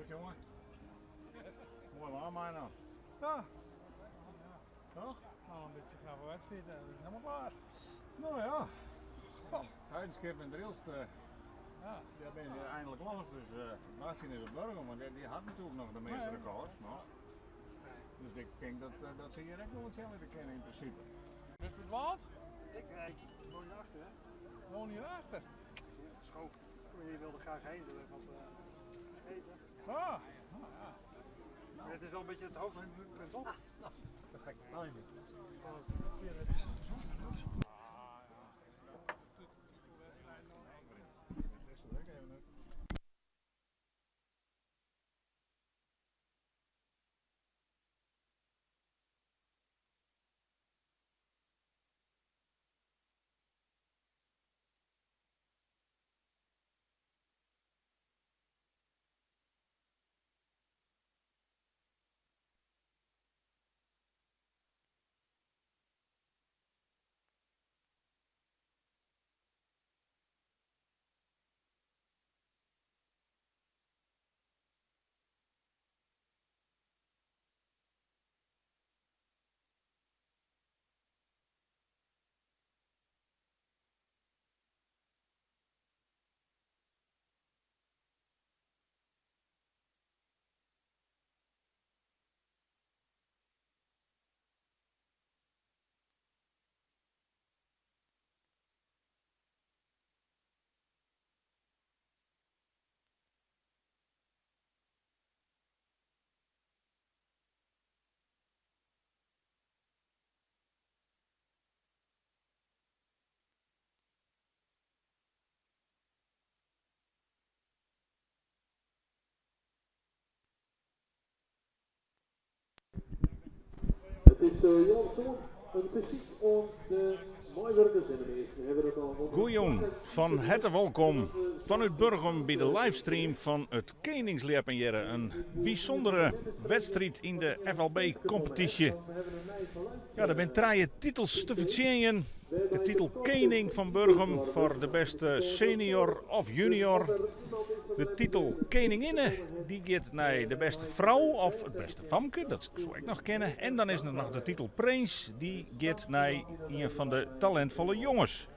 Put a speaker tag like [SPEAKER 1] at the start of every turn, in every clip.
[SPEAKER 1] Best jonge. Moai waar mei no.
[SPEAKER 2] Ja.
[SPEAKER 1] Toch?
[SPEAKER 2] Nou, een beetje knappe wedstrijd en dat is helemaal klaar.
[SPEAKER 1] Nou ja.
[SPEAKER 2] Goh.
[SPEAKER 1] Heidenskip en Drylst,
[SPEAKER 2] Ja.
[SPEAKER 1] daar ben je eindelijk los. Dus Martin is op Burgum, want die had natuurlijk nog de meeste
[SPEAKER 2] Nee.
[SPEAKER 1] records nog. Dus ik denk dat ze hier ook nog wat zelf kennen in principe.
[SPEAKER 2] Dus verdwaald?
[SPEAKER 3] Ik woon hierachter, hè?
[SPEAKER 2] Woon hierachter?
[SPEAKER 3] Schoof, je wilde graag heen, dus even wat eten.
[SPEAKER 2] Ah, nou ja.
[SPEAKER 3] Maar het is wel een beetje het hoogtepunt, toch?
[SPEAKER 4] Perfecte timing.
[SPEAKER 5] Het is Jan Zoon, een fysiek om de meiwurkers in de meesten hebben het al.
[SPEAKER 1] Goeiejoen, van harte welkom vanuit Burgum bij de livestream van het Koningsljeppen Jelle. Een bijzondere wedstrijd in de F L B-competitie. Ja, er zijn 3 titels te verdienen. De titel Koning van Burgum voor de beste senior of junior. De titel Koninginne, die gaat naar de beste vrouw of het beste famke, dat zou ik nog kennen. En dan is er nog de titel Prins, die gaat naar een van de talentvolle jongens.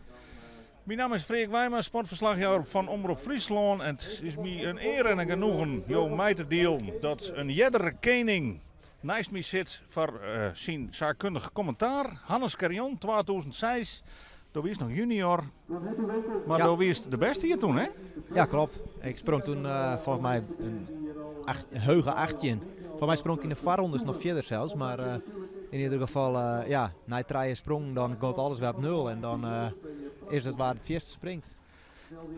[SPEAKER 1] Mijn naam is Freek Wijma, sportverslaggever van Omrop Fryslân. En het is mij een eer en een genoegen jou mij te delen dat een jeddere koning naast mij zit voor zijn zaakkundig commentaar. Hannes Carrion, 2006. Toen was nog junior, maar toen was de beste hier toen, hè?
[SPEAKER 4] Ja, klopt. Ik sprong toen volgens mij een heuge 18. Volgens mij sprong ik in de varrondes nog verder zelfs, maar in ieder geval, ja, na 3 sprong dan gaat alles weer op 0 en dan is het waar het eerste springt.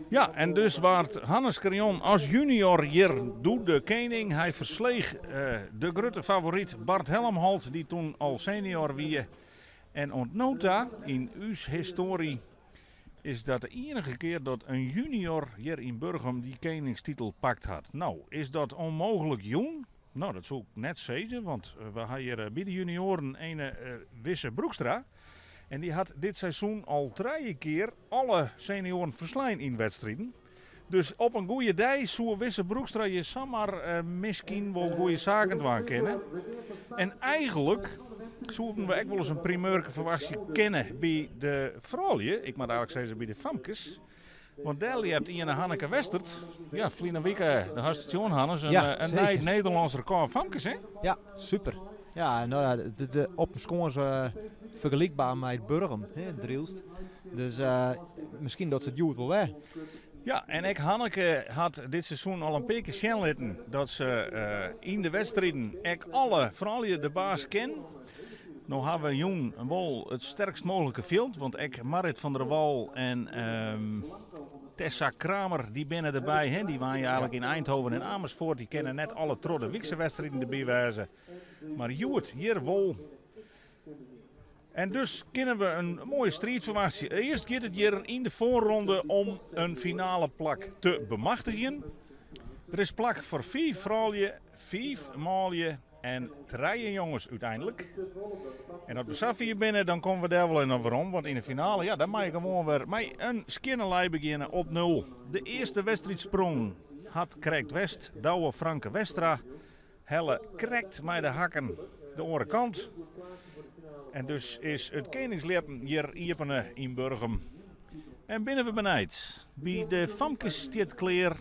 [SPEAKER 1] Ja, en dus waard Hannes Carrion als junior hier doet de koning. Hij versleeg de grote favoriet Bart Helmholt, die toen al senior wie. En ontnota in uw historie is dat de enige keer dat een junior hier in Burgum die koningstitel pakt had. Nou, is dat onmogelijk jong? Nou, dat zou ik net zeggen, want we hebben hier bij de junioren een Wisse Broekstra. En die had dit seizoen al 3 keer alle senioren verslaan in wedstrijden. Dus op een goede dag zou Wisse Broekstra je zomaar misschien wel goede zaken doen kennen. En eigenlijk zouden we ook wel eens een primeurke verwachting kennen bij de vrouwen. Ik moet eigenlijk zeggen bij de famkes. Want daar hebt Ian en Hanneke Westert. Ja, Vlina Wieke, de hartstikke Hannes. Een,
[SPEAKER 4] Ja,
[SPEAKER 1] een
[SPEAKER 4] zeker.
[SPEAKER 1] nieuw Nederlands record famkes, hè?
[SPEAKER 4] Ja, super. Ja, nou ja, de op scores vergelijkbaar met Burgum, hè, Drylst. Dus misschien dat ze het joet wel weg.
[SPEAKER 1] Ja, en ik Hanneke had dit seizoen al een paar keer zien laten dat ze in de wedstrijden ik alle, vooral je de baas ken. Nou hebben we jong wel het sterkst mogelijke veld, want ik Marit van der Wal en Tessa Kramer, die binnen erbij, hè, die waren eigenlijk in Eindhoven en Amersfoort, die kennen net alle trodde Wiekse wedstrijden erbij wijzen. Maar Joert, hier wel. En dus kunnen we een mooie strijd verwachten. Eerst gaat het hier in de voorronde om een finale plak te bemachtigen. Er is plak voor 4 vrouwen, 5 mannen en 3 jongens uiteindelijk. En als we zo 4 binnen, dan komen we daar wel in waarom. Want in de finale, ja, dan mag je gewoon weer met een skinnelei beginnen op 0. De eerste wedstrijdsprong Hat krekt west. Douwe Franke Westra helle krekt mei de hakken de oare kant. En dus is it keningsljeppen hjir iepene yn Burgum. En binne we benijd. By de famkes stiet klear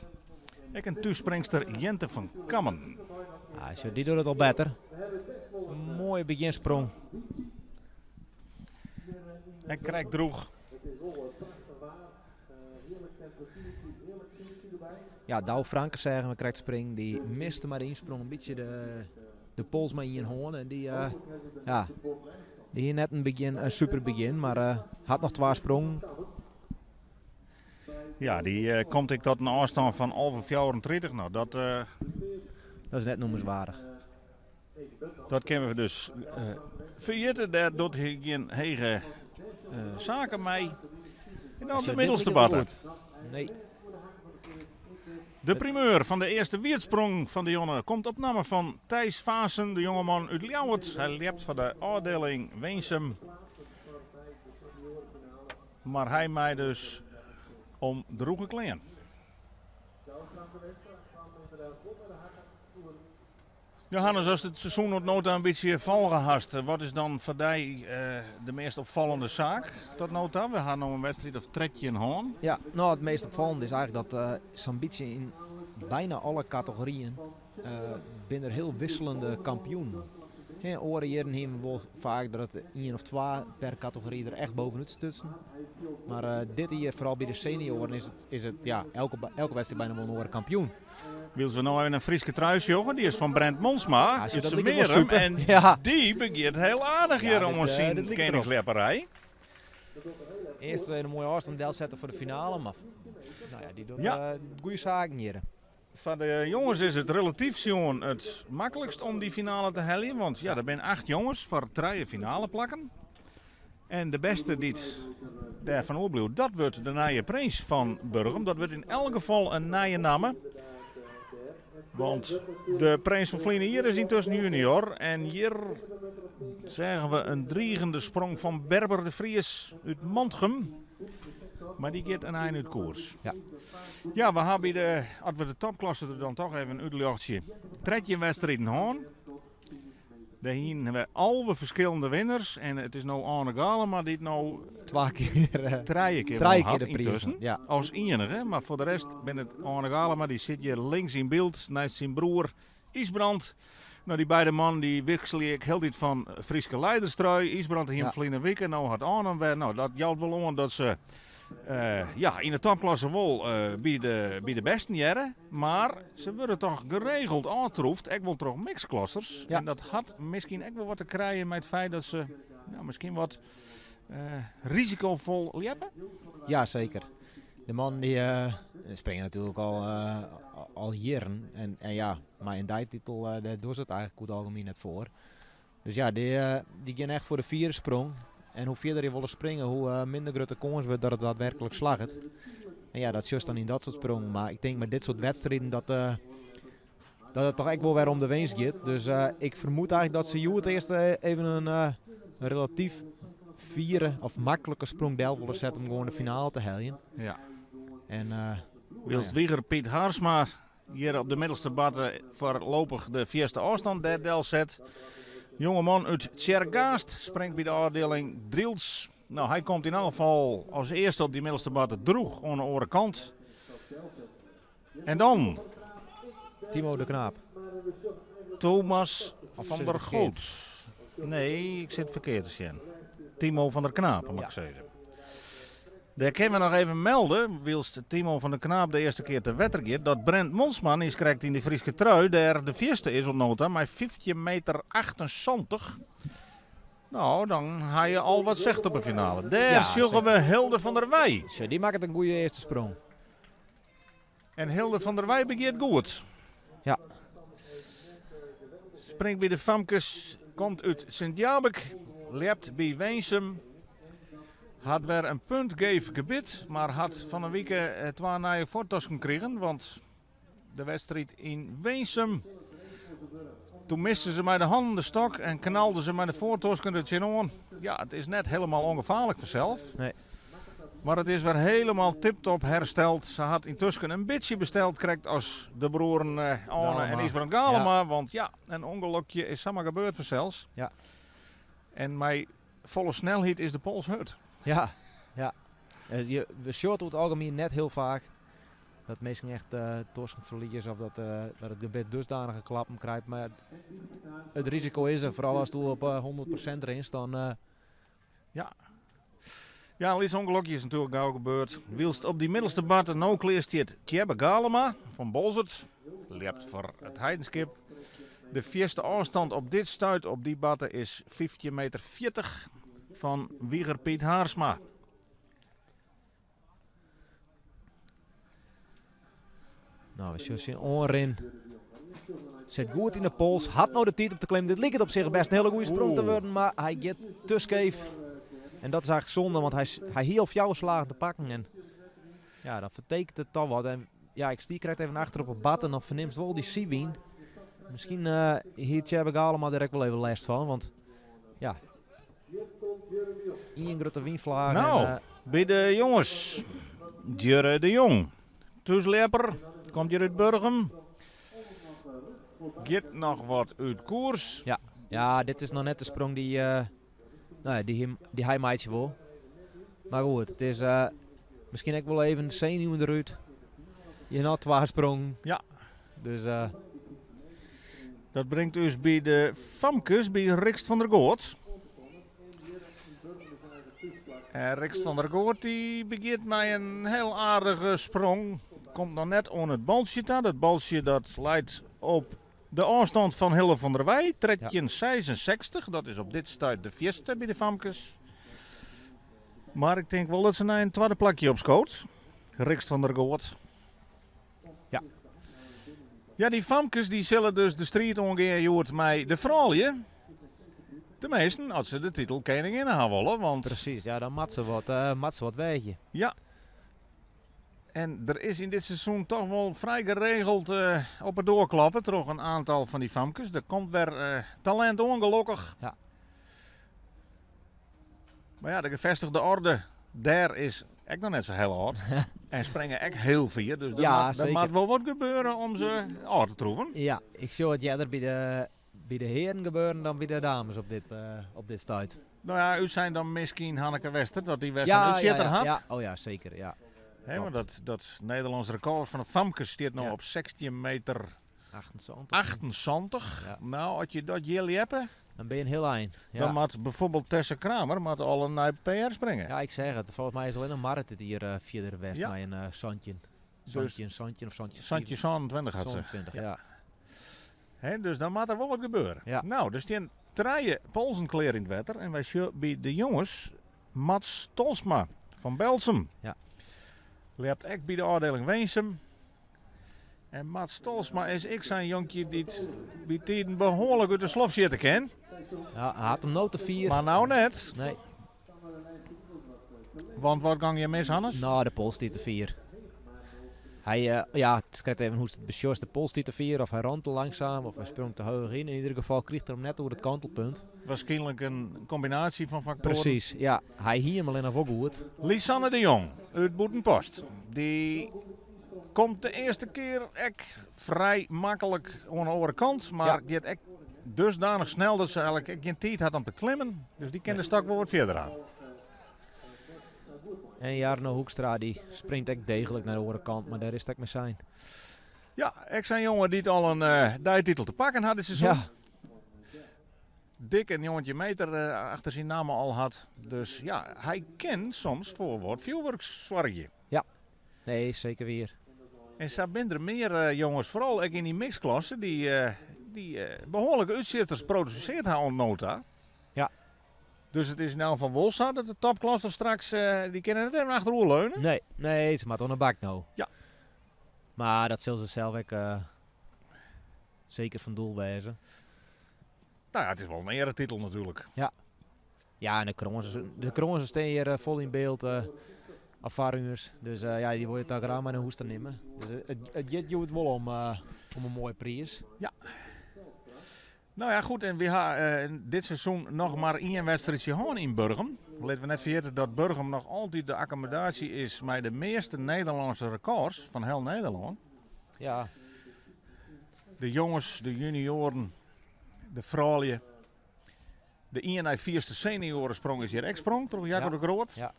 [SPEAKER 1] ek in thússpringster Jente van Kammen.
[SPEAKER 4] Ah, sjoch, dy docht it al better. In moaie begjinsprong.
[SPEAKER 1] En krekt droech.
[SPEAKER 4] Ja, Douwe Franke seagen we krekt springen. Dy miste mei de ynsprong in bytsje de, de pols mei ien hân. En dy, uh, ja, dy hie net in begjin, in super begjin, mar uh, hat noch twa sprongen.
[SPEAKER 1] Ja, dy uh, komt ek tot in ôfstân fan 11,34. Nou, dat,
[SPEAKER 4] dat is net noemenswaardich.
[SPEAKER 1] Dat kinne we dus uh, ferjitte. Dêr docht hy gjin hege uh, saken mei. En dan de middelste batte.
[SPEAKER 4] Nee.
[SPEAKER 1] De primeur fan de earste wierdsprong fan de jonge komt op namme fan Thijs Vaassen, de jongeman út Ljouwert. Hy ljept foar de ôfdieling Winsum. Mar hy mei dus om drûge klean. Johannes, ast it seizoen oant no ta in bytsje folge hast, wat is dan foar dy de meast opfallende saak tot no ta? We ha no in wedstriid of 13 hân.
[SPEAKER 4] Ja, no it meast opfallende is eigentlik dat sa'n bytsje yn byna alle kategoryen binne der hiel wisseljende kampioenen. Hè, oare jierren hiene we wol faak dat it ien of twa per kategory der echt bovenút stutsen. Mar dit jier, foaral by de senioaren, is it, is it ja, elke, elke wedstriid byna wol in oare kampioen.
[SPEAKER 1] Wylst we no even in Fryske trui sjogge, dy is fan Brent Monsma út Tzummarum. En
[SPEAKER 4] ja.
[SPEAKER 1] dy begjint hiel aardich hjir
[SPEAKER 4] Ja,
[SPEAKER 1] oan
[SPEAKER 4] dit,
[SPEAKER 1] syn
[SPEAKER 4] dit liket erop.
[SPEAKER 1] keningsljepperij.
[SPEAKER 4] Earst even in moaie ôfstân delsette foar de finale, mar nou ja, dy docht
[SPEAKER 1] Ja.
[SPEAKER 4] goede saken hjir.
[SPEAKER 1] Foar de jonges is it relatyf sjoen it maklikst om dy finale te heljen. Want ja, der binne 8 jonges foar trije finaleplakken. En de bêste dy't dêrfan oerbliuwt, dat wurdt de nije prins fan Burgum. Dat wurdt yn elk gefal in nije namme. Want de prins fan ferline jier is yntusken junior. En hjir seagen we in drigende sprong fan Berber de Vries út Mantgum. Mar dy giet in ein út koers.
[SPEAKER 4] Ja.
[SPEAKER 1] Ja, we ha by de, as we de topklasse der dan toch even útljochtsje, 13 wedstriden hân. Dêr hiene we 11 ferskillende winners en it is no Arne Galema dy't no
[SPEAKER 4] Twa kear,
[SPEAKER 1] trije kear
[SPEAKER 4] trije
[SPEAKER 1] wûn
[SPEAKER 4] kear
[SPEAKER 1] hat
[SPEAKER 4] de priis
[SPEAKER 1] yntusken.
[SPEAKER 4] Ja.
[SPEAKER 1] As iennige, mar foar de rest bin it Arne Galema, dy sit hjir links yn byld neist syn broer Ysbrand. No, dy beide mannen dy wikselje ek hieltyd fan Fryske leiderstrui. Ysbrand hie him
[SPEAKER 4] Ja.
[SPEAKER 1] ferline wike, no hat Arne him wer. No, dat jout wol oan dat se eh, ja, yn de topklasse wol eh, by de bêsten hearre. Mar se wurde toch geregeld ôftroefd, ek wol troch mixklassers.
[SPEAKER 4] Ja.
[SPEAKER 1] En dat hat miskien ek wol wat te krijen mei it feit dat se nou, miskien wat eh, risikofol ljeppe.
[SPEAKER 4] Ja, seker. De mannen dy springe natuerlik al jierren. En ja, mei in deititel dêr dogge se it eigentlik oer it algemien net foar. Dus ja, dy gean echt foar de fiere sprong. En hoe fierder je wolle springe, hoe minder grutte kâns wurdt dat it daadwerklik slagget. En ja, dat sjochst dan yn dat soart sprongen. Mar ik tink mei dit soart wedstriden dat it toch ek wol wer om de winst giet. Dus ik fermoed eigentlik dat se hjoed earst even in relatyf fiere of maklike sprong del wolle sette om gewoan de finale te heljen.
[SPEAKER 1] Ja.
[SPEAKER 4] En,
[SPEAKER 1] Wylst Wieger Piet Haarsma hjir op de middelste batte foarlopich de fierste ôfstân dêr delset. Jongeman út Tsjerkgaast springt by de ôfdieling Drylts. No, hy komt yn elk gefal as earste op dy middelste batte droech oan de oare kant. En dan
[SPEAKER 4] Timo de Knaap.
[SPEAKER 1] Thomas
[SPEAKER 4] Of
[SPEAKER 1] van
[SPEAKER 4] zit
[SPEAKER 1] der
[SPEAKER 4] ik verkeerd?
[SPEAKER 1] Goot. Nee, ik sit ferkeard te sjen. Timo van der Knaap, moet
[SPEAKER 4] Ja.
[SPEAKER 1] ik sizze. Dêr kinne we noch even melde, wylst Timo van der Knaap de earste kear te wetter giet, dat Brent Monsma is krekt yn de Fryske trui dêr de fierste is oant no ta, mei 15 meter 78. No, dan ha je al wat sicht op de finale. Dêr
[SPEAKER 4] Ja,
[SPEAKER 1] sjogge
[SPEAKER 4] seker.
[SPEAKER 1] we Hilde van der Wij.
[SPEAKER 4] Zo, dy makket in goede earste sprong.
[SPEAKER 1] En Hilde van der Wij begjint goed.
[SPEAKER 4] Ja.
[SPEAKER 1] Springt by de famkes, komt út Sint-Jabik, ljept by Winsum. Hat wer in puntgeef gebit, mar hat fan 'e wike twa nije foartosken krigen, want de wedstriid yn Winsum, doe miste se mei de hannen de stok en knalde se mei de foartosken der tsjinoan. Ja, it is net hielendal ûngefaarlik fansels.
[SPEAKER 4] Nee.
[SPEAKER 1] Maar it is wer helemaal tiptop hersteld. Se hat yntusken in bytsje besteld, krekt as de bruorren Arne en Ysbrand Galema. Want ja, in ûngelokje is samar gebeurd fansels.
[SPEAKER 4] Ja.
[SPEAKER 1] En mei folle snelheid is de pols hurd.
[SPEAKER 4] Ja, ja. Je, we sjogge it oer it algemien net hiel faak dat minsken echt tosken ferlieze of dat it gebit dusdanige klappen krijt. Mar it risiko is der, foaral ast op 100% rinst, dan...
[SPEAKER 1] Ja. Ja, in lyts ûngelokje is natuerlik gau gebeurd. Wylst op dy middelste barte no klear stiet Tjebbe Galema fan Boalsert. Ljept foar It Heidenskip. De fierste ôfstand op dit stuit op dy barte is 15 meter 40 fan Wieger Piet Haarsma.
[SPEAKER 4] Nou, we sjogge syn oanrin. Sit goed yn de pols, hat no de tiid om te klimmen. Dit liket op sich best in hiele goede sprong te wurden, mar hy giet te skeef. En dat is eigentlik sonde, want hy, hy hie al fjouwer slagen te pakken. En ja, dan fertekent it toch wat. En ja, ik stie krekt even achter op 'e barte en dan fernimst wol dy sywyn. Miskien uh, hie Tjebbe Galema der ek wol even lêst fan, want ja, ien grutte wynflaach.
[SPEAKER 1] Nou,
[SPEAKER 4] en, uh,
[SPEAKER 1] by de jonges, Djurre de Jong. Thúsljepper, komt hjir út Burgum. Giet noch wat út koers.
[SPEAKER 4] Ja, ja, dit is noch net de sprong dy't, uh, nou ja, dy him, dy't hy meitsje wol. Mar goed, it is uh, miskien ek wol even senuwen derút. Je noch twa sprongen.
[SPEAKER 1] Ja.
[SPEAKER 4] Dus, uh,
[SPEAKER 1] Dat bringt ús by de famkes, by Rixt van der Goot. En Rixt van der Goot dy begjint mei in hiel aardige sprong. Komt noch net oan it baltsje ta. Dat baltsje dat leit op de ôfstân fan Hille van der Weij, 1366. Dat is op dit stuit de fierste by de famkes. Mar ik tink wol dat se nei in twadde plakje opskoot. Rixt van der Goot.
[SPEAKER 4] Ja.
[SPEAKER 1] Ja, dy famkes dy sille dus de striid oangean hjoed mei de froulju. Teminsten, as se de titel keninginne ha wolle, want...
[SPEAKER 4] Presys, ja, dan moat se wat, uh, moat se wat weagje.
[SPEAKER 1] Ja. En der is yn dit seizoen toch wol frij geregeld uh, op 'e doar kloppe troch in oantal fan dy famkes. Der komt wer uh, talint oan, gelokkich.
[SPEAKER 4] Ja.
[SPEAKER 1] Mar ja, de gevestigde orde dêr is ek noch net sa hiel âld. en springe ek hiel fier, dus der,
[SPEAKER 4] Ja,
[SPEAKER 1] moat, der
[SPEAKER 4] seker.
[SPEAKER 1] moat wol wat gebeure om se ôf te troeven.
[SPEAKER 4] Ja, ik sjoch it earder by de hearen gebeuren dan by de dames op dit, uh, op dit stuit.
[SPEAKER 1] No ja, útsein dan miskien Hanneke Wester, dat dy wer sa'n útsjitter
[SPEAKER 4] ja,
[SPEAKER 1] hat.
[SPEAKER 4] ja. Oh ja, seker, ja.
[SPEAKER 1] Hè, want
[SPEAKER 4] Klopt.
[SPEAKER 1] dat, dat Nederlânsk rekôr fan de famkes stiet no
[SPEAKER 4] Ja.
[SPEAKER 1] op 16 meter
[SPEAKER 4] 78.
[SPEAKER 1] 78.
[SPEAKER 4] Ja.
[SPEAKER 1] Nou, as je dat hjir ljeppe,
[SPEAKER 4] Dan bin je in hiel ein. Ja.
[SPEAKER 1] dan moat bijvoorbeeld Tessa Kramer moat al in nij PR springe.
[SPEAKER 4] Ja, ik zeg het. Folgens my is allinnich Marrit dit jier fierder west
[SPEAKER 1] Ja.
[SPEAKER 4] mei in 17.
[SPEAKER 1] Dus-
[SPEAKER 4] 17, 17 of 17.
[SPEAKER 1] 17 27 hat se.
[SPEAKER 4] 27, ja.
[SPEAKER 1] Hè, dus dan moat der wol wat gebeure.
[SPEAKER 4] Ja.
[SPEAKER 1] Nou, der stean trije polzen klear yn it wetter. En wy sjogge by de jonges Mats Tolsma fan Berltsum.
[SPEAKER 4] Ja.
[SPEAKER 1] Ljept ek by de ôfdieling Winsum. En Mats Tolsma is ek sa'n jonkje dy't bytiden behoarlik út de slof sjitte kin.
[SPEAKER 4] Ja, hy hat him no te fier.
[SPEAKER 1] Mar no net.
[SPEAKER 4] Nee.
[SPEAKER 1] Want wat gong hjir mis, Hannes?
[SPEAKER 4] Nou, de pols stiet te fier. Hy, uh, ja, it is krekt even hoe'tst it besjochst. De pols stiet te fier, of hy rint te langsaam, of hy sprong te heech yn. In ieder gefal kriget er him net oer it kantelpunt.
[SPEAKER 1] Waarskynlik in kombinaasje fan faktoaren.
[SPEAKER 4] Presys, ja. Hy hie him allinnich wol goed.
[SPEAKER 1] Lisanne de Jong út Bûtenpost. Dy komt de earste kear ek frij maklik oan de oare kant, mar
[SPEAKER 4] Ja.
[SPEAKER 1] giet ek dusdanich snel dat se eigentlik ek gjin tiid hat om te klimmen. Dus dy kin de stok wol wat fierder ha.
[SPEAKER 4] En Jarno Hoekstra dy springt ek deeglik nei de oare kant, mar dêr is it ek mei sein.
[SPEAKER 1] Ja, ek sa'n jonge dy't al in uh, deititel te pakken hat dit seizoen.
[SPEAKER 4] Ja,
[SPEAKER 1] Dik in 19 meter eh, achter syn namme al hat. Dus ja, hy kin soms foar wat fjoerwurk soargje.
[SPEAKER 4] nee, seker wier.
[SPEAKER 1] En sa binne der mear eh, jonges, foaral ek yn dy mixklasse, dy't eh, dy, eh, behoarlike útsjitters produsearre ha oant no ta.
[SPEAKER 4] Ja.
[SPEAKER 1] Dus it is yn elk gefal wol sa dat de topklasse straks, eh, dy kinne net even achteroer leune.
[SPEAKER 4] Nee, nee, se moatte oan de bak no.
[SPEAKER 1] Ja.
[SPEAKER 4] Mar dat sille se sels ek eh, seker fan doel wêze.
[SPEAKER 1] Nou ja, it is wol in earetitel natuerlik.
[SPEAKER 4] Ja, en de krânsen, de krânsen stean hjir eh, fol yn byld. eh Affarungers. Dus eh, ja, dy wolle je toch graach mei nei hûs ta nimme. Dus it, it giet hjoed wol om, eh, om in moaie priis.
[SPEAKER 1] Nou ja, goed, en wy ha eh, dit seizoen noch mar ien wedstriidsje hân yn Burgum. Litte we net ferjitte dat Burgum noch altyd de akkommodaasje is mei de measte Nederlânske rekôrs fan hiel Nederlân.
[SPEAKER 4] Ja.
[SPEAKER 1] De jonges, de junioaren, de froulju. De ien nei fierste senioaresprong is hjir ek sprong troch Jacco
[SPEAKER 4] Ja.
[SPEAKER 1] de Groot.
[SPEAKER 4] Ja.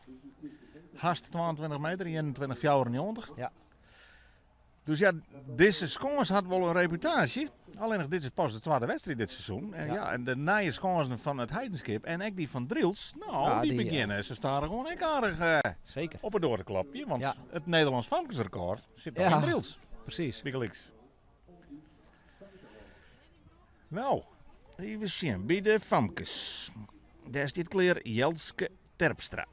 [SPEAKER 1] Hast 22 meter, 21,94.
[SPEAKER 4] Ja.
[SPEAKER 1] Dus ja, dizze skâns hat wol in reputaasje. Allinnich dit is pas de twadde wedstriid dit seizoen. En, ja.
[SPEAKER 4] Ja.
[SPEAKER 1] en de nije skânsen fan it Heidenskip en ek dy fan Drylts, no,
[SPEAKER 4] Ja,
[SPEAKER 1] dy
[SPEAKER 4] die,
[SPEAKER 1] begjinne se stadichoan ek aardich
[SPEAKER 4] Zeker.
[SPEAKER 1] op 'e doar te klopjen. Want
[SPEAKER 4] Ja.
[SPEAKER 1] it Nederlânsk famkesrekôr sit noch
[SPEAKER 4] Ja.
[SPEAKER 1] yn Drylts,
[SPEAKER 4] Precies.
[SPEAKER 1] bygelyks. Nou, even sjen by de famkes. Dêr stiet klear Jelske Terpstra.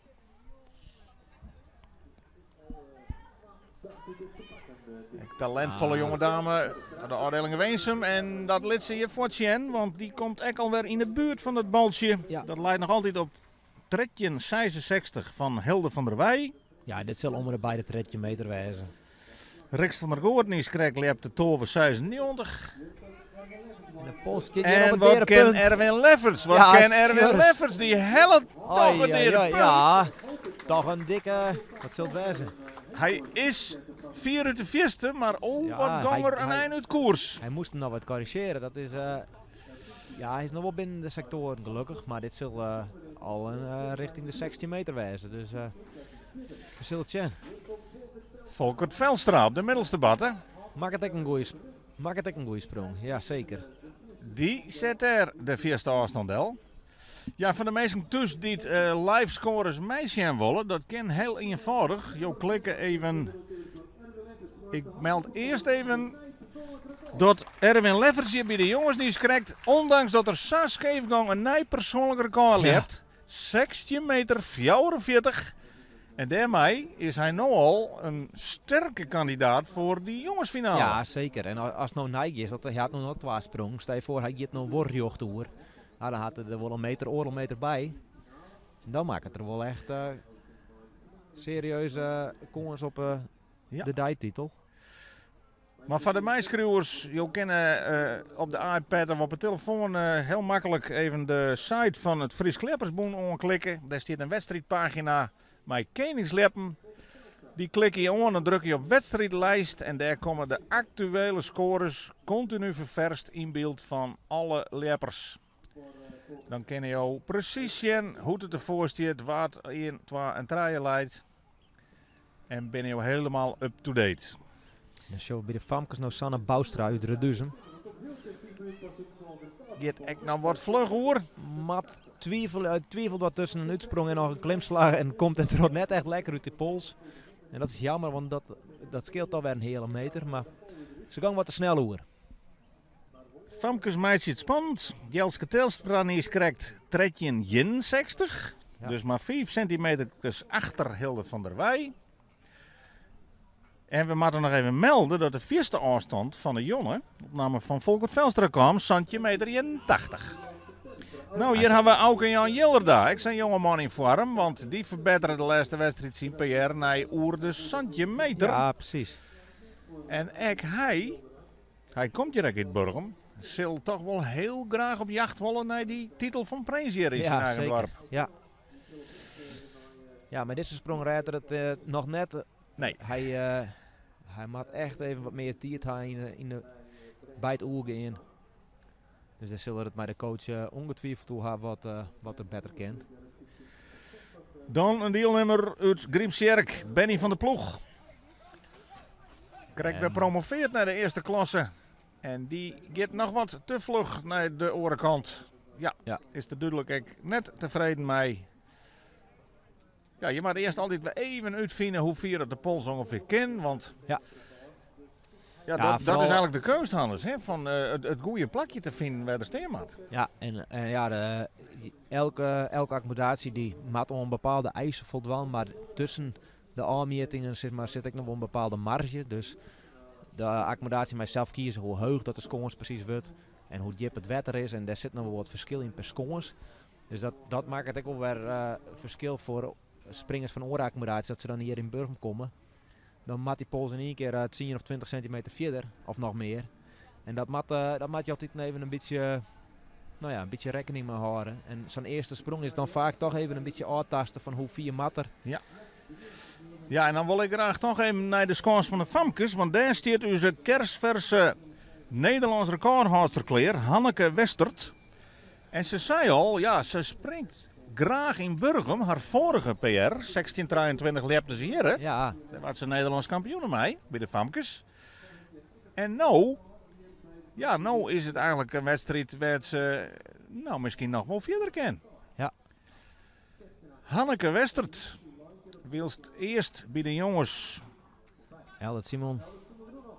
[SPEAKER 1] Een talentvolle jonge dame van de afdeling Winsum. En dat lit se hjir fuort sjen, want dy komt ek alwer yn de buert fan it baltsje.
[SPEAKER 4] Ja.
[SPEAKER 1] Dat leit noch altyd op 13,66 fan Hilde van der Weij.
[SPEAKER 4] Ja, dit sil om en by de 13 meter wêze.
[SPEAKER 1] Rixt van der Goorden is krekt ljepte 12,96.
[SPEAKER 4] En de pols stiet hjir op
[SPEAKER 1] En
[SPEAKER 4] it
[SPEAKER 1] wat
[SPEAKER 4] deade
[SPEAKER 1] ken
[SPEAKER 4] punt.
[SPEAKER 1] Erwin Lefferts? Wat
[SPEAKER 4] Ja,
[SPEAKER 1] ken Erwin
[SPEAKER 4] sure.
[SPEAKER 1] Lefferts? Dy hellet toch
[SPEAKER 4] Oei,
[SPEAKER 1] it
[SPEAKER 4] oei,
[SPEAKER 1] deade
[SPEAKER 4] oei,
[SPEAKER 1] punt.
[SPEAKER 4] Ja, toch in dikke... Wat sil it wêze?
[SPEAKER 1] Hy is 4 út de fierste, mar oh,
[SPEAKER 4] Ja,
[SPEAKER 1] wat gong
[SPEAKER 4] hy-
[SPEAKER 1] er in
[SPEAKER 4] hy-
[SPEAKER 1] ein út koers.
[SPEAKER 4] Hy moast him noch wat korrigearje. Dat is, ja, hy is noch wol binnen de sektoaren gelokkich, mar dit sil al in, richting de 16 meter wêze. Dus we sille it sjen.
[SPEAKER 1] Volkert Velstra op de middelste batte.
[SPEAKER 4] Makket ek in goeie sp-, makket ek in goeie sprong. Ja, seker.
[SPEAKER 1] Dy set dêr de fierste ôfstân del. Ja, foar de minsken thús dy't live scores meisjen wolle, dat kin hiel ienfâldich. Jo klikke even. Ik meld earst even dat Erwin Lefferts hjir by de jonges niet krekt, ondanks dat er sa skeef gong in nij persoanlik rekôr ljept. 16 meter 44. En dêrmei is hy no al in sterke kandidaat foar dy jongesfinale.
[SPEAKER 4] Ja, seker. En as no nij is, dat hy hat no noch twa sprongen. Stel je foar, hy giet no wol rjocht oer. Nou, dan hat er der wol in meter, oardel meter by. En dan makket er wol echt serieuze kâns op de deititel.
[SPEAKER 1] Mar foar de meiskriuwers, jo kinne op de iPad of op de telefoan hiel maklik even de site fan it Frysk Ljeppersbûn oanklikke. Dêr stiet in wedstriidpagina mei keningsljeppen. Dy klikke je oan en drukke je op wedstriidlijst en dêr komme de aktuele scores kontinu ferferst yn byld fan alle ljeppers. Dan kinne jo presys sjen hoe't it derfoar stiet, wa't 1, 2 en 3 leit. En binne jo hielendal up-to-date.
[SPEAKER 4] Dan sjogge we by de famkes no Sanne Bouwstra út Reduzum.
[SPEAKER 1] Giet ek noch wat fluch oer.
[SPEAKER 4] Mat twivelt wat tusken in útsprong en noch in klimslach en komt it der net echt lekker út de pols. En dat is jammer, want dat skeelt alwer in heale meter. Mar se gong wat te snel oer.
[SPEAKER 1] Famkes meitsje it spannend. Jelske Telstra is krekt 13,61. Dus mar 5 sintimeter achter Hilde van der Weij. En we moatte noch even melde dat de fierste ôfstân fan de jonge, op namme fan Volkert Velstra kaam, santjin meter 81. No, hjir hawwe we Auke Jan Jillerda. Ek sa'n jonge man yn foarm, want dy ferbettere de lêste wedstriid syn PR nei oer de santjin meter.
[SPEAKER 4] Ja, presys.
[SPEAKER 1] En ek hy, hy komt hjir ek út Burgum, sil toch wol hiel graach op jacht wolle nei dy titel fan prins hjir yn
[SPEAKER 4] Ja,
[SPEAKER 1] syn eigen
[SPEAKER 4] seker.
[SPEAKER 1] doarp.
[SPEAKER 4] Ja. Ja, mar dizze sprong rêdt er it noch net.
[SPEAKER 1] Nee.
[SPEAKER 4] Hy moat echt even wat mear tiid ha yn de, by it oergean. Dus dêr sil er it mei de coach ongetwijfeld oer ha wat er better kin.
[SPEAKER 1] Dan in dielnimmer út Grypstsjerk, Benny van der Ploeg. Krekt wer promoveard nei de earste klasse. En dy giet noch wat te fluch nei de oare kant. Ja, is der dúdlik ek net tefreden mei. Ja, je moatte earst altyd wer even útfine hoe fier dat de pols ûngefear kin, want ja,
[SPEAKER 4] Ja,
[SPEAKER 1] dat is
[SPEAKER 4] vooral
[SPEAKER 1] eigentlik de keunst, Hannes, hè, fan it goede plakje te finen wêr't er stean moat.
[SPEAKER 4] Ja, en ja, de, elke, elke akkommodaasje dy moat oan bepaalde eisen foldwaan, mar tusken de ôfmjittingen sis mar, sit ek noch wol in bepaalde marge. Dus de akkommodaasje mei sels kieze hoe heech dat de skâns presys wurdt en hoe djip it wetter is. En dêr sit noch wol wat ferskil yn per skâns. Dus dat makket ek wol wer ferskil foar springers fan oare akkommodaasjes, dat se dan hjir yn Burgum komme. Dan moat dy pols yn ien kear 10 of 20 sintimeter fierder, of noch mear. En dat moat je altyd even in bytsje Nou ja, in bytsje rekkening mei hâlde. En sa'n earste sprong is dan faak toch even in bytsje ôftaste fan hoe fier moat er.
[SPEAKER 1] Ja. Ja, en dan wol ik graach toch even nei de skâns fan de famkes, want dêr stiet ús kersverse Nederlânsk rekôrhâldster klear, Hanneke Westert. En se sei al, ja, se springt graach yn Burgum, har foarige PR, 16:23 ljepte se hjirre.
[SPEAKER 4] Ja.
[SPEAKER 1] Dêr waard se Nederlânsk kampioene mei, by de famkes. En no, ja, no is it eigenlik in wedstriid wêr't se no miskien noch wol fierder kin.
[SPEAKER 4] Ja.
[SPEAKER 1] Hanneke Westert, wylst earst by de jonges.
[SPEAKER 4] Eldert Simon.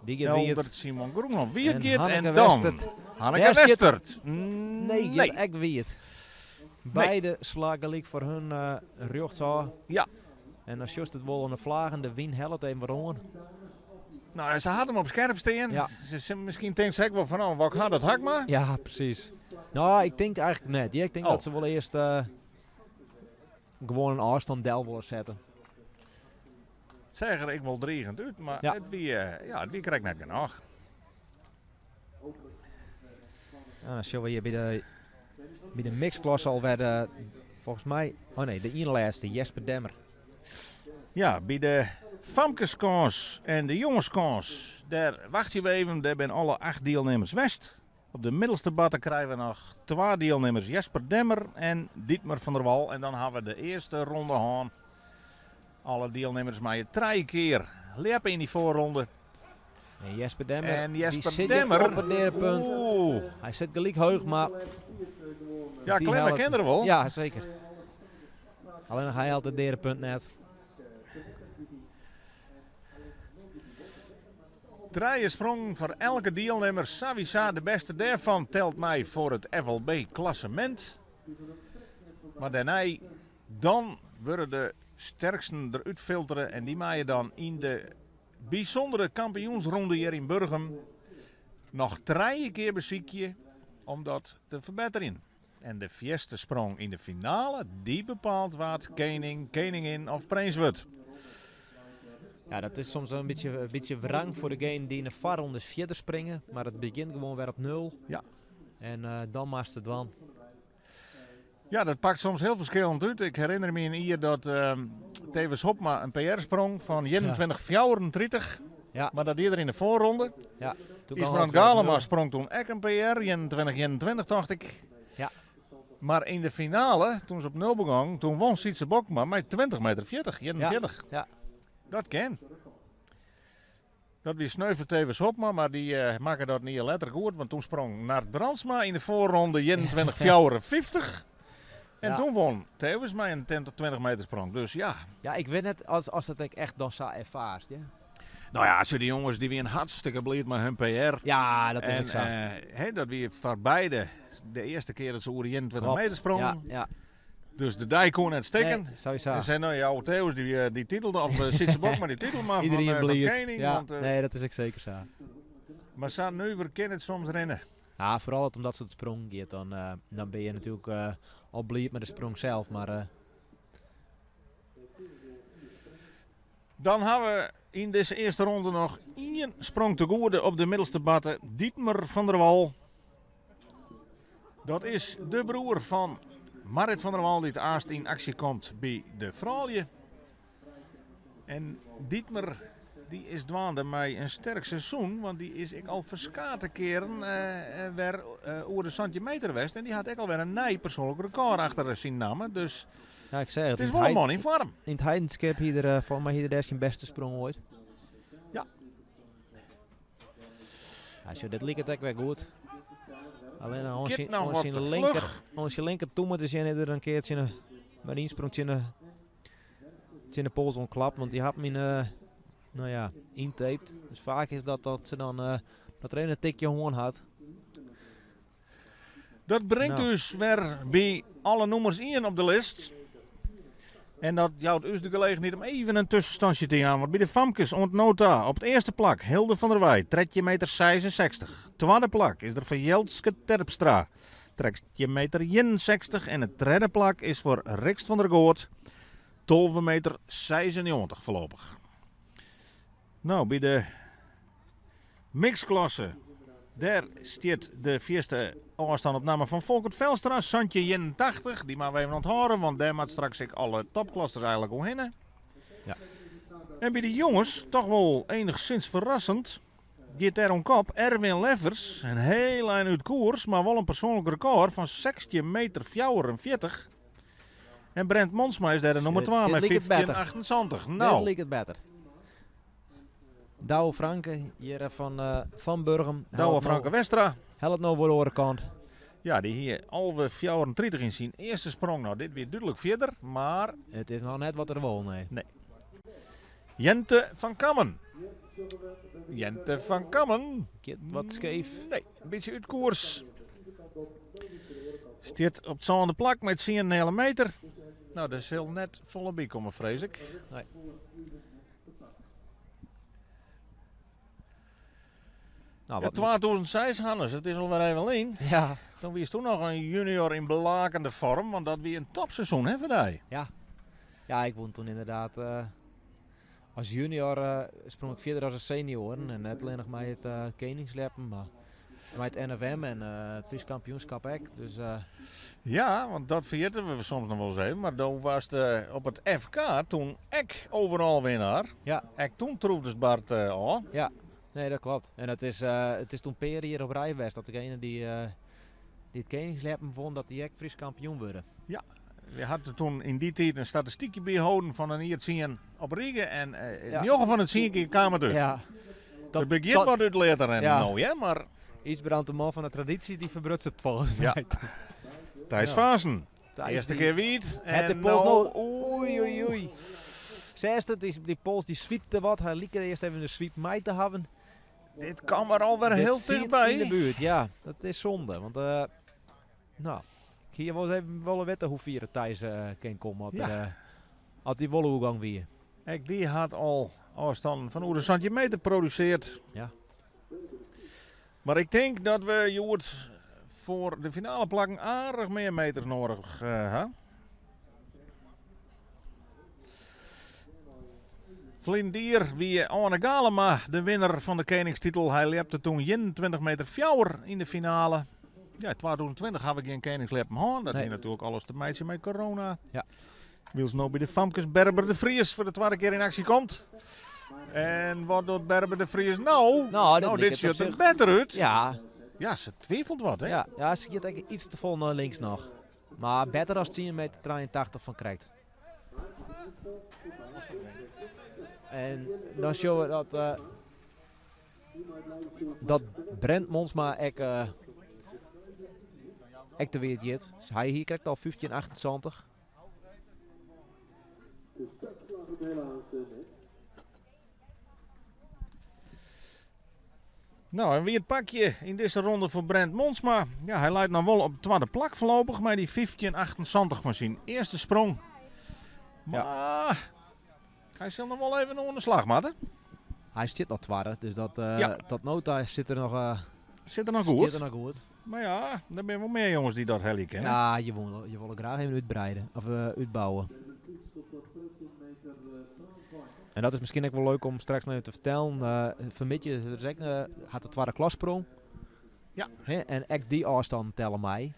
[SPEAKER 4] Dy giet wiet.
[SPEAKER 1] Eldert Simon Groenland wiet
[SPEAKER 4] En
[SPEAKER 1] giet en
[SPEAKER 4] Hanneke
[SPEAKER 1] dan
[SPEAKER 4] Westert.
[SPEAKER 1] Hanneke
[SPEAKER 4] Dêr stiet-
[SPEAKER 1] Westert.
[SPEAKER 4] Nee, giet
[SPEAKER 1] Nee.
[SPEAKER 4] ek wiet. Beide slaan gelyk foar hun rjochtsôf.
[SPEAKER 1] Ja.
[SPEAKER 4] En dan sjochst it wol oan de flagen, de wyn hellet even wat oan.
[SPEAKER 1] Nou, se hat him op skerp stean.
[SPEAKER 4] Ja.
[SPEAKER 1] Se, miskien tinkt se ek wol fan, oh, wat hat dat hak mar.
[SPEAKER 4] Ja, presys. Nou, ik tink eigenlik net. Ja, ik tink
[SPEAKER 1] Oh.
[SPEAKER 4] dat se wol earst gewoan in ôfstân del wolle sette.
[SPEAKER 1] Seach der ek wol drigend út, mar
[SPEAKER 4] Ja.
[SPEAKER 1] it wie, ja, it wie krekt net genôch.
[SPEAKER 4] Ja, dan sjogge we hjir by de mixklasse alwer de, folgens my, oh nee, de ien lêste, Jesper Demmer.
[SPEAKER 1] Ja, by de famkeskâns en de jongeskâns, dêr wachtsje we even. Dêr binne alle 8 dielnimmers west. Op de middelste batte krije we noch 2 dielnimmers, Jesper Demmer en Dietmar van der Wal. En dan ha we de earste ronde hân. Alle dielnimmers meie 3 kear ljeppe yn dy foarronde.
[SPEAKER 4] En Jesper Demmer,
[SPEAKER 1] En Jesper
[SPEAKER 4] die zit
[SPEAKER 1] Demmer.
[SPEAKER 4] op het neerpunt.
[SPEAKER 1] Oeh.
[SPEAKER 4] Hij zit gelijk heug, maar
[SPEAKER 1] Ja,
[SPEAKER 4] die
[SPEAKER 1] klimmen
[SPEAKER 4] helpt.
[SPEAKER 1] ken er wel.
[SPEAKER 4] Ja, zeker. Alleen nog hij haalt het neerpunt net.
[SPEAKER 1] Trije sprong voor elke deelnemer. Savisaar, de beste daarvan, telt mij voor het FLB-klassement. Maar daarna, dan worden de sterksten eruit filteren. En die maaien dan in de bijzondere kampioensronde hier in Burgum nog 3 keer beziekje om dat te verbeteren. En de vierste sprong in de finale, die bepaalt wat koning, koningin of prins wordt.
[SPEAKER 4] Ja, dat is soms een beetje wrang voor degene die in de VAR-rondes verder springen. Maar het begint gewoon weer op 0.
[SPEAKER 1] Ja.
[SPEAKER 4] En dan maakt het dwan.
[SPEAKER 1] Ja, dat pakt soms heel verschillend uit. Ik herinner me hier dat Thewis Hobma een PR sprong van 21,34.
[SPEAKER 4] Ja.
[SPEAKER 1] Maar dat deed er in de voorronde.
[SPEAKER 4] Ja, toen
[SPEAKER 1] Isbrand
[SPEAKER 4] kwam het weer op
[SPEAKER 1] Galema
[SPEAKER 4] nul.
[SPEAKER 1] sprong toen ook een PR, 21,21 dacht ik.
[SPEAKER 4] Ja.
[SPEAKER 1] Maar in de finale, toen ze op 0 begon, toen won Sietse Bokma met twintig meter veertig, 41.
[SPEAKER 4] Ja.
[SPEAKER 1] Dat ken. Dat wie sneu voor Thewis Hobma, maar die maken dat niet letterlijk goed. Want toen sprong Nart Brandsma in de voorronde 21,54. En
[SPEAKER 4] Ja.
[SPEAKER 1] toen won Thewis met een 10 tot 20 meter sprong. Dus ja.
[SPEAKER 4] Ja, ik weet net als dat ik echt dan zo ervaart. Ja.
[SPEAKER 1] Nou ja, zo die jongens die weer een hartstikke blij met hun PR.
[SPEAKER 4] Ja, dat is
[SPEAKER 1] En,
[SPEAKER 4] ook zo.
[SPEAKER 1] dat wie voor beide de eerste keer dat ze over de 21
[SPEAKER 4] Klopt.
[SPEAKER 1] meter sprongen.
[SPEAKER 4] Ja, ja.
[SPEAKER 1] Dus de dijk kon het stikken.
[SPEAKER 4] Nee, sowieso.
[SPEAKER 1] En zei nou ja, Thewis die titel, of Sietse Bokma die titel maar
[SPEAKER 4] Iedereen
[SPEAKER 1] van
[SPEAKER 4] bliert.
[SPEAKER 1] Koning.
[SPEAKER 4] Ja,
[SPEAKER 1] want,
[SPEAKER 4] nee, dat is ook zeker zo.
[SPEAKER 1] Maar zo nu we kennen het soms rennen.
[SPEAKER 4] Ja, vooral het omdat ze het sprong gaat, dan ben je natuurlijk al blij met de sprong zelf. Maar,
[SPEAKER 1] Dan hebben we in deze eerste ronde nog één sprong te goede op de middelste batte. Dietmar van der Wal. Dat is de broer van Marit van der Wal die het aast in actie komt bij de vrouwen. En Dietmar die is dwaande met een sterk seizoen, want die is ik al verskate keren weer over de centimeter west. En die had ik alweer een nieuw persoonlijk record achter zijn naam. Dus
[SPEAKER 4] Ja, ik zei het,
[SPEAKER 1] het is
[SPEAKER 4] in
[SPEAKER 1] wel een
[SPEAKER 4] het
[SPEAKER 1] man in vorm.
[SPEAKER 4] In het Heidenskip hier, volgens mij hier daar zijn beste sprong ooit.
[SPEAKER 1] Ja.
[SPEAKER 4] Ja, zo, dit liep het ook weer goed. Alleen
[SPEAKER 1] Kip nou wat te vlug.
[SPEAKER 4] als je linker toe moet, is je er een keertje een, maar insprong in de pols onklapt, want die had me in intaped. Dus vaak is dat dat ze dan dat er een tikje hoorn had.
[SPEAKER 1] Dat brengt dus weer bij alle nummers 1 op de list. En dat jouwt us de gelegenheid om even een tussenstandje te gaan. Want bij de famkes ontnota op het eerste plak Hilde van der Wij, trekje meter 66. Tweede plak is er voor Jeltske Terpstra, trekje meter 61. En het derde plak is voor Rixt van der Goort, 12 meter 96 voorlopig. Bij de mixklasse, Dêr stiet de fierste ôfstân op namme fan Folkert Velstra, 1781. Dy moatte we even ûnthâlde, want dêr moat straks ek alle topklassers eigenlik oerhinne.
[SPEAKER 4] Ja.
[SPEAKER 1] En by de jonges, toch wol enichsins ferrassend, giet dêr oan kop Erwin Leffers, in heel ein út koers, mar wol in persoanlik rekôr fan 16 meter 44. En Brent Monsma is dêr de nûmer 2
[SPEAKER 4] Dit
[SPEAKER 1] mei
[SPEAKER 4] liket better.
[SPEAKER 1] 15,78.
[SPEAKER 4] Dit
[SPEAKER 1] Nou,
[SPEAKER 4] liket better. Douwe Franke, hjir fan, fan Burgum.
[SPEAKER 1] Douwe Franke Westra.
[SPEAKER 4] Hellet no wol de oare kant.
[SPEAKER 1] Ja, dy hie 11,34 yn syn earste sprong. Nou, dit wie dúdlik fierder, mar...
[SPEAKER 4] It is noch net wat er wol, nee.
[SPEAKER 1] Nee. Jente van Kammen. Jente van Kammen.
[SPEAKER 4] Giet wat skeef.
[SPEAKER 1] Nee, in bytsje út koers. Stiet op it sânde plak mei 10,5 meter. Nou, dêr sil net folle by komme, frees ik.
[SPEAKER 4] Nee. Nou,
[SPEAKER 1] Ja,
[SPEAKER 4] wat
[SPEAKER 1] 2006, Hannes, it is alwer even lyn.
[SPEAKER 4] Ja.
[SPEAKER 1] Doe wiest doe noch in junior yn blakende foarm, want dat wie in topseizoen, hè, foar dy?
[SPEAKER 4] Ja. Ja, ik wûn doe ynderdaad as junior sprong ik fierder as in senior. En net allinnich mei it keningsljeppen, mar mei it NFM en it Frysk kampioenskip ek. Dus,
[SPEAKER 1] Ja, want dat ferjitte we soms noch wolris even, mar do waarst op it FK doe ek overall winnaar.
[SPEAKER 4] Ja.
[SPEAKER 1] Ek doe troefdest Bart ôf.
[SPEAKER 4] Ja, nee, dat kloppet. En it is doe in pear jier op rij west dat degene dy't it keningsljeppen wûn, dat dy ek Frysk kampioen wurde.
[SPEAKER 1] Ja, we hadden doe yn dy tiid in statistykje byholden fan in jier 10 op rige en 9 fan de 10 kear kaam it út.
[SPEAKER 4] Ja.
[SPEAKER 1] Dat begjint wat út lear te rinnen no, hè, mar
[SPEAKER 4] Ysbrand de man fan de tradysje, dy ferbruts it folgens
[SPEAKER 1] Ja.
[SPEAKER 4] my.
[SPEAKER 1] Thijs
[SPEAKER 4] Ja.
[SPEAKER 1] Vaassen.
[SPEAKER 4] Thijs
[SPEAKER 1] Earste
[SPEAKER 4] die
[SPEAKER 1] kear wiet.
[SPEAKER 4] Het de
[SPEAKER 1] En
[SPEAKER 4] pols
[SPEAKER 1] no
[SPEAKER 4] no Oei, oei, oei. Zesde, die pols die swiepte wat. Hy like earst even de swiep mei te hawwen.
[SPEAKER 1] Dit kaam der alwer
[SPEAKER 4] Dit
[SPEAKER 1] hiel
[SPEAKER 4] siet
[SPEAKER 1] tichtby.
[SPEAKER 4] yn de buert, ja. Dat is zonde. Want nou, ik hie wol ris even wollen witte hoe fier it Thijs kin komme as
[SPEAKER 1] Ja.
[SPEAKER 4] er as dy wol oergong wie.
[SPEAKER 1] Ek dy hat al ôfstannen fan oer de 70 meter produsearre.
[SPEAKER 4] Ja.
[SPEAKER 1] Mar ik tink dat we hjoed foar de finale plakken aardich mear meters nedich ha. Ferline jier wie Arne Galema de winner fan de keningstitel. Hy ljepte doe 21 meter 4 yn de finale. Ja, 2020 ha we gjin keningsljeppen hân. Dat
[SPEAKER 4] Nee.
[SPEAKER 1] hie natuerlik alles te meitsjen mei corona.
[SPEAKER 4] Ja.
[SPEAKER 1] Wylst no by de famkes Berber de Vries foar de twadde kear yn aksje komt. En wat docht Berber de Vries no?
[SPEAKER 4] Nou, dit
[SPEAKER 1] Nou,
[SPEAKER 4] liket
[SPEAKER 1] dit
[SPEAKER 4] op
[SPEAKER 1] sjocht der
[SPEAKER 4] sich
[SPEAKER 1] better út.
[SPEAKER 4] Ja.
[SPEAKER 1] Ja, se twivelt wat, hè?
[SPEAKER 4] Ja, ja, se giet ek iets te fol nei links noch. Mar better as 10 meter 83 fan krekt. En dan sjogge we dat Brent Monsma ek te wiet giet. Dus hy hie krekt al 15,78.
[SPEAKER 5] Dus dat slaat het helaas net.
[SPEAKER 1] Nou, en wie it pakje yn dizze ronde foar Brent Monsma? Ja, hy leit noch wol op it twadde plak foarlopich mei dy 15,78 fan syn earste sprong.
[SPEAKER 4] Ja.
[SPEAKER 1] Mar hy sil noch wol even oan de slach moatte.
[SPEAKER 4] Hy stiet noch twadde, dus dat,
[SPEAKER 1] Ja.
[SPEAKER 4] dat nota sit der noch,
[SPEAKER 1] Sit der noch
[SPEAKER 4] sit
[SPEAKER 1] goed.
[SPEAKER 4] der noch goed.
[SPEAKER 1] Mar ja, der binne wol mear jonges dy't dat helje kinne.
[SPEAKER 4] Ja, je wolle graach even útbreide of útbouwe. En dat is miskien ek wol leuk om straks noch even te fertellen. Fanmiddei is der ek, hat de twadde klassprong.
[SPEAKER 1] Ja.
[SPEAKER 4] Hè, en ek dy ôfstannen telle mei.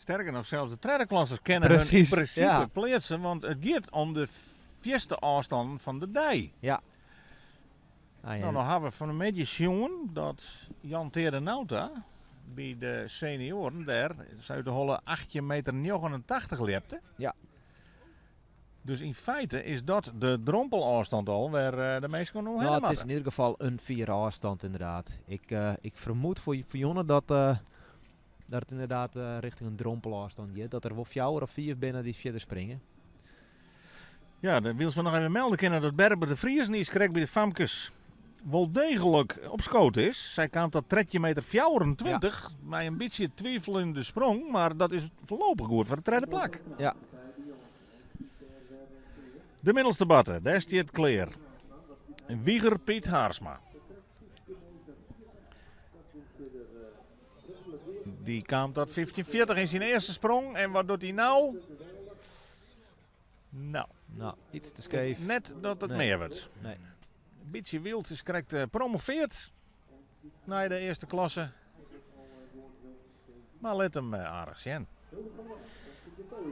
[SPEAKER 1] Sterker noch, sels de tredde klassers kinne hun yn
[SPEAKER 4] Presys,
[SPEAKER 1] prinsipe
[SPEAKER 4] ja.
[SPEAKER 1] pleatse, want it giet om de fierste ôfstannen fan de dei.
[SPEAKER 4] Ja. Ah, ja.
[SPEAKER 1] Nou, no ha we fan 'e middei sjoen dat Jan Teerde Nauta by de senioaren dêr út de holle 18 meter 89 ljepte.
[SPEAKER 4] Ja.
[SPEAKER 1] Dus yn feite is dat de drompelôfstân al wêr de minsken no
[SPEAKER 4] Nou,
[SPEAKER 1] hinne
[SPEAKER 4] it is
[SPEAKER 1] moatte.
[SPEAKER 4] yn ieder gefal in fiere ôfstân ynderdaad. Ik fermoed foar Jonne dat it ynderdaad rjochting in drompelôfstân giet. Dat der wol 4 of 5 binne dy't fierder springe.
[SPEAKER 1] Ja, dan wylst we noch even melde kinne dat Berber de Vries niiskrekt by de famkes wol deeglik opskood is. Sy kaam ta 13 meter 24,
[SPEAKER 4] Ja.
[SPEAKER 1] mei in bytsje twiveljende sprong, mar dat is foarlopich goed foar it tredde plak.
[SPEAKER 4] Ja.
[SPEAKER 1] De middelste batte, dêr stiet klear. Wieger Piet Haarsma. Dy kaam ta 15,40 yn syn earste sprong. En wat docht hy no? Nou.
[SPEAKER 4] Nou, iets te skeef.
[SPEAKER 1] Net dat it
[SPEAKER 4] Nee.
[SPEAKER 1] mear wurdt.
[SPEAKER 4] Nee.
[SPEAKER 1] In bytsje wyld is krekt promovearre. Nei de earste klasse. Mar lit him aardich sjen.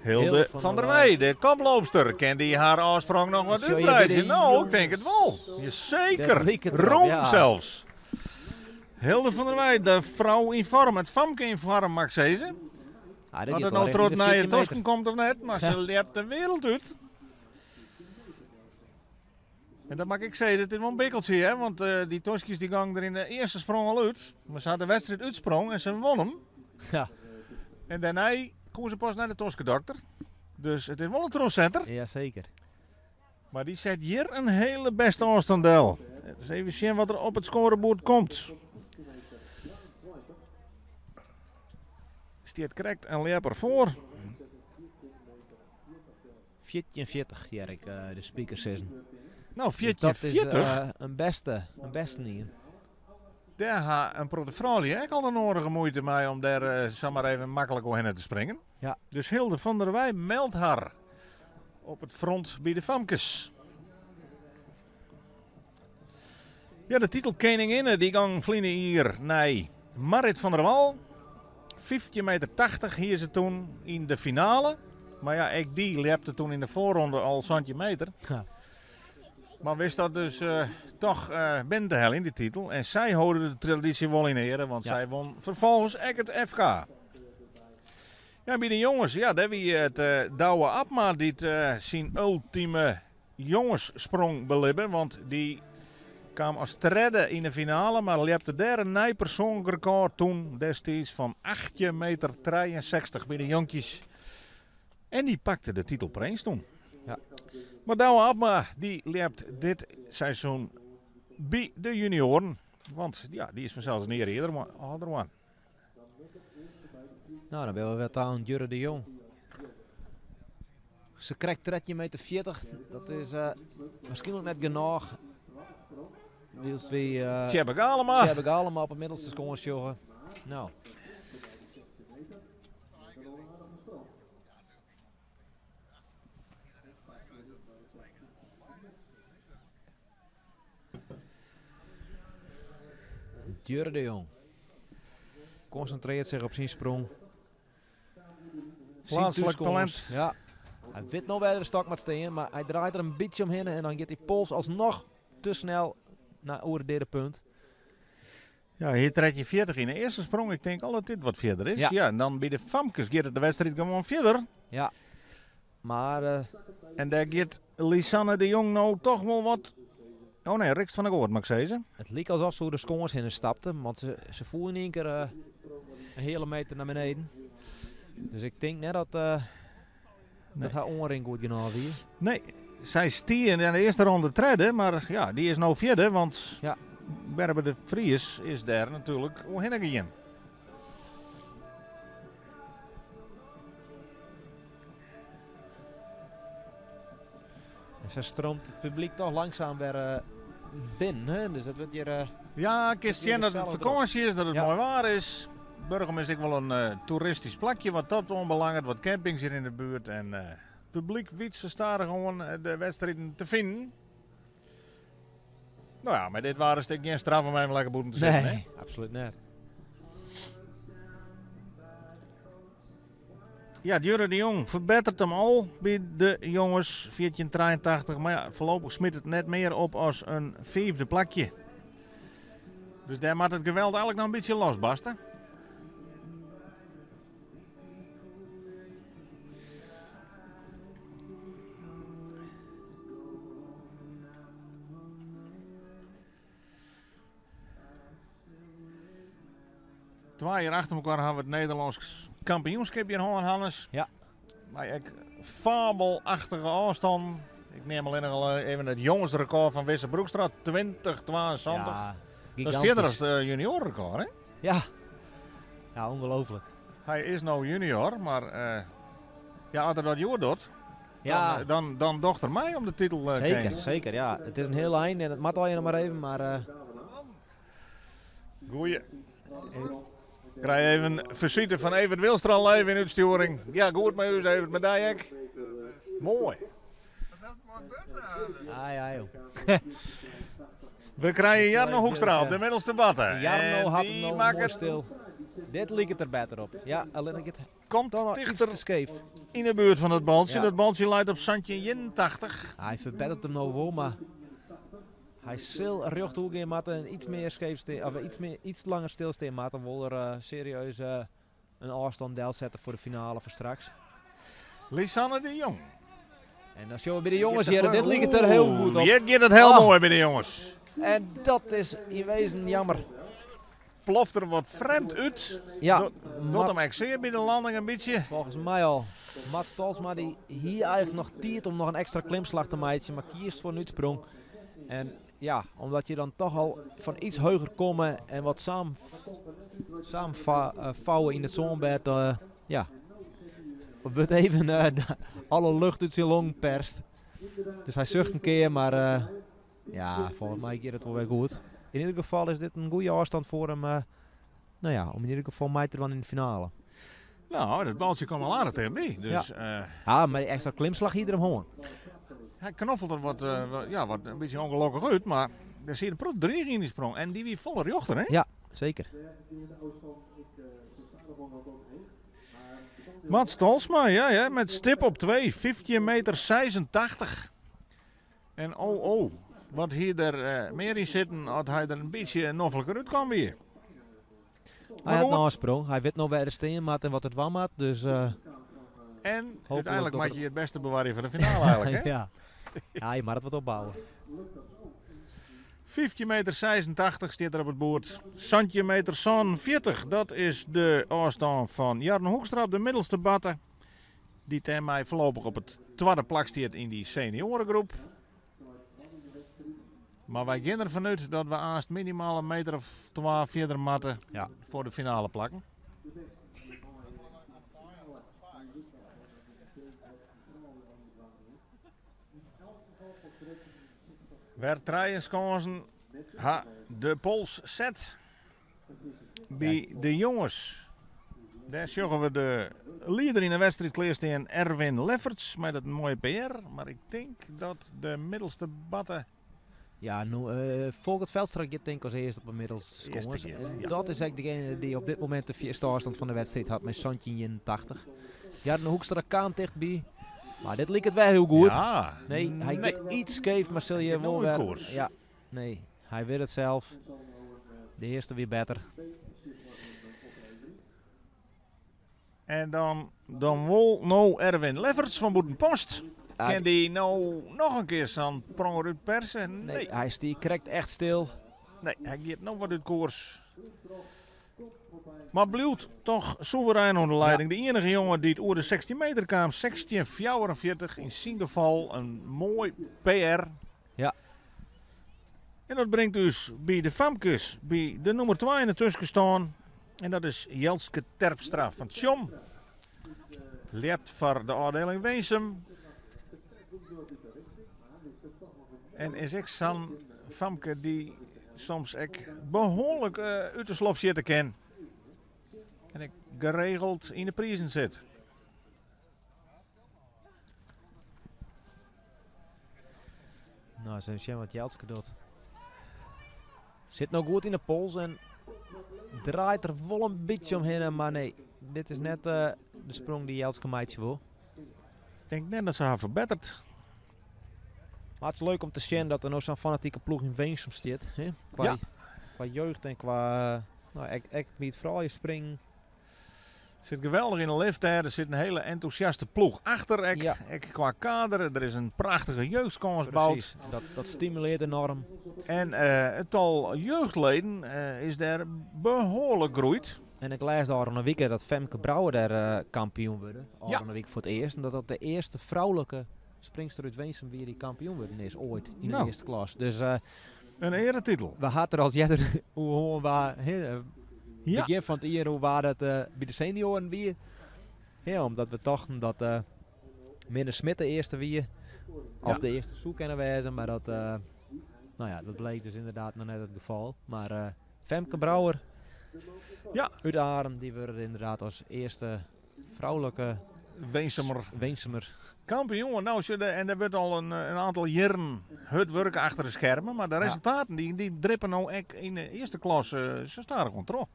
[SPEAKER 1] Hilde van der Weij, de koploopster, kin dy har ôfsprong noch wat útbreidzje? No, ik tink it wol. Jaseker. Rûm sels. Hilde van der Weij, de frou yn foarm, it famke yn foarm, mag ik sizze. Oft it no troch nije tosken komt of net, mar se ljept de wereld út. En dat mag ik sizze, it is wol in bikkeltsje, hè? Want dy toskjes dy gongen der yn de earste sprong al út. Mar se hat de wedstriid útsprong en se won him.
[SPEAKER 4] Ja.
[SPEAKER 1] En dêrnei koe se pas nei de toskedokter. Dus it is wol in trochsetter.
[SPEAKER 4] Jazeker.
[SPEAKER 1] Mar dy set hjir in hiele bêste ôfstân del. Dus even sjen wat der op it skoareboerd komt. Stiet krekt in ljepper foar.
[SPEAKER 4] 14,40 hear ik de speaker sizzen.
[SPEAKER 1] No, 14,40?
[SPEAKER 4] Dus dat is in bêste, in bêste ien.
[SPEAKER 1] Dêr ha in protte froulju ek al de nodige muoite mei om dêr samar even maklik oerhinne te springen.
[SPEAKER 4] Ja.
[SPEAKER 1] Dus Hilde van der Weij meldt har op it front by de famkes. Ja, de titel keninginne dy gong ferline jier nei Marrit van der Wal. 15 meter 80 hie se toen yn de finale. Mar ja, ek dy ljepte toen yn de foarronde al 17 meter.
[SPEAKER 4] Ja.
[SPEAKER 1] Mar wist dat dus uh, toch uh, binnen te heljen, die titel. En sy holden de traditie wol yn eare, want ja. sy won ferfolgens ek it FK. Ja, by de jonges, ja, dêr wie it uh, Douwe Abma dy't uh, syn ultime jongessprong belibbe, want dy kaam as tredde yn de finale, mar ljepte dêr in nij persoanlik rekôr toen destiids fan 18 meter 63 by de jonkjes. En dy pakte de titel prins toen.
[SPEAKER 4] Ja.
[SPEAKER 1] Mar Douwe Abma dy ljept dit seizoen by de junioaren, want ja, dy is fansels in jier earder âlder one.
[SPEAKER 4] No, dan binne we wer ta oan Djurre de Jong. Se krekt 13 meter 40. Dat is uh, waarskynlik net genôch. Wylst wy uh,
[SPEAKER 1] Tjebbe Galema.
[SPEAKER 4] Tjebbe Galema op 'e middelste skâns sjogge. No. Djurre de Jong concentreert zich op zijn sprong.
[SPEAKER 1] Plaatselijk talent.
[SPEAKER 4] Ja. Hy wit noch wêr de stok moat stean, mar hy draait der in bytsje omhinne en dan giet dy pols alsnoch te snel nei oer it deade punt.
[SPEAKER 1] Ja, hjir 13,40 yn de earste sprong. Ik tink al dat dit wat fierder is.
[SPEAKER 4] Ja.
[SPEAKER 1] Ja, en dan by de famkes giet it de wedstriid gewoan fierder.
[SPEAKER 4] Ja, mar... Uh...
[SPEAKER 1] En dêr giet Lisanne de Jong no toch wol wat... Oh nee, Rixt van der Goort, moat ik sizze.
[SPEAKER 4] It like alsof se oer de skâns hinne stapte, want se, se foel yn ien kear uh, in heale meter nei beneden. Dus ik tink net dat, uh, nee. dat har oanrin goed genôch wie.
[SPEAKER 1] Nee, sy stie yn de earste ronde tredde, mar ja, dy is no fjirde, want
[SPEAKER 4] ja.
[SPEAKER 1] Berber de Vries is dêr natuerlik oerhinne gien.
[SPEAKER 4] En sa streamt it publyk toch langsaam wer uh, binnen. Hè? Dus dat wurdt hjir. Uh,
[SPEAKER 1] ja, kinst sjen dat it fakânsje is, dat it
[SPEAKER 4] ja.
[SPEAKER 1] moai waar is. Burgum is ek wol in uh, toeristysk plakje wat dat oanbelanget. Wat campings hjir yn de buert. En uh, publyk wit se stadichoan de wedstriden te finen. No ja, mar dit waar is it gjin straf om even lekker bûten te sitten.
[SPEAKER 4] Nee, absolút net.
[SPEAKER 1] Ja, Djurre de Jong ferbetteret him al by de jonges 1483. Mar ja, foarlopich smyt it net mear op as in fiifde plakje. Dus dêr moat it geweld eigenlik noch in bytsje losbarste. Twa jier achter elkoar hawwe we it Nederlânsk kampioenskip hjir hân, Hannes.
[SPEAKER 4] Ja.
[SPEAKER 1] Mei ek fabelachtige ôfstannen. Ik neam allinnich al even it jongesrekôr fan Wisse Broekstra, 2072.
[SPEAKER 4] Ja,
[SPEAKER 1] dat is fierder as it juniorenrekôr, hè?
[SPEAKER 4] Ja. Ja, ongelooflijk.
[SPEAKER 1] Hy is no junior, mar uh, ja, as er dat hjoed docht,
[SPEAKER 4] ja.
[SPEAKER 1] dan, dan, dan docht er mei om de titel. Uh,
[SPEAKER 4] zeker, zeker. Ja. It is in hiel ein en it moat allegear noch mar even, mar... Uh...
[SPEAKER 1] Goeie. Krij even fisite fan Evert Wilstra live yn útstjoering. Ja, goed mei ús Evert, mei dy ek. Moai.
[SPEAKER 4] Ah, ja, joh.
[SPEAKER 1] We krije Jarno Hoekstra op de middelste batte.
[SPEAKER 4] Jarno
[SPEAKER 1] En
[SPEAKER 4] hat hem
[SPEAKER 1] die
[SPEAKER 4] no moai
[SPEAKER 1] makket
[SPEAKER 4] stil. Dit liket der better op. Ja, allinnich it
[SPEAKER 1] komt
[SPEAKER 4] toch noch iets
[SPEAKER 1] tichter
[SPEAKER 4] te skeef.
[SPEAKER 1] yn de buert fan it baltsje.
[SPEAKER 4] Ja.
[SPEAKER 1] Dat baltsje leit op santjin 81.
[SPEAKER 4] Hy ferbetteret him no wol, mar hy sil rjocht oergean moatte en iets mear skeef stean, of iets mear, iets langer stilstean moatte. Wol er serieus in ôfstân delsette foar de finale foar straks.
[SPEAKER 1] Lisanne de Jong.
[SPEAKER 4] En dan sjogge we by de jonges hjir, dit liket der hiel goed op.
[SPEAKER 1] Hjir giet it hiel
[SPEAKER 4] Ah.
[SPEAKER 1] moai by de jonges.
[SPEAKER 4] En dat is yn wezen jammer.
[SPEAKER 1] Ploft der wat frjemd út.
[SPEAKER 4] Ja,
[SPEAKER 1] Docht
[SPEAKER 4] Mat-
[SPEAKER 1] him ek sear by de landing in bytsje.
[SPEAKER 4] Folgens my al. Mats Tolsma dy hie eigentlik noch tiid om noch in ekstra klimslach te meitsjen, mar kiest foar in útsprong. En ja, omdat je dan toch al fan iets heger komme en wat samen vouwen yn it sânbêd, ja, wurdt even alle lucht út syn long perst. Dus hy sucht in kear, mar ja, folgens my giet it wol wer goed. Yn ieder gefal is dit in goede ôfstân foar him, nou ja, om yn ieder gefal mei te dwaan yn de finale.
[SPEAKER 1] Nou, dat baltsje komt al aardich tichtby. Dus,
[SPEAKER 4] Ja, mar dy ekstra klimslach hie er him hân.
[SPEAKER 1] Hy knoffelt der wat, ja, wat in bytsje ûngelokkich út, mar der sit in protte driich yn dy sprong. En dy wie folle rjochter, hè?
[SPEAKER 4] Ja, seker.
[SPEAKER 1] Mats Tolsma, ja, ja, met stip op 2, 15 meter 86. En oh, oh, wat hie der mear yn sitten as hy der in bytsje nofliker út kaam wie.
[SPEAKER 4] Hy hat
[SPEAKER 1] goed.
[SPEAKER 4] noch in sprong. Hy wit noch wêr er stean moat en wat er dwaan moat. Dus,
[SPEAKER 1] En
[SPEAKER 4] Hopelijk
[SPEAKER 1] úteinlik
[SPEAKER 4] dat
[SPEAKER 1] moat
[SPEAKER 4] er
[SPEAKER 1] je it bêste bewarje foar de finale eigentlik, hè?
[SPEAKER 4] Ja. Ja, je moat it wat opbouwe.
[SPEAKER 1] 15 meter 86 stiet der op it boerd. Santjin meter 47, dat is de ôfstân fan Jarno Hoekstra op de middelste batte. Dy't dêrmei foarlopich op it twadde plak stiet yn dy senioaregroep. Mar wy gean derfan út dat we aanst minimaal in meter of twa fierder moatte foar de finale plakken. Wer trije skânsen ha de pols set by de jonges. Dêr sjogge we de lieder yn de wedstriid klearstean, Erwin Lefferts, mei dat moaie PR. Mar ik tink dat de middelste batte
[SPEAKER 4] Ja, no, Folkert Veldstra giet tink ik as earste op de middelste
[SPEAKER 1] Earste
[SPEAKER 4] skâns.
[SPEAKER 1] giet,
[SPEAKER 4] En
[SPEAKER 1] ja.
[SPEAKER 4] dat is ek degene dy't op dit momint de fierste ôfstân fan de wedstriid hat mei 17,81. Jarno Hoekstra kaam tichtby. Mar dit liket wer hiel goed.
[SPEAKER 1] Ja.
[SPEAKER 4] Nee, hy
[SPEAKER 1] Nee.
[SPEAKER 4] giet iets skeef, mar sil
[SPEAKER 1] Hy
[SPEAKER 4] je
[SPEAKER 1] giet
[SPEAKER 4] wol
[SPEAKER 1] no út
[SPEAKER 4] wer
[SPEAKER 1] koers.
[SPEAKER 4] Ja, nee, hy wit it sels. De earste wie better.
[SPEAKER 1] En dan wol no Erwin Lefferts fan Bûtenpost. Kin dy no noch in kear sa'n pronger útperse?
[SPEAKER 4] Nee,
[SPEAKER 1] Nee.
[SPEAKER 4] hy stie krekt echt stil.
[SPEAKER 1] Nee, hy giet noch wat út koers. Mar bliuwt toch soeverein oan de lieding. De iennige jonge dy't oer de 16 meter kaam, 16,44. Yn syn gefal in moai PR. En dat bringt ús by de famkes, by de nûmer 2 yn de tuskenstân. En dat is Jelske Terpstra fan Tsjom. Ljept foar de ôfdieling Winsum. En is ek sa'n famke dy't soms ek behoarlik út de slof sjitte kin. En ek geregeld yn de prizen sit.
[SPEAKER 4] Nou, eens even sjen wat Jelske docht. Sit no goed yn de pols en draait der wol in bytsje omhinne, mar nee, dit is net de sprong dy't Jelske meitsje wol.
[SPEAKER 1] Ik tink net dat se har ferbetteret.
[SPEAKER 4] Mar it is leuk om te sjen dat der no sa'n fanatike ploech yn Winsum stiet. Hè? Kwa jeugd en kwa, nou, ek by it frouljusspringen.
[SPEAKER 1] Sit geweldich yn de lift dêr. Der sit in hiele entûsjaste ploech achter. Ek, ek kwa kader. Der is in prachtige jeugdskâns boud.
[SPEAKER 4] Precies. Dat stimulearret enoarm.
[SPEAKER 1] En it tal jeugdleden is dêr behoarlik groeid.
[SPEAKER 4] En ik lês de ôfrûne wike dat Femke Brouwer dêr kampioen wurde. Ôfrûne wike foar it earst. En dat dat de earste froulike springster út Winsum wie dy't kampioen wurden is oait yn de earste klas. Dus,
[SPEAKER 1] In earetitel.
[SPEAKER 4] We ha it der al earder oer hân wa, hè, begjin fan it jier hoe wa dat by de senioaren wie. Ja, omdat we tochten dat Minne Smit de earste wie. Of de earste soe kinne wêze, mar dat, nou ja, dat bleek dus ynderdaad noch net it gefal. Mar Femke Brouwer út Arum, dy wurde ynderdaad as earste froulike.
[SPEAKER 1] Winsumer.
[SPEAKER 4] Winsumer.
[SPEAKER 1] Kampioen, nou, en der wurdt al in aantal jierren hurd wurke achter de skermen, mar de resultaten dy, dy drippe no ek yn de earste klasse sa stadichoan troch.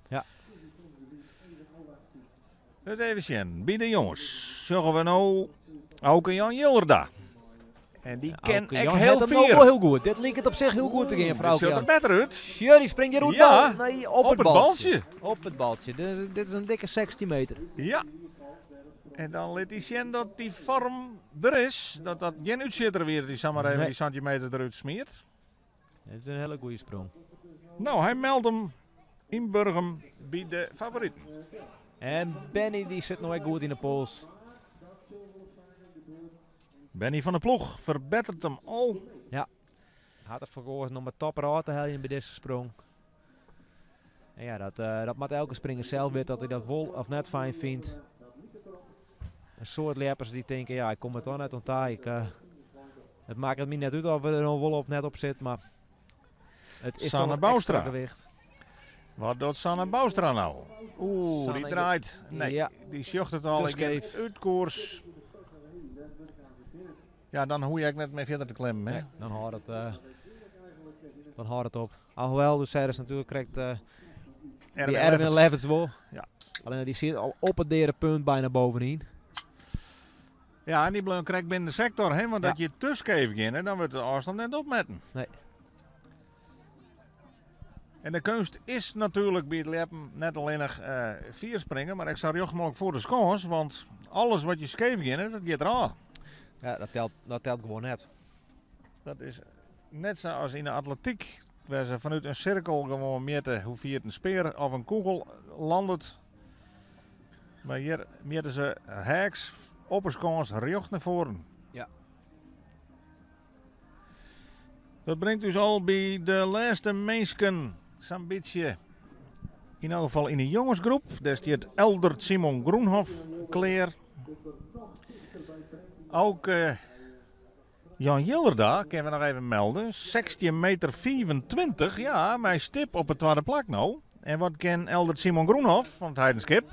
[SPEAKER 1] Dus even sjen, by de jonges sjogge we no Auke Jan Jilderda. En dy ken
[SPEAKER 4] Auke
[SPEAKER 1] ek
[SPEAKER 4] Jan
[SPEAKER 1] heel
[SPEAKER 4] hat him no
[SPEAKER 1] fier.
[SPEAKER 4] wol hiel goed. Dit liket op sich hiel goed te gean foar
[SPEAKER 1] Dit
[SPEAKER 4] Auke
[SPEAKER 1] sjocht
[SPEAKER 4] Jan.
[SPEAKER 1] der better út.
[SPEAKER 4] Sjoch, dy springt hjir oer
[SPEAKER 1] Ja,
[SPEAKER 4] bal. Nee, op,
[SPEAKER 1] op
[SPEAKER 4] het
[SPEAKER 1] het
[SPEAKER 4] baltsje.
[SPEAKER 1] baltsje.
[SPEAKER 4] Op it baltsje. Dit is in dikke 16 meter.
[SPEAKER 1] Ja. En dan lit hy sjen dat dy foarm der is. Dat dat gjin útsjitter wie dy't samar even
[SPEAKER 4] Nee.
[SPEAKER 1] dy sintimeter derút smiet.
[SPEAKER 4] Dit is in hiele goede sprong.
[SPEAKER 1] No, hy meldt him yn Burgum by de favoriten.
[SPEAKER 4] En Benny dy sit no ek goed yn de pols.
[SPEAKER 1] Benny van der Ploeg ferbetteret him al.
[SPEAKER 4] Ja. Hat derfoar keazen om it topper ôf te heljen by dizze sprong. En ja, dat moat elke springer sels witte dat hy dat wol of net fijn fynt. In soad ljeppers dy tinke, ja, ik kom der dochs net oan ta. It makket my net út oft der no wol of net op sit, mar it is
[SPEAKER 1] Sanne
[SPEAKER 4] dochs in
[SPEAKER 1] Bouwstra.
[SPEAKER 4] ekstra gewicht.
[SPEAKER 1] Wat docht Sanne Bouwstra no? Oeh,
[SPEAKER 4] Sanne
[SPEAKER 1] dy draait. Nee, dy sjocht it al.
[SPEAKER 4] Te
[SPEAKER 1] Ik gean
[SPEAKER 4] skeef.
[SPEAKER 1] út koers. Ja, dan hoech je ek net mear fierder te klimmen. Hè?
[SPEAKER 4] Nee, dan hâldt it op. Alhoewol, dus is natuerlik krekt
[SPEAKER 1] Erwin
[SPEAKER 4] by Erwin
[SPEAKER 1] Lefferts.
[SPEAKER 4] Lefferts wol. Allinnich dy sit al op it deade punt byna boppe-yn.
[SPEAKER 1] Ja, en dy bleau krekt binnen de sektor, hè? Want as je te skeef geane, dan wurdt de ôfstân net opmetten.
[SPEAKER 4] Nee.
[SPEAKER 1] En de keunst is natuerlik by it ljeppen net allinnich fier springe, mar ek sa rjocht mooglik foar de skâns, want alles wat je skeef geane, dat giet derôf.
[SPEAKER 4] Ja, dat telt gewoan net.
[SPEAKER 1] Dat is net sa as yn de atletyk, wêr't se fanút in sirkel gewoan mjitte hoe fier in spear of in kûgel lannet. Mar hjir mjitte se heaks op 'e skâns rjocht nei foaren. Dat bringt ús al by de lêste minsken, sa'n bytsje. Yn elk gefal yn de jongesgroep. Dêr stiet Eldert Simon Groenhof klear. Ook Jan Jilderda kinne we noch even melde. 16 meter 25, ja, mei stip op it twadde plak no. En wat kin Eldert Simon Groenhof fan It Heidenskip?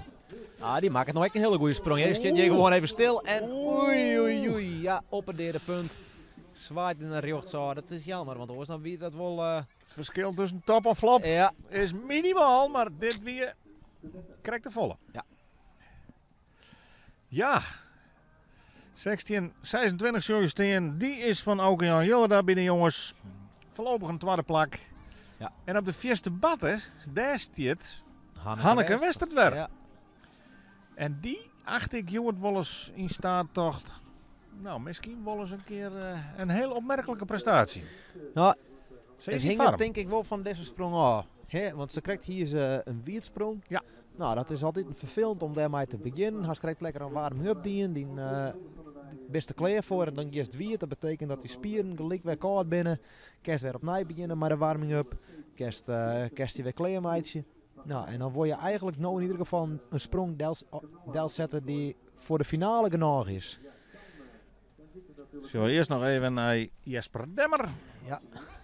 [SPEAKER 4] Ah, dy makket no ek in hiele goede sprong. Ja, dy stiet hjir gewoan even stil en oei, oei, oei. Ja, op it deade punt. Swaait yn de rjochtshâld. Dat is jammer, want oars dan wie dat wol
[SPEAKER 1] It ferskil tusken top en flop is minimaal, mar dit wie krekt te folle. Ja. 16, 26 sil je stean. Dy is fan Auke Jan Jilderda by de jonges. Foarlopich in twadde plak. En op de fierste batte, dêr stiet
[SPEAKER 4] Hanneke
[SPEAKER 1] Hanneke
[SPEAKER 4] Westert.
[SPEAKER 1] Westert wer. En dy acht ik hjoed wolris yn staat tocht. No, miskien wolris in kear in hiel opmerklike prestaasje.
[SPEAKER 4] No,
[SPEAKER 1] Ze
[SPEAKER 4] it
[SPEAKER 1] is yn
[SPEAKER 4] hinget
[SPEAKER 1] foarm.
[SPEAKER 4] tink ik wol fan dizze sprong ôf. Hè? Want se krekt hie se in wierdsprong. No, dat is altyd ferfelend om dêrmei te begjinnen. Hast krekt lekker in warming-up dien, dyn bist der klear foar en dan giest wiet. Dat betekent dat dy spieren gelyk wer kâld binne. Kinst wer opnij begjinne mei de warming-up. Kinst dy wer klear meitsje. No, en dan wol je eigenlik no yn ieder gefal in sprong delsette dy't foar de finale genôch is.
[SPEAKER 1] Sille we earst noch even nei Jesper Demmer.
[SPEAKER 4] Ja,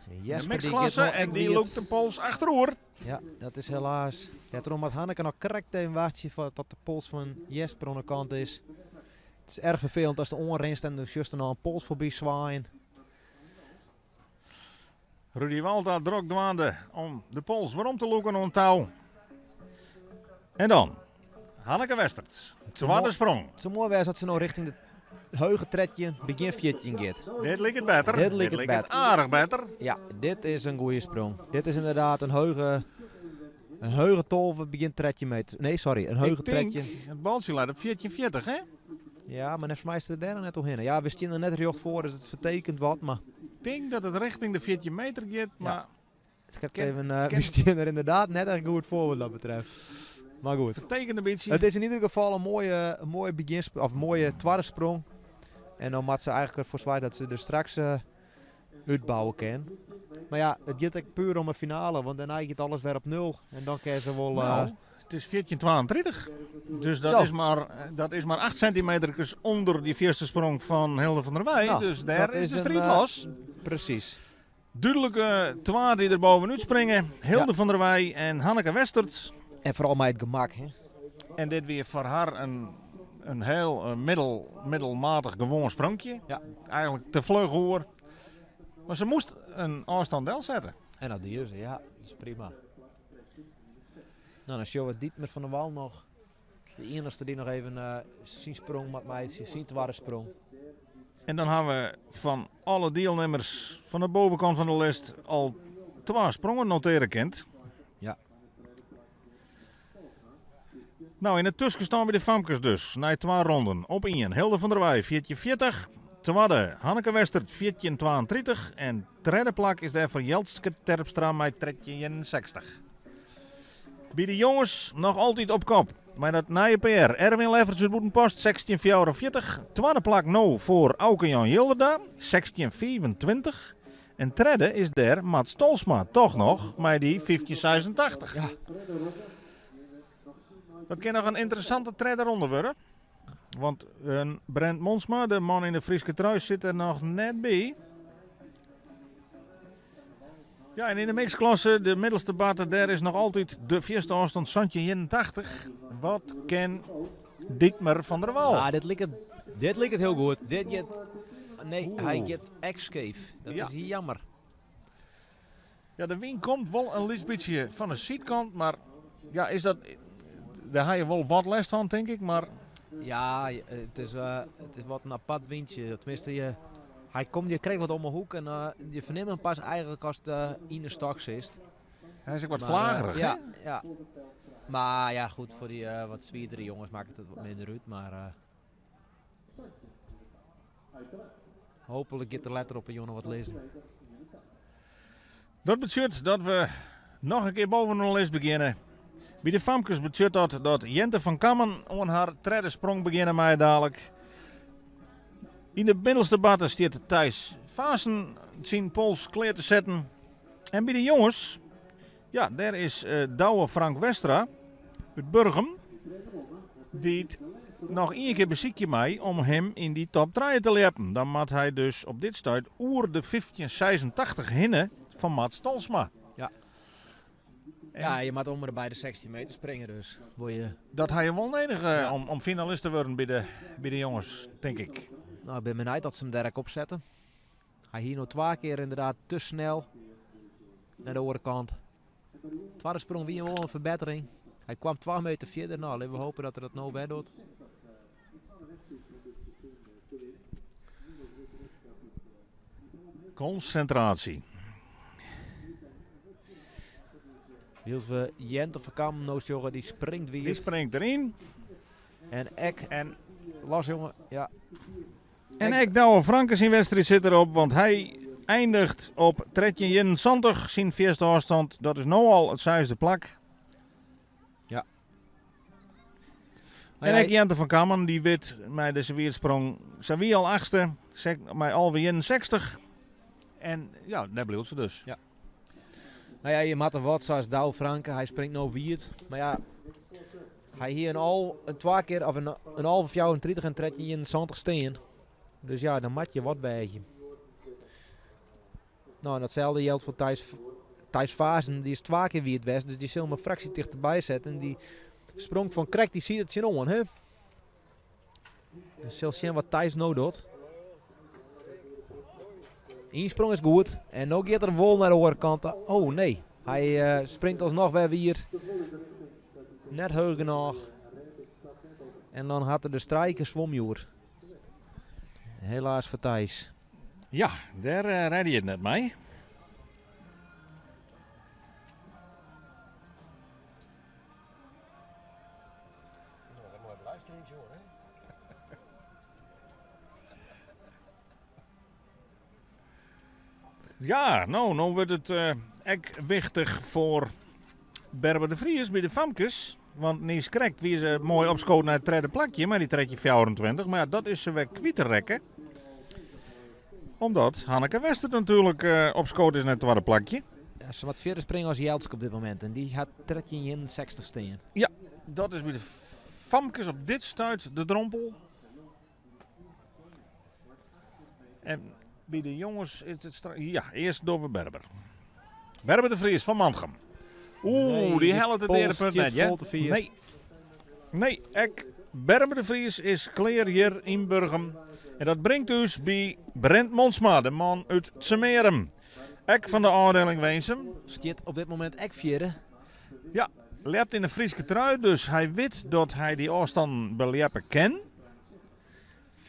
[SPEAKER 1] De
[SPEAKER 4] Jesper die
[SPEAKER 1] mixklasse
[SPEAKER 4] giet noch
[SPEAKER 1] en
[SPEAKER 4] ek
[SPEAKER 1] dy
[SPEAKER 4] wiet.
[SPEAKER 1] lûkt de pols achteroer.
[SPEAKER 4] Ja, dat is helaas. Ja, dêrom moat Hanneke noch krekt even wachtsje foardat de pols fan Jesper oan de kant is. It is erch ferfelend ast oanrinst en dan sjochst der noch in pols foarby swaaien.
[SPEAKER 1] Rudy Walta drok dwaande om de pols werom te lûken oan tou. En dan Hanneke Westert.
[SPEAKER 4] Het soe
[SPEAKER 1] Twadde sprong.
[SPEAKER 4] It soe moai wêze as se no rjochting de hege 13, begjin 14 giet.
[SPEAKER 1] Dit liket better.
[SPEAKER 4] Dit liket
[SPEAKER 1] Dit liket
[SPEAKER 4] better.
[SPEAKER 1] aardich better.
[SPEAKER 4] Ja, dit is in goede sprong. Dit is ynderdaad in hege 12, begjin 13 meter. Nee, sorry, in hege
[SPEAKER 1] Ik tink,
[SPEAKER 4] 13.
[SPEAKER 1] it baltsje leit op 14,40, hè?
[SPEAKER 4] Ja, mar neffens my is it dêr noch net oerhinne. Ja, we steane der net rjocht foar, dus it fertekent wat, mar
[SPEAKER 1] Ik tink dat it rjochting de 14 meter giet, mar
[SPEAKER 4] Het scherpt even, we steane der ynderdaad net echt goed foar wat dat betreft. Mar goed.
[SPEAKER 1] Fertekent in bytsje.
[SPEAKER 4] It is yn ieder gefal in moaie begjin, of moaie twadde sprong. En dan moat se eigenlik derfoar soargje dat se der straks útbouwe kin. Mar ja, it giet ek puer om 'e finale, want dêrnei giet alles wer op nul. En dan kin se wol,
[SPEAKER 1] No, it is 14,32. Dus
[SPEAKER 4] Zo.
[SPEAKER 1] dat is mar 8 sintimeter ûnder dy earste sprong fan Hilde van der Weij.
[SPEAKER 4] Nou,
[SPEAKER 1] dus dêr
[SPEAKER 4] dat
[SPEAKER 1] is
[SPEAKER 4] is
[SPEAKER 1] de
[SPEAKER 4] een,
[SPEAKER 1] striid los.
[SPEAKER 4] Precies.
[SPEAKER 1] Dúdlike twa dy't der boppe-út springe. Hilde van der Weij en Hanneke Westert.
[SPEAKER 4] En foaral mei it gemak. Hè?
[SPEAKER 1] En dit wie foar har in In hiel eh, middel, middelmatich gewoan spronkje.
[SPEAKER 4] Ja.
[SPEAKER 1] Eigenlik te fluch oer. Mar se moast in ôfstân delsette.
[SPEAKER 4] En dat die se, ja. Dat is prima. Nou, dan sjogge we Dietmar van der Wal noch. De iennichste dy't noch even uh, syn sprong moat meitsje, syn twadde sprong.
[SPEAKER 1] En dan ha we fan alle dielnimmers fan de bovenkant fan de list al twa sprongen notearje kind.
[SPEAKER 4] Ja.
[SPEAKER 1] Nou, yn de tuskenstân by de famkes dus. Nei twa ronden. Op ien Hilde van der Weij 1440. Twadde Hanneke Westert 1432. En tredde plak is dêr foar Jeltske Terpstra mei 1361. By de jonges noch altyd op kop mei dat nije PR. Erwin Lefferts út Bûtenpost 1644. Twadde plak no foar Auke Jan Jilderda 1625. En tredde is dêr Mats Tolsma, toch noch mei dy 1586.
[SPEAKER 4] Ja.
[SPEAKER 1] Dat kin noch in ynteressante tredde ronde wurde. Want in Brent Monsma, de man yn de Fryske trui, sit der noch net by. Ja, en yn de mixklasse, de middelste barte, dêr is noch altyd de fierste ôfstân 1781. Wat kin Dietmar van der Wal?
[SPEAKER 4] Ah, dit liket, dit liket hiel goed. Dit giet, nee, hy giet ek skeef. Dat
[SPEAKER 1] Ja.
[SPEAKER 4] is jammer.
[SPEAKER 1] Ja, de wyn komt wol in lyts bytsje fan de sydkant, mar ja, is dat, dêr ha je wol wat lêst fan, tink ik, mar...
[SPEAKER 4] Ja, it is wat in apart wyntsje. Tenminste, je, hy komt je krekt wat om 'e hoek en je fernimme him pas eigenlik ast yn de stok sitst.
[SPEAKER 1] Hy is ek wat
[SPEAKER 4] Maar,
[SPEAKER 1] flagerich,
[SPEAKER 4] ja,
[SPEAKER 1] hè?
[SPEAKER 4] ja. Mar ja, goed, foar dy wat swierdere jonges makket it wat minder út, mar hooplik giet der letter op 'e jûn noch wat lizzen.
[SPEAKER 1] Dat betsjut dat we noch in kear boven oan de list begjinne. By de famkes betsjut dat dat Jente van Kammen oan har tredde sprong begjinne mei dalik. Yn de middelste barte stiet Thijs Vaassen syn pols klear te setten. En by de jonges, ja, dêr is eh, Douwe Frank Westra út Burgum, dy't noch ien kear besykje mei om him yn dy top trije te ljeppen. Dan moat hy dus op dit stuit oer de 1586 hinne fan Mats Tolsma.
[SPEAKER 4] Ja.
[SPEAKER 1] En
[SPEAKER 4] Ja, je moat om en by de 16 meter springe, dus wol je...
[SPEAKER 1] Dat ha je wol nedich eh, om finalist te wurden by de jonges, tink ik.
[SPEAKER 4] Nou, ik bin benijd dat se him dêr ek opsette. Hy hie no twa kear ynderdaad te snel nei de oare kant. Twadde sprong wie wol in ferbettering. Hy kaam 2 meter fierder. Nou, litte we hoopje dat er dat no wer docht.
[SPEAKER 1] Konsintraasje.
[SPEAKER 4] Wylst we Jente van Kammen no sjogge, dy springt
[SPEAKER 1] Dy
[SPEAKER 4] wier.
[SPEAKER 1] springt deryn.
[SPEAKER 4] En ek
[SPEAKER 1] En,
[SPEAKER 4] los jonge, ja.
[SPEAKER 1] en ek Douwe Franke syn wedstriid sit derop, want hy eindiget op 13,71 syn fierste ôfstân. Dat is no al it seisde plak.
[SPEAKER 4] Ja.
[SPEAKER 1] En
[SPEAKER 4] ja,
[SPEAKER 1] ek Jente van Kammen, dy wit mei dizze wierdsprong, se wie al achtste, mei 11,61. En ja, dêr bliuwt se dus.
[SPEAKER 4] Ja. Nou ja, je moat der wat, sa as Douwe Franke, hy springt no wiet. Mar ja, hy hie in al in twa kear of in, in 11,34 en 13,71 stean. Dus ja, dan moat je wat weagje. Nou, en datselde jildt foar Thijs, Thijs Vaassen, dy is twa kear wiet west, dus dy sil him in fraksje tichterby sette. En dy sprong fan krekt, dy siet it tsjinoan, hè? Dus sil sjen wat Thijs no docht. Ien sprong is goed. En no giet er wol nei de oare kant. Oh nee, hy eh, springt alsnoch wer wier. Net heech genôch. En dan hat er de strike swomjoer. Helaas foar Thijs.
[SPEAKER 1] Ja, dêr uh, rêde je it net mei.
[SPEAKER 6] Nou, dat mooi livestream, hoor, hè?
[SPEAKER 1] Ja, no, no wurdt it eh, ek wichtich foar Berber de Vries by de famkes. Want niiskrekt wie se moai opskood nei it tredde plakje, mei dy 13,24. Mar ja, dat is se wer kwytrekke. Omdat Hanneke Westert natuerlik eh, opskood is nei it twadde plakje.
[SPEAKER 4] Ja, se moat fierder springe as Jeltske op dit momint. En dy hat 13,61 stean.
[SPEAKER 1] Ja, dat is by de famkes op dit stuit de drompel. En by de jonges is it stra- Ja, earst dogge we Berber. Berber de Vries fan Mantgum. Oeh,
[SPEAKER 4] Nee,
[SPEAKER 1] dy
[SPEAKER 4] die
[SPEAKER 1] hellet it
[SPEAKER 4] pols
[SPEAKER 1] earepunt
[SPEAKER 4] stiet
[SPEAKER 1] net, hè?
[SPEAKER 4] fol te fier.
[SPEAKER 1] Nee. Nee, ek. Berber de Vries is klear hjir yn Burgum. En dat bringt ús by Brent Monsma, de man út Tzummarum. Ek fan de ôfdieling Winsum.
[SPEAKER 4] Stiet op dit momint ek fjirde.
[SPEAKER 1] Ja, ljept yn de Fryske trui, dus hy wit dat hy dy ôfstannen beljeppe kin.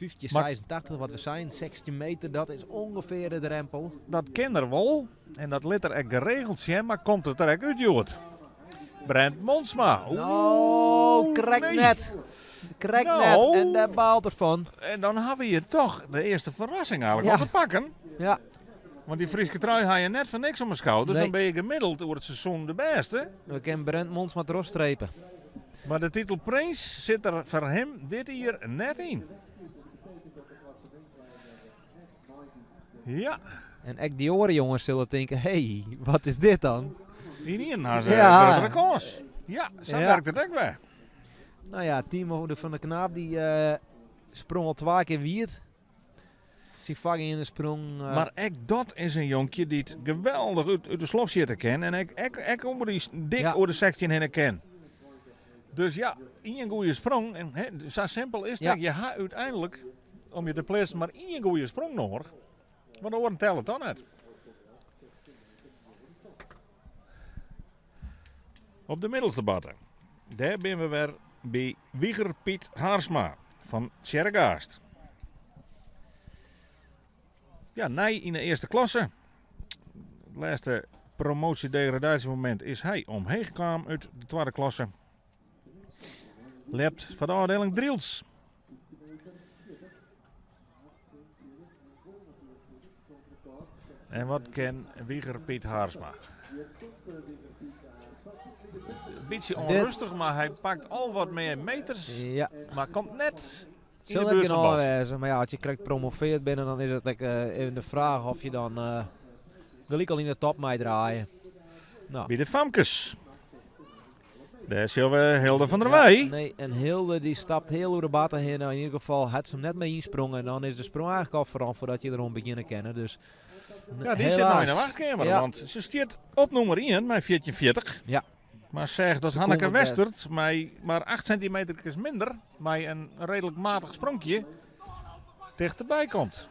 [SPEAKER 4] 1586, wat we seinen, 16 meter, dat is ûngefear de drempel.
[SPEAKER 1] Dat kin er wol en dat lit er ek geregeld sjen, mar komt it der ek út hjoed? Brent Monsma.
[SPEAKER 4] No, krekt
[SPEAKER 1] nee.
[SPEAKER 4] net. Krekt
[SPEAKER 1] Nou.
[SPEAKER 4] net. En dêr baalt er fan.
[SPEAKER 1] En dan hawwe we hjir toch de earste ferrassing eigentlik
[SPEAKER 4] Ja.
[SPEAKER 1] al te pakken.
[SPEAKER 4] Ja.
[SPEAKER 1] Want dy Fryske trui ha je net foar niks om 'e skouders.
[SPEAKER 4] Nee.
[SPEAKER 1] Dan binne je gemiddeld oer it seizoen de bêste.
[SPEAKER 4] We kinne Brent Monsma trochstrepe.
[SPEAKER 1] Mar de titel prins sit der foar him dit jier net yn. Ja.
[SPEAKER 4] En ek dy oare jonges sille tinke, hey, wat is dit dan?
[SPEAKER 1] Ynienen ha se
[SPEAKER 4] Ja.
[SPEAKER 1] in gruttere kâns. Ja, sa
[SPEAKER 4] Ja.
[SPEAKER 1] werkt it ek wer.
[SPEAKER 4] Nou ja, Timo de van der Knaap dy sprong al twa kear wiet. Syn foargeande sprong.
[SPEAKER 1] Mar ek dat is in jonkje dy't geweldich út de slof sjitte kin. En ek oer dy dik
[SPEAKER 4] Ja.
[SPEAKER 1] oer de 16 hinne kin. Dus ja, ien goede sprong. En hè, sa simpel is it.
[SPEAKER 4] Ja.
[SPEAKER 1] Je ha úteinlik, om je te pleatsen, mar ien goede sprong nedich. Want de oaren telle dan net. Op de middelste batte. Dêr binne we wer by Wieger Piet Haarsma fan Tsjerkegaast. Ja, nij yn de earste klasse. It lêste promoasje-degradaasjemomint is hy omheech kaam út de twadde klasse. Ljept foar de ôfdieling Drylts. En wat kin Wieger Piet Haarsma? In bytsje ûnrêstich, mar hy pakt al wat mear meters.
[SPEAKER 4] Ja.
[SPEAKER 1] Mar komt net yn
[SPEAKER 4] Sil
[SPEAKER 1] de
[SPEAKER 4] net
[SPEAKER 1] buert fan
[SPEAKER 4] genôch
[SPEAKER 1] Bas.
[SPEAKER 4] wêze, mar ja, as je krekt promoveard binne, dan is it ek even de fraach oft je dan gelyk al yn de top meidraaie. Nou.
[SPEAKER 1] By de famkes. Dêr sjogge we Hilde van der
[SPEAKER 4] Ja,
[SPEAKER 1] Weij.
[SPEAKER 4] nee, en Hilde dy stapt hiel oer de batte hinne. Yn ieder gefal hat se him net mear ynsprongen. En dan is de sprong eigentlik al foaral foardat je deroan begjinne kinne. Dus
[SPEAKER 1] Ja, dy sit no yn de
[SPEAKER 4] helaas.
[SPEAKER 1] wachtkeamer,
[SPEAKER 4] Ja.
[SPEAKER 1] want se stiet op nûmer 1 mei 1440.
[SPEAKER 4] Ja.
[SPEAKER 1] Mar seach dat
[SPEAKER 4] Se
[SPEAKER 1] Hanneke
[SPEAKER 4] komt it bêst.
[SPEAKER 1] Westert mei mar 8 sintimeter minder, mei in reedlik matich spronkje, tichterby komt.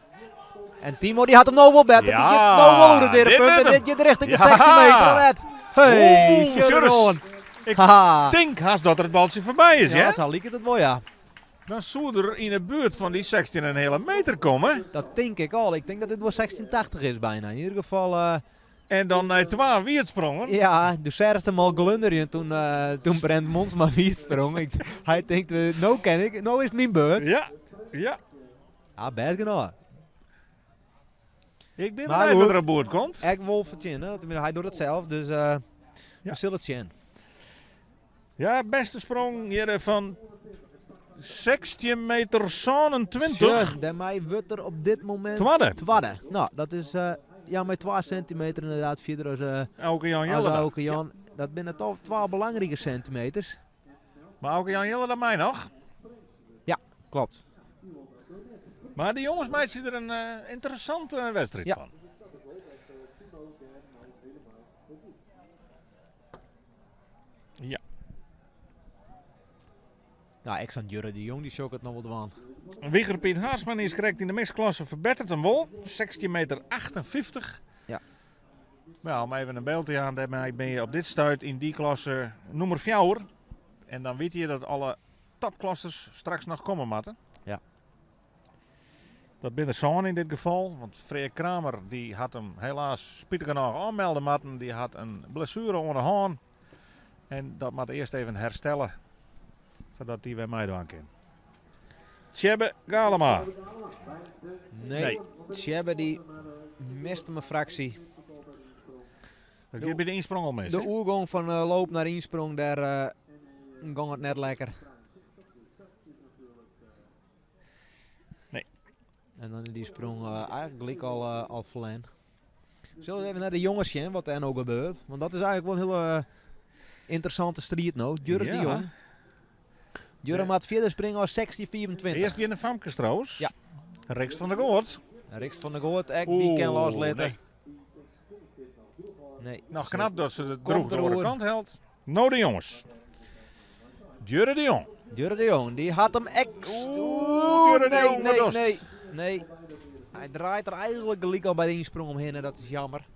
[SPEAKER 4] En Timo dy hat him no wol better.
[SPEAKER 1] Ja,
[SPEAKER 4] Dy giet no wol oer de derde
[SPEAKER 1] dit
[SPEAKER 4] punt. En
[SPEAKER 1] wurdt
[SPEAKER 4] dit
[SPEAKER 1] him.
[SPEAKER 4] giet rjochting de
[SPEAKER 1] Ja.
[SPEAKER 4] 16 meter. Net. Hey,
[SPEAKER 1] Oeh,
[SPEAKER 4] sjoch
[SPEAKER 1] Sjurris.
[SPEAKER 4] deroan.
[SPEAKER 1] Ik
[SPEAKER 4] Haha.
[SPEAKER 1] tink hast dat er it baltsje foarby is,
[SPEAKER 4] Ja,
[SPEAKER 1] hè?
[SPEAKER 4] sa liket it wol, ja.
[SPEAKER 1] Dan soe er yn 'e buert fan dy 16 en in heale meter komme.
[SPEAKER 4] Dat tink ik al. Ik tink dat dit wol 1680 is byna. Yn ieder gefal...
[SPEAKER 1] En dan nei twa wietsprongen.
[SPEAKER 4] Ja, doe seachst him al glunderjen doe't Brent Monsma wiet sprong. Hy tinkt, no ken ik, no is it myn beurt.
[SPEAKER 1] Ja, ja.
[SPEAKER 4] Ja, bêst genôch.
[SPEAKER 1] Ik bin
[SPEAKER 4] Mar
[SPEAKER 1] benijd wat
[SPEAKER 4] goed,
[SPEAKER 1] der oan board komt.
[SPEAKER 4] Ek wol fertsjinne, want hy docht it sels, dus we sille it sjen.
[SPEAKER 1] Ja, bêste sprong hjir fan 16 meter 27.
[SPEAKER 4] Sjoch, dêrmei wurdt er op dit momint
[SPEAKER 1] Twadde.
[SPEAKER 4] Twadde. Nou, dat is ja, mei 2 sintimeter ynderdaad fierder as
[SPEAKER 1] Auke Jan
[SPEAKER 4] as
[SPEAKER 1] Jellema.
[SPEAKER 4] Auke Jan. Dat binne toch 2 belangrike sintimeters.
[SPEAKER 1] Mar Auke Jan Jellema mei noch?
[SPEAKER 4] Ja, kloppet.
[SPEAKER 1] Mar dy jonges meitsje der in ynteressante wedstriid
[SPEAKER 4] Ja.
[SPEAKER 1] fan. Ja.
[SPEAKER 4] Nou, ek sa'n Jurre de Jong, dy sjoch ik it noch wol dwaan.
[SPEAKER 1] Wieger Piet Haarsma is krekt yn de mixklasse ferbetteret him wol. 16 meter 58.
[SPEAKER 4] Ja.
[SPEAKER 1] Nou, om even in byld te jaan, dêrmei binne je op dit stuit yn dy klasse nûmer 4. En dan witte je dat alle topklassers straks noch komme moatte.
[SPEAKER 4] Ja.
[SPEAKER 1] Dat binne der sân yn dit gefal, want Freark Kramer dy hat him helaas spitich genôch ôfmelde moatten. Dy hat in blessuere oan de hân. En dat moat earst even herstelle foardat dy wer meidwaan kin. Tjebbe Galema.
[SPEAKER 4] Nee.
[SPEAKER 1] Nee.
[SPEAKER 4] Tjebbe dy miste him in fraksje.
[SPEAKER 1] Dat giet by de ynsprong al mis,
[SPEAKER 4] De
[SPEAKER 1] hè?
[SPEAKER 4] oergong fan loop nei ynsprong, dêr gong it net lekker.
[SPEAKER 1] Nee.
[SPEAKER 4] En dan is dy sprong eigentlik gelyk al ferlern. Sille we even nei de jonges sjen wat dêr no gebeurt? Want dat is eigentlik wol in hiele ynteressante striid no. Jurre de
[SPEAKER 1] Ja.
[SPEAKER 4] Jong. Jurre
[SPEAKER 1] Ja.
[SPEAKER 4] moat fierder springe as 16,24.
[SPEAKER 1] Earst gean de famkes trouwens.
[SPEAKER 4] Ja.
[SPEAKER 1] Rixt van der Goort.
[SPEAKER 4] Rixt van der Goort, ek dy kin
[SPEAKER 1] Oeh,
[SPEAKER 4] loslitte.
[SPEAKER 1] nee.
[SPEAKER 4] Nee.
[SPEAKER 1] Noch knap dat se de
[SPEAKER 4] Komt
[SPEAKER 1] droech de oare
[SPEAKER 4] eroer.
[SPEAKER 1] kant hellet. No de jonges. Jurre de Jong.
[SPEAKER 4] Djurre de Jong, die hat hem ek.
[SPEAKER 1] Oeh, Djurre de
[SPEAKER 4] nee,
[SPEAKER 1] Jong, wat
[SPEAKER 4] nee,
[SPEAKER 1] dost?
[SPEAKER 4] nee, nee. Hij draait er eigenlijk gelijk al bij de insprong omheen en dat is jammer.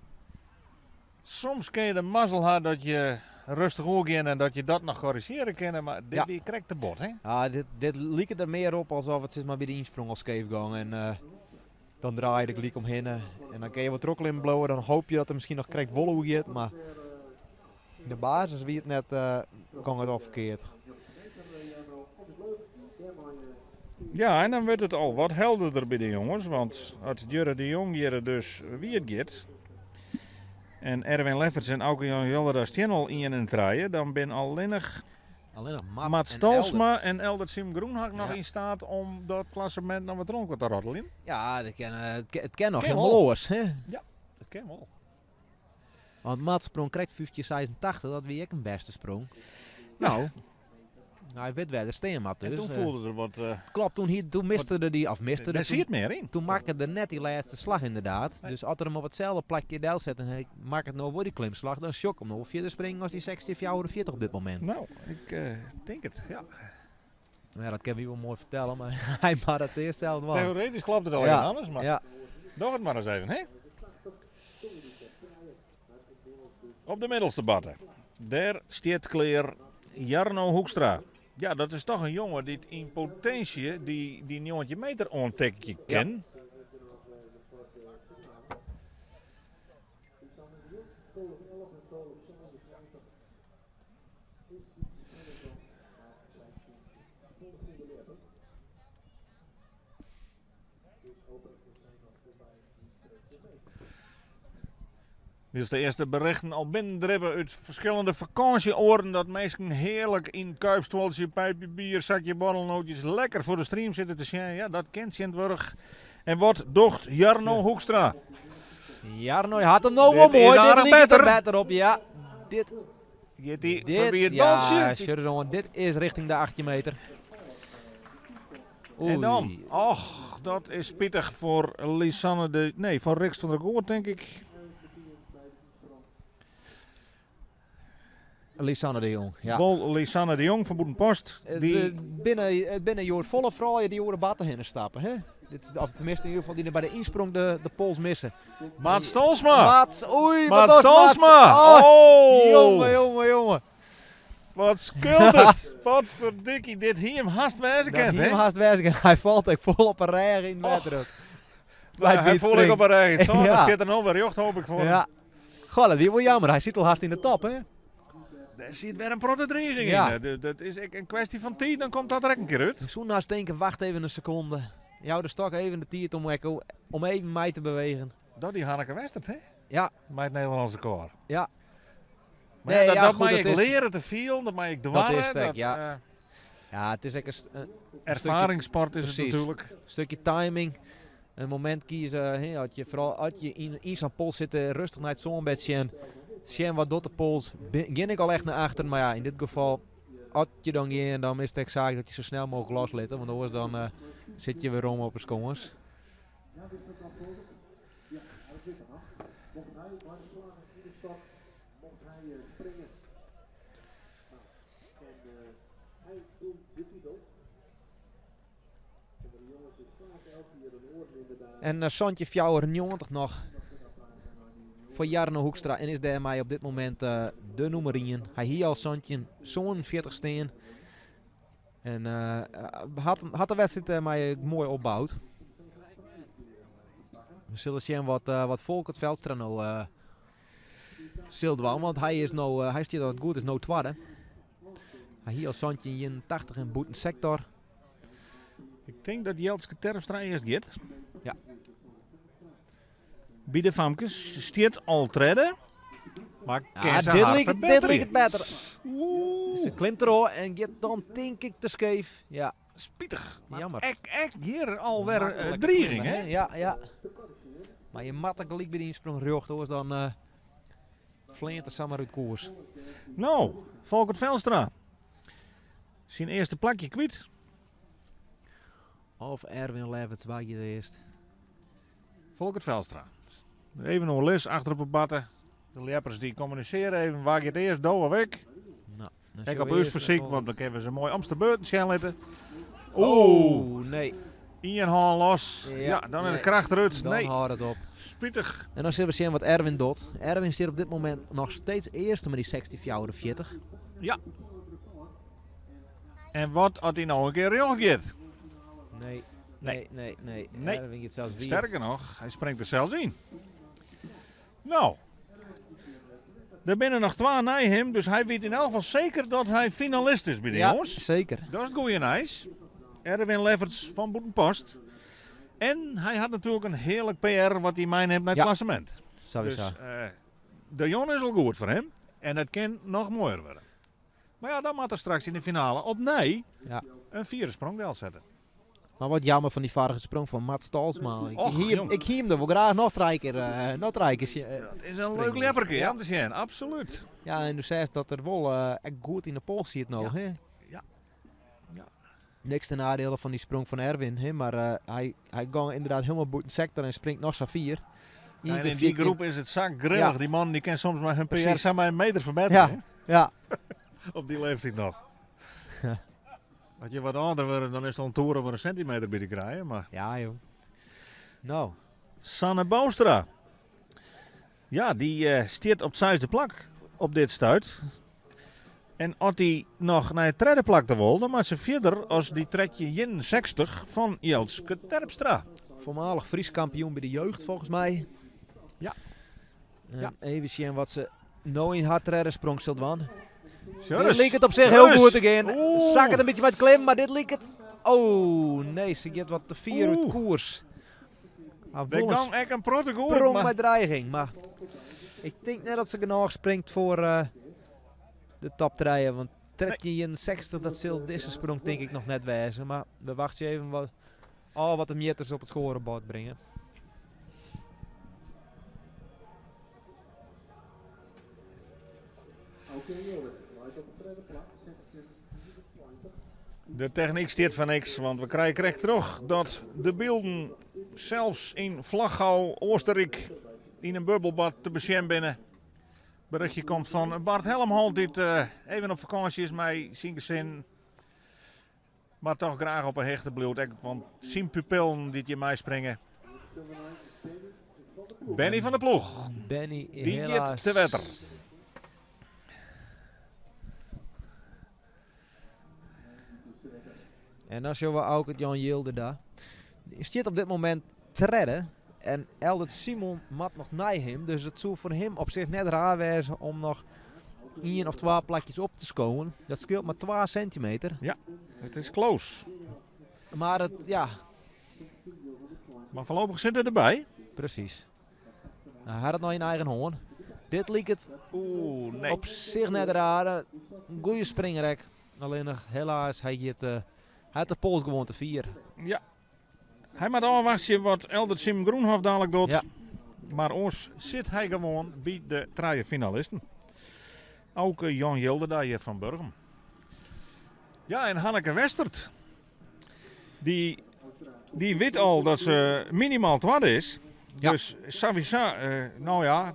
[SPEAKER 1] Soms kun je de mazzel hebben dat je rustig oorgaan en dat je dat nog corrigeren kan, maar dit
[SPEAKER 4] Ja.
[SPEAKER 1] die krijgt de bot, hè?
[SPEAKER 4] Ja, dit liep het er meer op alsof het zeg maar, bij de insprong al scheef ging. En dan draai je er gelijk omheen. En dan kun je wat trokkel in blowen. Dan hoop je dat er misschien nog krijgt wolle gaat. Maar in de basis wie het net, kon het al verkeerd.
[SPEAKER 1] Ja, en dan werd het al wat helderder bij de jongens, want als Jurre de Jong hier dus wie het gaat en Erwin Lefferts en Auke Jan Jollerda staan al in en draaien, dan ben alleen nog
[SPEAKER 4] Alleen nog Mats,
[SPEAKER 1] Mats
[SPEAKER 4] en
[SPEAKER 1] Stalsma
[SPEAKER 4] Eldert.
[SPEAKER 1] en Eldert Sim Groenhak nog
[SPEAKER 4] Ja.
[SPEAKER 1] in staat om dat klassement nog wat rond te roddelen.
[SPEAKER 4] Ja, dat kan, het kan nog
[SPEAKER 1] Kan
[SPEAKER 4] helemaal
[SPEAKER 1] wel.
[SPEAKER 4] los. Hè?
[SPEAKER 1] Dat kan wel.
[SPEAKER 4] Want Mats sprong krijgt 1586, dat wie ik een beste sprong. Nou, hij weet waar de steen had
[SPEAKER 1] En
[SPEAKER 4] dus.
[SPEAKER 1] toen voelde er wat...
[SPEAKER 4] klopt, toen, hier, toen miste er die, of miste
[SPEAKER 1] daar
[SPEAKER 4] er
[SPEAKER 1] zie je het meer in.
[SPEAKER 4] Toen maakte er net die laatste slag inderdaad.
[SPEAKER 1] Nee.
[SPEAKER 4] Dus als er hem op hetzelfde plakje deel zet en hij maakt het nou voor die klimslag, dan shock hem nog verder springen als die 46 op dit moment.
[SPEAKER 1] Nou, ik denk het, ja.
[SPEAKER 4] Nou ja, dat kan wie wel mooi vertellen, maar hij maakt het eerst zelf wel.
[SPEAKER 1] Theoretisch klopt het al
[SPEAKER 4] Ja.
[SPEAKER 1] even anders, maar
[SPEAKER 4] Ja,
[SPEAKER 1] doe het maar eens even, hè? Op de middelste batten. Daar staat kleer Jarno Hoekstra. Ja, dat is toch een jongen die in potentie die 900 meter ontdekje ken. Dus de eerste berichten al binnendrippen uit verschillende vakantieoorden dat mensen heerlijk in kuipstoeltje, pijpje bier, zakje borrelnootjes lekker voor de stream zitten te zien. Ja, dat kent Sint-Wurg. En wat docht Jarno Hoekstra?
[SPEAKER 4] Jarno had hem nou wel
[SPEAKER 1] Dit is
[SPEAKER 4] mooi. Dit
[SPEAKER 1] aardig
[SPEAKER 4] liep het er
[SPEAKER 1] beter.
[SPEAKER 4] beter op, ja. Dit,
[SPEAKER 1] Gaat die
[SPEAKER 4] dit,
[SPEAKER 1] voorbij het
[SPEAKER 4] ja,
[SPEAKER 1] baltje?
[SPEAKER 4] Sjurron, dit is richting de 18 meter. Oei.
[SPEAKER 1] En dan, och, dat is pittig voor Lisanne de... Nee, voor Riks van der Goort, denk ik.
[SPEAKER 4] Lisanne de Jong, ja.
[SPEAKER 1] Wel Lisanne de Jong van Boedenpost. Die,
[SPEAKER 4] Het binnen je hoort volle vrouwen die horen batten heen stappen. Hè? Dit is, of tenminste in ieder geval die er bij de insprong de pols missen.
[SPEAKER 1] Maat Stolsma!
[SPEAKER 4] Mats, oei, wat
[SPEAKER 1] Maat
[SPEAKER 4] was Mats?
[SPEAKER 1] Stolsma!
[SPEAKER 4] Oh,
[SPEAKER 1] Oh!
[SPEAKER 4] Jongen, jongen, jongen.
[SPEAKER 1] Wat scheelt het? Wat verdikkie, dit hier hem haast wijzen
[SPEAKER 4] Dat
[SPEAKER 1] kent,
[SPEAKER 4] hier
[SPEAKER 1] hè?
[SPEAKER 4] hem haast wijzen kent. Hij valt echt vol op een rij in het water. ook. Bij
[SPEAKER 1] Nou, hij
[SPEAKER 4] het
[SPEAKER 1] voel ik op een rij. Zo,
[SPEAKER 4] Ja.
[SPEAKER 1] daar zit er nog weer jocht, hoop ik voor. hem.
[SPEAKER 4] Ja. Goh, dat is wel jammer. Hij zit al haast in de top, hè?
[SPEAKER 1] Daar zit weer een protedreiging
[SPEAKER 4] Ja.
[SPEAKER 1] in. Dat is echt een kwestie van tijd, dan komt dat er ook een keer uit.
[SPEAKER 4] Zo naast denken, wacht even een seconde. Jou de stok even de tiert om, echo, om even mij te bewegen.
[SPEAKER 1] Dat die Hanneke Westert, hè?
[SPEAKER 4] Ja.
[SPEAKER 1] Met het Nederlandse koor.
[SPEAKER 4] Ja.
[SPEAKER 1] Maar
[SPEAKER 4] Nee,
[SPEAKER 1] ja, dat,
[SPEAKER 4] ja,
[SPEAKER 1] dat
[SPEAKER 4] goed,
[SPEAKER 1] mag
[SPEAKER 4] dat
[SPEAKER 1] ik
[SPEAKER 4] is-
[SPEAKER 1] leren te veel, dat mag ik dwarren.
[SPEAKER 4] is het,
[SPEAKER 1] dat,
[SPEAKER 4] ja. Ja, het is echt een
[SPEAKER 1] ervaringssport is het
[SPEAKER 4] Precies.
[SPEAKER 1] natuurlijk.
[SPEAKER 4] stukje timing. Een moment kiezen, hè, had je, vooral had je in zo'n pols zitten, rustig naar het zonbed zien. Zien wat doet de pols, begin ik al echt naar achter. Maar ja, in dit geval, had je dan geen, dan is het echt zaak dat je zo snel mogelijk loslaat. Want anders dan zit je weer om op een skomers.
[SPEAKER 5] Ja, wist dat nog volgens? Ja, dat zit er nog. Mocht hij maar de slagen in de stad, mocht hij springen. Nou, en hij doet de titel. En de jongens is vaak elke keer een oor minder daar.
[SPEAKER 4] En Santje Fjouwer 90 nog voor Jarno Hoekstra. En is daarmee op dit moment de nummer 1. Hij hier al Santje zo'n 40 steen. En had de wedstrijd mij mooi opbouwd. We zullen zien wat Volkert Veldstra nou zult doen. Want hij is nou, hij staat dat het goed is, nou tweede. Hij hier al Santje 81 in boeten sector.
[SPEAKER 1] Ik denk dat Jeltske Terpstra eerst gaat.
[SPEAKER 4] Ja.
[SPEAKER 1] Bij de famkes stiert al tredde. Maar
[SPEAKER 4] Ja,
[SPEAKER 1] kan ze
[SPEAKER 4] dit
[SPEAKER 1] haar
[SPEAKER 4] lijkt het, dit
[SPEAKER 1] verbeteren.
[SPEAKER 4] lijkt het beter.
[SPEAKER 1] Oeh,
[SPEAKER 4] Ze klimt erop en gaat dan denk ik te scheef. Ja,
[SPEAKER 1] spietig. Maar
[SPEAKER 4] Jammer.
[SPEAKER 1] Echt hier alweer
[SPEAKER 4] Makkelijke
[SPEAKER 1] dreiging,
[SPEAKER 4] klimmen,
[SPEAKER 1] hè?
[SPEAKER 4] Ja, ja. Maar je mat gelijk bij die insprong recht, hoor, dan vleert er samen uit koers.
[SPEAKER 1] Nou, Volkert Velstra. Zijn eerste plakje kwijt.
[SPEAKER 4] Of Erwin Levits, waar je eerst.
[SPEAKER 1] Volkert Velstra. Even nog les achter op de batten. De leppers die communiceren even. Waar je het eerst, doe of ik.
[SPEAKER 4] Nou,
[SPEAKER 1] Ek op ús fersyk, want dan kinne we se moai omste beurten sjen litte.
[SPEAKER 4] Oeh, nee.
[SPEAKER 1] Ien hân los. Ja, dan is de kracht derút.
[SPEAKER 4] Dan
[SPEAKER 1] Nee.
[SPEAKER 4] hâldt it op.
[SPEAKER 1] Spitich.
[SPEAKER 4] En dan sille we sjen wat Erwin docht. Erwin stiet op dit momint noch steeds earste mei dy 16,44.
[SPEAKER 1] Ja. En wat as hy no in kear rjocht giet?
[SPEAKER 4] Nee. Nee, nee, nee.
[SPEAKER 1] Nee.
[SPEAKER 4] Erwin giet sels wiet.
[SPEAKER 1] Sterker noch, hy springt der sels yn. No. Der binne noch twa nei him, dus hy wit yn elk gefal seker dat hy finalist is by de
[SPEAKER 4] Ja,
[SPEAKER 1] jonges.
[SPEAKER 4] zeker.
[SPEAKER 1] Dat is it goede nijs. Erwin Lefferts fan Bûtenpost. En hy hat natuerlik in hearlik PR wat hy meinimt nei it
[SPEAKER 4] Ja.
[SPEAKER 1] klassemint.
[SPEAKER 4] Sowieso.
[SPEAKER 1] Dus de jûn is al goed foar him. En it kin noch moaier wurde. Mar ja, dan moat er straks yn de finale opnij
[SPEAKER 4] Ja.
[SPEAKER 1] in fiere sprong delsette.
[SPEAKER 4] Mar wat jammer fan dy foarige sprong fan Mats Talsma. Ik
[SPEAKER 1] Och,
[SPEAKER 4] hie him,
[SPEAKER 1] jong.
[SPEAKER 4] ik hie him der wol graach noch trije kear, noch trije kear
[SPEAKER 1] Dat is in
[SPEAKER 4] springen.
[SPEAKER 1] leuk ljepperke,
[SPEAKER 4] Ja.
[SPEAKER 1] om te sjen. Absoluut.
[SPEAKER 4] Ja, en do seist dat er wol ek goed yn de pols siet no,
[SPEAKER 1] Ja.
[SPEAKER 4] hè?
[SPEAKER 1] Ja. Ja.
[SPEAKER 4] Niks ten nadele fan dy sprong fan Erwin, hè? Mar hy, hy gong ynderdaad hielendal bûten sektor en springt noch sa fier. Ien
[SPEAKER 1] En
[SPEAKER 4] kear
[SPEAKER 1] yn dy
[SPEAKER 4] 14
[SPEAKER 1] groep is it sa grillich.
[SPEAKER 4] Ja.
[SPEAKER 1] Dy mannen dy kinne soms mei hun PR
[SPEAKER 4] Precies.
[SPEAKER 1] sa mar in meter ferbetterje.
[SPEAKER 4] Ja,
[SPEAKER 1] hè?
[SPEAKER 4] ja.
[SPEAKER 1] Op dy leeftiid noch. As je wat âlder wurde, dan is it al in toer om der in sintimeter by te krijen. Mar
[SPEAKER 4] Ja, joh. No.
[SPEAKER 1] Sanne Boonstra. Ja, dy stiet op it seisde plak op dit stuit. En as dy noch nei it tredde plak ta wol, dan moat se fierder as dy 1361 fan Jelske Terpstra.
[SPEAKER 4] Voormalig Fries kampioen by de jeugd, folgens my.
[SPEAKER 1] Ja.
[SPEAKER 4] En
[SPEAKER 1] Ja.
[SPEAKER 4] even sjen wat se no yn har tredde sprong sil dwaan.
[SPEAKER 1] Sjogge
[SPEAKER 4] Dit liket op sich hiel
[SPEAKER 1] Sjogge
[SPEAKER 4] goed te gean.
[SPEAKER 1] Oeh.
[SPEAKER 4] Sakket in bytsje mei it klimmen, mar dit liket... Oh, nee, se giet wat te fier út
[SPEAKER 1] Oeh.
[SPEAKER 4] koers. Har
[SPEAKER 1] Der
[SPEAKER 4] wol in
[SPEAKER 1] gong ek in protte goed,
[SPEAKER 4] sprong
[SPEAKER 1] mar
[SPEAKER 4] mei dreiging, mar ik tink net dat se genôch springt foar de top trije. Want 1361, dat sil dizze sprong tink ik noch net wêze. Mar we wachtsje even wat, ôf wat de mjitters op it scorebord bringe.
[SPEAKER 1] De technyk stiet foar niks, want we krije krekt troch dat de bylden sels yn Flachau, Oostenryk, yn in bubbelbad te besjen binne. Berichtje komt fan Bart Helmholt, dy't even op fakânsje is mei syn gesin. Mar toch graach op 'e hichte bliuwt, ek, want syn pupillen dy't hjir meispringe. Benny van der Ploeg.
[SPEAKER 4] Benny,
[SPEAKER 1] Dy giet
[SPEAKER 4] helaas.
[SPEAKER 1] te wetter.
[SPEAKER 4] En dan sjogge we ek it Jan Jilder daar. Dy stiet op dit momint tredde. En Eldert Simon moat noch nei him. Dus it soe foar him op sich net raar wêze om noch ien of twa plakjes op te skowen. Dat skeelt mar 2 sintimeter.
[SPEAKER 1] Ja, it is close.
[SPEAKER 4] Mar it, ja.
[SPEAKER 1] Mar foarlopich sit er derby.
[SPEAKER 4] Presys. Nou, hy hat it noch yn eigen hân. Dit liket
[SPEAKER 1] Oeh, nee.
[SPEAKER 4] op sich net raar. In goede springrek. Allinnich, helaas, hy giet, hy hat de pols gewoan te fier.
[SPEAKER 1] Ja. Hy moat ôfwachtsje wat Eldert Sim Groenhof dadlik docht.
[SPEAKER 4] Ja.
[SPEAKER 1] Mar oars sit hy gewoan by de trije finalisten. Ook Jan Jilderda hjir fan Burgum. Ja, en Hanneke Westert. Dy wit al dat se minimaal twadde is.
[SPEAKER 4] Ja.
[SPEAKER 1] Dus sawiesa, no ja,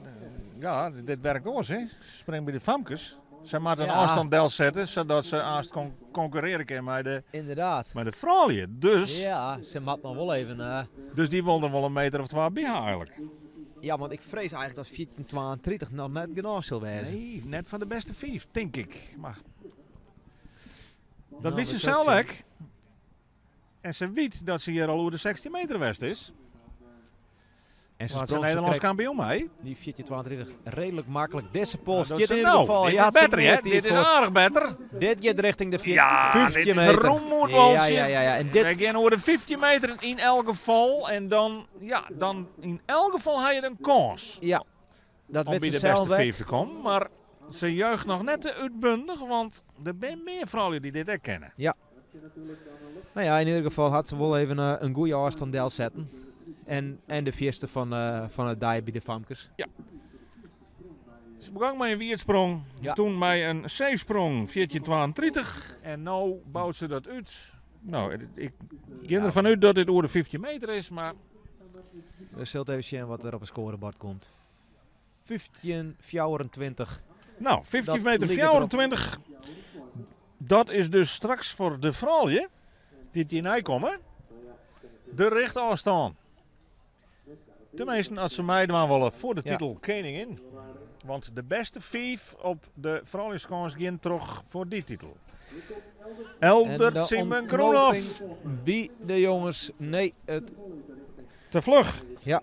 [SPEAKER 1] ja, dit wurket oars, hè. Spring by de famkes. Sy moat in
[SPEAKER 4] Ja.
[SPEAKER 1] ôfstân delsette, sadat se aanst konkurrearje kin
[SPEAKER 4] Ynderdaad.
[SPEAKER 1] mei de froulju. Dus,
[SPEAKER 4] Ja, se moat noch wol even,
[SPEAKER 1] dus dy wol der wol in meter of twa by ha eigenlik.
[SPEAKER 4] Ja, want ik frees eigenlik dat 14,32 noch net genôch sil wêze.
[SPEAKER 1] Nee, net foar de bêste fiif, tink ik. Mar dat
[SPEAKER 4] Nou,
[SPEAKER 1] wit se
[SPEAKER 4] we
[SPEAKER 1] sels
[SPEAKER 4] zullen
[SPEAKER 1] ek. En se wit dat se hjir al oer de 16 meter west is.
[SPEAKER 4] En ze
[SPEAKER 1] Want ze
[SPEAKER 4] sprong ze
[SPEAKER 1] Nederlands
[SPEAKER 4] krekt
[SPEAKER 1] kampioen mee.
[SPEAKER 4] Die 14,32 redelijk makkelijk. Deze pols
[SPEAKER 1] Nou,
[SPEAKER 4] zit
[SPEAKER 1] dat
[SPEAKER 4] in
[SPEAKER 1] is
[SPEAKER 4] ieder
[SPEAKER 1] nou,
[SPEAKER 4] geval.
[SPEAKER 1] Dit
[SPEAKER 4] Ja,
[SPEAKER 1] is beter, hè?
[SPEAKER 4] het
[SPEAKER 1] Dit is aardig beter.
[SPEAKER 4] Dit gaat richting de
[SPEAKER 1] Ja,
[SPEAKER 4] 15
[SPEAKER 1] dit is
[SPEAKER 4] meter.
[SPEAKER 1] een roemmoedwalsje.
[SPEAKER 4] Ja, ja, ja, ja. En dit
[SPEAKER 1] We gaan over de 15 meter in elk geval. En dan, ja, dan in elk geval heb je een kans.
[SPEAKER 4] Ja, dat
[SPEAKER 1] om
[SPEAKER 4] weet
[SPEAKER 1] bij
[SPEAKER 4] ze
[SPEAKER 1] de beste
[SPEAKER 4] zelf ook.
[SPEAKER 1] 5 te komen. Maar ze juicht nog net te uitbundig, want er zijn meer vrouwen die dit herkennen.
[SPEAKER 4] Ja. Nou ja, in ieder geval had ze wel even een goede afstand del zetten. En de vierste van het dij bij de famkes.
[SPEAKER 1] Ja. Ze begon met een wierdsprong,
[SPEAKER 4] Ja.
[SPEAKER 1] toen met een zeefsprong 14,32. En nu bouwt ze dat uit. Nou, ik ga ervan uit dat dit over de 15 meter is, maar...
[SPEAKER 4] We zullen even zien wat er op het scorebord komt. 15,24.
[SPEAKER 1] Nou, 15
[SPEAKER 4] Dat
[SPEAKER 1] meter
[SPEAKER 4] liep het erop.
[SPEAKER 1] 24. Dat is dus straks foar de froulju dy't hjirnei komme, de richtôfstân. Teminsten as se meidwaan wolle foar de titel keningin. Want de bêste fiif op de frouljusskâns gean troch foar dy titel. Eldert Siemen Groenhof.
[SPEAKER 4] By de jonges, nee. It...
[SPEAKER 1] Te fluch.
[SPEAKER 4] Ja.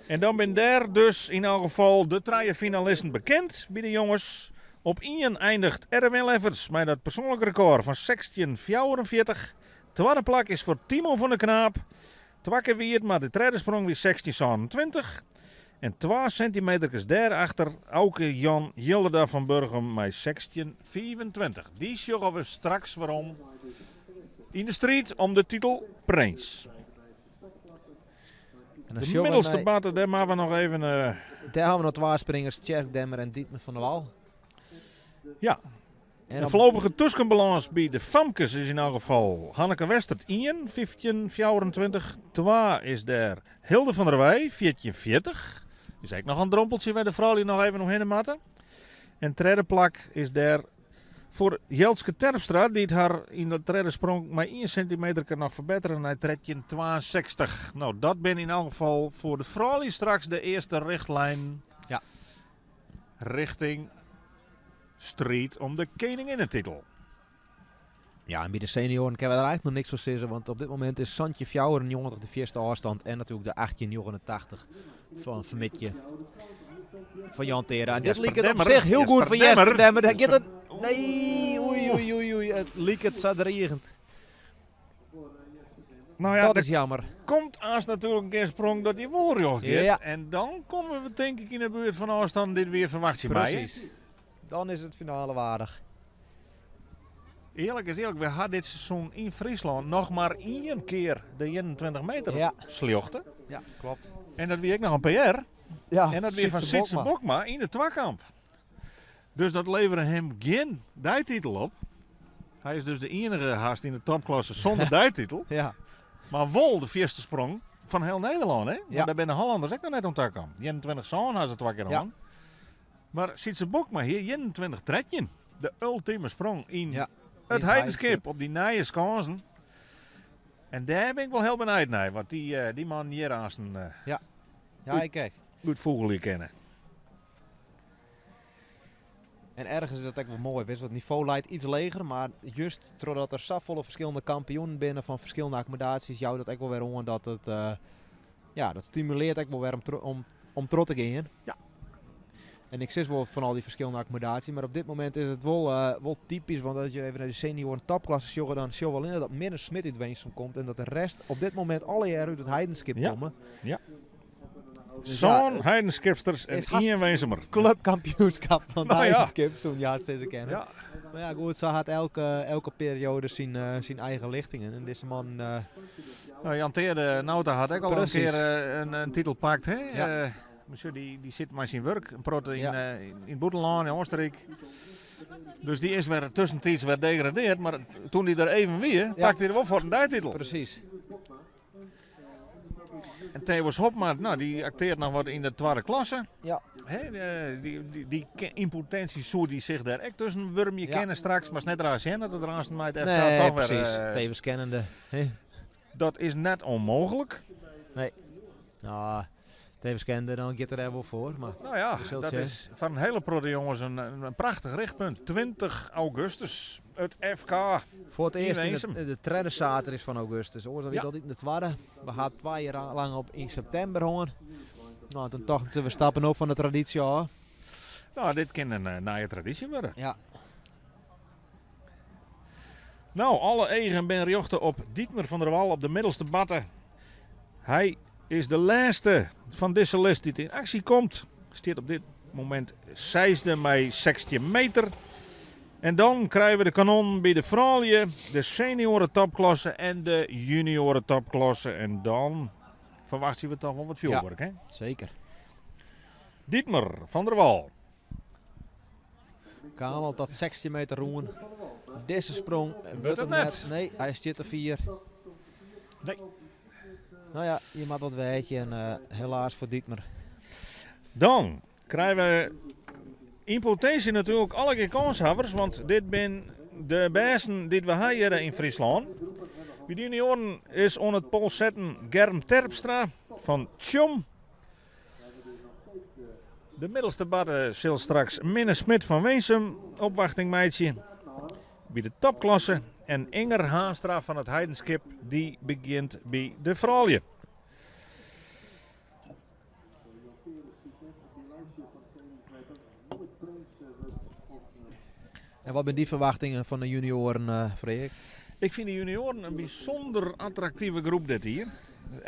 [SPEAKER 1] En dan binne dêr dus yn elk gefal de trije finalisten bekend by de jonges. Op ien eindigt Erwin Lefferts mei dat persoanlik rekôr fan 16,44. Twadde plak is foar Timo van der Knaap. Twa kear wie it, mar de tredde sprong wie 16,27. En twa sintimeterkes dêrachter Auke Jan Jilderda fan Burgum mei 16,25. Dy sjogge we straks werom yn de striid om de titel prins.
[SPEAKER 4] En dan
[SPEAKER 1] De
[SPEAKER 4] sjogge we
[SPEAKER 1] middelste
[SPEAKER 4] nei-
[SPEAKER 1] batte, dêr moatte we noch even...
[SPEAKER 4] Dêr hawwe we noch twa springers, Tjerk Demmer en Dietmar van der Wal.
[SPEAKER 1] Ja.
[SPEAKER 4] En
[SPEAKER 1] De
[SPEAKER 4] op-
[SPEAKER 1] foarlopige tuskenbalâns by de famkes is yn elk gefal Hanneke Westert 1, 15,24. 2 is dêr Hilde van der Weij, 14,40. Is ek noch in drompeltsje wêr de froulju noch even omhinne moatte. En tredde plak is dêr foar Jeltske Terpstra, dy't har yn de tredde sprong mei ien sintimeterke noch ferbettere nei 13,62. No, dat binne yn elk gefal foar de froulju straks de earste richtlinen richting striid om de keninginnetitel.
[SPEAKER 4] Ja, en by de senioaren kinne we der eigentlik noch niks fan sizze, want op dit momint is 17,94 de fierste ôfstân en natuerlik de 18,89 fan fermidje fan Jan Tera. En dit
[SPEAKER 1] Jesper
[SPEAKER 4] liket op
[SPEAKER 1] Demmer.
[SPEAKER 4] sich hiel
[SPEAKER 1] Jesper
[SPEAKER 4] goed foar Jesper
[SPEAKER 1] Demmer.
[SPEAKER 4] Demmer. Dêr giet it. Nee, oei, oei, oei, oei. It liket sa drigend.
[SPEAKER 1] Nou ja,
[SPEAKER 4] Dat
[SPEAKER 1] der
[SPEAKER 4] is jammer.
[SPEAKER 1] komt aanst natuerlik in kear sprong dat hy wol rjocht giet.
[SPEAKER 4] Ja.
[SPEAKER 1] En dan komme we tink ik yn de buert fan ôfstân dy't we ferwachtsje meie.
[SPEAKER 4] Precies. Dan is it finale waardich.
[SPEAKER 1] Earlik is earlik, we ha dit seizoen yn Fryslân noch mar ien kear de 21 meter sljochte.
[SPEAKER 4] Ja, kloppet.
[SPEAKER 1] En dat wie ek noch in PR.
[SPEAKER 4] Ja,
[SPEAKER 1] En dat wie fan
[SPEAKER 4] Sytse
[SPEAKER 1] Sytse
[SPEAKER 4] Bokma.
[SPEAKER 1] Bokma yn de twakamp. Dus dat levere him gjin deititel op. Hy is dus de iennige hast yn de topklasse sûnder deititel. Mar wol de fierste sprong fan hiel Nederlân, hè? Want dêr binne de Hollanders ek noch net oan ta kaam. 21-7 ha se twa kear hân. Mar Sytse Bokma hie 21-13. De ultime sprong yn
[SPEAKER 4] In
[SPEAKER 1] it
[SPEAKER 4] it
[SPEAKER 1] Heidenskip
[SPEAKER 4] Heidenskip.
[SPEAKER 1] op dy nije skânsen. En dêr bin ik wol hiel benijd nei, want dy man hjir aansten,
[SPEAKER 4] Ja, ik ek.
[SPEAKER 1] útfûgelje kinne.
[SPEAKER 4] En ergens is dat ek wol moai, witst, want it nivo leit iets leger, mar just trochdat der safolle ferskillende kampioenen binne fan ferskillende akkommodaasjes, jout dat ek wol wer oan dat it, ja, dat stimulearret ek wol wer om troch te gean. En ik sis wol fan al dy ferskillende akkommodaasjes, mar op dit momint is it wol typysk, want as je even nei de senioaren topklasse sjogge, dan sjogge we allinne dat Minne Smit út Winsum komt en dat de rest op dit momint allegear út it Heidenskip komme. Dus ja,
[SPEAKER 1] Sân Heidenskipsters en
[SPEAKER 4] is hast
[SPEAKER 1] ien Winsumer.
[SPEAKER 4] Clubkampioenskap fan
[SPEAKER 1] Nou ja.
[SPEAKER 4] Heidenskip, soe ja sizze kinne. Mar ja, goed, sa hat elke perioade syn eigen lichtingen. En dizze man,
[SPEAKER 1] Jan Teerde Nauta hat ek al in kear in titel pakt, hè? Monsieur, dy sit mei syn wurk in protte yn it bûtenlân, yn Oostenrijk. Dus dy is wer tuskentiids wer degradeard, mar doe't hy der even wie, pakte hy der wol foar in deititel. En Theos Hopma, dy aktearret noch wat yn de twadde klasse. Hè, dy yn potinsje soe dy sich dêr ek tusken wurmje kinne straks, mar is net raar sjen dat it raarsten mei it FK
[SPEAKER 4] Nee,
[SPEAKER 1] toch wer,
[SPEAKER 4] precies. Tevens kennende, hè?
[SPEAKER 1] Dat is net ûnmooglik.
[SPEAKER 4] Nee. Nou, tevens kennende, dan giet er dêr wol foar. Mar
[SPEAKER 1] Nou ja,
[SPEAKER 4] we zullen
[SPEAKER 1] dat
[SPEAKER 4] zien.
[SPEAKER 1] is foar in hiele protte jonges in prachtich richtpunt. 20 augustus, it FK.
[SPEAKER 4] Foar it
[SPEAKER 1] Yn
[SPEAKER 4] earst yn
[SPEAKER 1] Winsum.
[SPEAKER 4] de tredde saterdeis fan augustus. Oars dan wie dat yn de twadde. We ha 2 jier lang op yn septimber hân. Nou, toen tochten se, we stappen op fan de traditie ôf.
[SPEAKER 1] Nou, dit kin in nije traditie wurde. Nou, alle eagen binne rjochte op Dietmar van der Wal op de middelste batte. Hy is de lêste fan dizze list dy't yn aksje komt. Stiet op dit momint seisde mei 16 meter. En dan krije we de kanon by de froulju, de senioren topklasse en de junioren topklasse. En dan ferwachtsje we toch wol wat fjoerwurk, hè?
[SPEAKER 4] Zeker.
[SPEAKER 1] Dietmar van der Wal.
[SPEAKER 4] Kaam al tot 16 meter roen. Dizze sprong
[SPEAKER 1] Wurdt
[SPEAKER 4] wurdt
[SPEAKER 1] it
[SPEAKER 4] him
[SPEAKER 1] net.
[SPEAKER 4] net. Nee, hy stiet te fier.
[SPEAKER 1] Nee.
[SPEAKER 4] Nou ja, je moet wat weten en helaas voor Dietmar.
[SPEAKER 1] Dan krije we in potentie natuurlijk alle keer kanshawwers, want dit bin De bêsten dy't we ha hjir yn Fryslân. By de junioaren is oan it pols setten Germ Terpstra fan Tsjom. De middelste barre sil straks Minne Smit fan Winsum opwachting meitsje by de topklasse. En Inger Haanstra fan it Heidenskip dy begjint by de froulju.
[SPEAKER 4] En wat binne dy ferwachtingen fan de junioaren, eh, Freek?
[SPEAKER 1] Ik fyn de junioaren in bysûnder attraktive groep dit jier.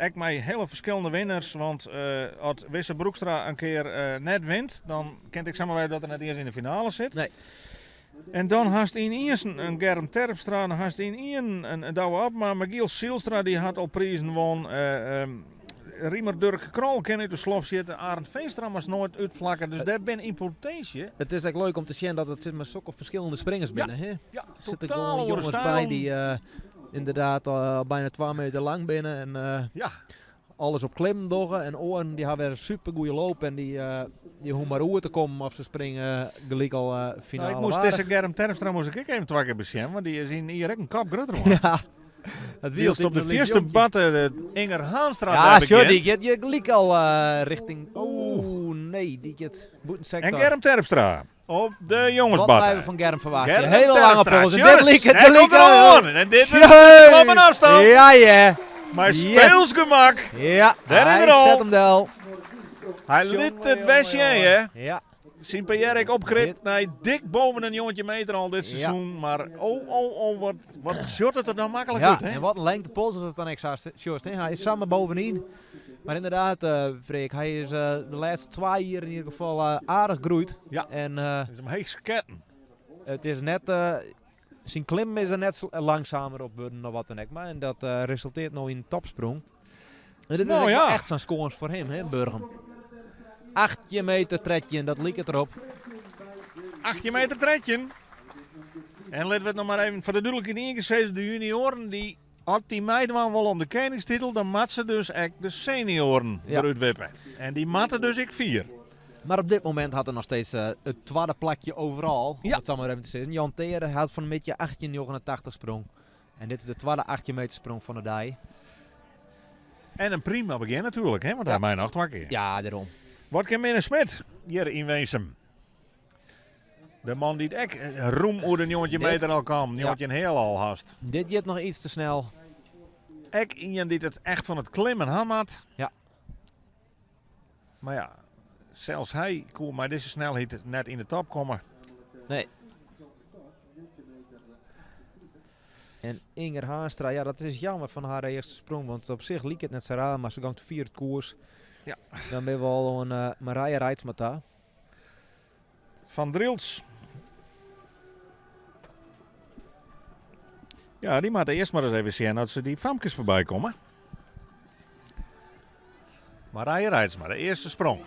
[SPEAKER 1] Ek mei hiele ferskillende winners, want uh, as Wisse Broekstra in kear uh, net wint, dan kin ik samar wer dat er net iens yn de finale sit.
[SPEAKER 4] Nee.
[SPEAKER 1] En dan hast ynienen in Germ Terpstra, dan hast ynienen in Douwe Abma, Michiel Zijlstra dy hat al prizen wûn. Uh, um, Riemer Durk Krol kin út de slof sjitte, Arend Veenstra moatst noait útflakke, dus dêr binne yn potinsje.
[SPEAKER 4] It is ek leuk om te sjen dat it sit mei sokke ferskillende springers binne.
[SPEAKER 1] Ja,
[SPEAKER 4] hè?
[SPEAKER 1] ja
[SPEAKER 4] Der sitte
[SPEAKER 1] totaal
[SPEAKER 4] gewoan
[SPEAKER 1] oare
[SPEAKER 4] jonges by
[SPEAKER 1] stijlen.
[SPEAKER 4] dy't uh, ynderdaad al byna 2 meter lang binne en uh,
[SPEAKER 1] Ja.
[SPEAKER 4] alles op klimmen dogge. En oaren dy hawwe wer in super goede loop en dy, uh, dy hoege mar oer te kommen of se springe gelyk al uh,
[SPEAKER 1] Nou,
[SPEAKER 4] finale
[SPEAKER 1] ik moast
[SPEAKER 4] aardich.
[SPEAKER 1] dizze Germ Terpstra moast ik ek even twa kear besjen, want dy is yn jier ek in kop grutter wurden.
[SPEAKER 4] Ja, dat wie
[SPEAKER 1] Wylst op de fierste barre de Inger Haanstra
[SPEAKER 4] Ja,
[SPEAKER 1] dêr
[SPEAKER 4] sjoch, dy
[SPEAKER 1] begjint.
[SPEAKER 4] giet je gelyk al uh, richting... Oeh, nee, dy giet bûten
[SPEAKER 1] En
[SPEAKER 4] sektor.
[SPEAKER 1] Germ Terpstra op de
[SPEAKER 4] Wat
[SPEAKER 1] jongensbarre.
[SPEAKER 4] blijven van Germ verwachten?
[SPEAKER 1] Germ
[SPEAKER 4] Hele lange
[SPEAKER 1] Terpstra,
[SPEAKER 4] pols. En
[SPEAKER 1] Sjors,
[SPEAKER 4] dit liek het,
[SPEAKER 1] hij
[SPEAKER 4] dit
[SPEAKER 1] komt
[SPEAKER 4] liek
[SPEAKER 1] er al oan. En dit is
[SPEAKER 4] Jee!
[SPEAKER 1] klop en afstand.
[SPEAKER 4] Ja, ja.
[SPEAKER 1] Maar
[SPEAKER 4] Yes.
[SPEAKER 1] speelsgemak.
[SPEAKER 4] Ja,
[SPEAKER 1] Daar is
[SPEAKER 4] hij
[SPEAKER 1] er al.
[SPEAKER 4] zet hem del.
[SPEAKER 1] Hij liet het westje, hè.
[SPEAKER 4] Ja.
[SPEAKER 1] Zijn PR ik opkript.
[SPEAKER 4] Dit-
[SPEAKER 1] Nee, dik boven een jongetje meter al dit
[SPEAKER 4] Ja.
[SPEAKER 1] seizoen. Maar oh, oh, oh, wat, wat shot het er nou makkelijk
[SPEAKER 4] Ja,
[SPEAKER 1] uit, hè?
[SPEAKER 4] en wat een lengte pols is het dan exact, Sjors, hè? Hij is samen bovenin. Maar inderdaad, eh Freek, hij is de laatste 2 jaar in ieder geval aardig groeid.
[SPEAKER 1] Ja.
[SPEAKER 4] En
[SPEAKER 1] Het is hem heegste ketten.
[SPEAKER 4] het is net, zijn klim is er net langzamer op worden dan wat dan ook. Maar en dat resulteert nou in een topsprong. En dit is
[SPEAKER 1] Nou
[SPEAKER 4] ook wel
[SPEAKER 1] ja.
[SPEAKER 4] echt zo'n scores voor hem, hè, Burgum. 8 meter tretje en dat liep het erop.
[SPEAKER 1] 18 meter tretje. En laten we het nog maar even voor de duidelijkheid ingezet. De junioren die had die meidman wel om de koningstitel, dan mat ze dus echt de senioren
[SPEAKER 4] Ja.
[SPEAKER 1] eruit wippen. En die matten dus ik 4.
[SPEAKER 4] Maar op dit moment had er nog steeds het tweede plakje overal. Om
[SPEAKER 1] Ja.
[SPEAKER 4] het zo maar even te zeggen. Jan Teerde had van een beetje 18,89 sprong. En dit is de tweede 18 meter sprong van de dag.
[SPEAKER 1] En een prima begin natuurlijk, hè? Want hij mij nog wakker.
[SPEAKER 4] Ja, daarom.
[SPEAKER 1] Wat kan Minne Smit hier in Weesem? De man die het ek roem oer een jongetje
[SPEAKER 4] Dit-
[SPEAKER 1] meter al kwam, een jongetje een heel al haast.
[SPEAKER 4] Dit gaat nog iets te snel.
[SPEAKER 1] Ek iemand die het echt van het klimmen hamert.
[SPEAKER 4] Ja.
[SPEAKER 1] Maar ja, zelfs hij kon maar deze snelheid net in de top komen.
[SPEAKER 4] Nee. En Inger Haanstra, ja, dat is jammer van haar eerste sprong. Want op zich liep het net zo raar, maar ze ging te vier het koers.
[SPEAKER 1] Ja.
[SPEAKER 4] Dan ben we al een Marije Reitsmata.
[SPEAKER 1] Van Drilts. Ja, die moet eerst maar eens even zien dat ze die famkes voorbij komen. Marije Reitsma, de eerste sprong.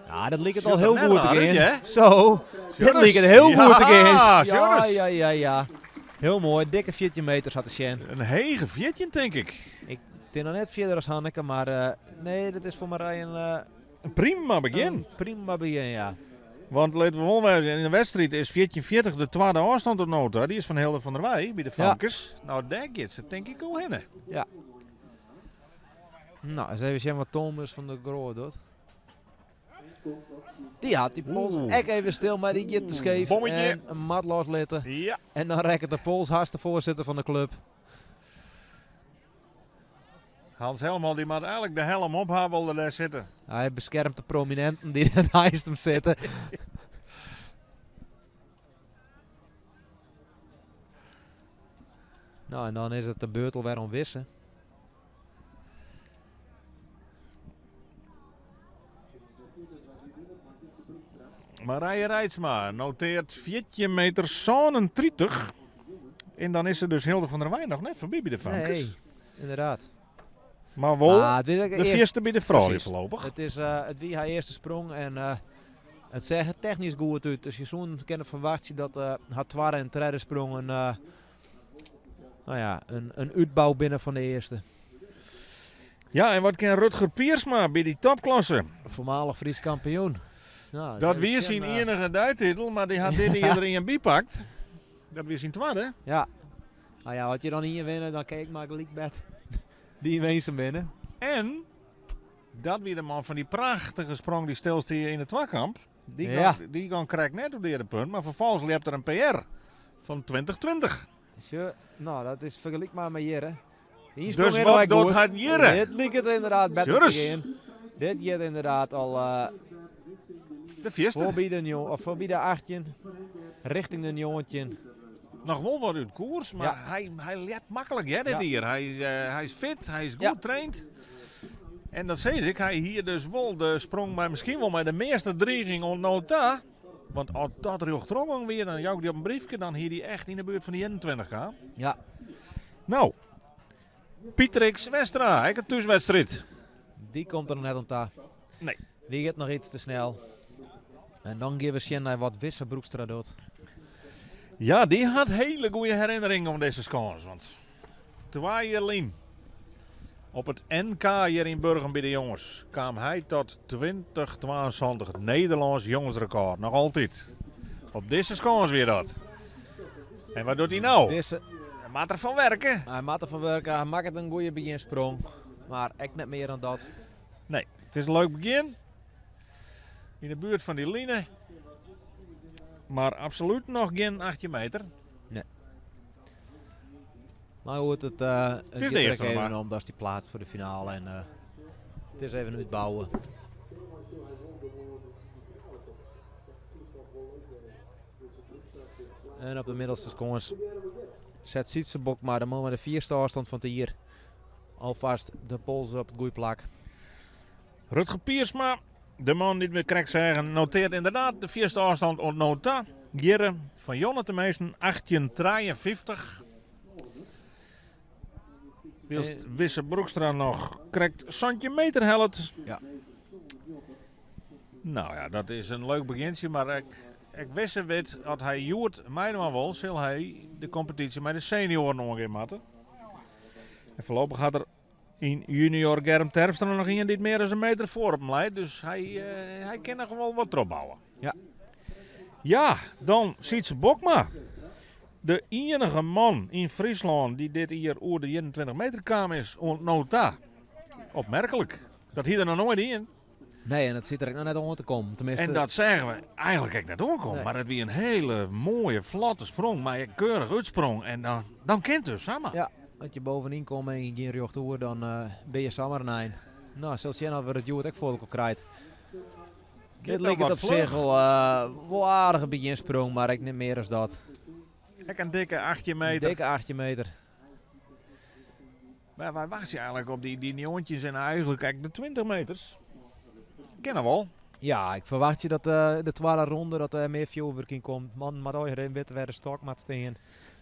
[SPEAKER 4] Ja, dat liep het
[SPEAKER 1] Zit
[SPEAKER 4] al
[SPEAKER 1] er
[SPEAKER 4] heel
[SPEAKER 1] net
[SPEAKER 4] goed
[SPEAKER 1] aan,
[SPEAKER 4] again.
[SPEAKER 1] hè?
[SPEAKER 4] Zo, dit
[SPEAKER 1] Joris.
[SPEAKER 4] liep het heel
[SPEAKER 1] Ja,
[SPEAKER 4] goed again. Ja,
[SPEAKER 1] Joris.
[SPEAKER 4] ja, ja, ja. Heel mooi, dikke 14 meter zat de Sjen.
[SPEAKER 1] Een hege 14, denk ik.
[SPEAKER 4] Ik ben nog net verder als Hanneke, maar nee, dat is voor Marije
[SPEAKER 1] Een prima begin.
[SPEAKER 4] een prima begin, ja.
[SPEAKER 1] Want laten we wel wijzen, in de wedstrijd is 1440 de tweede afstand tot nota. Die is van Hilde van der Wij bij de
[SPEAKER 4] Ja.
[SPEAKER 1] famkes. Nou, daar gaat ze denk ik al heen.
[SPEAKER 4] Ja. Nou, eens even zien wat Thomas van der Grohe doet. Die had die pols
[SPEAKER 1] Oeh.
[SPEAKER 4] echt even stil, maar die gaat te scheef.
[SPEAKER 1] Bommetje.
[SPEAKER 4] En een mat loslitten.
[SPEAKER 1] Ja.
[SPEAKER 4] En dan rekt de pols haast de voorzitter van de club.
[SPEAKER 1] Hans Helmholt die moet eigenlijk de helm op haar wilde daar zitten.
[SPEAKER 4] Hij beschermt de prominenten die naast hem zitten. Nou, en dan is het de beurt alweer om Wisse.
[SPEAKER 1] Marije Reitsma noteert 14 meter 37. En dan is er dus Hilde van der Wij nog net voorbij bij de famkes.
[SPEAKER 4] Nee, inderdaad.
[SPEAKER 1] Maar wel
[SPEAKER 4] Ah, het is ook
[SPEAKER 1] de
[SPEAKER 4] eerst-
[SPEAKER 1] eerste bij de vrouwen
[SPEAKER 4] Precies.
[SPEAKER 1] voorlopig.
[SPEAKER 4] Het is het wie haar eerste sprong en het zag er technisch goed uit. Dus je zo'n kunnen verwachten dat haar tweede en derde sprong een uitbouw binnen van de eerste.
[SPEAKER 1] Ja, en wat kan Rutger Piersma bij die topklasse?
[SPEAKER 4] Voormalig Fries kampioen. Nou,
[SPEAKER 1] Dat
[SPEAKER 4] ze
[SPEAKER 1] wie
[SPEAKER 4] zijn,
[SPEAKER 1] zijn enige duittitel, maar die had dit iedereen bijpakt. Dat wie syn twadde.
[SPEAKER 4] Ja. Nou ja, as je dan ien winne, dan kin ik mar gelyk bet dy yn Winsum winne.
[SPEAKER 1] En dat wie de man fan dy prachtige sprong dy't stilstie yn de twakamp. Dy
[SPEAKER 4] Ja.
[SPEAKER 1] gong, dy gong krekt net oer de earste punt, mar ferfolgens ljepte er in PR fan 2020.
[SPEAKER 4] Sjoch, nou, dat is fergelykber mei hjir, hè. De
[SPEAKER 1] Dus
[SPEAKER 4] ynsprong is
[SPEAKER 1] wat
[SPEAKER 4] ek
[SPEAKER 1] docht
[SPEAKER 4] goed.
[SPEAKER 1] hy hjirre?
[SPEAKER 4] Dit liket ynderdaad better te
[SPEAKER 1] Sjurris.
[SPEAKER 4] gean. Dit giet ynderdaad al
[SPEAKER 1] De fierste.
[SPEAKER 4] foarby de, of foarby de 18, richting de 19.
[SPEAKER 1] Noch wol wat út koers, mar
[SPEAKER 4] Ja.
[SPEAKER 1] hy ljept maklik hè, dit
[SPEAKER 4] Ja.
[SPEAKER 1] jier. Hy is fit, hy is goed
[SPEAKER 4] Ja.
[SPEAKER 1] traind. En dat sis ik, hy hie dus wol de sprong, mar miskien wol mei de measte driging oant no ta. Want as dat rjochtrochgong wie, dan jou ik dy op in briefke, dan hie dy echt yn de buert fan de 21 kaam.
[SPEAKER 4] Ja.
[SPEAKER 1] Nou, Pietrix Westra, ek in thúswedstriid.
[SPEAKER 4] Dy komt der noch net oan ta.
[SPEAKER 1] Nee.
[SPEAKER 4] Dy giet noch iets te snel. En dan gean we sjen nei wat Wisse Broekstra docht.
[SPEAKER 1] Ja, dy hat hiele goede herinneringen oan dizze skâns. Want 2 jier lyn, op it NK hjir yn Burgum by de jonges, kaam hy tot 2072, it Nederlânsk jongesrekôr. Noch altyd. Op dizze skâns wie dat. En wat docht hy no?
[SPEAKER 4] Dizze
[SPEAKER 1] Hy moat derfan werke.
[SPEAKER 4] Hy moat derfan werke, hy makket in goede begjinsprong. Mar ek net mear dan dat.
[SPEAKER 1] Nee, it is in leuk begjin. Yn de buert fan dy line. Mar absolút noch gjin 18 meter.
[SPEAKER 4] Nee. Maar goed, het
[SPEAKER 1] Het is de
[SPEAKER 4] gaat er
[SPEAKER 1] eerste
[SPEAKER 4] ook
[SPEAKER 1] nog
[SPEAKER 4] even
[SPEAKER 1] maar.
[SPEAKER 4] om. Dat is die plaats voor de finale. En het is even uitbouwen. En op de middelste skâns zet Sietse Bokma de man met de 4e afstand van het hier alvast de pols op het goede plak.
[SPEAKER 1] Rutger Piersma, de man die we krekt zeggen, noteert inderdaad de 4e afstand ont nota. Jirre van Jonne de Meesten, 1853. Wilst Wisse Broekstra nog krekt zantje meter helpt.
[SPEAKER 4] Ja.
[SPEAKER 1] Nou ja, dat is een leuk begintje, maar ik wist weet dat hij Joert Meijman wil, zal hij de competitie met de senioren nog een keer matten. En voorlopig gaat er in junior Germ Terpstra nog in die meer dan een meter voor op hem leidt. Dus hij kan nog wel wat erop bouwen.
[SPEAKER 4] Ja.
[SPEAKER 1] Ja, dan Sietse Bokma. De enige man in Friesland die dit jaar over de 21 meter kwam is, nota. Opmerkelijk. Dat hier er nog nooit in.
[SPEAKER 4] Nee, en dat zit er ook nog net onder te komen. Tenminste,
[SPEAKER 1] En dat zeggen we eigenlijk ook net doorkomen.
[SPEAKER 4] Nee.
[SPEAKER 1] Maar het wie een hele mooie, vlotte sprong, maar een keurig uitsprong. En dan kent dus samen.
[SPEAKER 4] Ja, als je bovenin komt en je geen recht oer, dan ben je samen een eind. Nou, zelfs jij nou weer het Joert ook voor elkaar krijgt. Dit
[SPEAKER 1] nou
[SPEAKER 4] lijkt
[SPEAKER 1] wat
[SPEAKER 4] het op
[SPEAKER 1] vlug.
[SPEAKER 4] zich al wel aardige beginsprong, maar ik neem meer dan dat.
[SPEAKER 1] Ik een dikke 18 meter.
[SPEAKER 4] Een dikke 18 meter.
[SPEAKER 1] Maar waar wacht je eigenlijk op die neontjes en eigenlijk de 20 meters? Kennen we al.
[SPEAKER 4] Ja, ik verwacht je dat de tweede ronde dat er meer vuurwerking komt. Man, maar ooit in witte werden stok maar steen.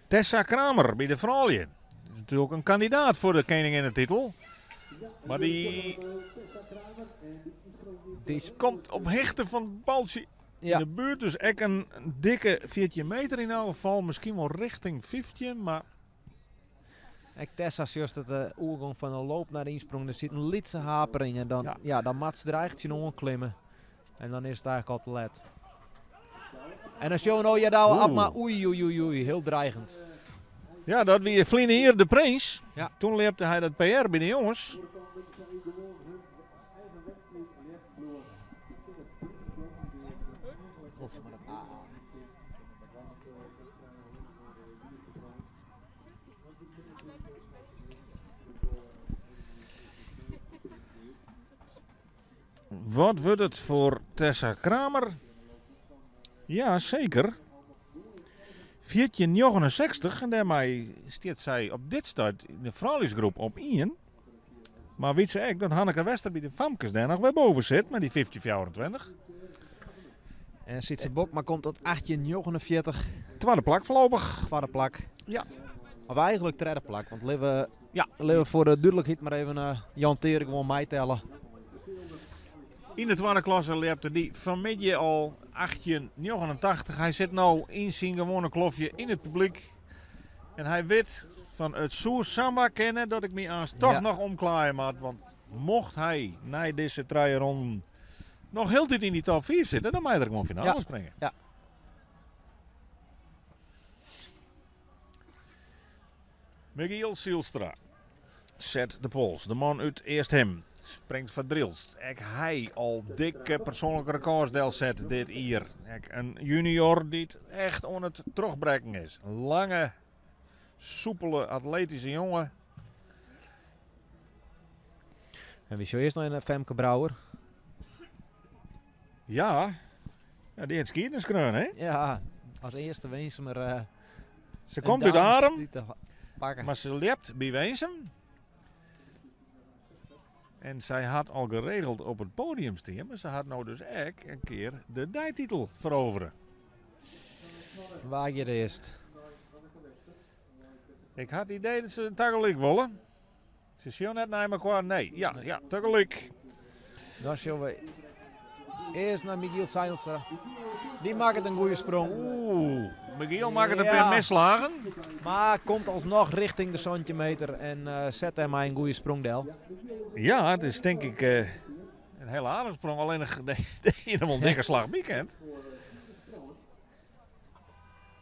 [SPEAKER 1] Tessa Kramer bij de vrouwen. Dat is natuurlijk een kandidaat voor de koninginnentitel. Maar die
[SPEAKER 4] Die
[SPEAKER 1] komt op hechten van het baltje
[SPEAKER 4] Ja.
[SPEAKER 1] in de buurt. Dus echt een dikke 14 meter in elk geval. Misschien wel richting 15, maar...
[SPEAKER 4] Ik Tessa juist dat de oergang van een loop naar de insprong. Er zit een litse hapering en dan,
[SPEAKER 1] Ja.
[SPEAKER 4] ja, dan mat ze er eigenlijk zien onklimmen. En dan is het eigenlijk al te laat. En als Johan Oja daar
[SPEAKER 1] Oeh.
[SPEAKER 4] Abma, oei, oei, oei, oei, heel dreigend.
[SPEAKER 1] Ja, dat wie Vline hier de prins.
[SPEAKER 4] Ja.
[SPEAKER 1] Toen leepte hij dat PR bij de jongens. Wat wordt het voor Tessa Kramer? Ja, zeker. 14,69 en daarmee staat zij op dit start in de vrouwelijksgroep op 1. Maar weet ze echt dat Hanneke Wester bij de Famkes daar nog weer boven zit met die 15,24.
[SPEAKER 4] En Sietse Bokma komt tot 18,49.
[SPEAKER 1] Tweede plak voorlopig.
[SPEAKER 4] Tweede plak.
[SPEAKER 1] Ja.
[SPEAKER 4] Of eigenlijk derde plak, want leven, ja, leven voor de duidelijkheid maar even Jan Terik gewoon mij tellen.
[SPEAKER 1] In de tweede klasse leepte die vanmiddag al 18,89. Hij zit nou in zijn gewone klofje in het publiek. En hij weet van het Soer Samba kennen dat ik me aan toch nog omklaaien moet. Want mocht hij na deze triathlon nog heel tijd in die top 4 zitten, dan mag hij er gewoon finale springen. Michiel Zijlstra set de pols. De man út Easthim springt foar Drylts. Ek hy al dikke persoanlike rekôrs delset dit jier. Ek in junior dy't echt oan it trochbrekken is. In lange, soepele, atletyske jonge.
[SPEAKER 4] En wy sjogge earst noch in Femke Brouwer.
[SPEAKER 1] Ja, ja dy hat skiednis skreaun, hè?
[SPEAKER 4] Ja, as earste Winsumer.
[SPEAKER 1] Se komt út Arum, mar se ljept by Winsum. En sy hat al geregeld op it podium stien, mar se hat no dus ek in kear de deititel ferovere.
[SPEAKER 4] Wa giet earst?
[SPEAKER 1] Ik ha it idee dat se tagelyk wolle. Se sjogge net nei mekoar, nee. Ja, ja, tagelyk.
[SPEAKER 4] Dan sjogge we earst nei Michiel Zijlstra. Dy makket in goede sprong.
[SPEAKER 1] Oeh, Michiel makket in pear misslagen.
[SPEAKER 4] Mar komt alsnoch richting de 17 meter en set dêrmei in goede sprong del.
[SPEAKER 1] Ja, it is tink ik in hiel aardige sprong. Allinnich dêr hie noch wol in dikke slach by kind.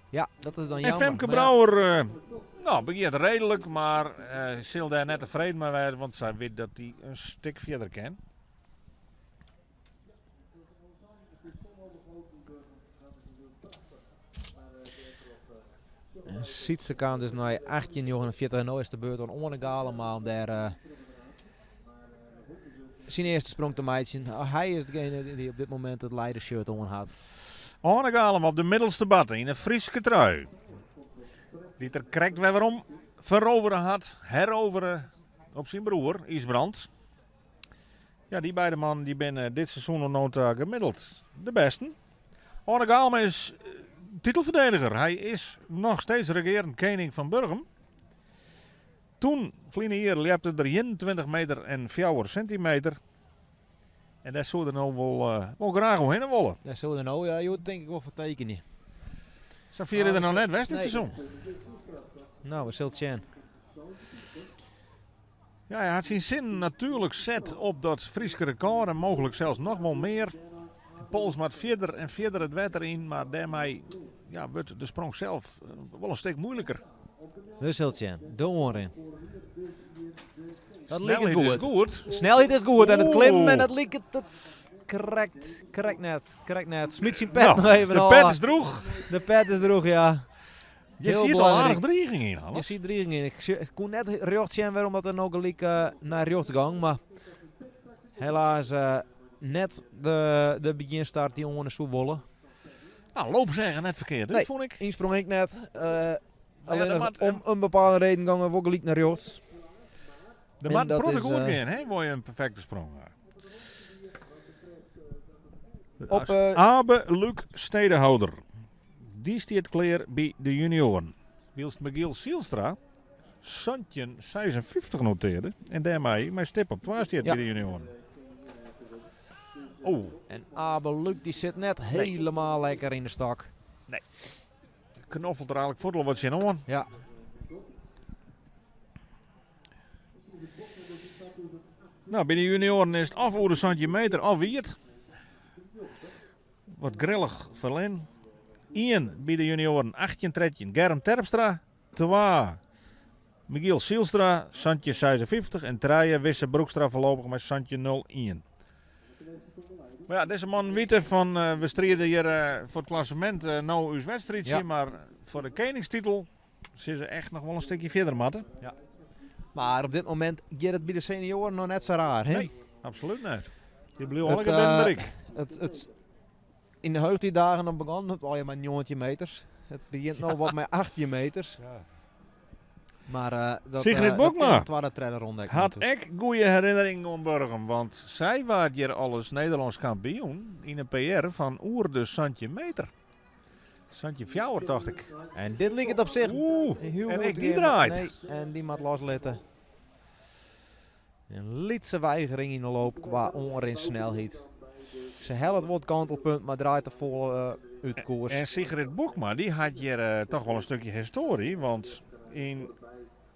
[SPEAKER 4] Ja, dat is dan
[SPEAKER 1] En
[SPEAKER 4] jammer.
[SPEAKER 1] Femke
[SPEAKER 4] Maar ja.
[SPEAKER 1] Brouwer, nou, begjint reedlik, mar sil dêr net tefreden mei wêze, want sy wit dat dy in stik fierder kin.
[SPEAKER 4] Sytse kaam dus nei 1849 en no is de beurt oan Oane Galema om dêr syn earste sprong te meitsjen. Hy is degene dy't op dit momint it leidershirt oan hat.
[SPEAKER 1] Oane Galema op de middelste barte yn in Fryske trui. Dy't er krekt wer werom ferovere hat, herovere op syn broer Ysbrand. Ja, dy beide mannen dy binne dit seizoen oant no ta gemiddeld de bêsten. Oane Galema is titelferdediger. Hy is noch steeds regearend kening fan Burgum. Toen, ferline jier, ljepte er 21 meter en 4 sintimeter. En dêr soe er no wol, wol graach oerhinne wolle.
[SPEAKER 4] Dêr soe er no, ja, hjoed tink ik wol foar tekenje.
[SPEAKER 1] Sa fier is er noch net west dit
[SPEAKER 4] Nee.
[SPEAKER 1] seizoen.
[SPEAKER 4] Nou, we sille it sjen.
[SPEAKER 1] Ja, hy hat syn sinnen natuerlik set op dat Fryske rekôr en mooglik sels noch wol mear. De pols moat fierder en fierder it wetter yn, mar dêrmei ja, wurdt de sprong sels wol in stik muoiliker.
[SPEAKER 4] We sille sjen. De oanrin. Dat liket
[SPEAKER 1] Snelheid
[SPEAKER 4] goed.
[SPEAKER 1] is goed.
[SPEAKER 4] Snelheid is goed en it klimmen
[SPEAKER 1] Oeh.
[SPEAKER 4] en dat liket it krekt, krekt net, krekt net. Smyt syn pet
[SPEAKER 1] Nou,
[SPEAKER 4] noch even
[SPEAKER 1] de
[SPEAKER 4] ôf.
[SPEAKER 1] pet is droech.
[SPEAKER 4] De pet is droech, ja.
[SPEAKER 1] Je
[SPEAKER 4] Heel
[SPEAKER 1] ziet al
[SPEAKER 4] belangrijk.
[SPEAKER 1] aardich driging yn, Hannes.
[SPEAKER 4] Je ziet driging yn. Ik koe net rjocht sjen wêrom dat er no gelyk nei rjochts gong, mar helaas net de begjinstart dy't Oane soe wolle.
[SPEAKER 1] Nou, loop zeggen net ferkeard,
[SPEAKER 4] Nee,
[SPEAKER 1] fûn ik.
[SPEAKER 4] Ynsprong ek net.
[SPEAKER 1] Maar ja,
[SPEAKER 4] Allinnich
[SPEAKER 1] dat moat-
[SPEAKER 4] om in bepaalde reden gong er wol gelyk nei rjochts.
[SPEAKER 1] De
[SPEAKER 4] En
[SPEAKER 1] moat
[SPEAKER 4] dat
[SPEAKER 1] protte
[SPEAKER 4] is,
[SPEAKER 1] goed gean, hè? Wol je in perfekte sprong ha.
[SPEAKER 4] Op,
[SPEAKER 1] Abe Luc Stedehouder. Dy stiet klear by de junioaren. Wylst Michiel Zijlstra 17,56 notearde en dêrmei mei stip op twa stiet by de junioaren. Oh.
[SPEAKER 4] En Abe Luc dy sit net
[SPEAKER 1] Nee.
[SPEAKER 4] helemaal lekker yn de stok.
[SPEAKER 1] Nee. Knoffelt der eigenlik fuort al wat tsjinoan.
[SPEAKER 4] Ja.
[SPEAKER 1] Nou, by de junioaren is it of oer de 17 meter of wiet. Wat grillich ferlin. Ien by de junioaren 18-13 Germ Terpstra. Twa Michiel Zijlstra, 17-56. En trije Wisse Broekstra foarlopich mei 17-0-1. Mar ja, dizze mannen witte fan we stride hjir foar it klassemint no ús wedstriidsje, mar foar de keningstitel sille se echt noch wol in stikje fierder moatte.
[SPEAKER 4] Ja. Mar op dit momint giet it by de senioaren noch net sa raar, hè?
[SPEAKER 1] Nee, absolút net. Dy bliuwe allegear binnen berik.
[SPEAKER 4] Yn de hoogtijdagen dan begûn it al mei 19 meters. It begjint no wat mei 18 meters. Mar dat,
[SPEAKER 1] Sigrid
[SPEAKER 4] dat
[SPEAKER 1] Bokma
[SPEAKER 4] kin de twadde, tredde ronde ek
[SPEAKER 1] hat
[SPEAKER 4] natuerlik.
[SPEAKER 1] ek goede herinneringen oan Burgum, want sy waard hjir alris Nederlânsk kampioen yn in PR fan oer de 17 meter. 17,4 tocht ik.
[SPEAKER 4] En dit liket op sich
[SPEAKER 1] Oeh,
[SPEAKER 4] hiel
[SPEAKER 1] en
[SPEAKER 4] goed
[SPEAKER 1] ek
[SPEAKER 4] te
[SPEAKER 1] dy
[SPEAKER 4] gean,
[SPEAKER 1] draait.
[SPEAKER 4] Nee, en dy moat loslitte. In lytse weigering yn de loop qua oanrinsnelheid. Se hellet wol it kantelpunt, mar draait te folle út koers.
[SPEAKER 1] En Sigrid Bokma, dy hat hjir toch wol in stikje histoarje, want yn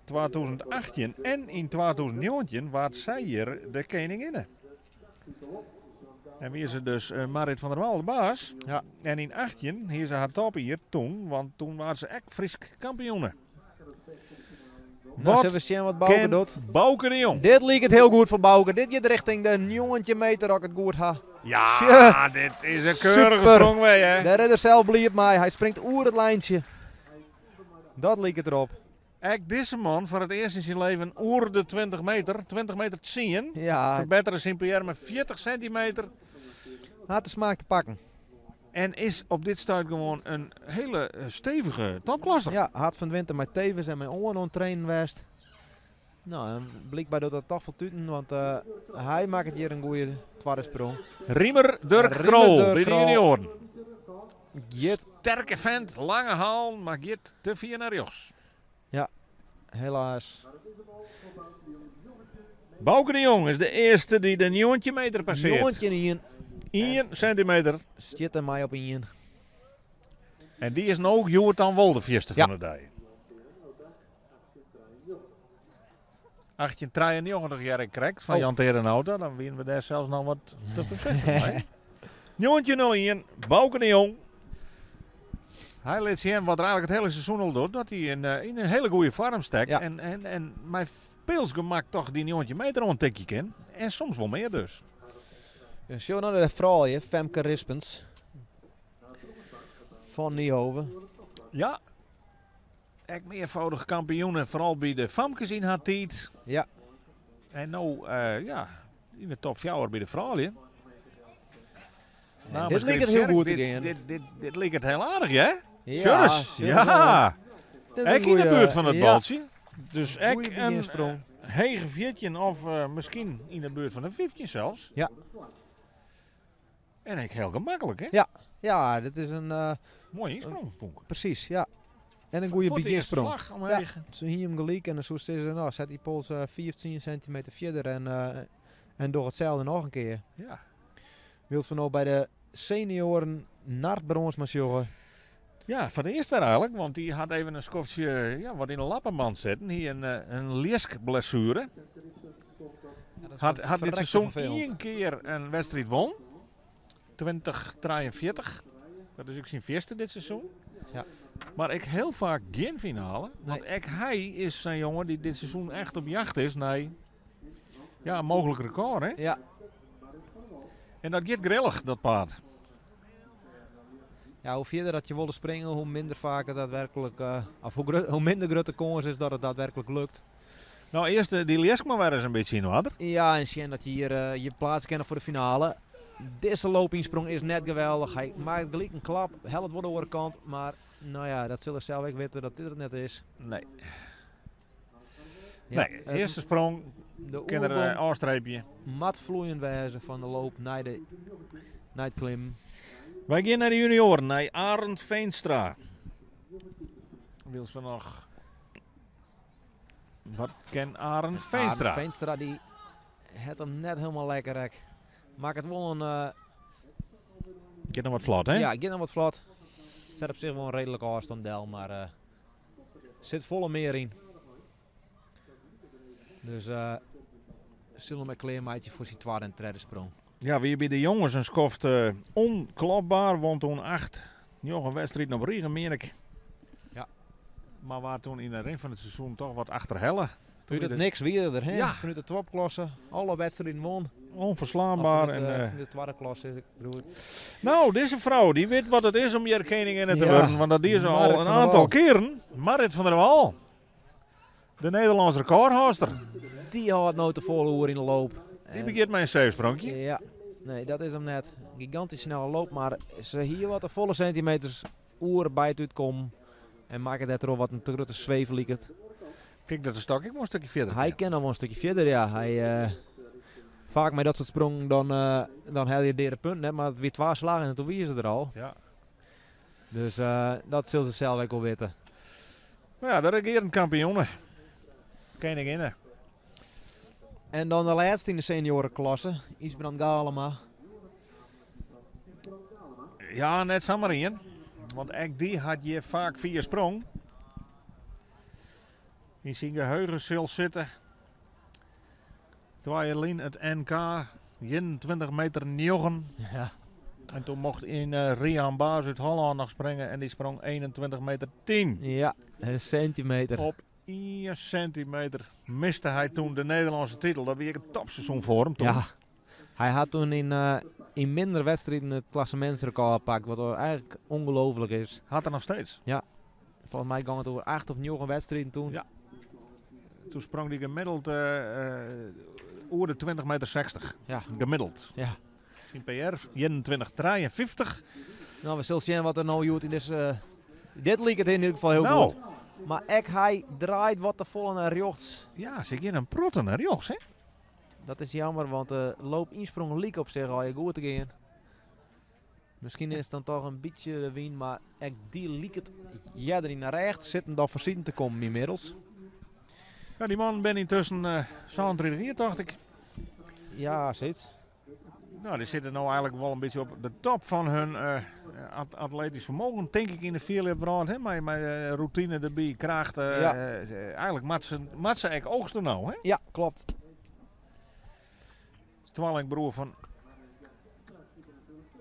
[SPEAKER 1] 2018 en yn 2019 waard sy hjir de keninginne. En wie se dus Marit van der Wal de baas. En yn 18 hie se har topjier toen, want toen waard se ek Frysk kampioene.
[SPEAKER 4] Nou,
[SPEAKER 1] Wat
[SPEAKER 4] zullen we zien wat Bouke
[SPEAKER 1] ken
[SPEAKER 4] doet.
[SPEAKER 1] Bouke de Jong.
[SPEAKER 4] Dit liep het heel goed voor Bouke. Dit gaat richting de 19 meter, als ik het goed ha.
[SPEAKER 1] Ja, dit is een keurige
[SPEAKER 4] Super.
[SPEAKER 1] sprong weer, hè.
[SPEAKER 4] De redder zelf bliep mij. Hij springt oer het lijntje. Dat liep het erop.
[SPEAKER 1] Ek deze man voor het eerst in zijn leven oer de 20 meter, 20 meter 10.
[SPEAKER 4] Ja,
[SPEAKER 1] Verbeteren zijn PR met 40 centimeter.
[SPEAKER 4] had de smaak te pakken.
[SPEAKER 1] En is op dit stuit gewoon een hele stevige topklasser.
[SPEAKER 4] Ja, had van de winter met Tevens en mijn oren aan het trainen west. Nou, en blijkbaar doet dat toch voltuten, want hij maakt het hier een goede tweede sprong.
[SPEAKER 1] Riemer Dirk
[SPEAKER 4] Riemer
[SPEAKER 1] Krol
[SPEAKER 4] Dirk
[SPEAKER 1] bij de
[SPEAKER 4] Krol.
[SPEAKER 1] junioren.
[SPEAKER 4] Jit,
[SPEAKER 1] Sterke vent, lange haal, maar Git te vier naar rechts.
[SPEAKER 4] helaas.
[SPEAKER 1] Bouke de Jong is de eerste die de 19 meter passeert.
[SPEAKER 4] Jongetje in
[SPEAKER 1] 1 centimeter.
[SPEAKER 4] Zit er mij op in.
[SPEAKER 1] En die is nou ook Joert dan wel de vierste
[SPEAKER 4] Ja.
[SPEAKER 1] van de dag. 1893 jaar correct van
[SPEAKER 4] Oh.
[SPEAKER 1] Jan Terenauta. Dan winnen we daar zelfs nog wat te voorzichtig mee. 1901, Bouke de Jong. Hij liet zien wat er eigenlijk het hele seizoen al doet. Dat hij in een hele goede vorm steekt.
[SPEAKER 4] Ja.
[SPEAKER 1] En mijn speelsgemak toch die 19 meter al een tikje kan. En soms wel meer dus.
[SPEAKER 4] Zo naar de vrouwen, Femke Rispens. Van Niehoven.
[SPEAKER 1] Ja. Echt meervoudig kampioen en vooral bij de famkes in haar tijd.
[SPEAKER 4] Ja.
[SPEAKER 1] En nou, ja, in de top 4 bij de vrouwen.
[SPEAKER 4] En dit lijkt het heel goed te
[SPEAKER 1] dit,
[SPEAKER 4] gaan.
[SPEAKER 1] dit lijkt het heel aardig, hè?
[SPEAKER 4] Ja,
[SPEAKER 1] Sjurris,
[SPEAKER 4] Sjurris
[SPEAKER 1] ja.
[SPEAKER 4] Dit is
[SPEAKER 1] Ek
[SPEAKER 4] een
[SPEAKER 1] in de
[SPEAKER 4] goeie-
[SPEAKER 1] buurt van het
[SPEAKER 4] ja,
[SPEAKER 1] baltje. Dus
[SPEAKER 4] goeie
[SPEAKER 1] ek een
[SPEAKER 4] beginsprong.
[SPEAKER 1] hege 14 of misschien in de buurt van de 15 zelfs.
[SPEAKER 4] Ja.
[SPEAKER 1] En ik heel gemakkelijk, hè?
[SPEAKER 4] Ja, dit is een...
[SPEAKER 1] Mooie insprong, vond ik.
[SPEAKER 4] precies, ja. En een goede
[SPEAKER 1] Voor de eerste
[SPEAKER 4] beginsprong.
[SPEAKER 1] slag omheen.
[SPEAKER 4] Zo hier hem gelijk en dan zo is ze, nou, zet die pols 15 centimeter verder en door hetzelfde nog een keer.
[SPEAKER 1] Ja.
[SPEAKER 4] Wilt van nou bij de senioren Nart Brons maar jongen.
[SPEAKER 1] Ja, voor het eerst weer eigenlijk, want die had even een skoftje ja, wat in de lappenmand zitten. Hier een lieskblessure. Had dit seizoen één keer een wedstrijd won. 2043. Dat is ook zijn eerste dit seizoen.
[SPEAKER 4] Ja.
[SPEAKER 1] Maar ik heel vaak geen finale. Want ik, hij is zijn jongen die dit seizoen echt op jacht is naar ja, een mogelijk record. Hè?
[SPEAKER 4] Ja.
[SPEAKER 1] En dat gaat grillig, dat paard.
[SPEAKER 4] Ja, hoe verder dat je wilde springen, hoe minder vaak het daadwerkelijk, of hoe minder grote de kans is dat het daadwerkelijk lukt.
[SPEAKER 1] Nou, eerst die Liesk maar weer eens een beetje in water.
[SPEAKER 4] Ja, en zien dat je hier je plaats kennen voor de finale. Deze loopingsprong is net geweldig. Hij maakt gelijk een klap, hel het wordt de oorkant. Maar nou ja, dat zullen ze zelf ook weten dat dit het net is.
[SPEAKER 1] Nee.
[SPEAKER 4] Ja,
[SPEAKER 1] nee, eerste sprong,
[SPEAKER 4] de
[SPEAKER 1] kinderen
[SPEAKER 4] oergong
[SPEAKER 1] afstreepje.
[SPEAKER 4] mat vloeiend wijzen van de loop naar het klim.
[SPEAKER 1] Wij gaan naar de junioren, naar Arend Veenstra. Wils we nog... Wat ken Arend Veenstra?
[SPEAKER 4] Arend Veenstra die het hem net helemaal lekker rek. Maakt het wel een...
[SPEAKER 1] Gaat nog wat vlot, hè?
[SPEAKER 4] Ja, gaat nog wat vlot. Zet op zich wel een redelijke afstand del, maar zit volle meer in. Dus zullen we kleermaatje voor zijn tweede en derde sprong.
[SPEAKER 1] Ja, wie bij de jongens een skoft onklopbaar, won toen 8. Nog een wedstrijd op Riegen, meen ik.
[SPEAKER 4] Ja.
[SPEAKER 1] Maar waar toen in de rin van het seizoen toch wat achterhellen.
[SPEAKER 4] Toen het niks weer er, hè?
[SPEAKER 1] Ja.
[SPEAKER 4] Vanuit de topklasse, alle wedstrijden won.
[SPEAKER 1] Onverslaanbaar.
[SPEAKER 4] Of
[SPEAKER 1] En,
[SPEAKER 4] vanuit de tweede klasse, ik bedoel.
[SPEAKER 1] Nou, deze vrouw die weet wat het is om hier koningin te
[SPEAKER 4] Ja.
[SPEAKER 1] worden. Want dat is al
[SPEAKER 4] Marit
[SPEAKER 1] een
[SPEAKER 4] van der
[SPEAKER 1] aantal
[SPEAKER 4] Wal.
[SPEAKER 1] keren. Marit van der Wal. De Nederlandse recordhoudster.
[SPEAKER 4] Die had nooit de volle oer in de loop.
[SPEAKER 1] Die
[SPEAKER 4] En
[SPEAKER 1] begint met een zeefsprongje.
[SPEAKER 4] Ja, nee, dat is hem net. Gigantisch snelle loop, maar ze hier wat de volle centimeters oer bij het uitkomen. En maken daar toch wat een te grote zweef liek het.
[SPEAKER 1] Kijk, dat de stok ik moet een stukje verder.
[SPEAKER 4] Hij kan nog wel een stukje verder, ja. Hij, vaak met dat soort sprongen dan haal je derde punt net, maar het weer 12 slagen en toen wie is het er al.
[SPEAKER 1] Ja.
[SPEAKER 4] Dus dat zullen ze zelf ook wel weten.
[SPEAKER 1] Nou ja, de regerend kampioenen. Koninginnen.
[SPEAKER 4] En dan de laatste in de seniorenklasse, Isbrand Galema.
[SPEAKER 1] Ja, net zomaar in. Want ook die had je vaak via sprong. In zijn geheugen zult zitten. Terwijl het NK, 21 meter 9.
[SPEAKER 4] Ja.
[SPEAKER 1] En toen mocht in Rian Baas uit Holland nog springen en die sprong 21 meter 10.
[SPEAKER 4] Ja, een centimeter.
[SPEAKER 1] Op Ien sintimeter miste hy toen de Nederlânske titel. Dat wie ek in topseizoen foar him toen.
[SPEAKER 4] Ja, hy hat toen yn minder wedstriden it klassemintsrekôr pakt, wat eigenlik ûngelooflik is.
[SPEAKER 1] Hat er noch steeds.
[SPEAKER 4] Ja, folgens my gong it oer 8 of 9 wedstriden toen.
[SPEAKER 1] Ja. Toen sprong hy gemiddeld oer de 20 meter 60.
[SPEAKER 4] Ja.
[SPEAKER 1] Gemiddeld.
[SPEAKER 4] Ja.
[SPEAKER 1] Syn PR 21,53.
[SPEAKER 4] No, we sille sjen wat der no hjoed yn dizze... Dit liket yn ieder gefal hiel
[SPEAKER 1] No.
[SPEAKER 4] goed. Mar ek hy draait wat te folle nei rjochts.
[SPEAKER 1] Ja, se gean in protte nei rjochts, hè?
[SPEAKER 4] Dat is jammer, want de loop-ynsprong like op sich al goed te gean. Miskien is it dan toch in bytsje de wyn, mar ek dy liket earder yn de rêch te sitten dan foarsiden te kommen ynmiddels.
[SPEAKER 1] Ja, dy mannen binne yntusken 37 jier, tocht ik.
[SPEAKER 4] Ja, sayts.
[SPEAKER 1] No, dy sitte no eigenlik wol in bytsje op de top fan hun atletisch fermogen, tink ik, yn de fierljepwrâld. Hè? Mei rûtine derby, kracht. Eigenlik moat se ek oogste no, hè?
[SPEAKER 4] Ja, klopt.
[SPEAKER 1] Twallingbroer fan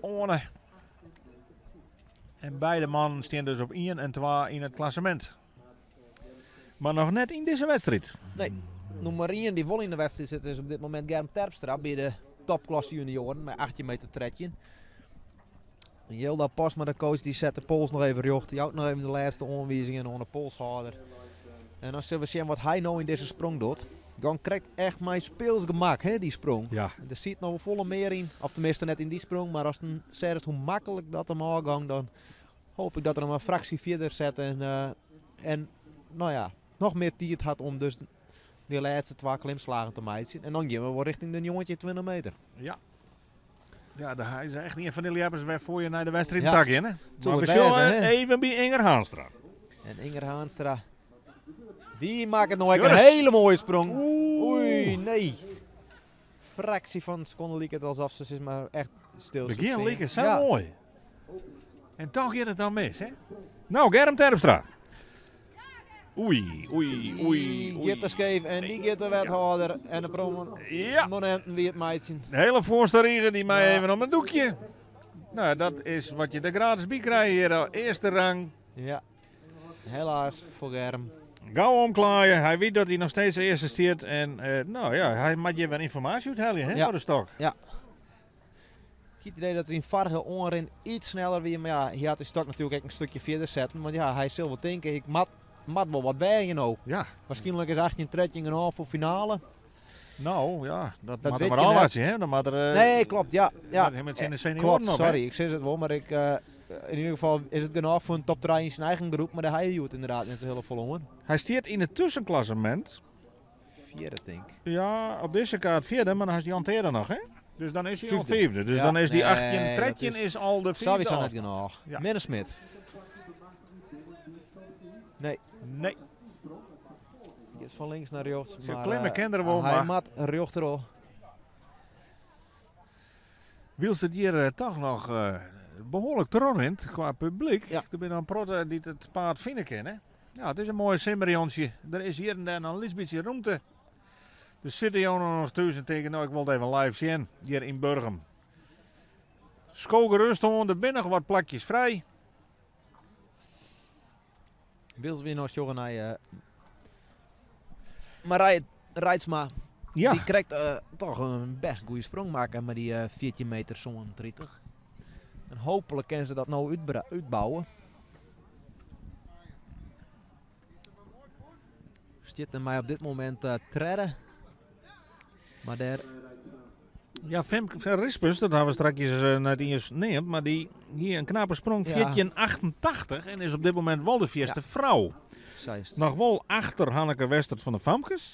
[SPEAKER 1] Oane. En beide mannen stean dus op 1 en 2 yn it klassemint. Mar noch net yn dizze wedstriid.
[SPEAKER 4] Nee, nûmer 1 dy't wol yn de wedstriid sit is op dit momint Germ Terpstra by de topklasse junioaren mei 18 meter 13. Jilda Postma, de coach, dy set de pols noch even rjocht. Dy jout noch even de lêste oanwizingen oan de polshâlder. En dan sille we sjen wat hy no yn dizze sprong docht. Gong krekt echt mei speels gemak, hè, dy sprong. Der siet noch wol folle mear yn. Of teminsten net yn dy sprong, mar ast seachst hoe maklik dat him ôfgong, dan hoop ik dat er him in fraksje fierder set en no ja, noch mear tiid hat om dus dy lêste twa klimslagen te meitsjen. En dan gean we wol rjochting de 19, 20 meter.
[SPEAKER 1] Ja. Ja, hy is echt ien fan dy ljeppers wêrfoar je nei de wedstriid ta geane.
[SPEAKER 4] Soe
[SPEAKER 1] Mar we
[SPEAKER 4] it
[SPEAKER 1] sjogge
[SPEAKER 4] wêze, hè?
[SPEAKER 1] even by Inger Haanstra.
[SPEAKER 4] En Inger Haanstra, dy makket no ek in
[SPEAKER 1] Joris.
[SPEAKER 4] hiele moaie sprong. Oei, nee. Fraksje fan in sekonde like it alsof se sis mar echt stil
[SPEAKER 1] Begjin
[SPEAKER 4] stean.
[SPEAKER 1] like sa moai. En toch giet it dan mis, hè? No, Germ Terpstra. Oei, oei, oei,
[SPEAKER 4] Dy giet te skeef en dy giet de wethâlder en de promoninten wie it meitsjen.
[SPEAKER 1] De hele foarste rige dy mei even om in doekje. No, dat is wat je der gratis by krije hjir, earste rang.
[SPEAKER 4] Ja, helaas foar Germ.
[SPEAKER 1] Gau omklaaie, hy wit dat hy noch steeds earste stiet en no ja, hy moat hjir wer ynformaasje úthelje, hè, foar de stok.
[SPEAKER 4] Ja. Ik hie it idee dat er yn foarige oanrin iets sneller wie, mar ja, hy hat de stok natuerlik ek in stikje fierder setten. Want ja, hy sil wol tinke, ik moat wol wat weagje no. Waarskynlik is 18 13 genôch foar finale.
[SPEAKER 1] No, ja, dat
[SPEAKER 4] Dat
[SPEAKER 1] moat er
[SPEAKER 4] wit
[SPEAKER 1] mar
[SPEAKER 4] je net.
[SPEAKER 1] ôfwachtsje, hè? Dan moat er
[SPEAKER 4] Nee, klopt, ja, ja.
[SPEAKER 1] Moat him tsjin de senioaren
[SPEAKER 4] Klopt,
[SPEAKER 1] op, hè?
[SPEAKER 4] sorry, ik sis it wol, mar ik, yn ieder gefal is it genôch foar in top 3 yn syn eigen groep, mar dêr ha je hjoed ynderdaad net sa hiele folle oan.
[SPEAKER 1] Hy stiet yn it tuskenklassemint.
[SPEAKER 4] Fjirde, tink ik.
[SPEAKER 1] Ja, op dizze kaart fjirde, mar dan hast Jan Teerde noch, hè? Dus dan is hy al
[SPEAKER 4] Fyfde.
[SPEAKER 1] fyfde. Dus
[SPEAKER 4] Ja,
[SPEAKER 1] dan is dy
[SPEAKER 4] nee,
[SPEAKER 1] 18,
[SPEAKER 4] dat
[SPEAKER 1] 13
[SPEAKER 4] is
[SPEAKER 1] is al de fyfde
[SPEAKER 4] Sowieso net
[SPEAKER 1] ôfstân.
[SPEAKER 4] genôch.
[SPEAKER 1] Ja.
[SPEAKER 4] Minne Smit. Nee.
[SPEAKER 1] Nee.
[SPEAKER 4] Giet fan links nei rjochts.
[SPEAKER 1] Se
[SPEAKER 4] mar,
[SPEAKER 1] klimme kin der wol,
[SPEAKER 4] hy
[SPEAKER 1] mar
[SPEAKER 4] moat rjochterop.
[SPEAKER 1] Wylst it hjir toch noch behoarlik trochrinnt kwa publyk. Der binne in protte dy't it paad fine kinne. Ja, it is in moai simmerjûntsje. Der is hjir en dêr noch in lyts bytsje rûmte. Dus sitte jo noch thús en tinke, no ik wol it even live sjen hjir yn Burgum. Sko gerust oan, der binne noch wat plakjes frij.
[SPEAKER 4] Wylst wy no sjogge nei Marije Reitsma. Dy krekt toch in bêst goede sprong makke mei dy 14 meter 37. En hooplik kin se dat no útbouwe. Stiet dermei op dit momint tredde. Mar dêr...
[SPEAKER 1] Ja, Femke Rispus, dat hawwe we strakjes net iens neamd, mar dy hie in knappe sprong, 14,88 en is op dit momint wol de fierste frou.
[SPEAKER 4] Sa is it.
[SPEAKER 1] Noch wol achter Hanneke Westert fan de famkes,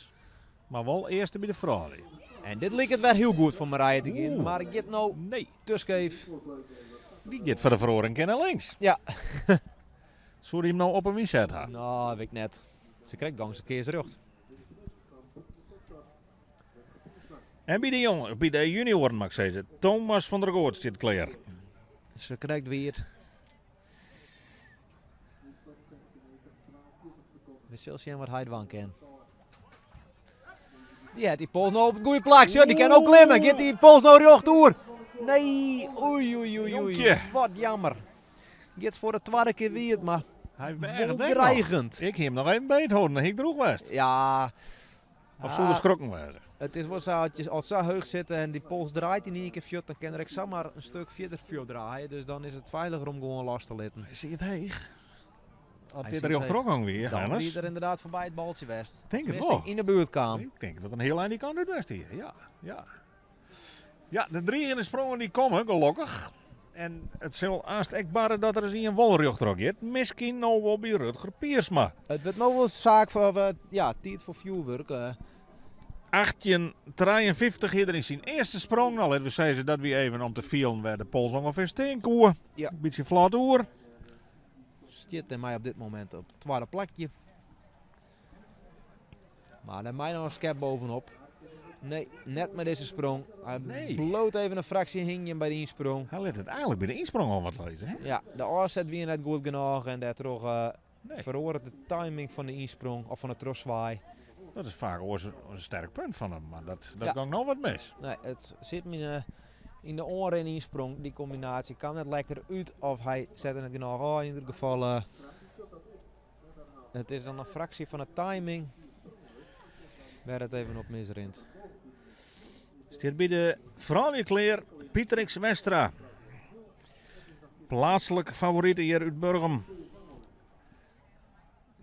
[SPEAKER 1] mar wol earste by de froulju.
[SPEAKER 4] En dit liket wer hiel goed foar Marije te gean,
[SPEAKER 1] Oeh.
[SPEAKER 4] mar it giet no
[SPEAKER 1] Nee.
[SPEAKER 4] te skeef.
[SPEAKER 1] Dy giet foar de feroaring kear nei links. Soe dy him no op 'e wyn set ha?
[SPEAKER 4] No, wit ik net. Se krekt gong se kears rjocht.
[SPEAKER 1] En by de jonge, by de junioaren moat ik sizze, Thomas van der Goort stiet klear.
[SPEAKER 4] Se krekt wier. We sille sjen wat hy dwaan kin. Dy hat dy pols no op it goede plak. Sjoch, dy kin no klimme. Giet dy pols no rjocht oer? Nee, oei, oei, oei, oei.
[SPEAKER 1] Jonkje.
[SPEAKER 4] Wat jammer. Giet foar de twadde kear wier, mar...
[SPEAKER 1] Hy
[SPEAKER 4] wol
[SPEAKER 1] weaget ek noch.
[SPEAKER 4] dreigend.
[SPEAKER 1] Ik hie him noch even beetholden, dan hie ik droech west.
[SPEAKER 4] Ja.
[SPEAKER 1] Of soe er
[SPEAKER 4] Ah,
[SPEAKER 1] skrokken wêze?
[SPEAKER 4] Het is wol sa, as je al sa heech sitte en dy pols draait yn ien kear fuort, dan kin er ek samar in stik fierder fuort draaie. Dus dan is it feiliger om gewoan los te litten.
[SPEAKER 1] Hy siet heech. As
[SPEAKER 4] Hy
[SPEAKER 1] dit
[SPEAKER 4] siet
[SPEAKER 1] er
[SPEAKER 4] heech.
[SPEAKER 1] rjochtroch wie,
[SPEAKER 4] Dan
[SPEAKER 1] Hannes.
[SPEAKER 4] wie er ynderdaad foarby it baltsje west.
[SPEAKER 1] Tink it
[SPEAKER 4] Tenminste,
[SPEAKER 1] wol.
[SPEAKER 4] yn de buert kaam.
[SPEAKER 1] Ik tink dat in hiel ein dy kant út west hie. Ja, ja. Ja, de driigende sprongen dy komme, gelokkich. En it sil aanst ek barre dat der ris ien wol rjochtroch giet. Miskien no wol by Rutger Piersma.
[SPEAKER 4] It wurdt no wol saak foar, ja, tiid foar fjoerwurk.
[SPEAKER 1] 1853 hie er yn syn earste sprong. Nou, litte we sizze dat wie even om te fielen wêr't de pols ûngefear stean koe.
[SPEAKER 4] Ja.
[SPEAKER 1] In bytsje flot oer.
[SPEAKER 4] Stiet der mei op dit momint op it twadde plakje. Mar dêr mei noch in skep bovenop. Nee, net mei dizze sprong. Hy
[SPEAKER 1] Nee.
[SPEAKER 4] bliuwt even in fraksje hingjen by de ynsprong.
[SPEAKER 1] Hy lit it eigentlik by de ynsprong al wat lizze, hè?
[SPEAKER 4] Ja, de ôfset wie net goed genôch en dêrtroch
[SPEAKER 1] Nee.
[SPEAKER 4] feroaret de timing fan de ynsprong of fan de trochswaai.
[SPEAKER 1] Dat is faak oars in sterk punt fan him, mar dat
[SPEAKER 4] Ja.
[SPEAKER 1] gong no wat mis.
[SPEAKER 4] Nee, it sit him yn de oanrin ynsprong. Dy kombinaasje kaam net lekker út of hy sette net genôch ôf. Yn ieder gefal, it is dan in fraksje fan de timing wêr't it even op misrint.
[SPEAKER 1] Stiet by de froulju klear Pieter X Westra. Pleatslik favoryt hjir út Burgum.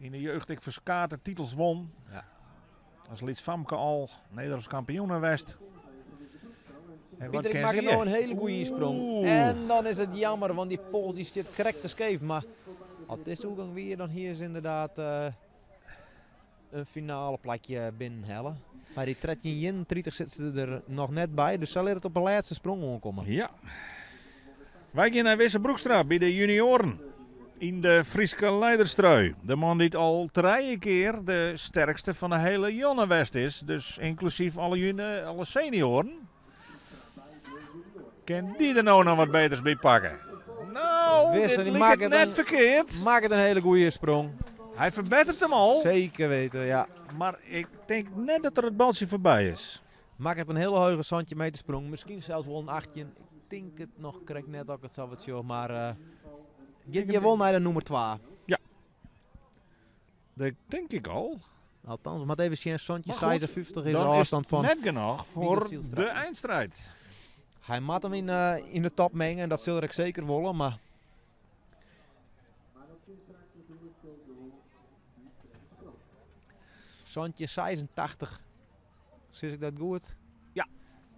[SPEAKER 1] Yn de jeugd ek ferskate titels won.
[SPEAKER 4] Ja.
[SPEAKER 1] As lyts famke al Nederlânsk kampioen west. En wat
[SPEAKER 4] Pieter, ik
[SPEAKER 1] ken
[SPEAKER 4] maak
[SPEAKER 1] ze
[SPEAKER 4] no
[SPEAKER 1] hier?
[SPEAKER 4] in hiele goede ynsprong.
[SPEAKER 1] Oeh.
[SPEAKER 4] En dan is it jammer, want dy pols dy stiet krekt te skeef. Mar as dizze oergong wie, dan hie se ynderdaad in finale plakje binnenhelle. Mar dy 13-31 sit se der noch net by, dus sa lit it op de lêste sprong oankomme.
[SPEAKER 1] Ja. Wy gean nei Wisse Broekstra by de junioaren. Yn de Fryske leiderstrui. De man dy't al trije kear de sterkste fan de hiele jonne west is. Dus ynklusyf alle senioaren. Kin dy der no noch wat beters by pakke? No,
[SPEAKER 4] Wisse,
[SPEAKER 1] dit
[SPEAKER 4] dy
[SPEAKER 1] liket
[SPEAKER 4] makket
[SPEAKER 1] net
[SPEAKER 4] in
[SPEAKER 1] ferkeard.
[SPEAKER 4] Makket in hiele goede sprong.
[SPEAKER 1] Hy ferbetteret him al.
[SPEAKER 4] Seker witten, ja.
[SPEAKER 1] Mar ik tink net dat er it baltsje foarby is.
[SPEAKER 4] Makket in hiele hege 17 meter sprong. Miskien sels wol in 18. Ik tink it noch krekt net dat ik it sa wat sjoch, mar giet je wol nei de nûmer 2.
[SPEAKER 1] Ja. Dat tink ik al.
[SPEAKER 4] Althans, we moatte even sjen. 17
[SPEAKER 1] Maar goed,
[SPEAKER 4] 56 is
[SPEAKER 1] dan
[SPEAKER 4] de
[SPEAKER 1] is
[SPEAKER 4] ôfstân fan
[SPEAKER 1] net genôch foar
[SPEAKER 4] Michiel Zijlstra.
[SPEAKER 1] de einstriid.
[SPEAKER 4] Hy moat him yn de top mengen en dat sil er ek seker wolle, mar 17 86. Sis ik dat goed?
[SPEAKER 1] Ja.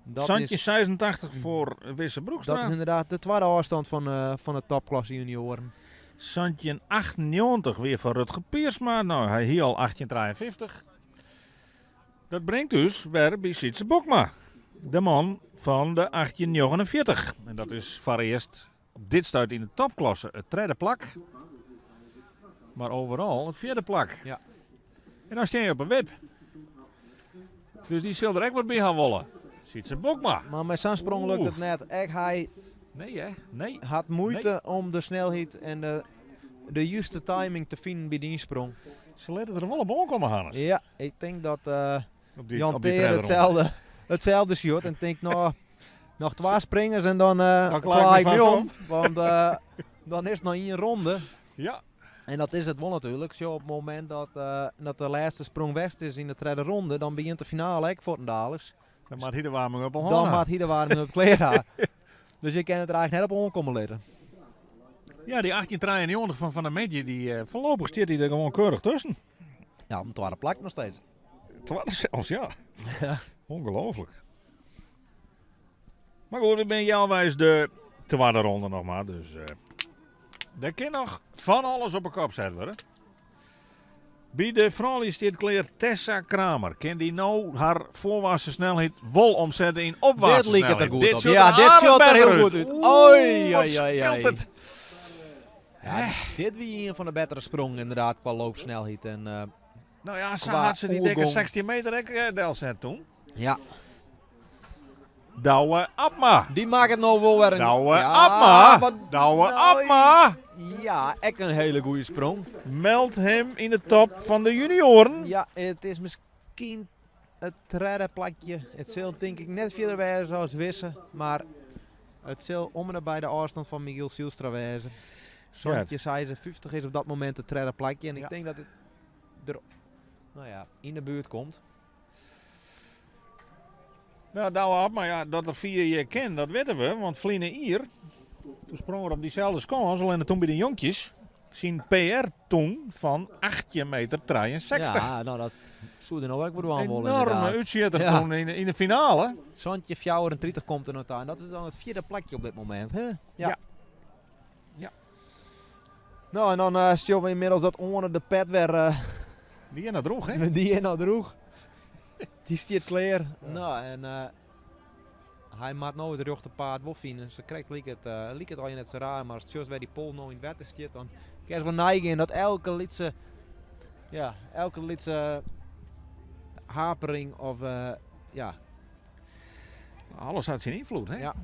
[SPEAKER 4] Dat
[SPEAKER 1] 17
[SPEAKER 4] is
[SPEAKER 1] 86 foar Wisse Broekstra.
[SPEAKER 4] Dat is ynderdaad de twadde ôfstân fan de topklasse junioaren.
[SPEAKER 1] 17 98 wer foar Rutger Piersma. No, hy hie al 1853. Dat bringt ús wer by Sietse Bokma. De man fan de 1849. En dat is foarearst op dit stuit yn de topklasse it tredde plak. Mar overal it fjirde plak.
[SPEAKER 4] Ja.
[SPEAKER 1] En dan steane je op in wip. Dus dy sil der ek wat by ha wolle. Sietse Bokma.
[SPEAKER 4] Mar mei sa'n sprong lukt it
[SPEAKER 1] Oeh.
[SPEAKER 4] net. Ek hy
[SPEAKER 1] Nee, hè? Nee.
[SPEAKER 4] hat muoite
[SPEAKER 1] Nee.
[SPEAKER 4] om de snelheid en de juiste timing te finen by dy sprong.
[SPEAKER 1] Se litte der wol op oankomme, Hannes.
[SPEAKER 4] Ja, ik tink dat
[SPEAKER 1] Op die,
[SPEAKER 4] Jan
[SPEAKER 1] op die
[SPEAKER 4] Teer
[SPEAKER 1] tredde ronde.
[SPEAKER 4] itselde sjocht en tinkt, no, noch twa springers en dan
[SPEAKER 1] Dan klaar
[SPEAKER 4] klaar
[SPEAKER 1] ik
[SPEAKER 4] ik
[SPEAKER 1] my
[SPEAKER 4] my
[SPEAKER 1] fêst
[SPEAKER 4] om. Want dan is it noch ien ronde.
[SPEAKER 1] Ja.
[SPEAKER 4] En dat is it wol natuerlik. Sa op it momint dat de lêste sprong west is yn de tredde ronde, dan begjint de finale ek fuortendaliks.
[SPEAKER 1] Dan moat hy de warming-up al
[SPEAKER 4] Dan
[SPEAKER 1] hân ha.
[SPEAKER 4] moat hy de warming-up klear ha. Dus je kinne it der eigentlik net op oankomme litte.
[SPEAKER 1] Ja, dy 1893 fan Van der Medje, dy foarlopich stiet hy der gewoan keurich tusken.
[SPEAKER 4] Ja, op it twadde plak noch steeds.
[SPEAKER 1] Twadde sels, ja.
[SPEAKER 4] Ja.
[SPEAKER 1] Ongelooflijk. Mar goed, we binne healweis de twadde ronde noch mar. Dus der kin noch fan alles op 'e kop set wurde. By de froulju stiet klear Tessa Kramer. Kin dy no har foarwaartse snelheid wol omsette yn opwaartse
[SPEAKER 4] Dit liket der
[SPEAKER 1] snelheid?
[SPEAKER 4] goed
[SPEAKER 1] Dit
[SPEAKER 4] op.
[SPEAKER 1] sjocht
[SPEAKER 4] Ja,
[SPEAKER 1] der
[SPEAKER 4] dit
[SPEAKER 1] aardich
[SPEAKER 4] sjocht der
[SPEAKER 1] better
[SPEAKER 4] hiel goed út.
[SPEAKER 1] Oeh,
[SPEAKER 4] Oei,
[SPEAKER 1] wat
[SPEAKER 4] oei, oei,
[SPEAKER 1] skeelt
[SPEAKER 4] oei.
[SPEAKER 1] it.
[SPEAKER 4] Ja, dit wie ien fan de bettere sprongen ynderdaad kwa loopsnelheid. En,
[SPEAKER 1] No ja, sa
[SPEAKER 4] kwa
[SPEAKER 1] hat se dy dikke
[SPEAKER 4] oergong.
[SPEAKER 1] 16 meter ek delset doe.
[SPEAKER 4] Ja.
[SPEAKER 1] Douwe Abma.
[SPEAKER 4] Dy makket no wol wer in...
[SPEAKER 1] Douwe
[SPEAKER 4] Ja,
[SPEAKER 1] Abma.
[SPEAKER 4] wat-
[SPEAKER 1] Douwe
[SPEAKER 4] Nou,
[SPEAKER 1] Abma.
[SPEAKER 4] Ja, ek in hiele goede sprong.
[SPEAKER 1] Meldt him yn de top fan de junioaren.
[SPEAKER 4] Ja, it is miskien it tredde plakje. It sil tink ik net fierder wêze as Wisse, mar it sil om en by de ôfstân fan Michiel Zijlstra wêze. 17,56 is op dat momint it tredde plakje. En ik
[SPEAKER 1] Ja.
[SPEAKER 4] tink dat it der nou ja, yn de buert komt.
[SPEAKER 1] Nou, Douwe Abma, ja, dat er 4 jier kin, dat witte we. Want ferline jier, doe sprong er op dyselde skâns, allinnich doe by de jonkjes, syn PR toen fan 18 meter 63.
[SPEAKER 4] Ja, nou dat soe er no ek wol dwaan wolle
[SPEAKER 1] Enorme
[SPEAKER 4] inderdaad.
[SPEAKER 1] útsjitter
[SPEAKER 4] Ja.
[SPEAKER 1] toen yn de finale.
[SPEAKER 4] 17,34 komt er noch ta. En dat is dan it fjirde plakje op dit momint. Hè? Ja.
[SPEAKER 1] Ja. Ja.
[SPEAKER 4] Nou, en dan sjogge we ynmiddels dat ûnder de pet wer
[SPEAKER 1] Dy is noch drûch, hè?
[SPEAKER 4] Dy is noch drûch. Dy stiet klear. Nou, en hy moat no it rjochte paad wol fine. Se krekt liket al net sa raar, mar as it just wer dy pols no yn it wetter stiet, dan kinst wol neigean dat elke lytse, ja, elke lytse hapering of ja.
[SPEAKER 1] Alles hat syn ynfloed, hè?
[SPEAKER 4] Ja.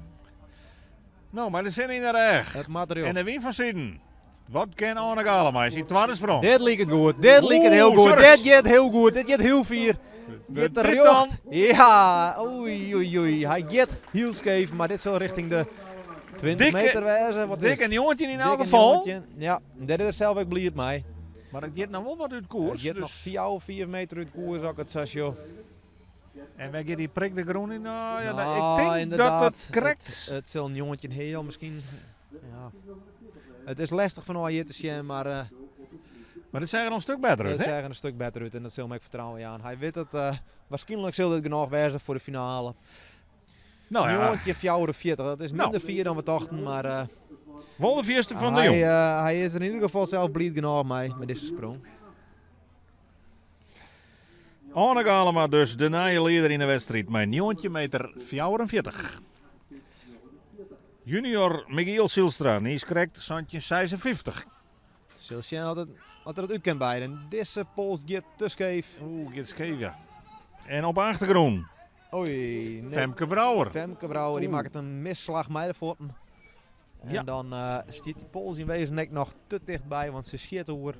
[SPEAKER 1] Nou, mar de sinne yn de rêch.
[SPEAKER 4] It moat der
[SPEAKER 1] En de wyn fan siden. Wat kin Arne Galema? Is syn twadde sprong.
[SPEAKER 4] Dit liket goed. Dit liket hiel
[SPEAKER 1] Oeh,
[SPEAKER 4] goed.
[SPEAKER 1] Surus.
[SPEAKER 4] Dit giet hiel goed. Dit giet hiel fier. Giet er
[SPEAKER 1] Dit
[SPEAKER 4] rjocht. Ja, oei, oei, oei. Hy giet hiel skeef, mar dit sil rjochting de 20
[SPEAKER 1] Dikke-
[SPEAKER 4] meter wêze. Wat is
[SPEAKER 1] Dikke 19 yn elk
[SPEAKER 4] Dikke
[SPEAKER 1] gefal.
[SPEAKER 4] 19. Ja, dêr is er sels ek bliid mei.
[SPEAKER 1] Mar it giet noch wol wat út
[SPEAKER 4] It
[SPEAKER 1] koers.
[SPEAKER 4] giet
[SPEAKER 1] Dus.
[SPEAKER 4] noch 4, 4 meter út koers, as ik it sa sjoch.
[SPEAKER 1] En wêr giet dy prik de grûn yn? Nou, ja,
[SPEAKER 4] Nou,
[SPEAKER 1] ik tink dat
[SPEAKER 4] inderdaad.
[SPEAKER 1] it krekt...
[SPEAKER 4] It sil in jongetje hiel miskien. Ja. It is lestich fan hjir te sjen, mar
[SPEAKER 1] Mar it seach der in stik better út,
[SPEAKER 4] it
[SPEAKER 1] hè?
[SPEAKER 4] seach der in stik better út en dat sil my ek fertrouwen jaan. Hy wit dat wierskynlik sil dit genôch wêze foar de finale.
[SPEAKER 1] Nou ja,
[SPEAKER 4] 1944, dat is
[SPEAKER 1] Nou.
[SPEAKER 4] minder fier dan we tochten, mar
[SPEAKER 1] wol de fierste fan de
[SPEAKER 4] hy,
[SPEAKER 1] Jong.
[SPEAKER 4] hy is der yn ieder gefal sels bliid genôch mei, mei dizze sprong.
[SPEAKER 1] Arne Galema dus de nije lieder yn de wedstriid mei 19 meter 44. Junior Michiel Silstra, die krekt 56.
[SPEAKER 4] Sil sjen oft er it út kin beide. Dizze pols giet te skeef.
[SPEAKER 1] Oeh, giet skeef, ja. En op de achtergrûn,
[SPEAKER 4] Oei, nee.
[SPEAKER 1] Femke Brouwer.
[SPEAKER 4] Femke Brouwer dy
[SPEAKER 1] Oeh.
[SPEAKER 4] makket in misslach mei de fuotten. En
[SPEAKER 1] Ja.
[SPEAKER 4] dan stiet dy pols yn wezen ek noch te tichtby, want se sjit oer.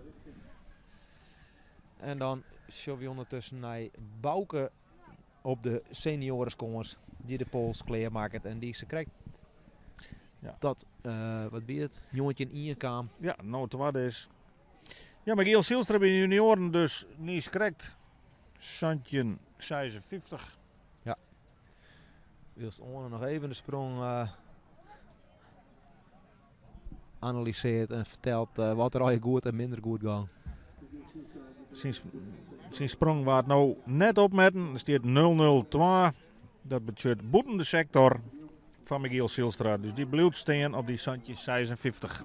[SPEAKER 4] En dan sjogge we ûndertusken nei Bouke op de senioreskâns dy't de pols klearmakket. En dy se krekt
[SPEAKER 1] Ja.
[SPEAKER 4] dat, wat wie it? 19-1 kaam.
[SPEAKER 1] Ja, no twadde is. Ja, Michiel Silstra by de junioaren dus niis krekt 56.
[SPEAKER 4] Ja. Wylst Oane noch even de sprong analysearret en fertelt wat der allegear goed en minder goed gie.
[SPEAKER 1] Syn sprong waard no net opmetten. Der stiet 0-0-2. Dat betsjut bûten de sektor fan Michiel Silstra. Dus dy bliuwt stean op dy 56.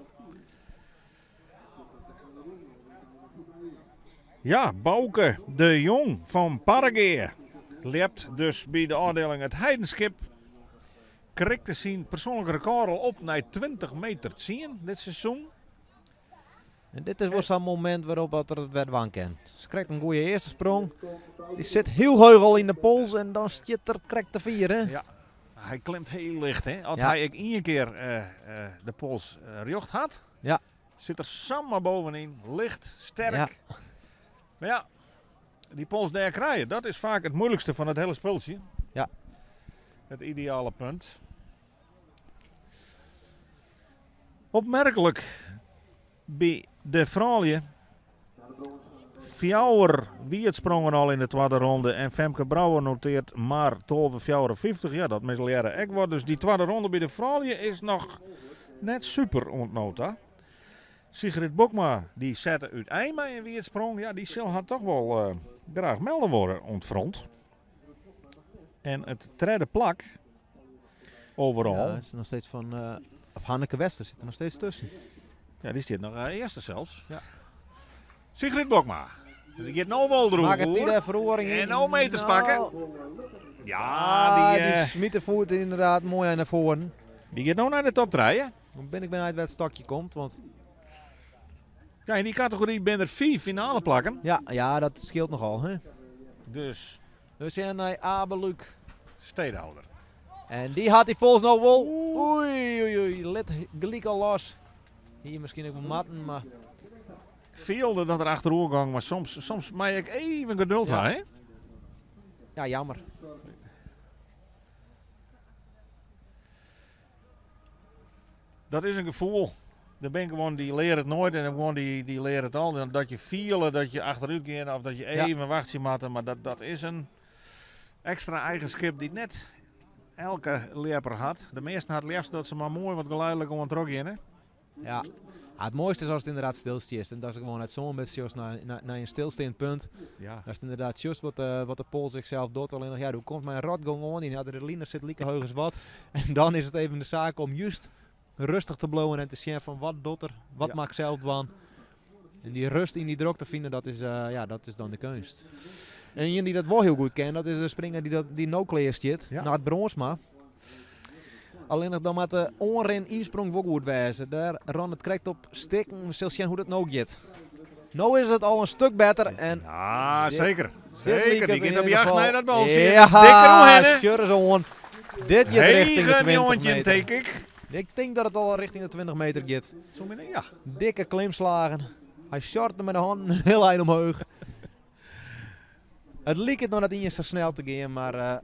[SPEAKER 1] Ja, Bouke de Jong fan Parregea. Ljept dus by de ôfdieling It Heidenskip. Krikte syn persoanlike rekôr al op nei 20 meter 10 dit seizoen.
[SPEAKER 4] En dit is wol sa'n momint wêrop't dat er it wer dwaan kin. Se krijt in goede earste sprong. Dy sit hiel heech al yn de pols en dan stiet er krekt te fier. Hè?
[SPEAKER 1] Ja, hy klimt hiel licht. Hè? As
[SPEAKER 4] Ja.
[SPEAKER 1] hy ek ien kear de pols rjocht hat, sit er samar boppe-yn. Licht, sterk. Mar ja, dy pols dêr krije, dat is faak it muoilikste fan it hiele spultsje. It ideale punt. Opmerklik by de froulju. Fjouwer wietsprongen al yn de twadde ronde en Femke Brouwer notearret mar 12,54. Ja, dat mislearre ek wat. Dus dy twadde ronde by de froulju is noch net super oant no ta. Sigrid Bokma, dy sette útein mei in wietsprong. Ja, dy sil har toch wol graach melde wurde oan it front. En it tredde plak overal.
[SPEAKER 4] Ja, is noch steeds fan of Hanneke Wester sit der noch steeds tusken.
[SPEAKER 1] Ja, dy stiet noch earste sels.
[SPEAKER 4] Ja.
[SPEAKER 1] Sigrid Bokma. Dy giet no wol deroer.
[SPEAKER 4] Makket dy de feroaring yn.
[SPEAKER 1] En no meters
[SPEAKER 4] Nou.
[SPEAKER 1] pakke. Ja,
[SPEAKER 4] Ah,
[SPEAKER 1] dy,
[SPEAKER 4] dy smyt de foet ynderdaad moai nei foaren.
[SPEAKER 1] Dy giet no nei de top 3.
[SPEAKER 4] Dan bin ik benijd wêr't it stokje komt. Want
[SPEAKER 1] Ja, yn dy kategory binne der 4 finale plakken.
[SPEAKER 4] Ja, ja, dat skeelt nochal. Hè?
[SPEAKER 1] Dus.
[SPEAKER 4] We sjen nei Abe Luc.
[SPEAKER 1] Steedhouder.
[SPEAKER 4] En dy hat dy pols no wol. Oei, oei, oei. Lit gelyk al los. Hjir miskien ek wol moatten, mar...
[SPEAKER 1] Fielde dat er achteroer gie, mar soms mei ik even geduld ha, hè?
[SPEAKER 4] Ja, jammer.
[SPEAKER 1] Dat is in gefoel. Der binne guon dy leare it noait en guon dy leare it al. Dat je fiele dat je achterút gean of dat je even wachtsje moatte. Mar dat is in ekstra eigenskip dy't net elke ljepper hat. De measten ha it leafst dat se mar moai wat geleidelijk oan trochgeane.
[SPEAKER 4] Ja. Ja, it moaiste is ast ynderdaad stilstiest en datst gewoan net soan bist sjochst nei in stilsteand punt. Datst ynderdaad sjochst wat de pols zichzelf docht. Allinnich ja, do komst mei in rotgong oan, dyn adrenaline sit like heech as wat. En dan is it even de saak om just rêstich te bliuwen en te sjen fan wat docht er, wat moat ik sels dwaan. En dy rêst yn dy drokte fine, ja, dat is dan de keunst. En ien dy't dat wol hiel goed ken, dat is de springer dy't no klear stiet, Nard Bronsma. Allinnich dan moat de oanrin ynsprong wol goed wêze. Dêr rûn it krekt op stikken. We sille sjen hoe't it no giet. No is it al in stik better. En
[SPEAKER 1] Ja, zeker.
[SPEAKER 4] dit
[SPEAKER 1] Zeker.
[SPEAKER 4] liket
[SPEAKER 1] Die
[SPEAKER 4] in
[SPEAKER 1] giet op
[SPEAKER 4] ieder
[SPEAKER 1] jacht
[SPEAKER 4] geval
[SPEAKER 1] nei dat baltsje.
[SPEAKER 4] Ja,
[SPEAKER 1] Dikker oerhinne.
[SPEAKER 4] sjoch ris oan. Dit giet richting de
[SPEAKER 1] Hege
[SPEAKER 4] 20
[SPEAKER 1] njoggentjin,
[SPEAKER 4] meter.
[SPEAKER 1] tink ik.
[SPEAKER 4] Ik tink dat it al richting de 20 meter giet.
[SPEAKER 1] Zo min, ja.
[SPEAKER 4] Dikke klimslagen. Hy sjorte mei de hannen hiel ein omheech. It liket noch net iens sa snel te gean, mar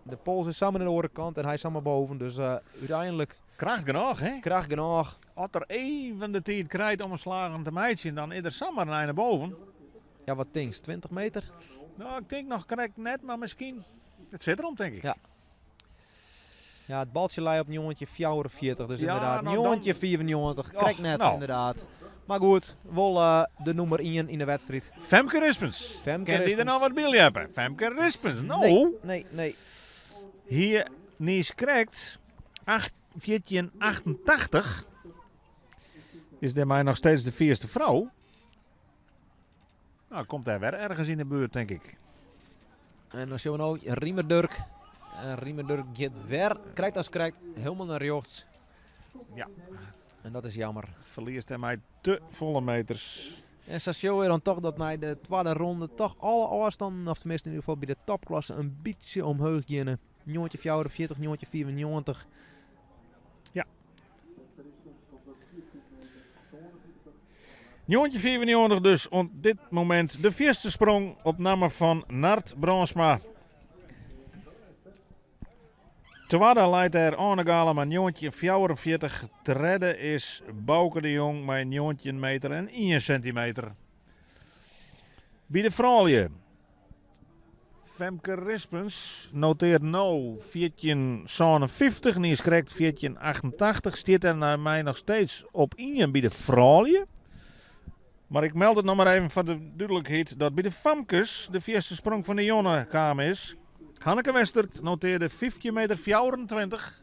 [SPEAKER 4] de pols is samar oan de oare kant en hy is samar boven. Dus úteinlik...
[SPEAKER 1] Kracht genôch, hè?
[SPEAKER 4] Kracht genôch.
[SPEAKER 1] As er even de tiid krijt om in slagen te meitsjen, dan is er samar nei nei boven.
[SPEAKER 4] Ja, wat tinkst? 20 meter?
[SPEAKER 1] Nou, ik tink noch krekt net, mar miskien. It sit derom, tink ik.
[SPEAKER 4] Ja. Ja, it baltsje lei op 1944, dus
[SPEAKER 1] Ja,
[SPEAKER 4] ynderdaad
[SPEAKER 1] nou dan
[SPEAKER 4] 1994, krekt
[SPEAKER 1] Och,
[SPEAKER 4] net
[SPEAKER 1] nou.
[SPEAKER 4] ynderdaad. Mar goed, wol de nûmer 1 yn de wedstriid.
[SPEAKER 1] Femke Rispens.
[SPEAKER 4] Femke
[SPEAKER 1] Kin dy der
[SPEAKER 4] Rispens.
[SPEAKER 1] noch wat by ljeppe? Femke Rispens, no.
[SPEAKER 4] Nee, nee, nee.
[SPEAKER 1] Hier niis krekt 1488 is dêrmei noch steeds de fierste frou. Nou, komt hy wer ergens yn de buert, tink ik.
[SPEAKER 4] En dan sjogge we no Riemer Durk. En Riemer Durk giet wer, krekt as krekt, hielendal nei rjochts.
[SPEAKER 1] Ja.
[SPEAKER 4] En dat is jammer.
[SPEAKER 1] Ferliest dêrmei te folle meters.
[SPEAKER 4] En sa sjogge we dan toch dat nei de twadde ronde toch alle ôfstannen, of teminsten yn ieder gefal by de topklasse, in bytsje omheech geane. 1944, 1994.
[SPEAKER 1] Ja. 1994 dus, op dit momint de fierste sprong op namme fan Nard Bronsma. Twadde leit dêr Arne Galama 1944. Tredde is Bauke de Jong mei 19 meter en 1 sentimeter. By de froulju. Femke Rispens notearret no 1457, niis krekt 1488. Stiet der nei my noch steeds op 1 by de froulju. Mar ik meld it noch mar even foar de dúdlikheid dat by de famkes de fierste sprong fan de jûn kaam is. Hanneke Westert notearre 15 meter 24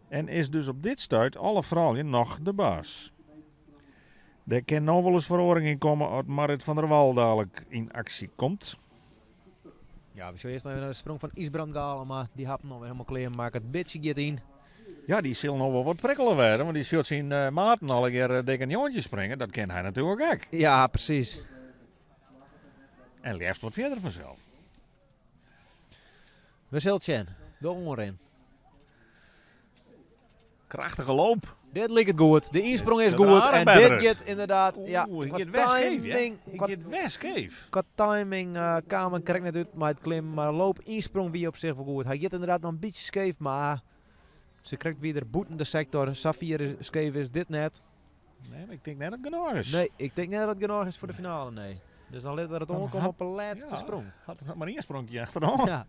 [SPEAKER 1] en is dus op dit stuit alle froulju noch de baas. Dêr kin no wolris feroaring yn komme as Marit van der Wal dalik yn aksje komt.
[SPEAKER 4] Ja, we sjogge earst noch even nei de sprong fan Ysbrand Galama. Dy hat him noch wer hielendal klear makke. It bitsje giet yn.
[SPEAKER 1] Ja, dy sil no wol wat prikkele wêze, want dy sjocht syn maten allegear dikke njoggentjin springe. Dat kin hy natuerlik ek.
[SPEAKER 4] Ja, presys.
[SPEAKER 1] En leafst wat fierder fansels.
[SPEAKER 4] We sille sjen. De oanrin.
[SPEAKER 1] Krachtige loop.
[SPEAKER 4] Dit liket goed. De ynsprong is
[SPEAKER 1] Dit
[SPEAKER 4] goed.
[SPEAKER 1] aardich
[SPEAKER 4] En
[SPEAKER 1] better
[SPEAKER 4] dit
[SPEAKER 1] út.
[SPEAKER 4] giet ynderdaad, ja,
[SPEAKER 1] Oeh, hy
[SPEAKER 4] qua
[SPEAKER 1] giet wer skeef, hè?
[SPEAKER 4] timing,
[SPEAKER 1] Hy
[SPEAKER 4] qua
[SPEAKER 1] giet wer skeef.
[SPEAKER 4] Qua timing kaam er krekt net út mei it klimmen, mar loop ynsprong wie op sich wol goed. Hy giet ynderdaad noch in bytsje skeef, mar se krekt wie er bûten de sektor. Safier skeef is dit net.
[SPEAKER 1] Nee, mar ik tink net dat it genôch is.
[SPEAKER 4] Nee, ik tink net dat it genôch is foar de finale, nee. Dus dan lit er it
[SPEAKER 1] Dan
[SPEAKER 4] oankomme
[SPEAKER 1] hat
[SPEAKER 4] op de lêste
[SPEAKER 1] ja,
[SPEAKER 4] sprong.
[SPEAKER 1] Hat er noch mar ien spronkje achteroan.
[SPEAKER 4] Ja.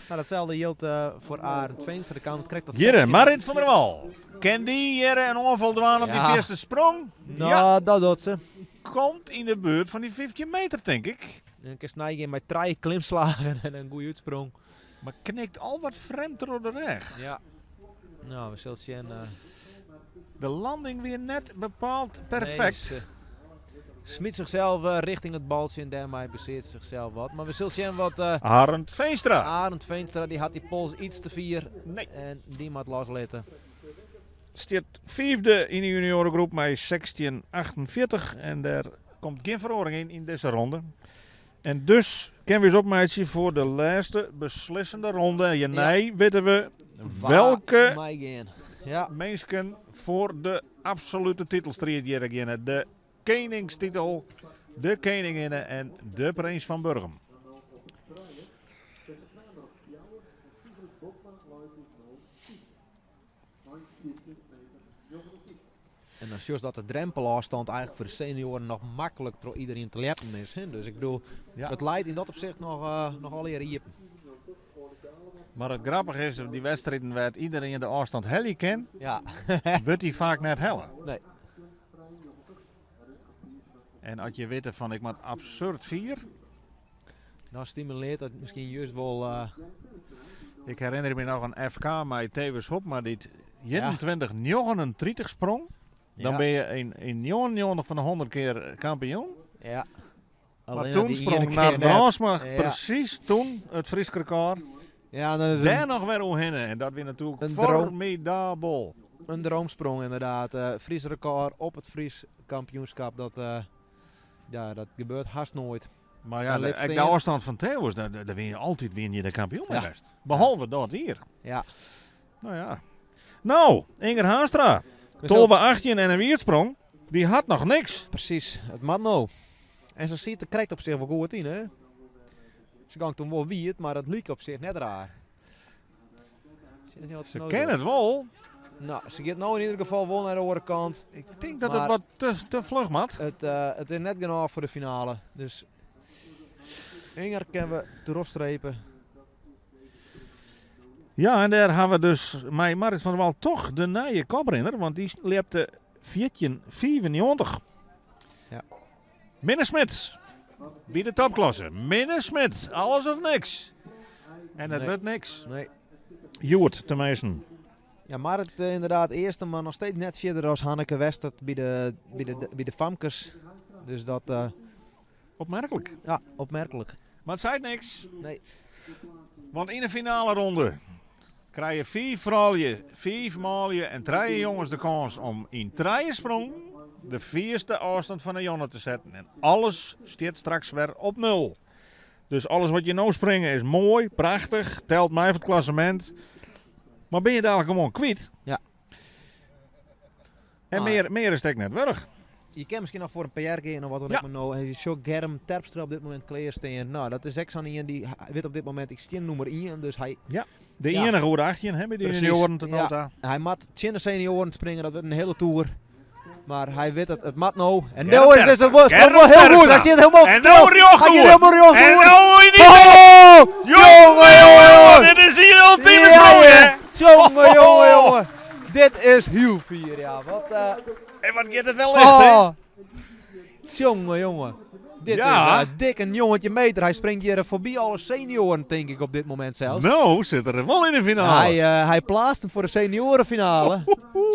[SPEAKER 4] Nou, datselde jildt foar Arend Veenstra. Der kaam it krekt tot
[SPEAKER 1] Hjirre,
[SPEAKER 4] 16.
[SPEAKER 1] Marit van der Wal. Kin dy hjirre in oanfal dwaan op dy
[SPEAKER 4] Ja.
[SPEAKER 1] fierste sprong?
[SPEAKER 4] Nou,
[SPEAKER 1] Ja.
[SPEAKER 4] dat docht se.
[SPEAKER 1] Komt yn de buert fan dy 15 meter, tink ik.
[SPEAKER 4] En kinst neigean mei trije klimslagen en in goede útsprong.
[SPEAKER 1] Mar knikt al wat frjemd troch de rêch.
[SPEAKER 4] Ja. Nou, we sille sjen.
[SPEAKER 1] De landing wie net bepaald perfekt.
[SPEAKER 4] Nee, ze smyt zichsels richting it baltsje en dêrmei beseart se zichsels wat. Mar we sille sjen wat,
[SPEAKER 1] Arend Veenstra.
[SPEAKER 4] Arend Veenstra, dy hat dy pols iets te fier.
[SPEAKER 1] Nee.
[SPEAKER 4] En dy moat loslitte.
[SPEAKER 1] Stiet fiifde yn de juniorengroep mei 16,48. En dêr komt gjin feroaring yn dizze ronde. En dus kinne we ús opmeitsje foar de lêste beslissende ronde. En hjirnei witte we
[SPEAKER 4] Wa
[SPEAKER 1] welke
[SPEAKER 4] meigean. Ja.
[SPEAKER 1] minsken foar de absolute titelstriid hjir geane. De keningstitel, de keninginne en de prins fan Burgum.
[SPEAKER 4] En dan sjochst dat de drempelôfstân eigentlik foar de senioaren noch maklik troch iderien te ljeppen is. Hè? Dus ik bedoel,
[SPEAKER 1] Ja.
[SPEAKER 4] it leit yn dat opsicht noch, eh, noch allegear iepen.
[SPEAKER 1] Mar it grappige is, dy wedstriden wêr't iderien de ôfstân helje kin, wurdt dy faak net helle.
[SPEAKER 4] Nee.
[SPEAKER 1] En as je witte fan ik moat absurd fier.
[SPEAKER 4] Dan stimulearret dat miskien just wol.
[SPEAKER 1] Ik herinner my noch in FK mei Thewis Hobma dy't 21,39 sprong. Dan binne je yn 99 fan de 100 kear kampioen. Mar
[SPEAKER 4] Allinne
[SPEAKER 1] toen
[SPEAKER 4] dy
[SPEAKER 1] sprong
[SPEAKER 4] iene
[SPEAKER 1] Nard
[SPEAKER 4] kear net.
[SPEAKER 1] Brandsma presys toen it Frysk rekôr.
[SPEAKER 4] Ja, dat is
[SPEAKER 1] Dêr
[SPEAKER 4] in,
[SPEAKER 1] noch wer oerhinne. En dat wie natuerlik
[SPEAKER 4] Een droom.
[SPEAKER 1] formidabel.
[SPEAKER 4] in droomsprong inderdaad. Fries record op it Fries kampioenskip. Dat, ja, dat gebeurt hast noait.
[SPEAKER 1] Mar ja,
[SPEAKER 4] En lit
[SPEAKER 1] ek de
[SPEAKER 4] stean.
[SPEAKER 1] ôfstân fan Thewis, dêr wie je altyd wiene je de kampioen mei west. Behalve dat jier. No ja. No, Inger Haanstra,
[SPEAKER 4] We
[SPEAKER 1] 12-18 en in wierdsprong. Dy hat noch niks.
[SPEAKER 4] Presys, it moat no. En se siet der krekt op sich wol goed yn, hè? Se gong toen wol wiet, mar dat like op sich net raar.
[SPEAKER 1] Se kin it wol.
[SPEAKER 4] No, se giet no yn ieder gefal wol nei de oare kant.
[SPEAKER 1] Ik tink dat it
[SPEAKER 4] Mar
[SPEAKER 1] wat te fluch moat.
[SPEAKER 4] It is net genôch foar de finale. Dus Inger kinne we trochstrepe.
[SPEAKER 1] Ja, en dêr ha we dus mei Marit van der Wal toch de nije koprinner, want dy ljepte 14,95. Minne Smit by de topklasse. Minne Smit, alles of niks. En it
[SPEAKER 4] Nee.
[SPEAKER 1] wurdt niks.
[SPEAKER 4] Nee.
[SPEAKER 1] Hjoed teminsten.
[SPEAKER 4] Ja, Marit inderdaad earste, mar noch steeds net fierder as Hanneke Westert by de famkes. Dus dat
[SPEAKER 1] Opmerklik.
[SPEAKER 4] Ja, opmerklik.
[SPEAKER 1] Mar it seit niks.
[SPEAKER 4] Nee.
[SPEAKER 1] Want yn de finaleronde krije fiif froulju, fiif manlju en trije jonges de kâns om yn trije sprongen de fierste ôfstân fan de jûn te setten. En alles stiet straks wer op nul. Dus alles wat je no springe is moai, prachtich, telt mei foar it klassemint. Mar binne je dalik gewoan kwyt. En mear is it ek net wurdich.
[SPEAKER 4] Je kinne miskien noch foar in PR gean of wat dan ek, mar no je sjoch Germ Terpstra op dit momint klearstean. No, dat is ek sa'n ien dy wit op dit momint ik stean nûmer ien, dus hy
[SPEAKER 1] Ja, de iennige oer de 18 hè, by de junioaren tot no ta.
[SPEAKER 4] Hy moat tsjin de senioaren springe, dat wurdt in hiele toer. Mar hy wit it, it moat no. En
[SPEAKER 1] Germ
[SPEAKER 4] no is
[SPEAKER 1] Terpstra.
[SPEAKER 4] it wol
[SPEAKER 1] Germ
[SPEAKER 4] hiel goed. Hy
[SPEAKER 1] Terpstra.
[SPEAKER 4] stiet hielendal
[SPEAKER 1] En no rjocht
[SPEAKER 4] Hy giet
[SPEAKER 1] oer.
[SPEAKER 4] hielendal rjocht
[SPEAKER 1] En
[SPEAKER 4] oer.
[SPEAKER 1] no yn dy
[SPEAKER 4] Oh!
[SPEAKER 1] Jonge, jonge,
[SPEAKER 4] jonge.
[SPEAKER 1] dit is hier ultieme
[SPEAKER 4] Ja,
[SPEAKER 1] sprong, hè?
[SPEAKER 4] ja. Jonge, jonge, jonge. Dit is hiel fier, ja. Wat,
[SPEAKER 1] En wat giet it wel licht, hè?
[SPEAKER 4] Oh. Jonge, jonge. Dit is dik in njoggentjin meter. Hy springt hjir foarby alle senioaren, tink ik, op dit momint sels.
[SPEAKER 1] No sit er wol yn de finale.
[SPEAKER 4] Hy pleatst him foar de senioarenfinale.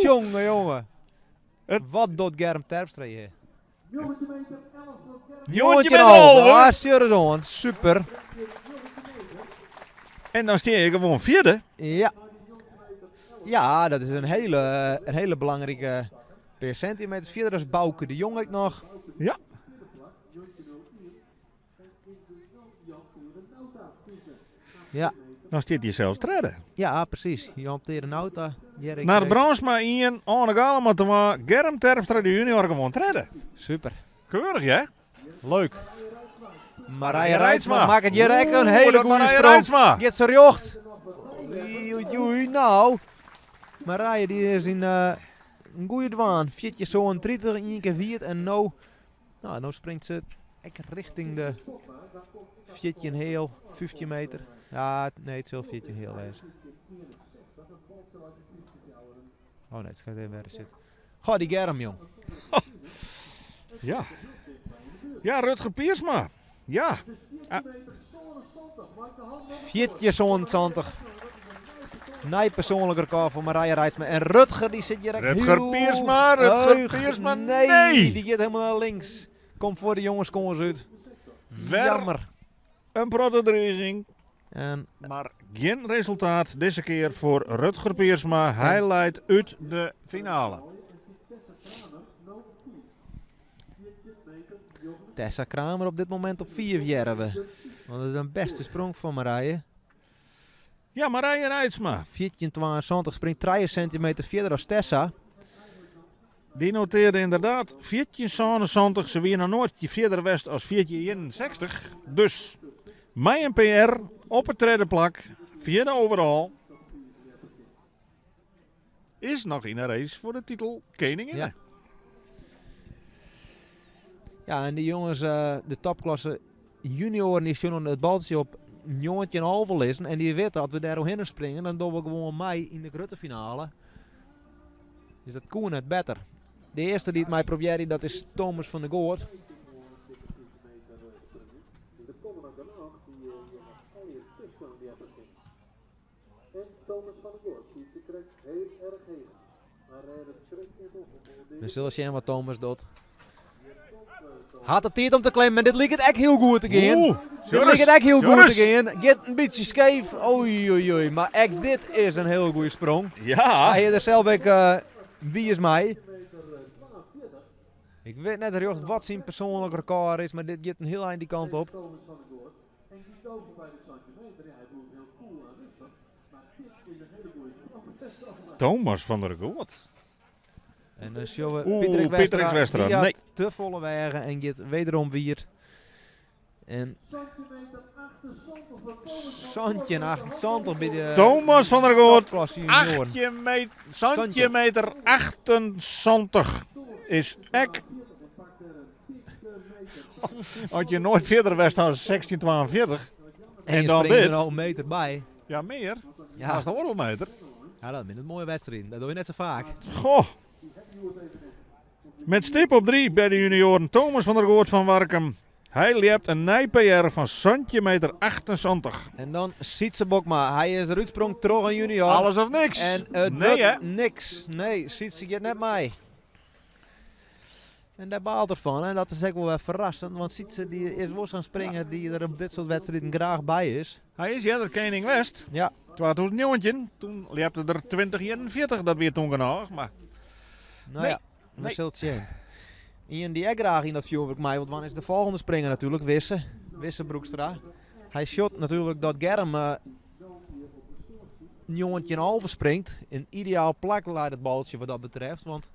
[SPEAKER 4] Jonge, jonge. Wat docht Germ Terpstra hjir?
[SPEAKER 1] Njoggentjin meter alve.
[SPEAKER 4] Ah, stuur eens oan. Super.
[SPEAKER 1] En dan stean je gewoan fjirde.
[SPEAKER 4] Ja. Ja, dat is in hiele belangrike pear sintimeters. Fierder as Bauke de Jong ek noch.
[SPEAKER 1] Dan stiet hy sels tredde.
[SPEAKER 4] Ja, presys. Jan Tere Nauta. Jerry
[SPEAKER 1] Naar
[SPEAKER 4] Kreek.
[SPEAKER 1] Brandsma 1, Arne Galama 2, Germ Terpstra de junior gewoan tredde.
[SPEAKER 4] Super.
[SPEAKER 1] Keurich, hè?
[SPEAKER 4] Leuk. Marije
[SPEAKER 1] Marije
[SPEAKER 4] Reitsma
[SPEAKER 1] Reitsma.
[SPEAKER 4] makket hjir ek in
[SPEAKER 1] Oeh,
[SPEAKER 4] hiele
[SPEAKER 1] dat
[SPEAKER 4] goede
[SPEAKER 1] Marije
[SPEAKER 4] sprong.
[SPEAKER 1] Reitsma.
[SPEAKER 4] Giet se rjocht. Oei, oei, oei, nou. Marije dy is yn in goede dwaan. 14,37, ien kear wiet en no, nou, no springt se ek richting de 14 heel, 15 meter. Ja, nee, it sil 14 heel wêze. Oh nee, it gaat even wer sitten. Goh, dy Germ, jong.
[SPEAKER 1] Ja. Ja, Rutger Piersma. Ja. Ah.
[SPEAKER 4] 14,77. Nij persoanlik rekôr foar Marije Reitsma. En Rutger dy sit hjir ek
[SPEAKER 1] Rutger
[SPEAKER 4] hiel
[SPEAKER 1] Piersma, Rutger
[SPEAKER 4] heech.
[SPEAKER 1] Piersma,
[SPEAKER 4] Nee,
[SPEAKER 1] nee.
[SPEAKER 4] dy giet hielendal nei links. Komt foar de jongeskâns út.
[SPEAKER 1] Wer
[SPEAKER 4] Jammer.
[SPEAKER 1] in protte driging.
[SPEAKER 4] En
[SPEAKER 1] Mar gjin resultaat dizze kear foar Rutger Piersma. Hy leit út de finale.
[SPEAKER 4] Tessa Kramer op dit momint op 4 hearre we. Want it is in bêste sprong fan Marije.
[SPEAKER 1] Ja, Marije Reitsma.
[SPEAKER 4] 14,72 springt 3 sintimeter fierder as Tessa.
[SPEAKER 1] Dy notearre ynderdaad 14,77. Se wie noch noait fierder west as 14,61. Dus mei in PR op it tredde plak. Fjirde overall. Is noch yn 'e race foar de titel keninginne.
[SPEAKER 4] Ja. Ja, en die jongens, de topklasse junioren, die zullen het baltje op 19,5 lizzen. En die weten dat we daar doorheen springen, dan doen we gewoon mee in de grote finale. Dus dat kon net beter. De eerste die het mij probeerde, dat is Thomas van der Goort.
[SPEAKER 5] Er komen er genoeg die hier nog al je tussen die hebben. En Thomas van der Goort ziet ze krek heel erg heen. Maar het schrikt niet op.
[SPEAKER 4] We zullen zien wat Thomas doet. Had het tijd om te klimmen en dit liep het echt heel goed te gaan.
[SPEAKER 1] Oeh,
[SPEAKER 4] Dit liep het echt heel goed
[SPEAKER 1] Joris.
[SPEAKER 4] te gaan. Gaat een beetje scheef. Oei, oei, oei. Maar echt dit is een heel goede sprong.
[SPEAKER 1] Ja.
[SPEAKER 4] Hij is er zelf ook, wie is mij? Ik weet net recht wat zijn persoonlijk record is, maar dit gaat een heel eind die kant op.
[SPEAKER 5] Thomas van der Goort. En die doven bij de centimeter. Ja, hij doet heel cool en rustig. Maar dit is een hele goede sprong.
[SPEAKER 1] Thomas van der Goort.
[SPEAKER 4] En dan zien we
[SPEAKER 1] Oeh,
[SPEAKER 4] Pieterik
[SPEAKER 1] Pieterik
[SPEAKER 4] Westra,
[SPEAKER 1] Westra,
[SPEAKER 4] die had
[SPEAKER 1] nee.
[SPEAKER 4] te volle wegen en gaat wederom weer. En
[SPEAKER 5] Centimeter 78 voor Thomas van der
[SPEAKER 4] Santje 78 bij de
[SPEAKER 1] Thomas van der Goort.
[SPEAKER 4] topklasse junioren.
[SPEAKER 1] 8 centimeter 78 is ek. Had je nooit verder west dan 1642.
[SPEAKER 4] En,
[SPEAKER 1] En
[SPEAKER 4] je
[SPEAKER 1] dan
[SPEAKER 4] springt
[SPEAKER 1] dit.
[SPEAKER 4] er al een meter bij.
[SPEAKER 1] Ja, meer.
[SPEAKER 4] Ja.
[SPEAKER 1] Dat is de oorlogmeter.
[SPEAKER 4] Ja, dat is een mooie wedstrijd. Dat doe je net zo vaak.
[SPEAKER 1] Goh. Met stip op 3 bij de junioren Thomas van der Goort van Warkum. Hij liept een nij PR van centimeter 78.
[SPEAKER 4] En dan Sietse Bokma. Hij is eruit sprong terug een junior.
[SPEAKER 1] Alles of niks.
[SPEAKER 4] En het
[SPEAKER 1] nee, hè?
[SPEAKER 4] wordt niks. Nee, Sietse gaat net mij. En daar baalt er van. En dat is ook wel weer verrassend. Want Sietse die is wel zo'n springer die er op dit soort wedstrijden graag bij is.
[SPEAKER 1] Hij is eerder Koning West.
[SPEAKER 4] Ja.
[SPEAKER 1] 2019. Toen liep er 2041 dat weer toen genoeg. Maar
[SPEAKER 4] Nou
[SPEAKER 1] Nee,
[SPEAKER 4] ja, we
[SPEAKER 1] nee.
[SPEAKER 4] zullen het zien. Ian die ook graag in dat vuurwerk mij, want wanneer is de volgende springer natuurlijk? Wisse. Wisse Broekstra. Hij shot natuurlijk dat Germ een jongetje en halve springt. Een ideaal plak leidt het baltje wat dat betreft. Want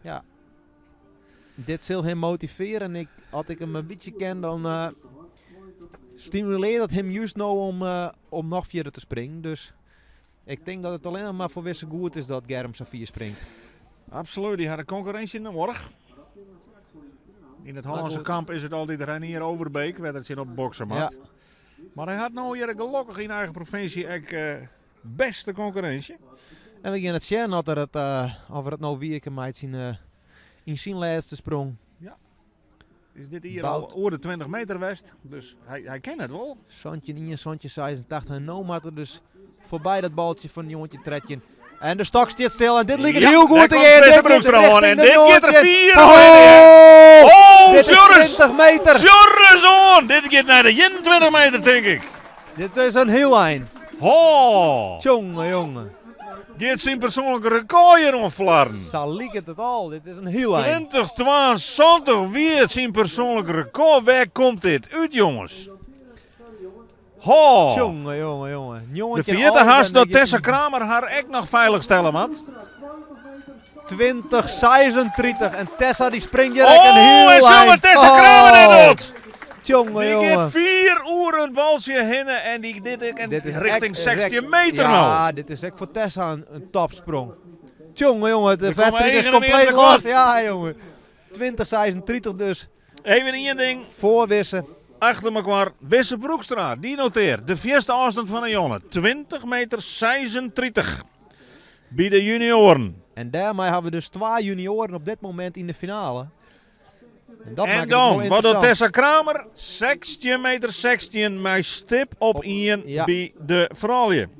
[SPEAKER 4] ja, dit zal hem motiveren. En als ik hem een beetje ken, dan stimuleert dat hem juist nou om nog verder te springen. Dus ik denk dat het alleen nog maar voor Wisse goed is dat Germ Safir springt.
[SPEAKER 1] Absoluut, die had een concurrentie in de morgen. In het Hollandse
[SPEAKER 4] goed.
[SPEAKER 1] kamp is het altijd Renier Overbeek, werd het zin op boksen mat.
[SPEAKER 4] Ja.
[SPEAKER 1] Maar hij had nou hier gelukkig in eigen provincie ook, beste concurrentie.
[SPEAKER 4] En we gaan het zien dat er het, of er het nou wie ik hem uit zien, in zijn laatste sprong.
[SPEAKER 1] Ja. Is dit hier
[SPEAKER 4] Bout.
[SPEAKER 1] al oor de 20 meter west, dus hij kent het wel.
[SPEAKER 4] Zandje 1, zandje 86 en nou maakt er dus voorbij dat baltje van jongetje Tretjen. En de stok staat stil en dit ligt
[SPEAKER 1] Ja,
[SPEAKER 4] heel goed
[SPEAKER 1] daar
[SPEAKER 4] in.
[SPEAKER 1] komt
[SPEAKER 4] Dit
[SPEAKER 1] Frisse
[SPEAKER 4] gaat
[SPEAKER 1] Broekstra
[SPEAKER 4] richting
[SPEAKER 1] aan en
[SPEAKER 4] de
[SPEAKER 1] dit gaat er
[SPEAKER 4] jongetje.
[SPEAKER 1] 4
[SPEAKER 4] Oh!
[SPEAKER 1] Oh,
[SPEAKER 4] Dit is
[SPEAKER 1] Joris!
[SPEAKER 4] 20 meter.
[SPEAKER 1] Joris on! Dit gaat naar de 21 meter, denk ik.
[SPEAKER 4] Dit is een heel eind.
[SPEAKER 1] Ho!
[SPEAKER 4] Jongen, jongen.
[SPEAKER 1] Dit zijn persoonlijke record hier omflarren.
[SPEAKER 4] Zal liek het het al. Dit is een heel eind.
[SPEAKER 1] 2072, wie het zijn persoonlijk record? Waar komt dit uit, jongens? Ho!
[SPEAKER 4] Jongen, jongen, jongen.
[SPEAKER 1] De
[SPEAKER 4] Jongetje
[SPEAKER 1] vierde
[SPEAKER 4] al
[SPEAKER 1] haast
[SPEAKER 4] en
[SPEAKER 1] dat
[SPEAKER 4] je-
[SPEAKER 1] Tessa Kramer haar ek nog veilig stellen, man.
[SPEAKER 4] 20, 36. En Tessa die springt hier
[SPEAKER 1] Oh,
[SPEAKER 4] een heel
[SPEAKER 1] en zo
[SPEAKER 4] eind.
[SPEAKER 1] Tessa Kramer
[SPEAKER 4] Oh.
[SPEAKER 1] in doet.
[SPEAKER 4] Jongen,
[SPEAKER 1] Die
[SPEAKER 4] jongen.
[SPEAKER 1] gaat 4 uur het balsje heen en die dit en
[SPEAKER 4] Dit is
[SPEAKER 1] richting
[SPEAKER 4] echt
[SPEAKER 1] 16
[SPEAKER 4] rek-
[SPEAKER 1] meter
[SPEAKER 4] Ja,
[SPEAKER 1] nou.
[SPEAKER 4] dit is echt voor Tessa een topsprong. Jongen, jongen, de
[SPEAKER 1] Er komen
[SPEAKER 4] wedstrijd is
[SPEAKER 1] één en één
[SPEAKER 4] compleet
[SPEAKER 1] tekort.
[SPEAKER 4] los. Ja, jongen. 20, 36 dus.
[SPEAKER 1] Even één ding.
[SPEAKER 4] Voor Wisse.
[SPEAKER 1] Achter elkaar Wisse Broekstra, die noteert de vierste afstand van de jongen. 20 meter 36. Bij de junioren.
[SPEAKER 4] En daarmee hebben we dus 2 junioren op dit moment in de finale. En, dat
[SPEAKER 1] en
[SPEAKER 4] maakt het
[SPEAKER 1] dan,
[SPEAKER 4] wel
[SPEAKER 1] wat doet
[SPEAKER 4] interessant.
[SPEAKER 1] Tessa Kramer? 16 meter 16, maar stip op 1
[SPEAKER 4] ja.
[SPEAKER 1] bij de vrouwen.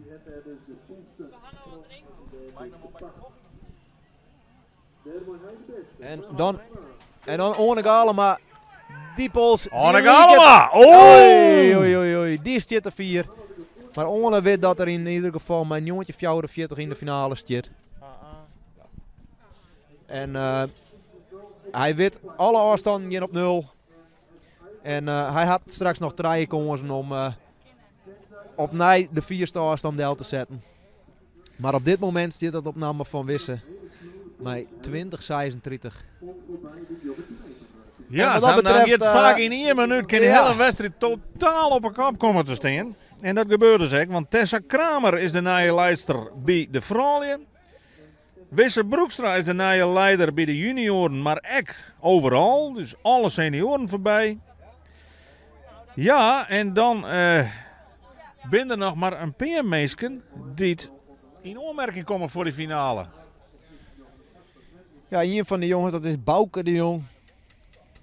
[SPEAKER 4] En dan Orne Galema. Die pols. die
[SPEAKER 1] Orne
[SPEAKER 4] liet het.
[SPEAKER 1] Galema! Oh!
[SPEAKER 4] Oei, oei, oei, oei. Die zit er 4. Maar Orne weet dat er in ieder geval mijn jongetje 44 in de finale zit. En hij weet alle afstanden gaan op 0. En hij had straks nog 3 kansen om opnieuw de 4e afstand deel te zetten. Maar op dit moment zit dat op naam van Wisse. Maar 20-36.
[SPEAKER 1] Ja,
[SPEAKER 4] En wat dat
[SPEAKER 1] dan
[SPEAKER 4] betreft,
[SPEAKER 1] je het vaak in 1 minuut kan de
[SPEAKER 4] ja.
[SPEAKER 1] hele wedstrijd totaal op een kop komen te staan. En dat gebeurde dus ook, want Tessa Kramer is de nieuwe leidster bij de vrouwen. Wisse Broekstra is de nije leider by de junioaren, mar ek overal. Dus alle senioaren foarby. Ja, en dan uh, binne der noch mar in pear minsken dy't yn oanmerking komme foar de finale.
[SPEAKER 4] Ja, ien fan de jonges, dat is Bauke de Jong.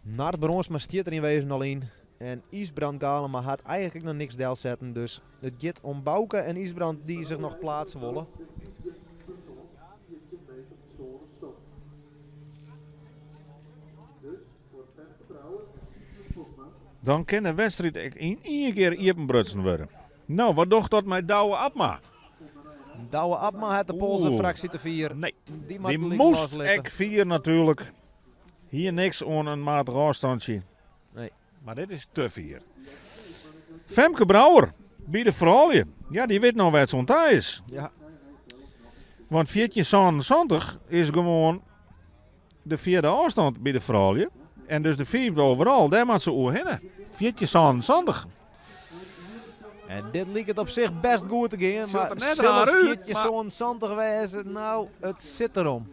[SPEAKER 4] Nard Bronsma stiet der yn wezen al yn. En Ysbrand Galema hat eigenlik noch niks delsetten. Dus it giet om Bauke en Ysbrand dy't sich noch pleatse wolle.
[SPEAKER 1] Dan kin de wedstriid ek yn ien kear iepenbrutsen wurde. No, wat docht dat mei Douwe Abma?
[SPEAKER 4] Douwe Abma hat de pols in fraksje te fier.
[SPEAKER 1] Nee, dy, dy moast ek fier natuerlik. Hie niks oan in matich ôfstantsje.
[SPEAKER 4] Nee.
[SPEAKER 1] Mar dit is te fier. Femke Brouwer by de froulju. Ja, dy wit no wêr't se oan ta is.
[SPEAKER 4] Ja.
[SPEAKER 1] Want 1477 is gewoan de fjirde ôfstân by de froulju. En dus de fiifde overal. Dêr moat se oerhinne. 1477.
[SPEAKER 4] En dit liket op sich best goed te gean.
[SPEAKER 1] Sjocht
[SPEAKER 4] Mar
[SPEAKER 1] der net
[SPEAKER 4] sil
[SPEAKER 1] raar
[SPEAKER 4] it
[SPEAKER 1] út, mar-
[SPEAKER 4] 1477 wêze? Nou, it sit derom.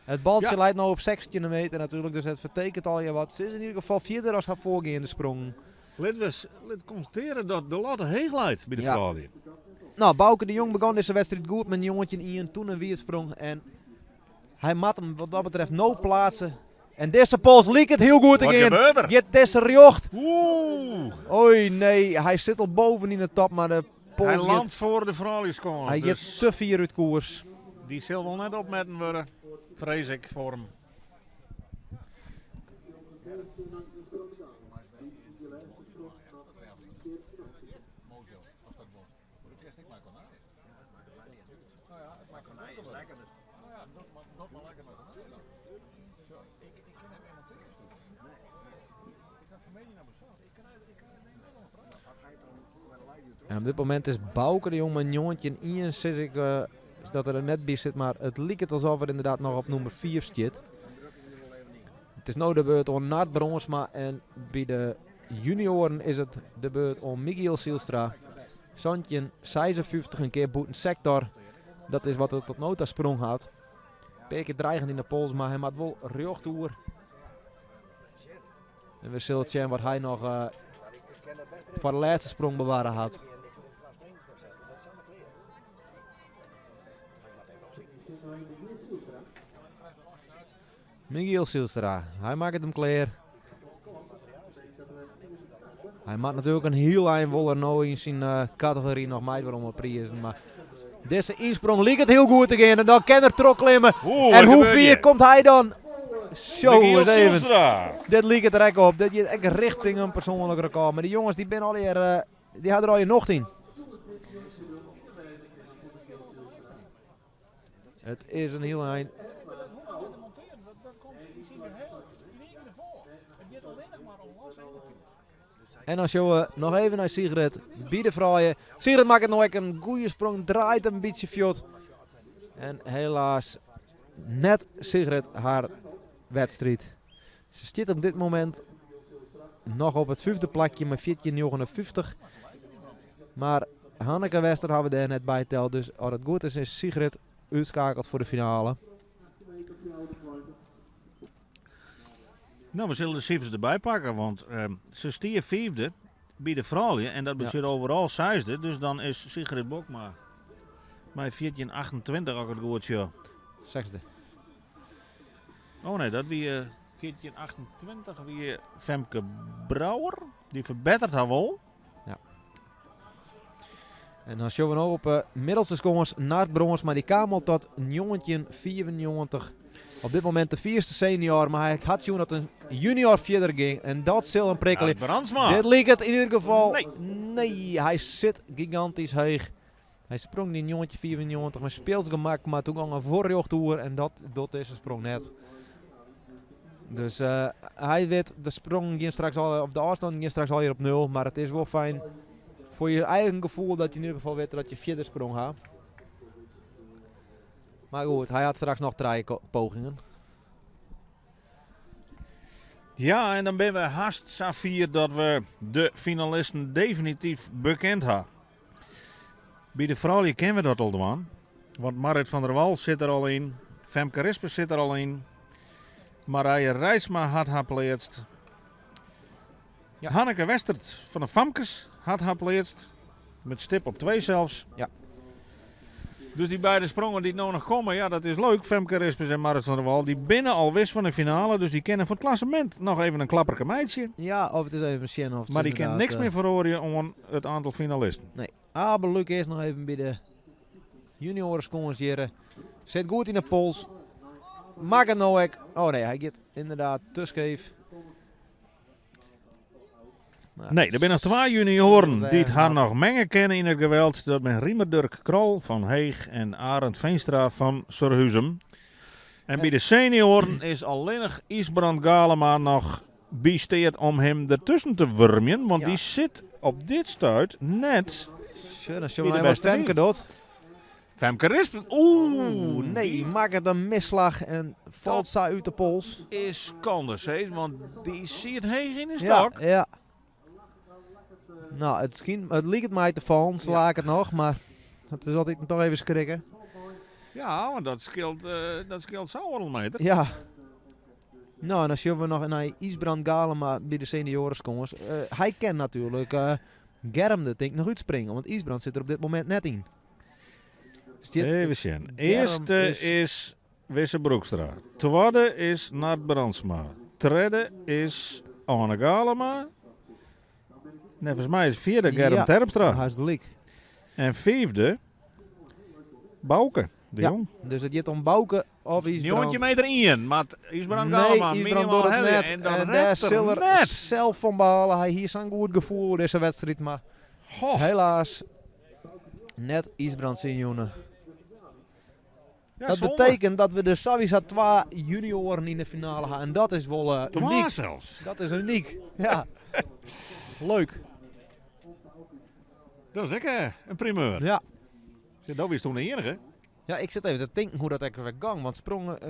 [SPEAKER 4] It baltsje
[SPEAKER 1] Ja.
[SPEAKER 4] leit no op 16 meter natuerlik, dus it fertekent allegear wat. Se is yn ieder gefal fierder as har foargeande sprongen.
[SPEAKER 1] Lit we lit konstatearje dat de latte heech leit by de
[SPEAKER 4] Ja.
[SPEAKER 1] froulju.
[SPEAKER 4] Nou, Bauke de Jong begûn dizze wedstriid goed mei 19-1, toen in wiedsprong. En hy moat him wat dat betreft no pleatse. En dizze pols liket hiel goed te
[SPEAKER 1] Wat
[SPEAKER 4] gean.
[SPEAKER 1] gebeurt der?
[SPEAKER 4] Giet dizze rjocht.
[SPEAKER 1] Oeh.
[SPEAKER 4] Oei, nee, hy sit al boven yn de top, mar de pols
[SPEAKER 1] Hy
[SPEAKER 4] giet,
[SPEAKER 1] landt foar de frouljuskâns.
[SPEAKER 4] hy giet
[SPEAKER 1] Dus
[SPEAKER 4] te fier út koers.
[SPEAKER 1] dy sil wol net opmetten wurde, frees ik foar him.
[SPEAKER 4] En op dit momint is Bauke de Jong mei 19-1, sis ik eh, dat er er net by sit, mar it liket alsof er ynderdaad noch op nûmer 5 stiet. It is no de beurt oan Nard Bronsma en by de junioaren is it de beurt oan Michiel Zijlstra. 17,56 in kear bûten sektor. Dat is wat er tot no ta sprong hat. Pear kear dreigend yn de pols, mar hy moat wol rjocht oer. En we sille sjen wat hy noch eh, foar de lêste sprong bewarre hat. Michiel Zijlstra, hy makket him klear. Hy moat natuerlik in hiel ein wol er no yn syn eh, kategory noch meidwaan om 'e prizen. Mar dizze ynsprong liket hiel goed te gean en dan kin er trochklimme.
[SPEAKER 1] Oeh,
[SPEAKER 4] En
[SPEAKER 1] wat
[SPEAKER 4] hoe
[SPEAKER 1] gebeurt
[SPEAKER 4] fier
[SPEAKER 1] hjir?
[SPEAKER 4] komt hy dan? Zo,
[SPEAKER 1] Michiel
[SPEAKER 4] eens even.
[SPEAKER 1] Zijlstra.
[SPEAKER 4] Dit liket der ek op. Dit giet ek rjochting in persoanlik rekôr. Mar dy jonges dy binne allegear, eh, dy ha der allegear nocht yn. It is in hiel ein. En dan sjogge we noch even nei Sigrid by de froulju. Sigrid makket no ek in goede sprong, draait in bytsje fuort. En helaas net Sigrid har wedstriid. Se stiet op dit momint noch op it fyfde plakje mei 14,59. Mar Hanneke Wester ha we dêr net by teld. Dus as it goed is, is Sigrid útskeakele foar de finale.
[SPEAKER 1] Nou, we sille de sifers derby pakke, want se stie fyfde by de froulju en dat betsjut overal seisde. Dus dan is Sigrid Bokma mei 14,28 as ik it goed sjoch.
[SPEAKER 4] Sechsde.
[SPEAKER 1] Oh nee, dat wie eh, 14,28 wie Femke Brouwer. Dy ferbetteret har wol.
[SPEAKER 4] En dan sjogge we no op de middelste skâns Nard Brons, mar dy kaam al tot 1994. Op dit momint de fierste senior, mar hy hat sjoen dat in junior fierder gyng. En dat sil him prikkelje.
[SPEAKER 1] Nard Brandsma.
[SPEAKER 4] Dit liket yn ieder gefal.
[SPEAKER 1] Nee.
[SPEAKER 4] Nee, hy sit gigantysk heech. Hy sprong yn 1994 mei speelsgemak, mar doe gyng er foar rjocht oer en dat docht dizze sprong net. Dus eh, hy wit, de sprong gean straks al, of de ôfstân gean straks allegear op nul, mar it is wol fijn foar je eigen gefoel dat je yn ieder gefal wit dat je fierder sprong ha. Mar goed, hy hat straks noch trije pogingen.
[SPEAKER 1] Ja, en dan binne we hast safier dat we de finalisten definityf bekend ha. By de froulju kinne we dat al dwaan. Want Marit van der Wal sit der al yn. Femke Rispers sit der al yn. Marije Reitsma hat har pleatst.
[SPEAKER 4] Ja.
[SPEAKER 1] Hanneke Westert fan de Famkes hat har pleatst. Met stip op 2 zelfs.
[SPEAKER 4] Ja.
[SPEAKER 1] Dus dy beide sprongen dy't no noch komme, ja, dat is leuk. Femke Rispers en Marit van der Wal, dy binne al wis fan de finale. Dus dy kinne foar it klassemint noch even in klapperke meitsje.
[SPEAKER 4] Ja, of it is even sjen oft
[SPEAKER 1] Mar dy kinne niks mear feroarje oan it oantal finalisten.
[SPEAKER 4] Nee. Abe Luuk is noch even by de junioaren hjir. Sit goed yn de pols. Makket no ek. Oh nee, hy giet ynderdaad te skeef. Nou,
[SPEAKER 1] Nee, der binne noch twa junioaren dy't har noch menge kinne yn it geweld. Dat binne Riemer Durk Krol fan Heech en Arend Veenstra fan Surhuzum. En by de senioaren is allinnich Ysbrand Galema noch by steat om him dertusken te wurmjen, want
[SPEAKER 4] Ja.
[SPEAKER 1] dy sit op dit stuit net.
[SPEAKER 4] Sjoch, dan sjogge
[SPEAKER 1] By
[SPEAKER 4] we
[SPEAKER 1] de
[SPEAKER 4] noch even wat
[SPEAKER 1] bêste
[SPEAKER 4] Femke
[SPEAKER 1] fiif.
[SPEAKER 4] docht.
[SPEAKER 1] Femke Rispers, oeh,
[SPEAKER 4] Oeh, nee, makket in misslach en falt sa út de pols.
[SPEAKER 1] is skande, Cees, want dy siet heech yn de
[SPEAKER 4] Ja,
[SPEAKER 1] stok.
[SPEAKER 4] ja. Nou, it skynt, it liket my te fallen, sa laat it noch, mar it is altyd toch even skrikke.
[SPEAKER 1] Ja, want dat skeelt sa oardel meter.
[SPEAKER 4] Ja. Nou, en dan sjogge we noch nei Ysbrand Galema by de senioaren. Hy kin natuerlik Germ der tink ik noch útspringe, want Ysbrand sit der op dit momint net yn. Stiet
[SPEAKER 1] Even sjen.
[SPEAKER 4] Germ
[SPEAKER 1] Earste
[SPEAKER 4] is
[SPEAKER 1] is Wisse Broekstra. Twadde is Nart Brandsma. Tredde is Arne Galema. Neffens my is fjirde Germ
[SPEAKER 4] Ja,
[SPEAKER 1] Terpstra.
[SPEAKER 4] Hy is gelyk.
[SPEAKER 1] En fyfde Bauke de
[SPEAKER 4] Ja,
[SPEAKER 1] Jong.
[SPEAKER 4] Dus it giet om Bauke of Ysbrand.
[SPEAKER 1] 19 meter 1, mar Ysbrand
[SPEAKER 4] Nee,
[SPEAKER 1] Galema
[SPEAKER 4] Ysbrand
[SPEAKER 1] minimaal
[SPEAKER 4] docht it
[SPEAKER 1] helje.
[SPEAKER 4] net.
[SPEAKER 1] En dat
[SPEAKER 4] En
[SPEAKER 1] redt
[SPEAKER 4] dêr
[SPEAKER 1] er
[SPEAKER 4] sil er
[SPEAKER 1] net.
[SPEAKER 4] sels fan bale. Hy hie sa'n goed gefoel dizze wedstriid, mar
[SPEAKER 1] Goh.
[SPEAKER 4] helaas net Ysbrand syn jûn.
[SPEAKER 1] Ja,
[SPEAKER 4] Dat
[SPEAKER 1] zonde.
[SPEAKER 4] betekent dat we dus sawiesa twa junioaren yn de finale ha. En dat is wol
[SPEAKER 1] Twa
[SPEAKER 4] unyk.
[SPEAKER 1] sels.
[SPEAKER 4] Dat is unyk. Ja. Leuk.
[SPEAKER 1] Dat is ek in primeur.
[SPEAKER 4] Ja.
[SPEAKER 1] Dat wie toen de iennige.
[SPEAKER 4] Ja, ik sit even te tinken hoe't dat ek wer gong. Want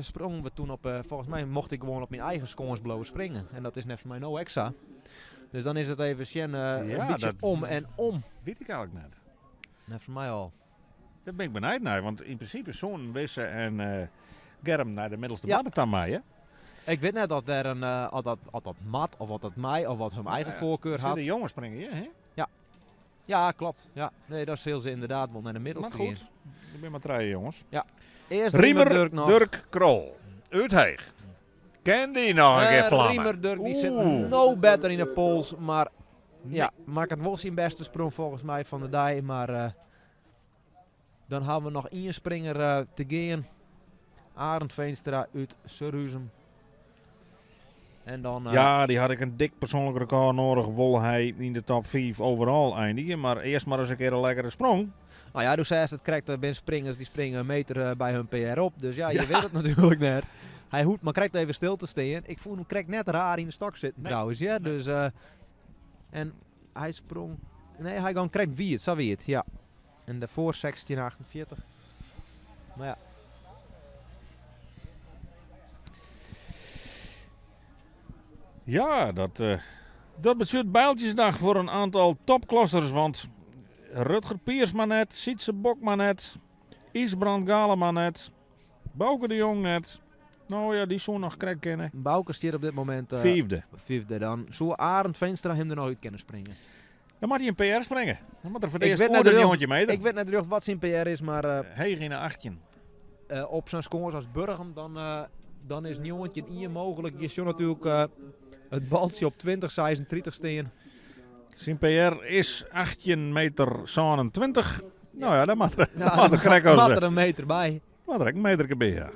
[SPEAKER 4] sprongen we toen op... Folgens my mocht ik gewoan op myn eigen skâns bliuwe springen. En dat is neffens my no ek sa. Dus dan is it even sjen,
[SPEAKER 1] Ja,
[SPEAKER 4] in bytsje
[SPEAKER 1] dat
[SPEAKER 4] om en om.
[SPEAKER 1] Wit ik eigentlik net.
[SPEAKER 4] Neffens my al.
[SPEAKER 1] Dêr bin ik benijd nei, want yn prinsipe soenen Wisse en Germ nei de middelste
[SPEAKER 4] Ja.
[SPEAKER 1] baan ta mei, hè?
[SPEAKER 4] Ik wit net oft dêr in, oft dat moat, of wat dat mei, of wat hun eigen
[SPEAKER 1] Ja,
[SPEAKER 4] foarkar
[SPEAKER 1] Sil
[SPEAKER 4] hat.
[SPEAKER 1] de jonges springe, ja, hè?
[SPEAKER 4] Ja. Ja, klopt. Ja. Nee, daar zullen ze inderdaad wel naar de middelste
[SPEAKER 1] Maar goed,
[SPEAKER 4] gaan.
[SPEAKER 1] er zijn maar drie jongens.
[SPEAKER 4] Ja. Eerst
[SPEAKER 1] Riemer
[SPEAKER 4] Riemer Durk nog.
[SPEAKER 1] Durk Krol. Uit Heeg. Ken die nog een keer vlammen?
[SPEAKER 4] Riemer Durk die zit
[SPEAKER 1] Oeh.
[SPEAKER 4] no better in de pols. Maar ja, maakt het wel zijn beste sprong volgens mij van de dag. Maar dan hebben we nog één springer te gaan. Arend Veenstra uit Surhuzum. En dan,
[SPEAKER 1] Ja, die had ik in dik persoanlik rekôr nedich. Wol hy yn de top 5 overal eindigje. Mar earst mar ris in kear in lekkere sprong.
[SPEAKER 4] Nou ja, do seist it krekt, der binne springers dy springe in meter by hun PR op. Dus ja, je
[SPEAKER 1] Ja.
[SPEAKER 4] wit it natuerlik net. Hy hoecht mar krekt even stil te stean. Ik fûn him krekt net raar yn de stok sitten
[SPEAKER 1] Nee.
[SPEAKER 4] trouwens. Ja,
[SPEAKER 1] Nee.
[SPEAKER 4] dus, en hy sprong... Nee, hy gong krekt wiet, sa wie it, ja. En dêrfoar 16,48. Mar ja.
[SPEAKER 1] Ja, dat betsjut Bijltjesdag foar in oantal topklassers. Want Rutger Piersma net, Sietse Bokma net, Ysbrand Galema net, Bauke de Jong net. Nou ja, dy soe noch krekt kinne.
[SPEAKER 4] Bauke stiet op dit momint,
[SPEAKER 1] Fyfde.
[SPEAKER 4] Fyfde. Dan soe Arend Veenstra him der noch út kinne springe.
[SPEAKER 1] Dan moat hy in PR springe. Dan moat er foar it
[SPEAKER 4] Ik
[SPEAKER 1] earst
[SPEAKER 4] wit
[SPEAKER 1] oer
[SPEAKER 4] net
[SPEAKER 1] de
[SPEAKER 4] rjocht-
[SPEAKER 1] 19 meter.
[SPEAKER 4] Ik wit net rjocht wat syn PR is, mar,
[SPEAKER 1] Heech yn de 18.
[SPEAKER 4] Op sa'n skâns as Burgum, dan is 19-1 mooglik. Je ziet natuerlik it baltsje op 20, 36 stean.
[SPEAKER 1] Syn PR is 18 meter 27. Nou ja, dan moat er,
[SPEAKER 4] Ja,
[SPEAKER 1] dan moat er krekt as,
[SPEAKER 4] moat der in meter by.
[SPEAKER 1] Moat der ek in meter by, ja.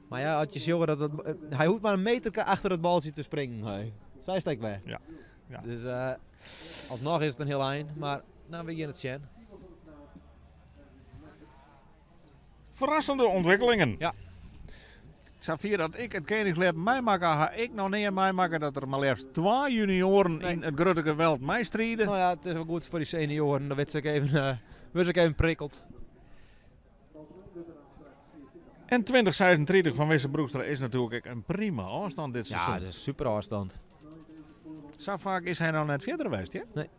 [SPEAKER 4] Mar ja, as je sjogge dat het, hy hoecht mar in meter achter it baltsje te springen. Hey. Sy steekt weg.
[SPEAKER 1] Ja. Ja.
[SPEAKER 4] Dus alsnoch is it in hiel ein, mar nou, we gean it sjen.
[SPEAKER 1] Ferrassende ûntwikkelingen.
[SPEAKER 4] Ja.
[SPEAKER 1] Safier dat ik it Keningsleppen meimakke, ha ik noch nea meimakke dat der mar leafst twa junioaren
[SPEAKER 4] Nee.
[SPEAKER 1] yn it grutte geweld meistride.
[SPEAKER 4] Nou ja, it is wol goed foar dy senioaren. Dan wurdt se even, wurdt se even prikkeld.
[SPEAKER 1] En 2036 fan Wisse Broekstra is natuerlik ek in prima ôfstân dit
[SPEAKER 4] Ja,
[SPEAKER 1] seizoen.
[SPEAKER 4] dat is in super ôfstân.
[SPEAKER 1] Sa faak is hy noch net fierder west, ja?
[SPEAKER 4] Nee.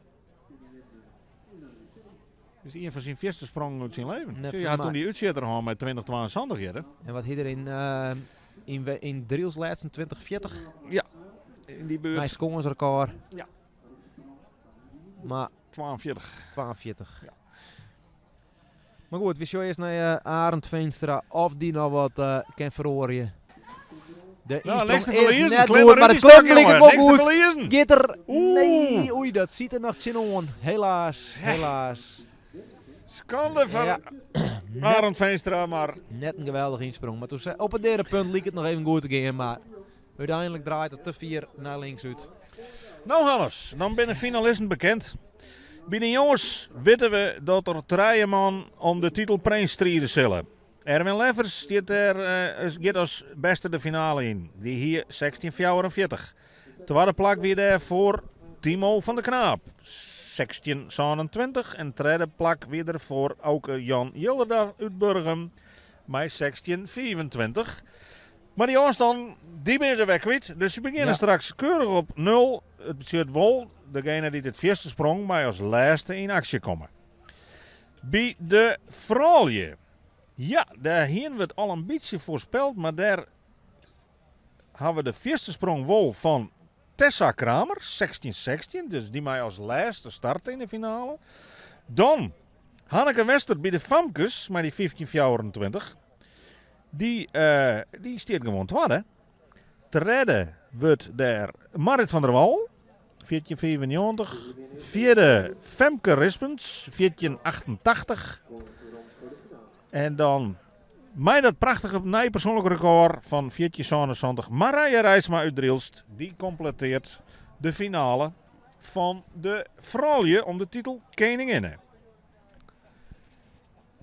[SPEAKER 1] Is ien fan syn fierste sprongen út syn leven.
[SPEAKER 4] Net
[SPEAKER 1] Sjoch, hy
[SPEAKER 4] foar
[SPEAKER 1] hat toen
[SPEAKER 4] my.
[SPEAKER 1] dy útsjitter hân mei 2072 hjir.
[SPEAKER 4] En wat hie er yn, eh, yn, we- yn Driels laatsten 2040?
[SPEAKER 1] Ja, yn dy buert.
[SPEAKER 4] Nij skânsrekôr.
[SPEAKER 1] Ja.
[SPEAKER 4] Mar
[SPEAKER 1] 42.
[SPEAKER 4] 42.
[SPEAKER 1] Ja.
[SPEAKER 4] Mar goed, we sjogge earst nei eh, Arend Veenstra of dy noch wat eh, kin feroarje. De
[SPEAKER 1] Nou,
[SPEAKER 4] ynsprong
[SPEAKER 1] niks te
[SPEAKER 4] is
[SPEAKER 1] ferliezen.
[SPEAKER 4] net
[SPEAKER 1] Klim
[SPEAKER 4] goed,
[SPEAKER 1] mar
[SPEAKER 4] mar
[SPEAKER 1] út
[SPEAKER 4] it
[SPEAKER 1] dy stok,
[SPEAKER 4] klim liket
[SPEAKER 1] jonge.
[SPEAKER 4] wol
[SPEAKER 1] Niks te
[SPEAKER 4] goed.
[SPEAKER 1] ferliezen.
[SPEAKER 4] Giet er?
[SPEAKER 1] Oeh.
[SPEAKER 4] Nee, oei, dat siet er noch tsjinoan. Helaas, helaas.
[SPEAKER 1] Skande fan
[SPEAKER 4] Ja.
[SPEAKER 1] Arend Veenstra, mar
[SPEAKER 4] Net in geweldige ynsprong, mar toen se op it derde punt like it noch even goed te gean, mar úteinlik draait it te fier nei links út.
[SPEAKER 1] Nou Hannes, dan binne de finalisten bekend. By de jonges witte we dat der trije man om de titel prins stride sille. Erwin Leffers stiet der, eh, giet as bêste de finale yn. Dy hie 16,44. Twadde plak wie dêr foar Timo van der Knaap, 16,27. En tredde plak wie der foar Auke Jan Jilderda út Burgum mei 16,25. Mar dy ôfstân, dy binne se wer kwyt. Dus se begjinne
[SPEAKER 4] Ja.
[SPEAKER 1] straks keurich op 0. It betsjut wol, degene dy't it fierste sprong mei as lêste yn aksje komme. By de froulju. Ja, dêr hiene we it al in bytsje foarspeld, mar dêr hawwe we de fierste sprong wol fan Tessa Kramer, 16-16. Dus dy mei as lêste starte yn de finale. Dan Hanneke Wester by de famkes mei dy 15-24. Dy, eh, dy stiet gewoan twadde. Tredde wurdt dêr Marit van der Wal, 14,95. Fjirde Femke Rispens, 14,88. En dan mei dat prachtige nije persoanlik rekôr fan 14,77 Marije Reitsma út Drylts. Dy kompletearret de finale fan de froulju om de titel keninginne.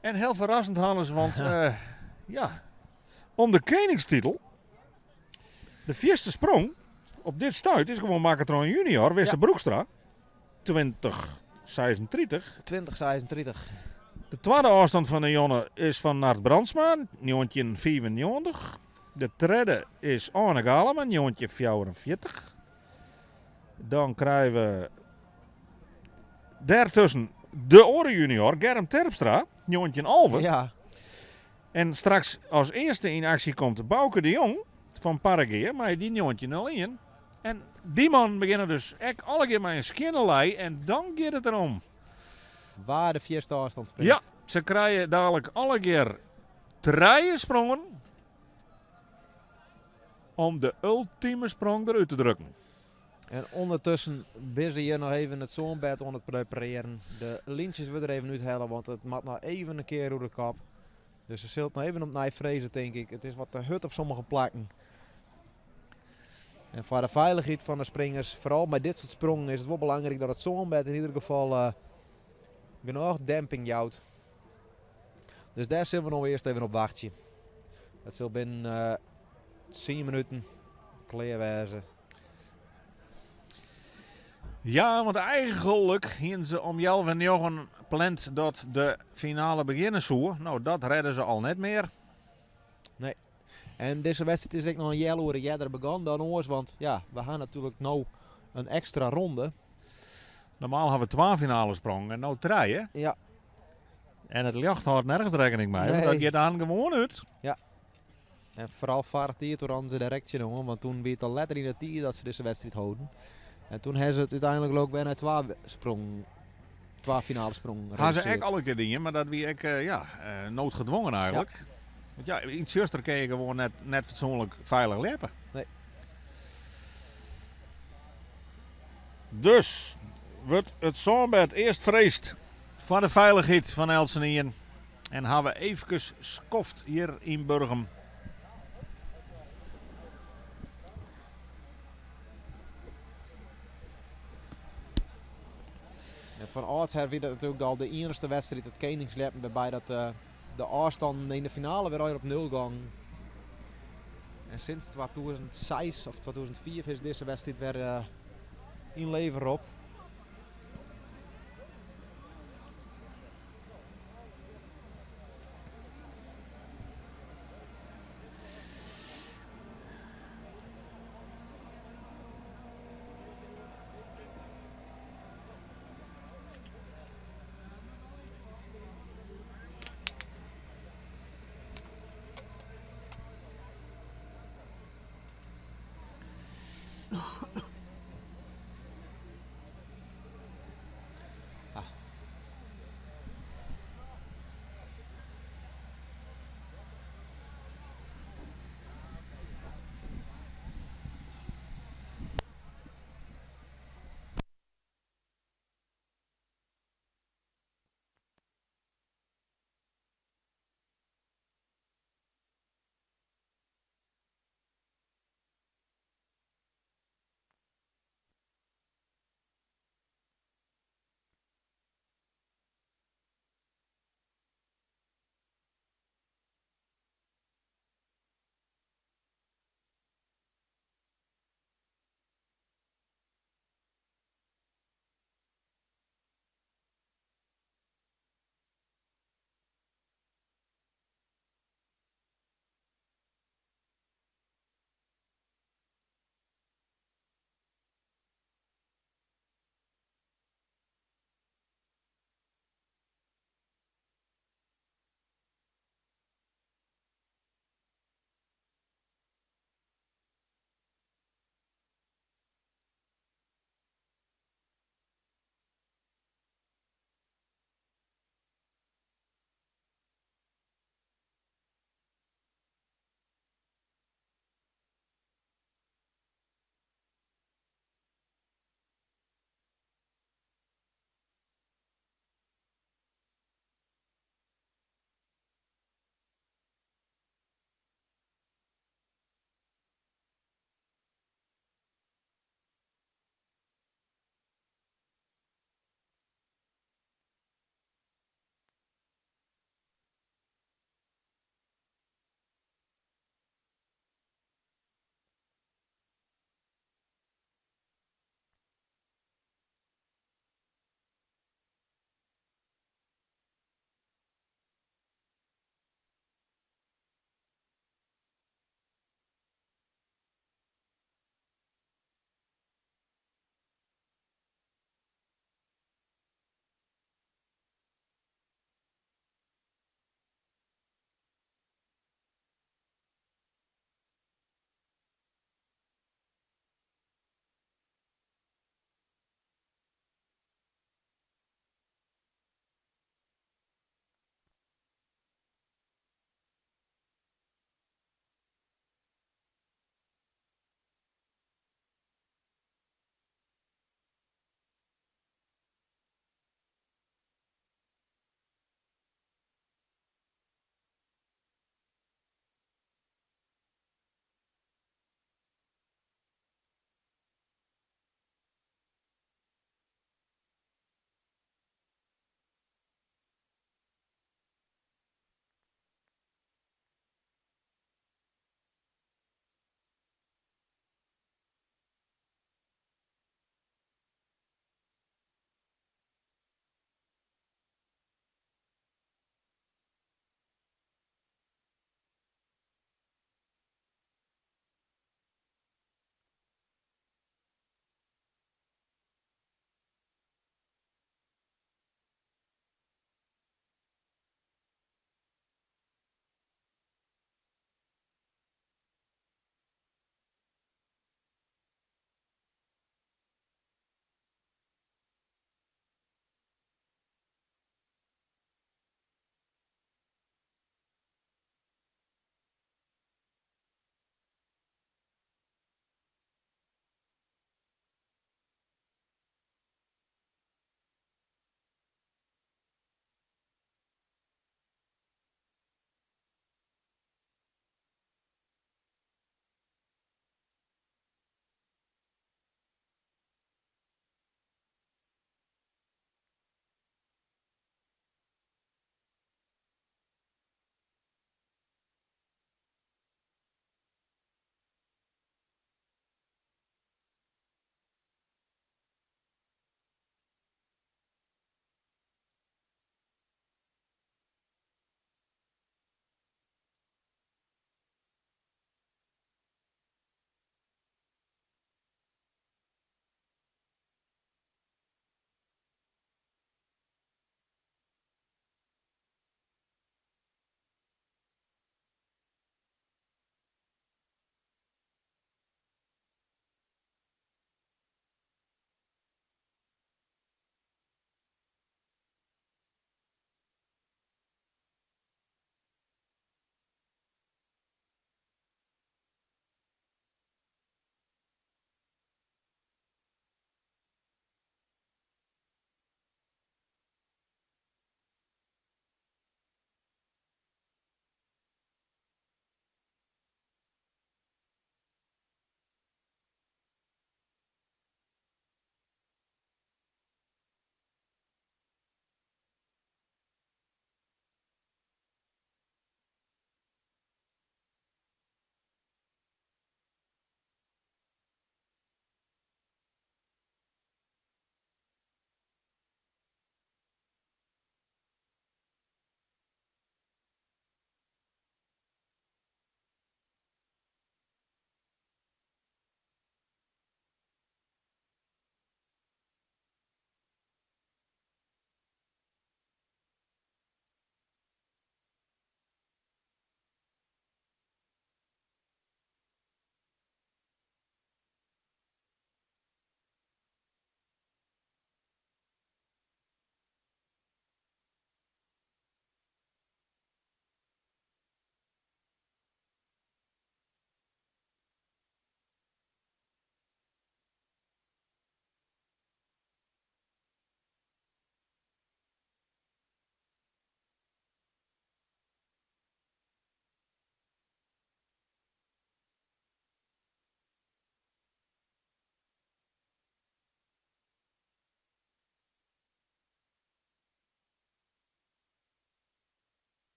[SPEAKER 1] En hiel ferrassend Hannes, want eh, ja, om de keningstitel, de fierste sprong op dit stuit is gewoan Makatron junior, Wisse Broekstra, 2036.
[SPEAKER 4] 2036.
[SPEAKER 1] De twadde ôfstân fan de jûn is fan Nart Brandsma, 1995. De tredde is Arne Galema, 1944. Dan krije we dêrtusken de oare junior, Germ Terpstra, 1911.
[SPEAKER 4] Ja,
[SPEAKER 1] En straks as earste yn aksje komt Bauke de Jong fan Parregea mei dy 1901. En dy mannen begjinne dus ek allegear mei in skjinne lei en dan giet it derom.
[SPEAKER 4] wa de fierste ôfstân springt.
[SPEAKER 1] Ja, se krije dalik allegear trije sprongen om de ultime sprong derút te drukken.
[SPEAKER 4] En ûndertusken binne se hjir noch even it sânbêd oan it preparearjen. De lyntsjes wurde der even úthelle, want it moat noch even in kear oer de kop. Dus se sil it noch even opnij freze, tink ik. It is wat te hurd op sommige plakken. En foar de feilichheid fan de springers, foaral by dit soart sprongen, is it wol belangryk dat it sânbêd yn ieder gefal eh, genôch demping jout. Dus dêr sille we noch earst even op wachtsje. Dat sil binnen eh 10 minuten klear wêze.
[SPEAKER 1] Ja, want eigenlik hiene se om 8:30 pland dat de finale begjinne soe. Nou, dat rêde se al net mear.
[SPEAKER 4] En dizze wedstriid is ek noch in healoere earder begûn dan oars, want ja, we ha natuerlik no in ekstra ronde.
[SPEAKER 1] Normaal hawwe we twa finale sprongen en no trije.
[SPEAKER 4] Ja.
[SPEAKER 1] En it ljocht hâldt nergens rekkening mei, want
[SPEAKER 4] Nee.
[SPEAKER 1] dat giet dan gewoan út.
[SPEAKER 4] En foaral foar tiid toen rûnen se direkt tsjinoan, want doe wie it al letter yn de tiid dat se dizze wedstriid holden. En doe hawwe se it úteinlik ek wer nei twa sprongen, twa finale sprongen
[SPEAKER 1] Ha se ek
[SPEAKER 4] redusearre.
[SPEAKER 1] alle kear dien, mar dat wie ek eh, ja, eh, noodgedwongen eigenlik. Want ja, yn it tsjuster kinne je gewoan net, net fatsoenlik feilich ljeppe.
[SPEAKER 4] Nee.
[SPEAKER 1] Dus wurdt it sânbêd earst freesd foar de feilichheid fan eltsenien. En hawwe we eefkes skoft hjir yn Burgum.
[SPEAKER 4] En fan âldsher wie dat natuerlik al de iennichste wedstriid, it keningsljeppen, wêrby dat eh, de ôfstannen yn de finale wer op nul gongen. En sûnt 2006 of 2005 is dizze wedstriid wer eh, yn leven roppen.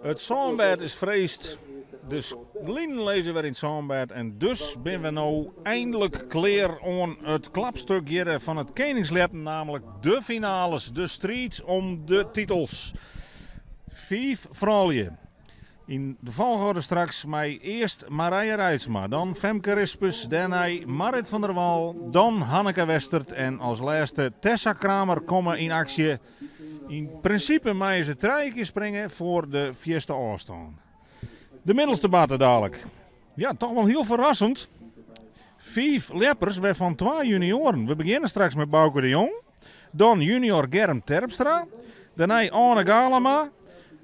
[SPEAKER 1] It sânbêd is freesd, de linen lizze wer yn it sânbêd en dus binne we no eindelijk klear oan it klapstuk hjirre fan it Keningsljeppen, namelijk de finales, de striid om de titels. Fiif froulju yn de folchoarder straks mei earst Marije Reitsma, dan Femke Rispens, dêrnei Marrit van der Wal, dan Hanneke Westert en as lêste Tessa Kramer komme yn aksje. Yn prinsipe meie se trije kear springe foar de fierste ôfstân. De middelste barte dalik. Ja, toch wol hiel ferrassend. Fiif ljeppers, wêrfan twa junioaren. We begjinne straks mei Bauke de Jong. Dan junior Germ Terpstra. Dêrnei Arne Galama.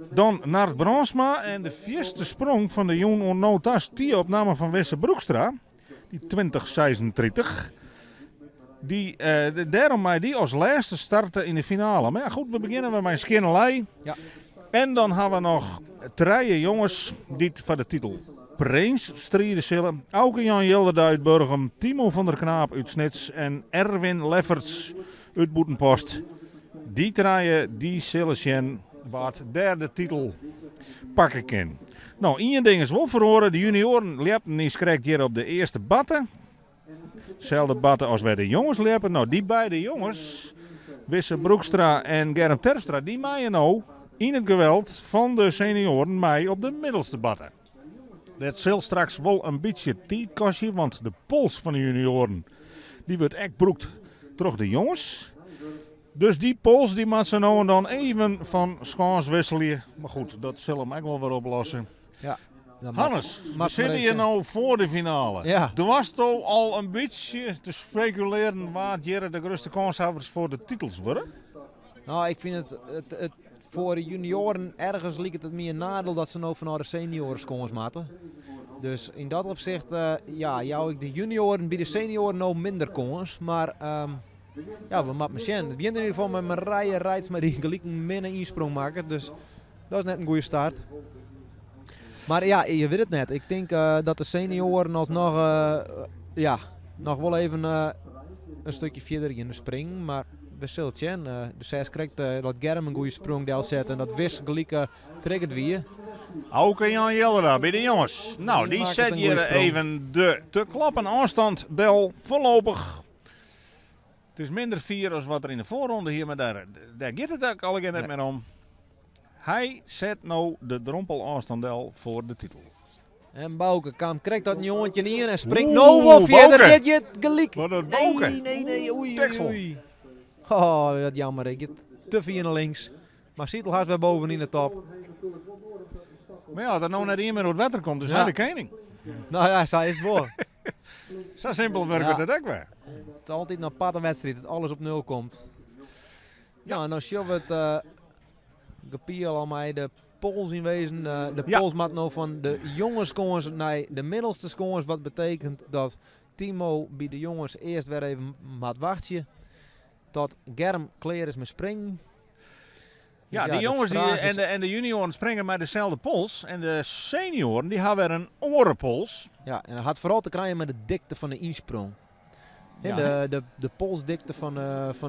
[SPEAKER 1] Dan Nard Brandsma. En de fierste sprong fan de jûn oant no ta stie op namme fan Wisse Broekstra. Dy 2036. Dy, eh, dêrom mei dy as lêste starte yn de finale. Mar ja, goed, we begjinne wer mei in skjinne lei.
[SPEAKER 4] Ja.
[SPEAKER 1] En dan ha we noch trije jonges dy't foar de titel Prins stride sille. Auke Jan Jilderda út Burgum, Timo van der Knaap út Snits en Erwin Lefferts út Bûtenpost. Dy trije dy sille sjen wa't dêr de titel pakke kin. No, ien ding is wol feroare, de junioaren ljepten niiskrekt hjir op de earste barte. Selde barte as wêr de jonges ljeppen. No, dy beide jonges, Wisse Broekstra en Germ Terpstra, dy meie no yn it geweld fan de senioaren mei op de middelste barte. Dat sil straks wol in bytsje tiid kostje, want de pols fan de junioaren dy wurdt ek brûkt troch de jonges. Dus dy pols dy moat se no en dan even fan skâns wisselje. Mar goed, dat sil him ek wol wer oplosse.
[SPEAKER 4] Ja, dan moat-
[SPEAKER 1] Hannes, we
[SPEAKER 4] moat mar
[SPEAKER 1] sitte
[SPEAKER 4] even
[SPEAKER 1] hjir
[SPEAKER 4] sjen.
[SPEAKER 1] no foar de finale.
[SPEAKER 4] Ja.
[SPEAKER 1] Doarsto al in bytsje te spekulearen wa't hjir de grutste kânshawwers foar de titels wurde?
[SPEAKER 4] Nou, ik fyn it, it, it foar de junioaren ergens liket it my in nadiel dat se no fanôf de senioaren skâns moatte. Dus yn dat opsicht, eh, ja, jou ik de junioaren by de senioaren no minder kâns. Mar ja, we moatte mar sjen. It begjint yn ieder gefal mei Marije Reitsma dy't gelyk in minne ynsprong makket. Dus dat is net in goede start. Mar ja, je wit it net. Ik tink dat de senioaren alsnoch, ja, noch wol even in stikje fierder gean springen. Mar we sille it sjen. Do seist krekt dat Germ in goede sprong delset en dat Wis gelyk triggerd wie.
[SPEAKER 1] Auke Jan Jilderda by de jonges. Nou,
[SPEAKER 4] Die
[SPEAKER 1] dy
[SPEAKER 4] makket
[SPEAKER 1] set
[SPEAKER 4] in
[SPEAKER 1] hjir
[SPEAKER 4] goede sprong.
[SPEAKER 1] even de te klappen ôfstand del voorlopig. It is minder fier as wat er yn de foarronde hie, mar dêr, dêr giet it ek allegear net
[SPEAKER 4] Nee.
[SPEAKER 1] mear om. Hy set no de drompelôfstân del foar de titel.
[SPEAKER 4] En Bauke kaam krekt dat 19 en springt
[SPEAKER 1] Oeh,
[SPEAKER 4] no wol fierder.
[SPEAKER 1] Bauke.
[SPEAKER 4] Dit giet gelyk.
[SPEAKER 1] Wat in Bauke.
[SPEAKER 4] Nee, nee, nee. Oei, oei,
[SPEAKER 1] Deksel.
[SPEAKER 4] oei. Oh, wat jammer. Hy giet te fier nei links. Mar sit al hast wer boven yn de top.
[SPEAKER 1] Mar ja, as der no net ien mear oer it wetter komt, is
[SPEAKER 4] Ja.
[SPEAKER 1] hy de kening.
[SPEAKER 4] Nou ja, sa is it wol.
[SPEAKER 1] Sa simpel wurket
[SPEAKER 4] Ja.
[SPEAKER 1] it ek wer.
[SPEAKER 4] It is altyd in aparte wedstriid, dat alles op nul komt. Ja, en dan sjogge we it eh gepiel al mei de pols yn wezen. De
[SPEAKER 1] Ja.
[SPEAKER 4] pols moat no fan de jonge skâns nei de middelste skâns. Wat betekent dat Timo by de jonges earst wer even moat wachtsje. Tot Germ klear is mei springen.
[SPEAKER 1] Ja,
[SPEAKER 4] Dus
[SPEAKER 1] de
[SPEAKER 4] de
[SPEAKER 1] jonges die,
[SPEAKER 4] vraag
[SPEAKER 1] en,
[SPEAKER 4] is-
[SPEAKER 1] de, en de junioaren springen mei deselde pols. En de senioaren die ha wer in oare pols.
[SPEAKER 4] Ja, en dat hat foaral te krijen mei de dikte fan de ynsprong. Hè,
[SPEAKER 1] Ja,
[SPEAKER 4] de polsdikte fan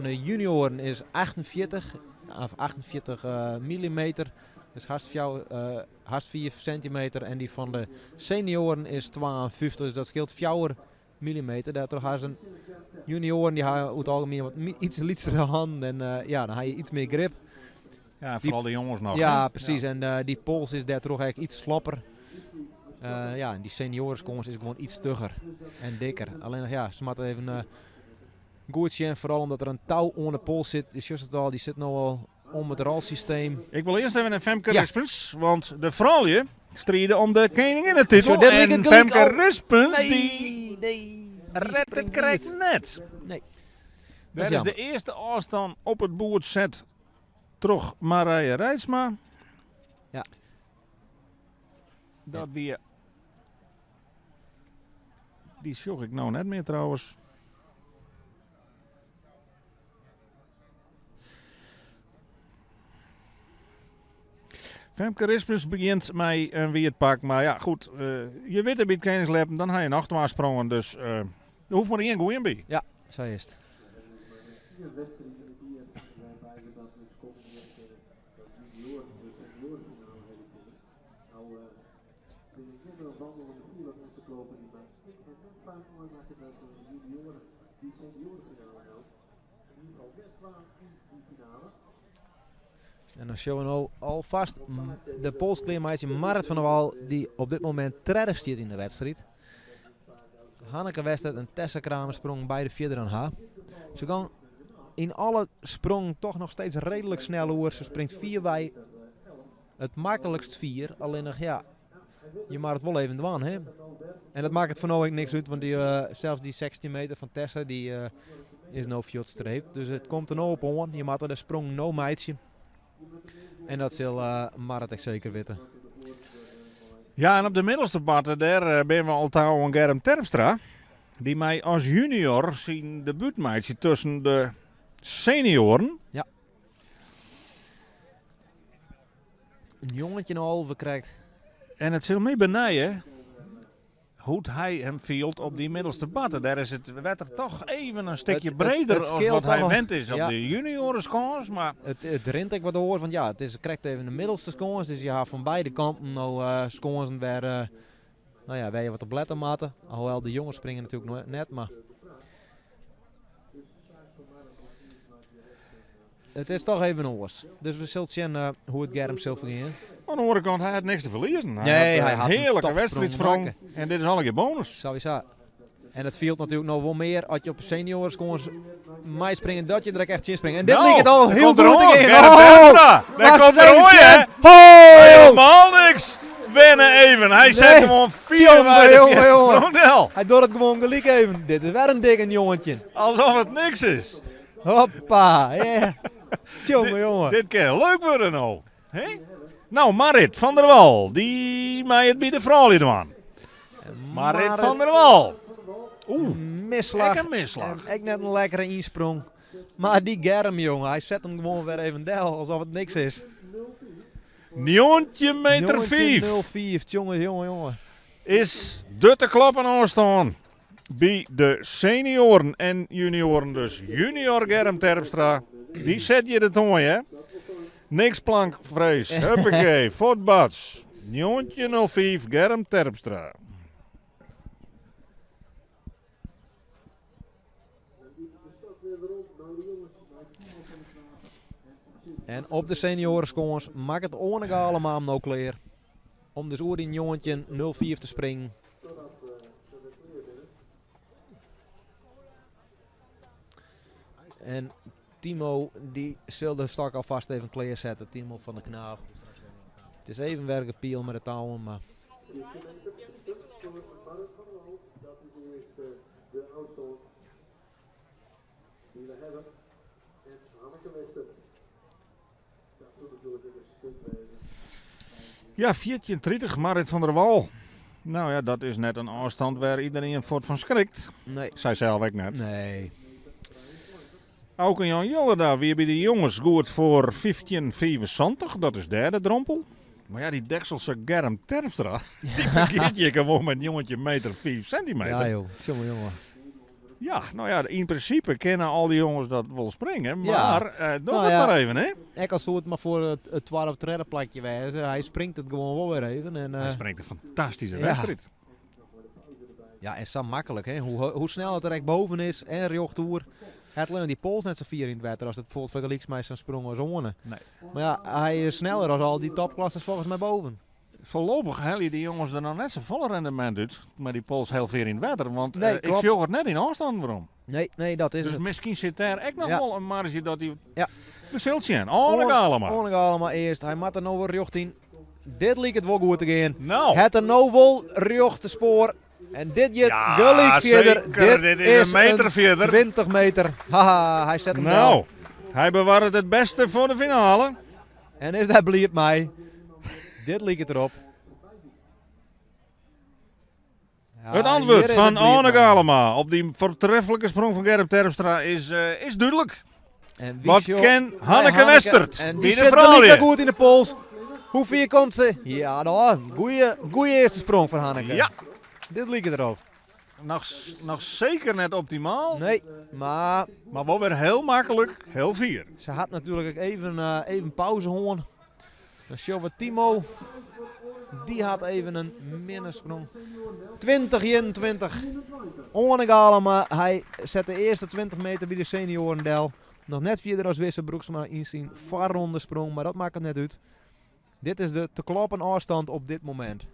[SPEAKER 4] de junioaren is 48, of 48 millimeter. Dus hast 4 centimeter. En dy fan de senioaren is 52, dus dat skeelt 4 millimeter. Dêrtroch ha se junioaren dy ha oer it algemien wat iets lytsere hannen en ja, dan ha je iets mear grip.
[SPEAKER 1] Ja, foaral de jonges noch,
[SPEAKER 4] Ja,
[SPEAKER 1] hè?
[SPEAKER 4] presys.
[SPEAKER 1] Ja.
[SPEAKER 4] En dy pols is dêrtroch ek iets slapper. Ja, en dy senioareskâns is gewoan iets stugger en dikker. Allinnich ja, se moatte even goed sjen, foaral omdat der in tou oan de pols sit. Je sjochst it al, dy sit no al om it rolsysteem.
[SPEAKER 1] Ik wol earst even nei Femke
[SPEAKER 4] Ja.
[SPEAKER 1] Rispens, want de froulju stride om de keninginnetitel.
[SPEAKER 4] Zo, dêr
[SPEAKER 1] En
[SPEAKER 4] liket it gelyk
[SPEAKER 1] Femke
[SPEAKER 4] al.
[SPEAKER 1] Rispens,
[SPEAKER 4] Nee,
[SPEAKER 1] die
[SPEAKER 4] nee, die
[SPEAKER 1] redt it
[SPEAKER 4] springt
[SPEAKER 1] krekt
[SPEAKER 4] niet.
[SPEAKER 1] net.
[SPEAKER 4] Nee.
[SPEAKER 1] Daar
[SPEAKER 4] Dat is
[SPEAKER 1] is de
[SPEAKER 4] jammer.
[SPEAKER 1] earste ôfstân op it boerd set troch Marije Reitsma.
[SPEAKER 4] Ja.
[SPEAKER 1] Dat wie... Dy sjoch ik no net mear trouwens. Femke Rispens begjint mei in wiet pak. Mar ja, goed, je witte by it Keningsljeppen, dan ha je noch twa sprongen. Dus der hoecht mar ien goeie by.
[SPEAKER 4] Ja, sa is it. En dan sjogge we no alfêst de pols klearmeitsjen. Marit van der Wal, dy't op dit momint tredde stiet yn de wedstriid. Hanneke Westert en Tessa Kramer sprongen beide fierder dan har. Se gaan yn alle sprongen toch noch steeds reedlik snel oer. Se springt fierwei it maklikst fier. Allinnich ja, je moatte it wol even dwaan. Hè? En dat makket foar no ek niks út, want dy, sels dy 16 meter fan Tessa dy, is no fuortstreept. Dus it komt der no op oan. Je moatte de sprong no meitsje. En dat sil Marit ek seker witte.
[SPEAKER 1] Ja, en op de middelste parte, dêr binne we al ta oan Germ Terpstra. Dy't mei as junior syn debút meitsje tusken de senioaren.
[SPEAKER 4] Ja. 19,5 krekt.
[SPEAKER 1] En it sil my benije hoe't hy him fielt op dy middelste parte. Dêr is it wetter toch even in stikje breder
[SPEAKER 4] it
[SPEAKER 1] as
[SPEAKER 4] skeelt
[SPEAKER 1] wat hy
[SPEAKER 4] toch al.
[SPEAKER 1] wend is op
[SPEAKER 4] Ja.
[SPEAKER 1] de junioreskâns. Mar
[SPEAKER 4] It rint ek wat oars, want ja, it is krekt even de middelste skâns. Dus je ha fan beide kanten no skânsen wêr, no ja, wêr je wat op lette moatte. Alhoewel de jonges springe natuerlik net, mar it is toch even oars. Dus we sille sjen hoe't it Germ sil fergean.
[SPEAKER 1] Oan de oare kant, hy hat niks te ferliezen. Hy
[SPEAKER 4] Nee,
[SPEAKER 1] hat
[SPEAKER 4] hy
[SPEAKER 1] in
[SPEAKER 4] hat in
[SPEAKER 1] hearlike
[SPEAKER 4] topsprong
[SPEAKER 1] wedstriidsprong.
[SPEAKER 4] makke.
[SPEAKER 1] En dit is allegear bonus.
[SPEAKER 4] Sawiesa. En dat fielt natuerlik no wol mear as je op senioareskâns meispringe, dat je der ek echt tsjin springe. En dit
[SPEAKER 1] Nou,
[SPEAKER 4] liket al
[SPEAKER 1] daar
[SPEAKER 4] hiel
[SPEAKER 1] komt er
[SPEAKER 4] goed te
[SPEAKER 1] oan.
[SPEAKER 4] gean.
[SPEAKER 1] Germ
[SPEAKER 4] Oh,
[SPEAKER 1] Terpstra. Daar
[SPEAKER 4] wacht
[SPEAKER 1] komt
[SPEAKER 4] eens
[SPEAKER 1] er
[SPEAKER 4] even
[SPEAKER 1] oan,
[SPEAKER 4] sjen.
[SPEAKER 1] hè?
[SPEAKER 4] Ho!
[SPEAKER 1] Helemaal niks. Wennen even. Hy set
[SPEAKER 4] Nee.
[SPEAKER 1] gewoan fier
[SPEAKER 4] Jonge,
[SPEAKER 1] by de
[SPEAKER 4] jonge,
[SPEAKER 1] earste
[SPEAKER 4] jonge.
[SPEAKER 1] sprong del.
[SPEAKER 4] Hy docht it gewoan gelyk even. Dit is wer in dikke jongetje.
[SPEAKER 1] Alsof it niks is.
[SPEAKER 4] Hoppa, yeah. Jonge, jonge.
[SPEAKER 1] Dit kin leuk wurde no. Hè? Nou, Marit van der Wal, dy mei it by de froulju dwaan. Marit van der Wal. Oeh,
[SPEAKER 4] Misslach.
[SPEAKER 1] ek in misslach.
[SPEAKER 4] En ek net in lekkere ynsprong. Mar dy Germ, jonge, hy set him gewoan wer even del, alsof it niks is.
[SPEAKER 1] 19 meter 5
[SPEAKER 4] 05, jonge, jonge, jonge.
[SPEAKER 1] is de te klappen ôfstân by de senioaren en junioaren. Dus junior Germ Terpstra, dy set hjir de toan, hè? Niks plankfrees, huppakee, fuortbats. 19.05 Germ Terpstra.
[SPEAKER 4] En op de senioareskâns makket Oane Galema him no klear. Om dus oer dy 19.05 te springen. En Timo dy sil de stok alfêst even klearsette. Timo van der Knaap. It is even wer gepiel mei de touwen, mar...
[SPEAKER 1] Ja, 14.30, Marit van der Wal. Nou ja, dat is net in ôfstân wêr't iderien fuort fan skrikt.
[SPEAKER 4] Nee.
[SPEAKER 1] Sy sels ek net.
[SPEAKER 4] Nee.
[SPEAKER 1] Auke Jan Jollerda wie by de jonges goed foar 15,75. Dat is dêr de drompel. Mar ja, dy Dekselse Germ Terpstra, dy begjint hjir gewoan mei 19 meter 5 sintimeter.
[SPEAKER 4] Ja joh, jonge jonge.
[SPEAKER 1] Ja, no ja, yn prinsipe kinne al dy jonges dat wol springe,
[SPEAKER 4] Ja.
[SPEAKER 1] mar doch
[SPEAKER 4] Nou
[SPEAKER 1] it
[SPEAKER 4] ja.
[SPEAKER 1] mar even, hè?
[SPEAKER 4] Ek al soe it mar foar it twadde of tredde plakje wêze, hy springt it gewoan wol wer even. En,
[SPEAKER 1] Hy springt in fantastyske
[SPEAKER 4] ja.
[SPEAKER 1] wedstriid.
[SPEAKER 4] Ja, en sa maklik, hè? Hoe snel it der ek boven is en rjochtoer. Hy hat allinnich dy pols net sa fier yn it wetter as it bijvoorbeeld fergelykst mei sa'n sprong as Oane.
[SPEAKER 1] Nee.
[SPEAKER 4] Mar ja, hy is sneller as al dy topklassers folgens my boven.
[SPEAKER 1] Foarlopich helje dy jonges der noch net safolle rendemint út mei dy pols hiel fier yn it wetter, want
[SPEAKER 4] Nee,
[SPEAKER 1] ik
[SPEAKER 4] klopt.
[SPEAKER 1] sjoch it net yn ôfstân werom.
[SPEAKER 4] Nee, nee, dat is
[SPEAKER 1] Dus
[SPEAKER 4] it.
[SPEAKER 1] miskien sit dêr ek noch
[SPEAKER 4] Ja.
[SPEAKER 1] wol in marge dat dy.
[SPEAKER 4] Ja.
[SPEAKER 1] We sille sjen. Oane Galema.
[SPEAKER 4] Oane Galema earst. Hy moat der no wol rjocht yn. Dit liket wol goed te gean.
[SPEAKER 1] No.
[SPEAKER 4] Hat er no wol rjochte spoar. En dit giet
[SPEAKER 1] Ja,
[SPEAKER 4] gelyk fierder.
[SPEAKER 1] zeker. Dit is in meter fierder.
[SPEAKER 4] 20 meter. Haha, hy set him
[SPEAKER 1] No,
[SPEAKER 4] del.
[SPEAKER 1] hy bewarret it bêste foar de finale.
[SPEAKER 4] En is dêr bliid mei. Dit liket derop. Ja,
[SPEAKER 1] it antwurd
[SPEAKER 4] hjir is
[SPEAKER 1] fan
[SPEAKER 4] it bliid
[SPEAKER 1] Oane
[SPEAKER 4] mei.
[SPEAKER 1] Galema op dy foartreflike sprong fan Germ Terpstra is dúdlik.
[SPEAKER 4] En wie
[SPEAKER 1] Wat
[SPEAKER 4] sjocht-
[SPEAKER 1] ken Hanneke
[SPEAKER 4] Hanneke
[SPEAKER 1] Westert
[SPEAKER 4] En
[SPEAKER 1] by
[SPEAKER 4] die
[SPEAKER 1] de
[SPEAKER 4] zit
[SPEAKER 1] froulju?
[SPEAKER 4] gelyk goed yn de pols. Hoe fier komt se? Ja, no, goeie earste sprong fan Hanneke.
[SPEAKER 1] Ja.
[SPEAKER 4] Dit liket derop.
[SPEAKER 1] Noch seker net optimaal.
[SPEAKER 4] Nee, mar
[SPEAKER 1] Mar wol wer hiel maklik, hiel fier.
[SPEAKER 4] Se hat natuerlik ek even pauze hân. Dan sjogge we Timo. Dy hat even in minne sprong. 20-21. Oane Galama, hy set de earste 20 meter by de senioaren del. Noch net fierder as Wisse Broeksma yn syn foarronde sprong, mar dat makket net út. Dit is de te kloppen ôfstand op dit momint.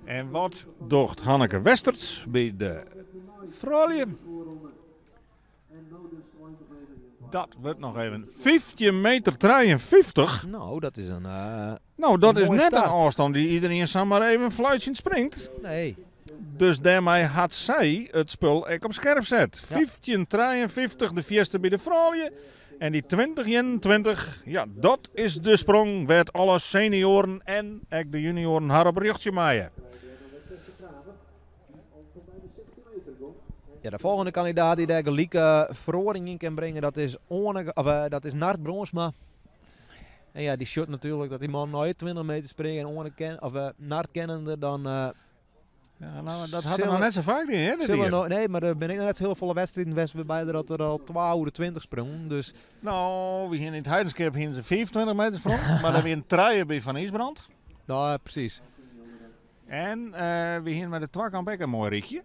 [SPEAKER 1] En wat docht Hanneke Westert by de froulju? Dat wurdt noch even 15 meter 53.
[SPEAKER 4] Nou, dat is in.
[SPEAKER 1] Nou, dat
[SPEAKER 4] Een
[SPEAKER 1] is
[SPEAKER 4] mooie
[SPEAKER 1] net in
[SPEAKER 4] start.
[SPEAKER 1] ôfstân dy't iderien samar even fluitsjend springt.
[SPEAKER 4] Nee.
[SPEAKER 1] Dus dêrmei hat sy it spul ek op skerp set.
[SPEAKER 4] Ja.
[SPEAKER 1] 15-53 de fierste by de froulju. En dy 20-21, ja, dat is de sprong wêr't alle senioaren en ek de junioaren har op rjochtsje meie.
[SPEAKER 4] Ja, de folgjende kandidaat dy't dêr gelyk feroaring yn kin bringe, dat is, Oane, of, dat is Nart Bronsma. En ja, dy sjocht natuerlik dat dy man nei 20 meter springe en Oane ken, of, Nart kennende, dan
[SPEAKER 1] Ja, nou, dat hat er noch net sa faak dien, hè, dit
[SPEAKER 4] Sil er
[SPEAKER 1] jier.
[SPEAKER 4] no, nee, mar der binne ek noch net hiel folle wedstriden west wêrby't er dat er al 2 oere 20 sprong. Dus
[SPEAKER 1] Nou, we hiene yn it Heidenskip hiene se 25 meter sprong, mar der wiene trije by Van Ysbrand.
[SPEAKER 4] Nou, presys.
[SPEAKER 1] En we hiene mei de twakamp ek in moai rykje.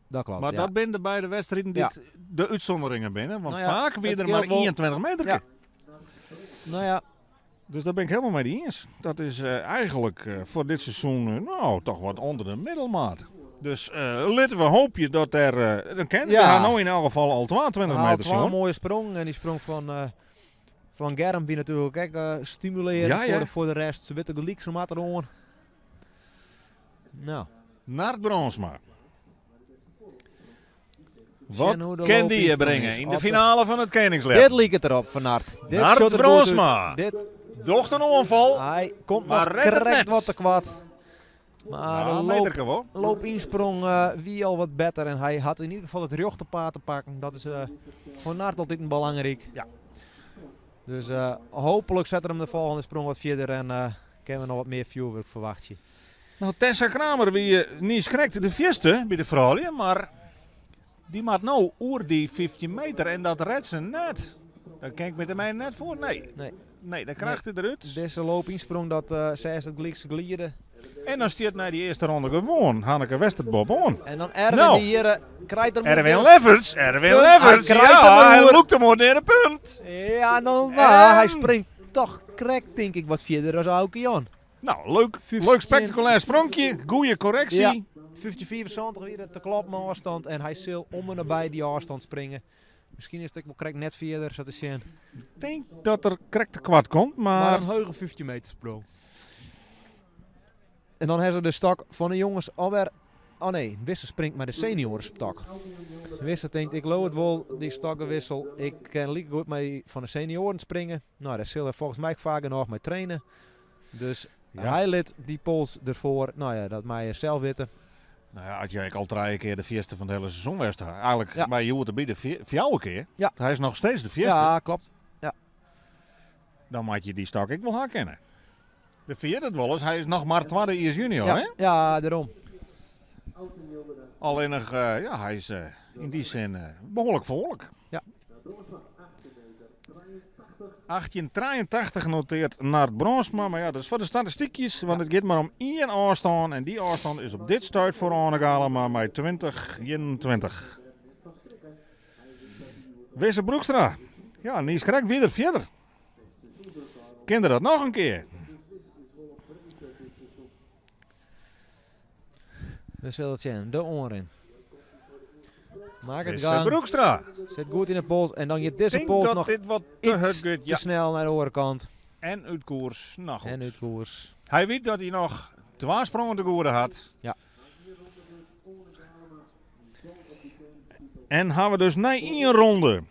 [SPEAKER 4] Dat klopt,
[SPEAKER 1] Mar
[SPEAKER 4] ja.
[SPEAKER 1] dat binne de beide wedstriden dy't de útsûnderingen binne, want
[SPEAKER 4] Nou ja,
[SPEAKER 1] faak wie
[SPEAKER 4] it
[SPEAKER 1] der mar
[SPEAKER 4] skeelt wol.
[SPEAKER 1] 21 meter.
[SPEAKER 4] Ja. Nou ja.
[SPEAKER 1] Dus daar ben ik helemaal mei iens. Dat is eigenlik foar dit seizoen nou, toch wat ûnder de middelmaat. Dus litte we hoopje dat der, dan kin
[SPEAKER 4] Ja.
[SPEAKER 1] we ha no yn elk gefal al 22
[SPEAKER 4] Haalt
[SPEAKER 1] meter
[SPEAKER 4] twa
[SPEAKER 1] sjoen.
[SPEAKER 4] moaie sprongen en dy sprong fan Germ wie natuerlik ek stimulearjend foar de rest. Se witte gelyk, se moatte deroan. Nou.
[SPEAKER 1] Nart Bronsma.
[SPEAKER 4] Sjen
[SPEAKER 1] Wat
[SPEAKER 4] hoe de
[SPEAKER 1] kin
[SPEAKER 4] loop
[SPEAKER 1] dy je
[SPEAKER 4] ynsprongen
[SPEAKER 1] bringe
[SPEAKER 4] is.
[SPEAKER 1] yn de
[SPEAKER 4] Op de
[SPEAKER 1] finale fan it Keningsljeppen?
[SPEAKER 4] Dit liket erop fan Nart. Dit
[SPEAKER 1] Nart
[SPEAKER 4] sjocht er goed út.
[SPEAKER 1] Bronsma.
[SPEAKER 4] Dit
[SPEAKER 1] docht in oanfal.
[SPEAKER 4] Hy komt
[SPEAKER 1] maar
[SPEAKER 4] noch
[SPEAKER 1] redt it
[SPEAKER 4] krekt
[SPEAKER 1] net.
[SPEAKER 4] wat te koart. Mar
[SPEAKER 1] Ja,
[SPEAKER 4] de
[SPEAKER 1] meterke wol.
[SPEAKER 4] loopynsprong wie al wat better. En hy hat yn ieder gefal it rjochte paad te pakken. Dat is foar Nart altyd belangryk. Dus hooplik set er him de folgjende sprong wat fierder en kinne we noch wat mear fjoerwurk ferwachtsje.
[SPEAKER 1] Nou, Tessa Kramer wie niet krekt de fierste by de froulju, mar dy moat no oer dy 15 meter en dat redt se net. Dat kin ik my my net foar. Nee.
[SPEAKER 4] Nee.
[SPEAKER 1] Nee, dan krijgt
[SPEAKER 4] Nee.
[SPEAKER 1] hij eruit.
[SPEAKER 4] Dizze loopynsprong, dat seist it gelyk se gliede.
[SPEAKER 1] En dan stiet nei dy earste ronde gewoan Hanneke Westert boppe-oan.
[SPEAKER 4] En dan Erwin
[SPEAKER 1] Nou.
[SPEAKER 4] dy hjir krijt er
[SPEAKER 1] Erwin
[SPEAKER 4] mooi
[SPEAKER 1] Lefferts, Erwin
[SPEAKER 4] Punt. Hy
[SPEAKER 1] Lefferts,
[SPEAKER 4] krijt
[SPEAKER 1] ja,
[SPEAKER 4] er
[SPEAKER 1] hy
[SPEAKER 4] oer.
[SPEAKER 1] lûkt him oer nei de punt.
[SPEAKER 4] Ja, dan, maar
[SPEAKER 1] En
[SPEAKER 4] hy springt toch krekt, tink ik, wat fierder as Auke Jan.
[SPEAKER 1] Nou, leuk, leuk spectaculair spronkje, goede correctie.
[SPEAKER 4] Ja, 15,75 wie it te kloppen ôfstân en hy sil om en nabij dy ôfstân springe. Miskien is it ek wol krekt net fierder, sa te sjen.
[SPEAKER 1] Ik tink dat er krekt te koart komt, mar...
[SPEAKER 4] Mar in hege 15 meter sprong. En dan ha se de stok fan de jonges alwer... Oh nee, Wisse springt mei de seniorenstok. Wisse tinkt, ik leau it wol, dy stokkewissel. Ik kin like goed mei dy fan de senioaren springe. Nou, dêr sil er folgens my faak genôch mei traine. Dus hy lit dy pols derfoar. Nou ja, dat mei er sels witte.
[SPEAKER 1] Nou ja, as jy al trije kear de fierste fan it hiele seizoen west hat. Eigenlik by hjoed derby de fjouwer kear. Hy is noch steeds de fierste.
[SPEAKER 4] Ja, klopt. Ja.
[SPEAKER 1] Dan moat je dy stok ek wol ha kinne. De ferjit it wolris, hy is noch mar twadde jiers junior, hè?
[SPEAKER 4] Ja, dêrom.
[SPEAKER 1] Allinnich, ja, hy is yn dy sin behoarlik foarlik. 1883 noteart Nart Bronsma, mar ja, dat is foar de statistykjes, want it giet mar om ien ôfstân en dy ôfstân is op dit stuit foar Oane Galama mei 2021. Wisse Broekstra, ja, niis krekt wie er fierder. Kin er dat noch in kear?
[SPEAKER 4] We sille it sjen, de oanrin. Maak it
[SPEAKER 1] Wisse
[SPEAKER 4] gang.
[SPEAKER 1] Broekstra.
[SPEAKER 4] Sit goed yn de pols en dan giet dizze
[SPEAKER 1] Tink
[SPEAKER 4] pols
[SPEAKER 1] dat
[SPEAKER 4] noch
[SPEAKER 1] dit wat te
[SPEAKER 4] iets
[SPEAKER 1] hurd giet,
[SPEAKER 4] te
[SPEAKER 1] ja.
[SPEAKER 4] snel nei de oare kant.
[SPEAKER 1] En út koers, nou goed.
[SPEAKER 4] En út koers.
[SPEAKER 1] Hy wit dat hy noch twa sprongen te goede hat. En ha we dus nei ien ronde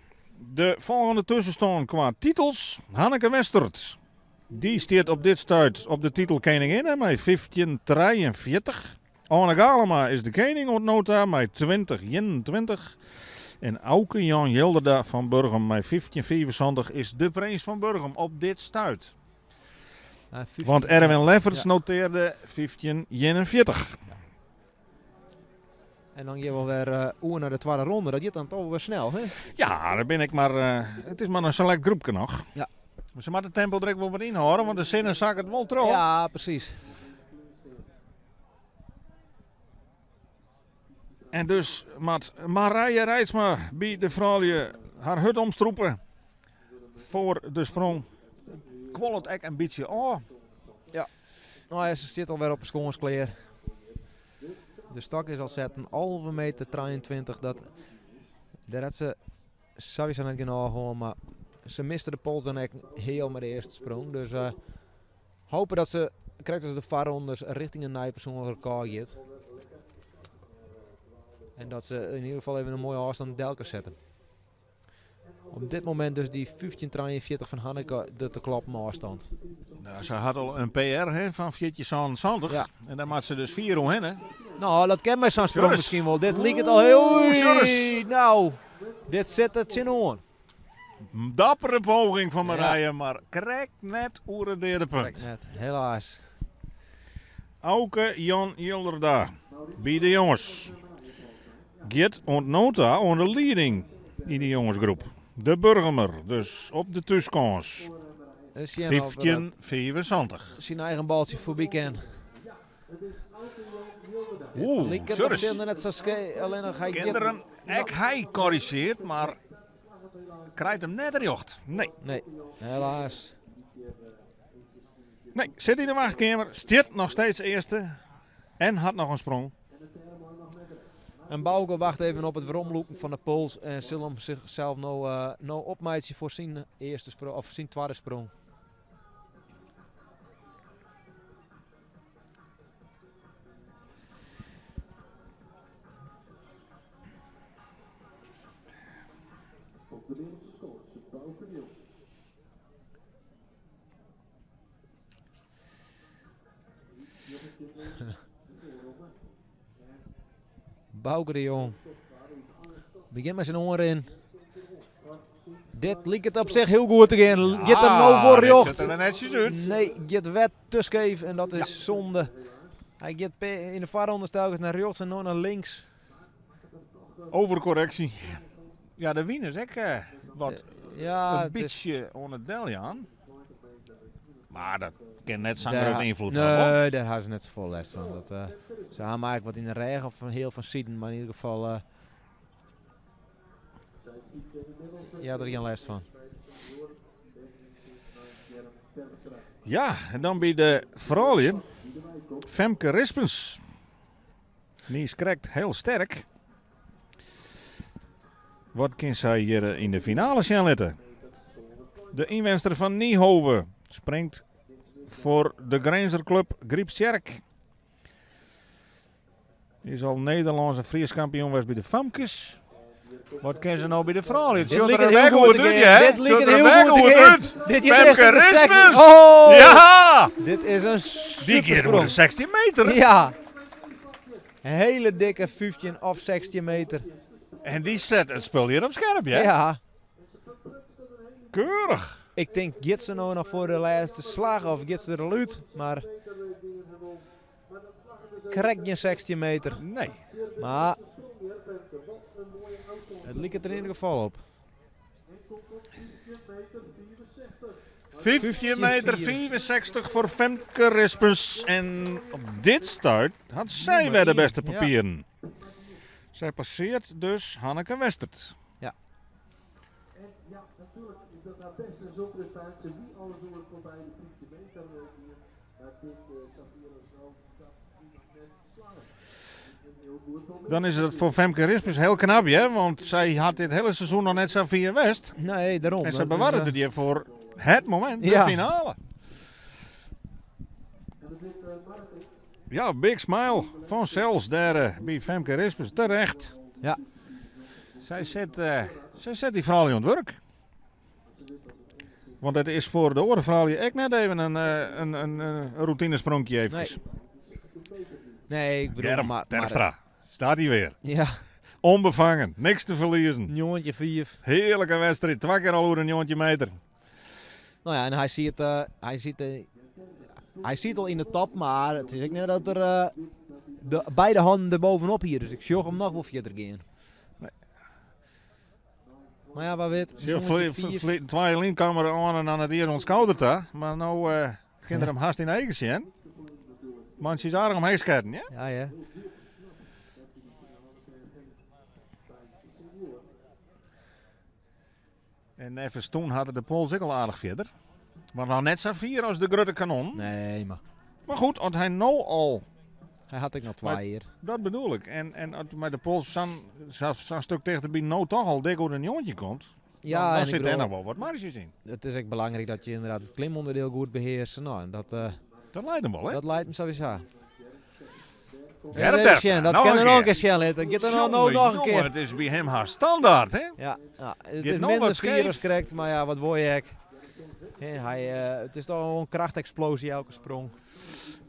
[SPEAKER 1] de folgjende tuskenstân kwa titels. Hanneke Westert, dy stiet op dit stuit op de titel keninginne mei 1543. Oane Galama is de kening oant no ta mei 2021. En Auke Jan Jilderda fan Burgum mei 1575 is de prins fan Burgum op dit stuit.
[SPEAKER 4] 15
[SPEAKER 1] Want Erwin Lefferts notearde 1541.
[SPEAKER 4] En dan gean we wer oer nei de twadde ronde. Dat giet dan toch wer snel, hè?
[SPEAKER 1] Ja, dêr bin ik mar. It is mar in selekt groepke noch. Mar se moat it tempo der ek wol wat ynhâlde, want de sinne sakket wol troch.
[SPEAKER 4] Ja, presys.
[SPEAKER 1] En dus moat Marije Reitsma by de froulju har hurd omstrûpe foar de sprong. Kuollet ek in bytsje ôf.
[SPEAKER 4] Ja, no ja, se stiet alwer op 'e skâns klear. De stok is al setten, 11 meter 23. Dat, dêr hat se sawiesa net genôch oan, mar se miste de pols dan ek heal mei de earste sprong. Dus uh, hope dat se krekt as de foarrondes richting in nij persoanlik rekôr giet. En dat se yn ieder gefal even in moaie ôfstân del kan sette. Op dit momint dus dy 15.43 fan Hanneke de te kloppen ôfstand.
[SPEAKER 1] Nou, se hat al in PR hè, fan 14,77.
[SPEAKER 4] Ja.
[SPEAKER 1] En dêr moat se dus 4 oerhinne.
[SPEAKER 4] No, dat kin mei sa'n sprong
[SPEAKER 1] Sjorris.
[SPEAKER 4] miskien wol. Dit liket al heel...
[SPEAKER 1] Oeh, Sjorris.
[SPEAKER 4] Nou, dit sit der tsjinoan.
[SPEAKER 1] Dappere poging fan Marije,
[SPEAKER 4] Ja.
[SPEAKER 1] mar krekt net oer it deade punt.
[SPEAKER 4] Krekt net, helaas.
[SPEAKER 1] Auke Jan Jilderda by de jonges. Giet oant no ta oan de lieding yn de jongesgroep. De Burgumer dus op de thúskâns. 15,75.
[SPEAKER 4] Syn eigen baltsje foarby kin.
[SPEAKER 1] Oeh,
[SPEAKER 4] Liket
[SPEAKER 1] Sjorris.
[SPEAKER 4] op net sa ske, allinnich hy giet-
[SPEAKER 1] Kinderen, ek hy korrigeert, mar krijt him net rjocht. Nee.
[SPEAKER 4] Nee, helaas.
[SPEAKER 1] Nee, sit yn de wachtkeamer, stiet noch steeds earste en hat noch in sprong.
[SPEAKER 4] En Bauke wacht even op it weromlûken fan de pols en sil him sichsels no, uh, no opmeitsje foar syn earste sprong of syn twadde sprong.
[SPEAKER 5] Op de Nederlandse skâns, Bauke de Jong.
[SPEAKER 4] Bauke de Jong begjint mei syn oanrin. Dit liket op sich hiel goed te gean. Giet der no wol
[SPEAKER 1] Ah, dit
[SPEAKER 4] rjocht.
[SPEAKER 1] sjocht der netsjes út.
[SPEAKER 4] Nee, giet wer te skeef en dat is zonde. Hy giet yn de foarronde telkens nei rjochts en no nei links.
[SPEAKER 1] Overcorrectie. Ja, de wyn is ek wat
[SPEAKER 4] Ja,
[SPEAKER 1] in
[SPEAKER 4] het is-
[SPEAKER 1] bytsje oan it deljaan. Mar dat kin net sa'n
[SPEAKER 4] Dêr
[SPEAKER 1] grutte
[SPEAKER 4] ha-
[SPEAKER 1] ynfloed hawwe. hoor.
[SPEAKER 4] Nee, dêr ha se net safolle lêst fan. Dat, se ha eigentlik wat yn de rêch of fan hiel fan siden, mar yn ieder gefal ja, der gjin lêst fan.
[SPEAKER 1] Ja, en dan by de froulju Femke Rispens. Dy is krekt hiel sterk. Wat kin sy hjir yn de finale sjen litte? De ynwenster fan Niehove springt foar de Grinzer club Grypstsjerk. Is al Nederlânsk en Frysk kampioen west by de famkes. Wat kin se no by de froulju? It
[SPEAKER 4] Dit
[SPEAKER 1] sjocht der
[SPEAKER 4] liket
[SPEAKER 1] wer
[SPEAKER 4] hiel goed
[SPEAKER 1] goed
[SPEAKER 4] te
[SPEAKER 1] út,
[SPEAKER 4] gean.
[SPEAKER 1] hè?
[SPEAKER 4] Dit
[SPEAKER 1] Sjocht
[SPEAKER 4] liket
[SPEAKER 1] der
[SPEAKER 4] hiel
[SPEAKER 1] wer
[SPEAKER 4] goed te
[SPEAKER 1] goed
[SPEAKER 4] gean.
[SPEAKER 1] út.
[SPEAKER 4] Dit giet
[SPEAKER 1] Femke
[SPEAKER 4] richting de sek.
[SPEAKER 1] Rispens!
[SPEAKER 4] Oh!
[SPEAKER 1] Ja!
[SPEAKER 4] Dit is een
[SPEAKER 1] Die giet oer de
[SPEAKER 4] supersprong.
[SPEAKER 1] 16 meter.
[SPEAKER 4] Ja. Een hele dikke 15 of 16 meter.
[SPEAKER 1] En dy set it spul hjir op skerp, hè?
[SPEAKER 4] Ja.
[SPEAKER 1] Keurich.
[SPEAKER 4] Ik tink, giet se no noch foar de lêste slach of giet se der al út? Mar krekt gjin 16 meter.
[SPEAKER 1] Nee.
[SPEAKER 4] Mar it liket der yn ieder gefal op.
[SPEAKER 1] 15 meter 65 foar Femke Rispens. En op dit stuit hat sy wer de bêste
[SPEAKER 4] Ja.
[SPEAKER 1] papieren. Sy passearret dus Hanneke Westert.
[SPEAKER 4] Ja.
[SPEAKER 5] En ja, natuerlik is dat har bêste seizoensprestaasje. Wie alles oer foarby de 15 meter hier. Maar dit Safira zo, dat die nog net slagen. Een heel goed moment.
[SPEAKER 1] Dan is it foar Femke Rispens hiel knap, hè? Want sy hat dit hiele seizoen noch net sa fier west.
[SPEAKER 4] Nee, dêrom.
[SPEAKER 1] En sy
[SPEAKER 4] Dat is,
[SPEAKER 1] bewarret it hjir foar it momint, de
[SPEAKER 4] Ja.
[SPEAKER 1] finale.
[SPEAKER 5] En dat is Martin.
[SPEAKER 1] Ja, big smile fansels dêr by Femke Rispens, terecht.
[SPEAKER 4] Ja.
[SPEAKER 1] Sy set dy froulju oan it wurk. Want it is foar de oare froulju ek net even in routinespronkje eefkes.
[SPEAKER 4] Nee, ik bedoel,
[SPEAKER 1] Germ
[SPEAKER 4] maar
[SPEAKER 1] Terpstra, stiet hy wer.
[SPEAKER 4] Ja,
[SPEAKER 1] Unbefangen, niks te ferliezen.
[SPEAKER 4] njoggentjin fiif.
[SPEAKER 1] Hearlike wedstriid, twa kear al oer in 19 meter.
[SPEAKER 4] No ja, en hy siet, hy siet al yn de top, mar it is ek net dat er de beide hannen der bovenop hjir. Dus ik sjoch him noch wol fierder gean.
[SPEAKER 1] Nee.
[SPEAKER 4] Maar ja, wa wit.
[SPEAKER 1] Twa jier lyn kaam er oan en aan it ear oan it skouder ta. Mar no uh, kin er him hast yn eagen sjen. Mantsje is aardich omheech sketten, ja?
[SPEAKER 4] Ja, ja.
[SPEAKER 1] En neffens toen hat er de pols ek al aardich fierder. Mar noch net sa fier as de grutte kanon.
[SPEAKER 4] Nee, mar...
[SPEAKER 1] Mar goed, as hy no al...
[SPEAKER 4] Hy hat ek noch twa jier.
[SPEAKER 1] Dat bedoel ik. En, en as mei de pols sa'n sa, sa'n stuk tichterby no toch al dik oer de 19 komt,
[SPEAKER 4] Ja,
[SPEAKER 1] dan,
[SPEAKER 4] en
[SPEAKER 1] dan
[SPEAKER 4] ik
[SPEAKER 1] sit dêr
[SPEAKER 4] bedoel,
[SPEAKER 1] noch wol wat marges yn.
[SPEAKER 4] Het is ek belangryk dat je ynderdaad it klimûnderdiel goed behearse. No, en dat, eh,
[SPEAKER 1] Dat leit him wol, hè?
[SPEAKER 4] dat leit him sawiesa.
[SPEAKER 1] Gerrit
[SPEAKER 4] Even
[SPEAKER 1] Terpstra,
[SPEAKER 4] sjen, dat
[SPEAKER 1] noch
[SPEAKER 4] kin
[SPEAKER 1] in
[SPEAKER 4] er noch in
[SPEAKER 1] kear.
[SPEAKER 4] kear sjen litte. Giet er no, no
[SPEAKER 1] Jonge,
[SPEAKER 4] noch in
[SPEAKER 1] jonge,
[SPEAKER 4] kear.
[SPEAKER 1] it is by him hast standaard, hè?
[SPEAKER 4] Ja, ja, it
[SPEAKER 1] Giet
[SPEAKER 4] is
[SPEAKER 1] no
[SPEAKER 4] minder
[SPEAKER 1] wat
[SPEAKER 4] fier
[SPEAKER 1] skeef.
[SPEAKER 4] as krekt, mar ja, wat wol je ek. Hè, hy, eh, it is toch wol in krachtexplosie elke sprong.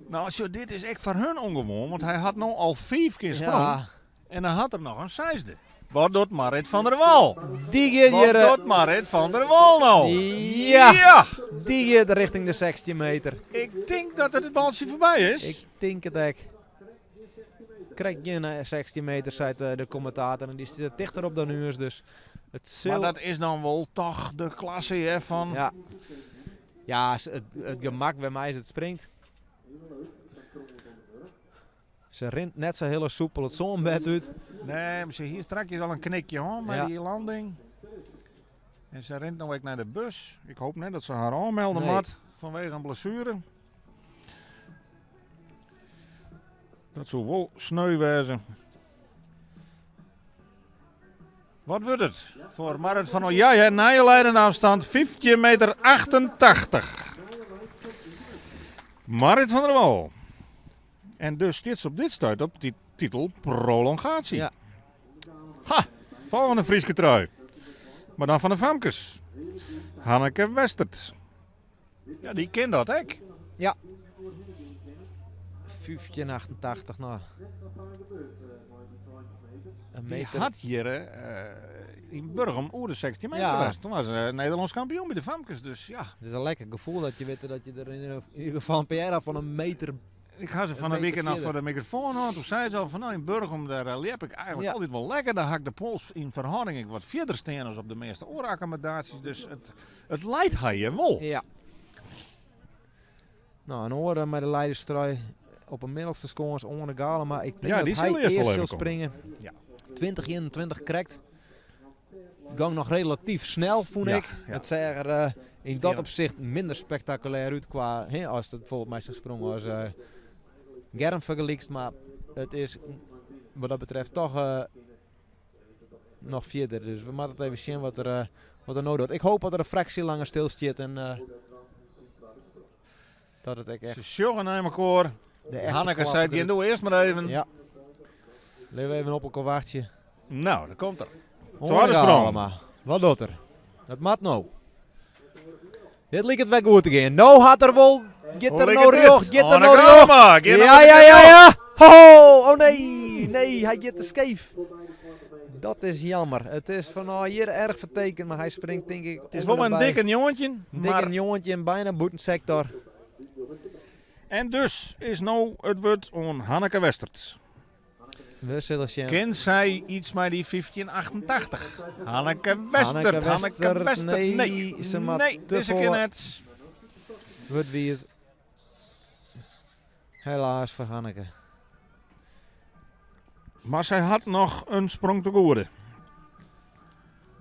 [SPEAKER 1] No, sjoch, dit is ek foar hun ûngewoan, want hy hat no al fiif kear sprongen
[SPEAKER 4] Ja,
[SPEAKER 1] en dan hat er noch in seisde. Wat docht Marrit van der Wal?
[SPEAKER 4] die giet
[SPEAKER 1] Wat
[SPEAKER 4] hjir, eh,
[SPEAKER 1] docht Marrit van der Wal no?
[SPEAKER 4] Ja.
[SPEAKER 1] Ja!
[SPEAKER 4] die giet richting de 16 meter.
[SPEAKER 1] Ik tink dat it it baltsje foarby is.
[SPEAKER 4] Ik tink it ek. Krekt gjin 16 meter, seit de kommentator. En dy stiet tichter op dan ús, dus it sil...
[SPEAKER 1] Mar dat is dan wol toch de klasse hè, fan...
[SPEAKER 4] Ja, ja it, it gemak wêrmei se it springt. Se rint net sa hiele soepel it sânbed út.
[SPEAKER 1] Nee, mar se hie strakjes al in knikje hân mei
[SPEAKER 4] Ja.
[SPEAKER 1] dy landing. En se rint no ek nei de bus. Ik hoop net dat se har oanmelde
[SPEAKER 4] Nee.
[SPEAKER 1] moat fanwege in blessuere. Dat soe wol sneu wêze. Wat wurdt it foar Marrit van der Ja, ja, nije leidende afstand 15 meter 88. Marrit van der Wal. En dus stiet se op dit stuit op dy titel prolongatie.
[SPEAKER 4] Ja.
[SPEAKER 1] Ha, folgjende Fryske trui. Mar dan fan de famkes. Hanneke Westert. Ja, dy kin dat ek.
[SPEAKER 4] Ja. 1588, no. Een
[SPEAKER 1] Dy
[SPEAKER 4] meter.
[SPEAKER 1] hat hjir yn Burgum oer de 16 meter
[SPEAKER 4] Ja.
[SPEAKER 1] west. Toen was ze Nederlands kampioen by de famkes, dus ja.
[SPEAKER 4] Het is een lekker gevoel dat je weet dat je er in ieder geval een PR had van een meter.
[SPEAKER 1] Ik ha se
[SPEAKER 4] Een
[SPEAKER 1] fan 'e
[SPEAKER 4] meter
[SPEAKER 1] wike noch
[SPEAKER 4] fierder.
[SPEAKER 1] foar de mikrofoan hân. Toen sei se al fan, no yn Burgum dêr eh, ljep ik eigentlik
[SPEAKER 4] Ja.
[SPEAKER 1] altyd wol lekker. Dêr ha ik de pols yn ferhâlding ek wat fierder stean as op de measte oare akkommodaasjes. Dus it, it leit har hjir wol.
[SPEAKER 4] Ja. No, in oare mei de leiderstrui op 'e middelste skâns Oane Galema. Ik tink
[SPEAKER 1] Ja,
[SPEAKER 4] dat
[SPEAKER 1] dy
[SPEAKER 4] hy
[SPEAKER 1] sil earst wol
[SPEAKER 4] earst
[SPEAKER 1] even
[SPEAKER 4] sil
[SPEAKER 1] komme.
[SPEAKER 4] springe.
[SPEAKER 1] Ja.
[SPEAKER 4] 2021 krekt. Gong noch relatyf snel, fûn
[SPEAKER 1] Ja,
[SPEAKER 4] ik.
[SPEAKER 1] ja.
[SPEAKER 4] It seach der eh, yn dat
[SPEAKER 1] Ja.
[SPEAKER 4] opsicht minder spektakulêr út kwa, hè, as it bijvoorbeeld mei sa'n sprong as eh, Germ fergelykst. Mar it is wat dat betreft toch eh, noch fierder. Dus we moatte it even sjen wat er, eh, wat er no docht. Ik hoop dat er in fraksje langer stilstiet en eh, dat it ek echt
[SPEAKER 1] Se sjogge nei mekoar.
[SPEAKER 4] de echte
[SPEAKER 1] Hanneke
[SPEAKER 4] klap
[SPEAKER 1] sei,
[SPEAKER 4] eruit.
[SPEAKER 1] gean doe earst mar even.
[SPEAKER 4] Ja. Litte we even op elkoar wachtsje.
[SPEAKER 1] No, dêr komt er.
[SPEAKER 4] Oane
[SPEAKER 1] Twadde sprong.
[SPEAKER 4] Galema. Wat docht er? Dat moat no. Dit liket wer goed te gean. No hat er wol. Giet
[SPEAKER 1] Hoe
[SPEAKER 4] er
[SPEAKER 1] liket
[SPEAKER 4] no
[SPEAKER 1] dit?
[SPEAKER 4] rjocht? Giet er
[SPEAKER 1] Oane
[SPEAKER 4] no rjocht?
[SPEAKER 1] Galema, giet
[SPEAKER 4] Ja,
[SPEAKER 1] no
[SPEAKER 4] ja, ja, ja. Ho, oh nee. Nee, hy giet te skeef. Dat is jammer. It is fan oh, hjir erch fertekend, mar hy springt tink ik.
[SPEAKER 1] It is wol in dikke 19.
[SPEAKER 4] Dikke
[SPEAKER 1] Maar
[SPEAKER 4] 19 en byna bûten sektor.
[SPEAKER 1] En dus is no it wurd oan Hanneke Westert.
[SPEAKER 4] We sille sjen.
[SPEAKER 1] Kin sy iets mei dy 1588? Hanneke Westert,
[SPEAKER 4] Hanneke
[SPEAKER 1] Hanneke
[SPEAKER 4] Westert,
[SPEAKER 1] Westert.
[SPEAKER 4] nee,
[SPEAKER 1] Nee,
[SPEAKER 4] se moat
[SPEAKER 1] nee,
[SPEAKER 4] te
[SPEAKER 1] dizze kear
[SPEAKER 4] folle.
[SPEAKER 1] net.
[SPEAKER 4] Wurdt wie it. Helaas foar Hanneke.
[SPEAKER 1] Mar sy hat noch in sprong te goede.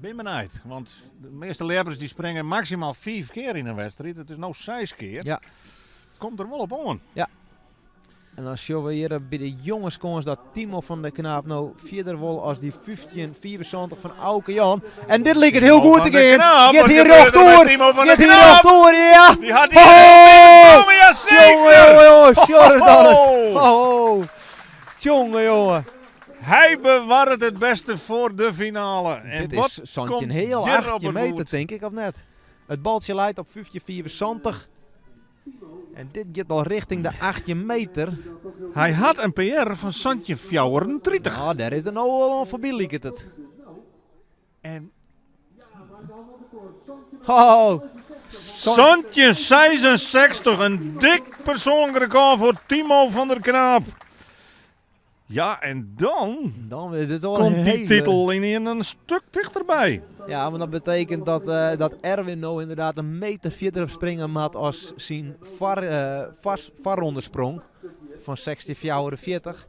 [SPEAKER 1] Bin benijd, want de measte ljeppers dy springe maksimaal fiif kear yn in wedstriid. It is no seis kear.
[SPEAKER 4] Ja.
[SPEAKER 1] Komt der wol op oan.
[SPEAKER 4] Ja. En dan sjogge we hjir by de jonge skâns dat Timo van der Knaap no fierder wol as dy 15,75 fan Auke Jan. En dit liket hiel
[SPEAKER 1] Timo
[SPEAKER 4] goed te
[SPEAKER 1] van der
[SPEAKER 4] gean.
[SPEAKER 1] Knaap,
[SPEAKER 4] Giet
[SPEAKER 1] wat
[SPEAKER 4] hier
[SPEAKER 1] gebeurt er
[SPEAKER 4] rjochtoer.
[SPEAKER 1] met Timo van der
[SPEAKER 4] Giet hier
[SPEAKER 1] Knaap?
[SPEAKER 4] rjochtoer, ja.
[SPEAKER 1] Dy hat hier
[SPEAKER 4] Ho!
[SPEAKER 1] Timo, ja
[SPEAKER 4] Jonge,
[SPEAKER 1] zeker!
[SPEAKER 4] jonge, jonge, sjoch it dan ris.
[SPEAKER 1] Ho!
[SPEAKER 4] Ho! Jonge, jonge.
[SPEAKER 1] Hy bewarret it bêste foar de finale. En
[SPEAKER 4] Dit
[SPEAKER 1] wat
[SPEAKER 4] is santjin
[SPEAKER 1] komt
[SPEAKER 4] heal,
[SPEAKER 1] hjir op
[SPEAKER 4] 18
[SPEAKER 1] it
[SPEAKER 4] meter,
[SPEAKER 1] boerd?
[SPEAKER 4] tink ik, of net? It baltsje leit op 15,75. En dit giet al richting de 18 meter.
[SPEAKER 1] Hy hat in PR fan 17,34.
[SPEAKER 4] No, dêr is er no al oan foarby, liket it.
[SPEAKER 1] En
[SPEAKER 4] Ho!
[SPEAKER 1] 17,66, in dik persoanlik rekôr foar Timo van der Knaap. Ja, en dan
[SPEAKER 4] Dan is dit al
[SPEAKER 1] komt
[SPEAKER 4] een
[SPEAKER 1] die
[SPEAKER 4] hele-
[SPEAKER 1] titel in een stuk dichterbij.
[SPEAKER 4] Ja, want dat betekent dat, dat Erwin nou inderdaad een meter verder springen moet als zijn varrondesprong van 16,44.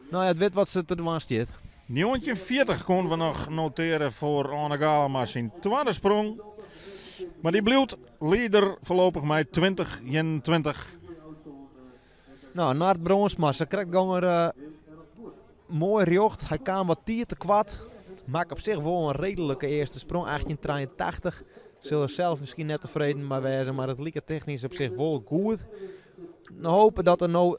[SPEAKER 4] Nou ja, het weet wat ze te doen zit.
[SPEAKER 1] 1940 konden we nog noteren voor Arne Galama zijn tweede sprong. Maar die blijft leider voorlopig met 20-21.
[SPEAKER 4] Nou, Nart Bronsma, ze krijgt ganger mooi rjocht. Hij kwam wat tier te kwad. Maakt op zich wel een redelijke eerste sprong, 1883. Zullen zelf misschien net tevreden maar wezen, maar het liep technisch op zich wel goed. Nou hopen dat er nou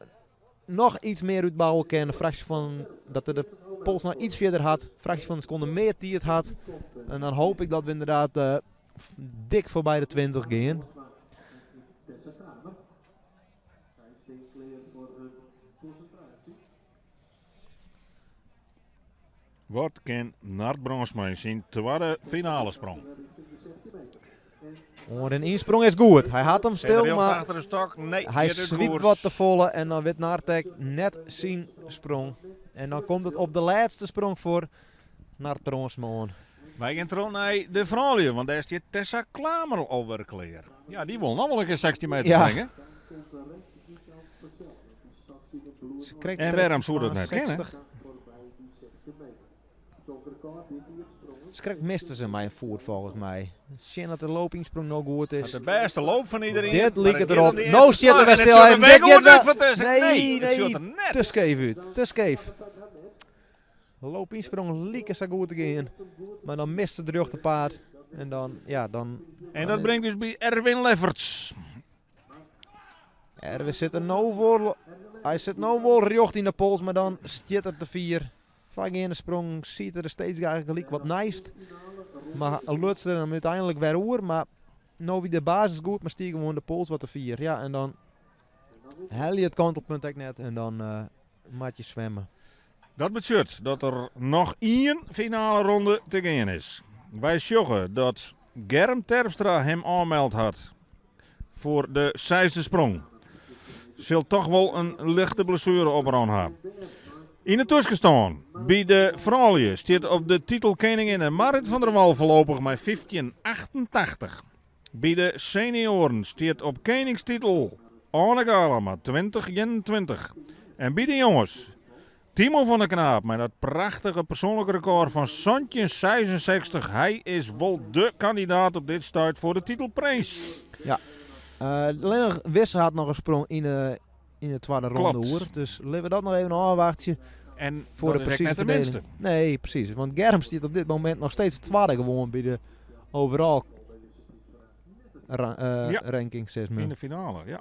[SPEAKER 4] nog iets meer uitbouwen kan. Een fractie van dat er de pols nog iets verder had. Fractie van een seconde meer tiert had. En dan hoop ik dat we inderdaad dik voorbij de 20 gaan.
[SPEAKER 1] Wat kan Nart Bronsma in zijn tweede finale sprong?
[SPEAKER 4] Onder een insprong is goed. Hij had hem stil, maar
[SPEAKER 1] achter de stok. Nee,
[SPEAKER 4] hij
[SPEAKER 1] hier de
[SPEAKER 4] zwiept
[SPEAKER 1] koers.
[SPEAKER 4] wat te volle en dan wint Nartek net zijn sprong. En dan komt het op de laatste sprong voor Nart Bronsma aan.
[SPEAKER 1] Wij gaan terug naar de vrouwen, want daar is die Tessa Klamer alweer klaar. Ja, die wil nog wel een keer 16 meter
[SPEAKER 4] Ja.
[SPEAKER 1] springen.
[SPEAKER 4] Ze kreeg
[SPEAKER 1] En waarom zou dat net kennen?
[SPEAKER 4] 60. Ze kreeg miste ze mij een voet volgens mij. Zien dat de loopingsprong nog goed is.
[SPEAKER 1] De beste loop van iedereen.
[SPEAKER 4] Dit
[SPEAKER 1] maar
[SPEAKER 4] liep het
[SPEAKER 1] het
[SPEAKER 4] erop.
[SPEAKER 1] gaat om de
[SPEAKER 4] Nou
[SPEAKER 1] eerste
[SPEAKER 4] zit er
[SPEAKER 1] slag
[SPEAKER 4] weer
[SPEAKER 1] en het
[SPEAKER 4] stil.
[SPEAKER 1] zit
[SPEAKER 4] En
[SPEAKER 1] er
[SPEAKER 4] dit
[SPEAKER 1] weer goed
[SPEAKER 4] gaat
[SPEAKER 1] uit van tussen.
[SPEAKER 4] Nee,
[SPEAKER 1] Nee, het
[SPEAKER 4] nee.
[SPEAKER 1] zit er net.
[SPEAKER 4] Te scheef uit. Te scheef. De loopingsprong liep zo goed te gaan. Maar dan miste het terug de paard. En dan, ja, dan...
[SPEAKER 1] En dat brengt dus bij Erwin Lefferts.
[SPEAKER 4] Erwin zit er nou voor. Hij zit nou wel recht in de pols, maar dan zit het te vier. Vaak in de sprong ziet er steeds eigenlijk gelijk wat naast. Maar lutste hem uiteindelijk weer oer. Maar nou wie de basis goed, maar stier gewoon de pols wat te vier. Ja, en dan haal je het kantelpunt ook net en dan maat je zwemmen.
[SPEAKER 1] Dat betekent dat er nog één finale ronde te gaan is. Wij sjoggen dat Germ Terpstra hem aanmeld had voor de zesde sprong. Zult toch wel een lichte blessure op hebben. In de tussenstand bij de vrouwen staat op de titel koningin Marit van der Wal voorlopig met 1588. Bij de senioren staat op koningstitel Arne Galama 2021. En bij de jongens Timo van der Knaap met dat prachtige persoonlijke record van Sontje 66. Hij is wel de kandidaat op dit start voor de titelprijs.
[SPEAKER 4] Ja. Alleen nog Wisse had nog een sprong in de tweede ronde
[SPEAKER 1] Klopt.
[SPEAKER 4] hoor. Dus laten we dat nog even afwachten.
[SPEAKER 1] En
[SPEAKER 4] voor
[SPEAKER 1] dat
[SPEAKER 4] de
[SPEAKER 1] is echt
[SPEAKER 4] precieze
[SPEAKER 1] net de
[SPEAKER 4] verdeling.
[SPEAKER 1] minste.
[SPEAKER 4] Nee, precies. Want Germ zit op dit moment nog steeds tweede gewoon bij de overal ranking, zeg maar.
[SPEAKER 1] In de finale, ja.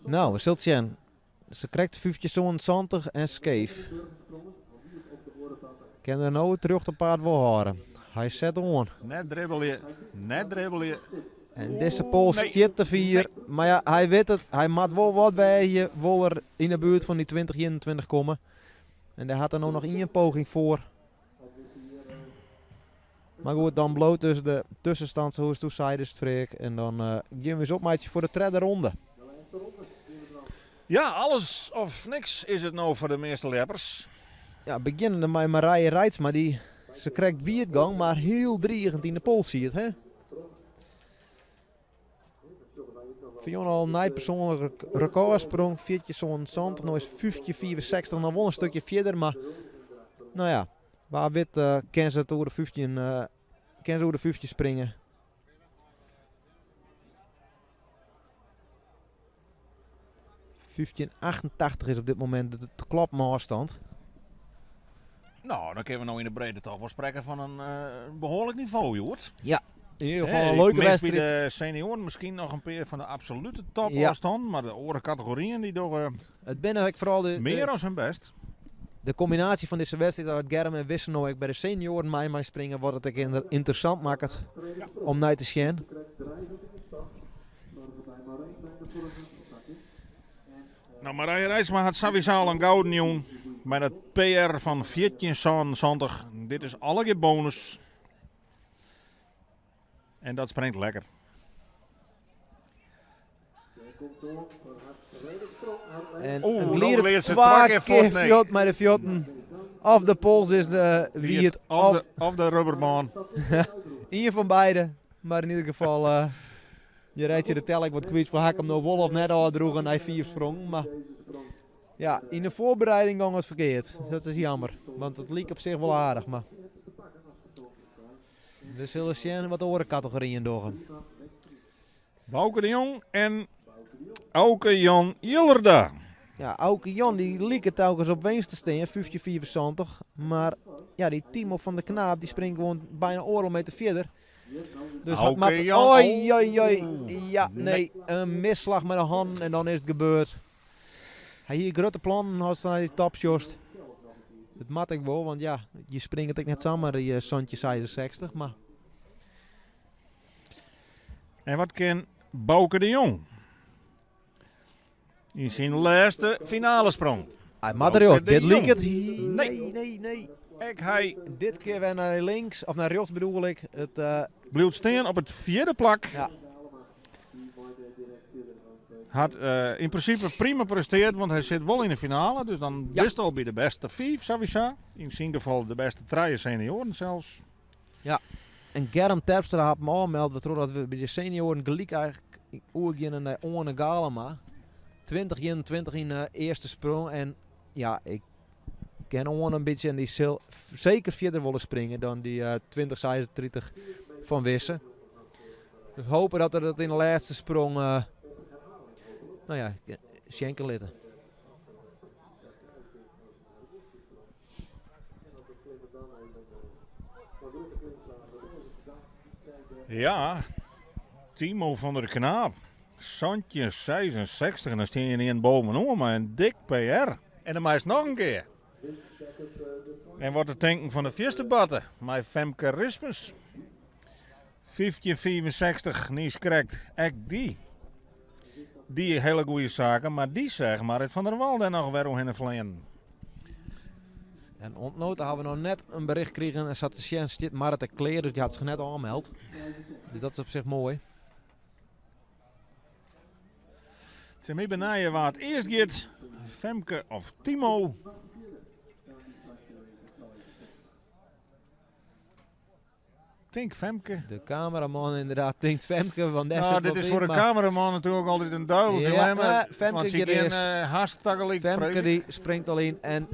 [SPEAKER 4] Nou, we zullen zien. Ze krijgt 1570 en scheef. Kan er nou terug de paard wel horen. Hij zet on.
[SPEAKER 1] Net dribbelen, net dribbelen.
[SPEAKER 4] En deze pool
[SPEAKER 1] Nee.
[SPEAKER 4] zit te vier. Maar ja, hij weet het. Hij maakt wel wat bij je. Wil er in de buurt van die 2021 komen. En daar had er nou nog één poging voor. Maar goed, dan bloot tussen de tussenstand, zoals toen zei de streek. En dan gaan we eens op, maatje, voor de derde ronde.
[SPEAKER 1] Ja, alles of niks is het nou voor de meeste leppers.
[SPEAKER 4] Ja, beginnende met Marije Reitsma, maar die, ze krijgt wie het gang, maar heel dreigend in de pols zie je het, hè? Fiona al een persoonlijk recordsprong, 1470, nou is 1564, nog wel een stukje verder, maar nou ja, waar wit kan ze het over de 15 kan ze over de 15 springen. 1588 is op dit moment de klapmaafstand.
[SPEAKER 1] Nou, dan kunnen we nou in de breedte toch wel spreken van een behoorlijk niveau, Joert.
[SPEAKER 4] Ja, in ieder geval
[SPEAKER 1] Hè,
[SPEAKER 4] een
[SPEAKER 1] ik
[SPEAKER 4] leuke
[SPEAKER 1] mis
[SPEAKER 4] wedstrijd.
[SPEAKER 1] Bij de senioren misschien nog een paar van de absolute top
[SPEAKER 4] Ja.
[SPEAKER 1] afstand, maar de andere categorieën die door
[SPEAKER 4] Het binnen ik vooral de,
[SPEAKER 1] meer
[SPEAKER 4] de
[SPEAKER 1] dan zijn best.
[SPEAKER 4] De combinatie van deze wedstrijd dat Germ en Wisse nou ik bij de senioren mij maar springen, wat het ook interessant maakt om naar te zien.
[SPEAKER 1] Marije Reitsma had sowieso al een gouden jong met het PR van 1470. Dit is alle keer bonus. En dat springt lekker.
[SPEAKER 4] En
[SPEAKER 1] Oeh,
[SPEAKER 4] it
[SPEAKER 1] no
[SPEAKER 4] glidet
[SPEAKER 1] leart se
[SPEAKER 4] twa
[SPEAKER 1] twa kear
[SPEAKER 4] kear
[SPEAKER 1] fuort, nee.
[SPEAKER 4] fuort mei de fuotten. Of de pols is de wiet,
[SPEAKER 1] Of
[SPEAKER 4] of
[SPEAKER 1] de rubberbân.
[SPEAKER 4] ien fan beide. Mar yn ieder gefal, je reitsje de telling wat kwyt fan ha ik him no wol of net ôfdroegen nei 5 sprongen. Mar ja, yn de foarbereiding gong it ferkeard. Dat is jammer, want it like op sich wol aardich. Mar we sille sjen wat de oare kategoryen dogge.
[SPEAKER 1] Bauke de Jong en Auke Jan Jillerda.
[SPEAKER 4] Ja, Auke Jan die liket telkens op winst te stean, 15,75. Maar ja, die Timo van der Knaap die springt gewoon bijna oardel meter fierder. Dus
[SPEAKER 1] Auke
[SPEAKER 4] hat
[SPEAKER 1] Jan,
[SPEAKER 4] Oei, oei, oei.
[SPEAKER 1] oeh.
[SPEAKER 4] Ja, nee, een misslag met de hand en dan is het gebeurd. Hy hie grutte plannen as hy die top sjocht. Dat mat ik wol, want ja, je springt ek net samar die Santje 66, maar...
[SPEAKER 1] En wat kin Bauke de Jong? Yn syn lêste finale sprong.
[SPEAKER 4] Hij moet er, joh.
[SPEAKER 1] Bauke de
[SPEAKER 4] Dit
[SPEAKER 1] Jong.
[SPEAKER 4] liek het.
[SPEAKER 1] Nee.
[SPEAKER 4] Nee, nee, nee.
[SPEAKER 1] Ek hy
[SPEAKER 4] Dit keer weer naar links, of naar rechts bedoel ik. Het,
[SPEAKER 1] bliuwt stean op it fjirde plak.
[SPEAKER 4] Ja.
[SPEAKER 1] Hat yn prinsipe prima presteard, want hy sit wol yn de finale. Dus dan
[SPEAKER 4] Ja.
[SPEAKER 1] bist al by de bêste 5 sowieso. Yn syn gefal de bêste trije senioaren sels.
[SPEAKER 4] Ja, en Germ Terpstra hat him ôfmeld, wêrtroch we by de senioaren gelyk eigentlik oergean nei Oane Galama. 20-21 yn de earste sprong. En ja, ik ken Oane in bytsje en dy sil seker fierder wolle springe dan dy 20-36 fan Wisse. Dus hope dat er dat yn de lêste sprong, nou ja, sjen kin litte.
[SPEAKER 1] Ja, Timo van der Knaap. Santje 66 en dan stean je in bovenop met een dik PR. En dan maakt nog een keer. En wat te denken van de vierde batten, mijn Femke Rispens. 1565, niet correct. Ek die. Die hele goede zaken, maar die zeg maar het van der Wal daar nog weer omheen vleien.
[SPEAKER 4] En ontnoten hadden we nog net een bericht gekregen en zat de Sjen zit maar te kleren, dus die had zich net aangemeld. Dus dat is op zich mooi.
[SPEAKER 1] Het zijn mij benijen waar het eerst gaat, Femke of Timo. Tink Femke.
[SPEAKER 4] De cameraman inderdaad denkt Femke, want daar
[SPEAKER 1] Nou,
[SPEAKER 4] zit
[SPEAKER 1] dit
[SPEAKER 4] wat
[SPEAKER 1] is
[SPEAKER 4] in,
[SPEAKER 1] voor de
[SPEAKER 4] maar
[SPEAKER 1] cameraman natuurlijk altijd een duidelijk
[SPEAKER 4] Ja,
[SPEAKER 1] dilemma.
[SPEAKER 4] Femke
[SPEAKER 1] want ze
[SPEAKER 4] gaat
[SPEAKER 1] geen,
[SPEAKER 4] eerst.
[SPEAKER 1] haast tegelijk
[SPEAKER 4] Femke
[SPEAKER 1] vregen.
[SPEAKER 4] die springt al in en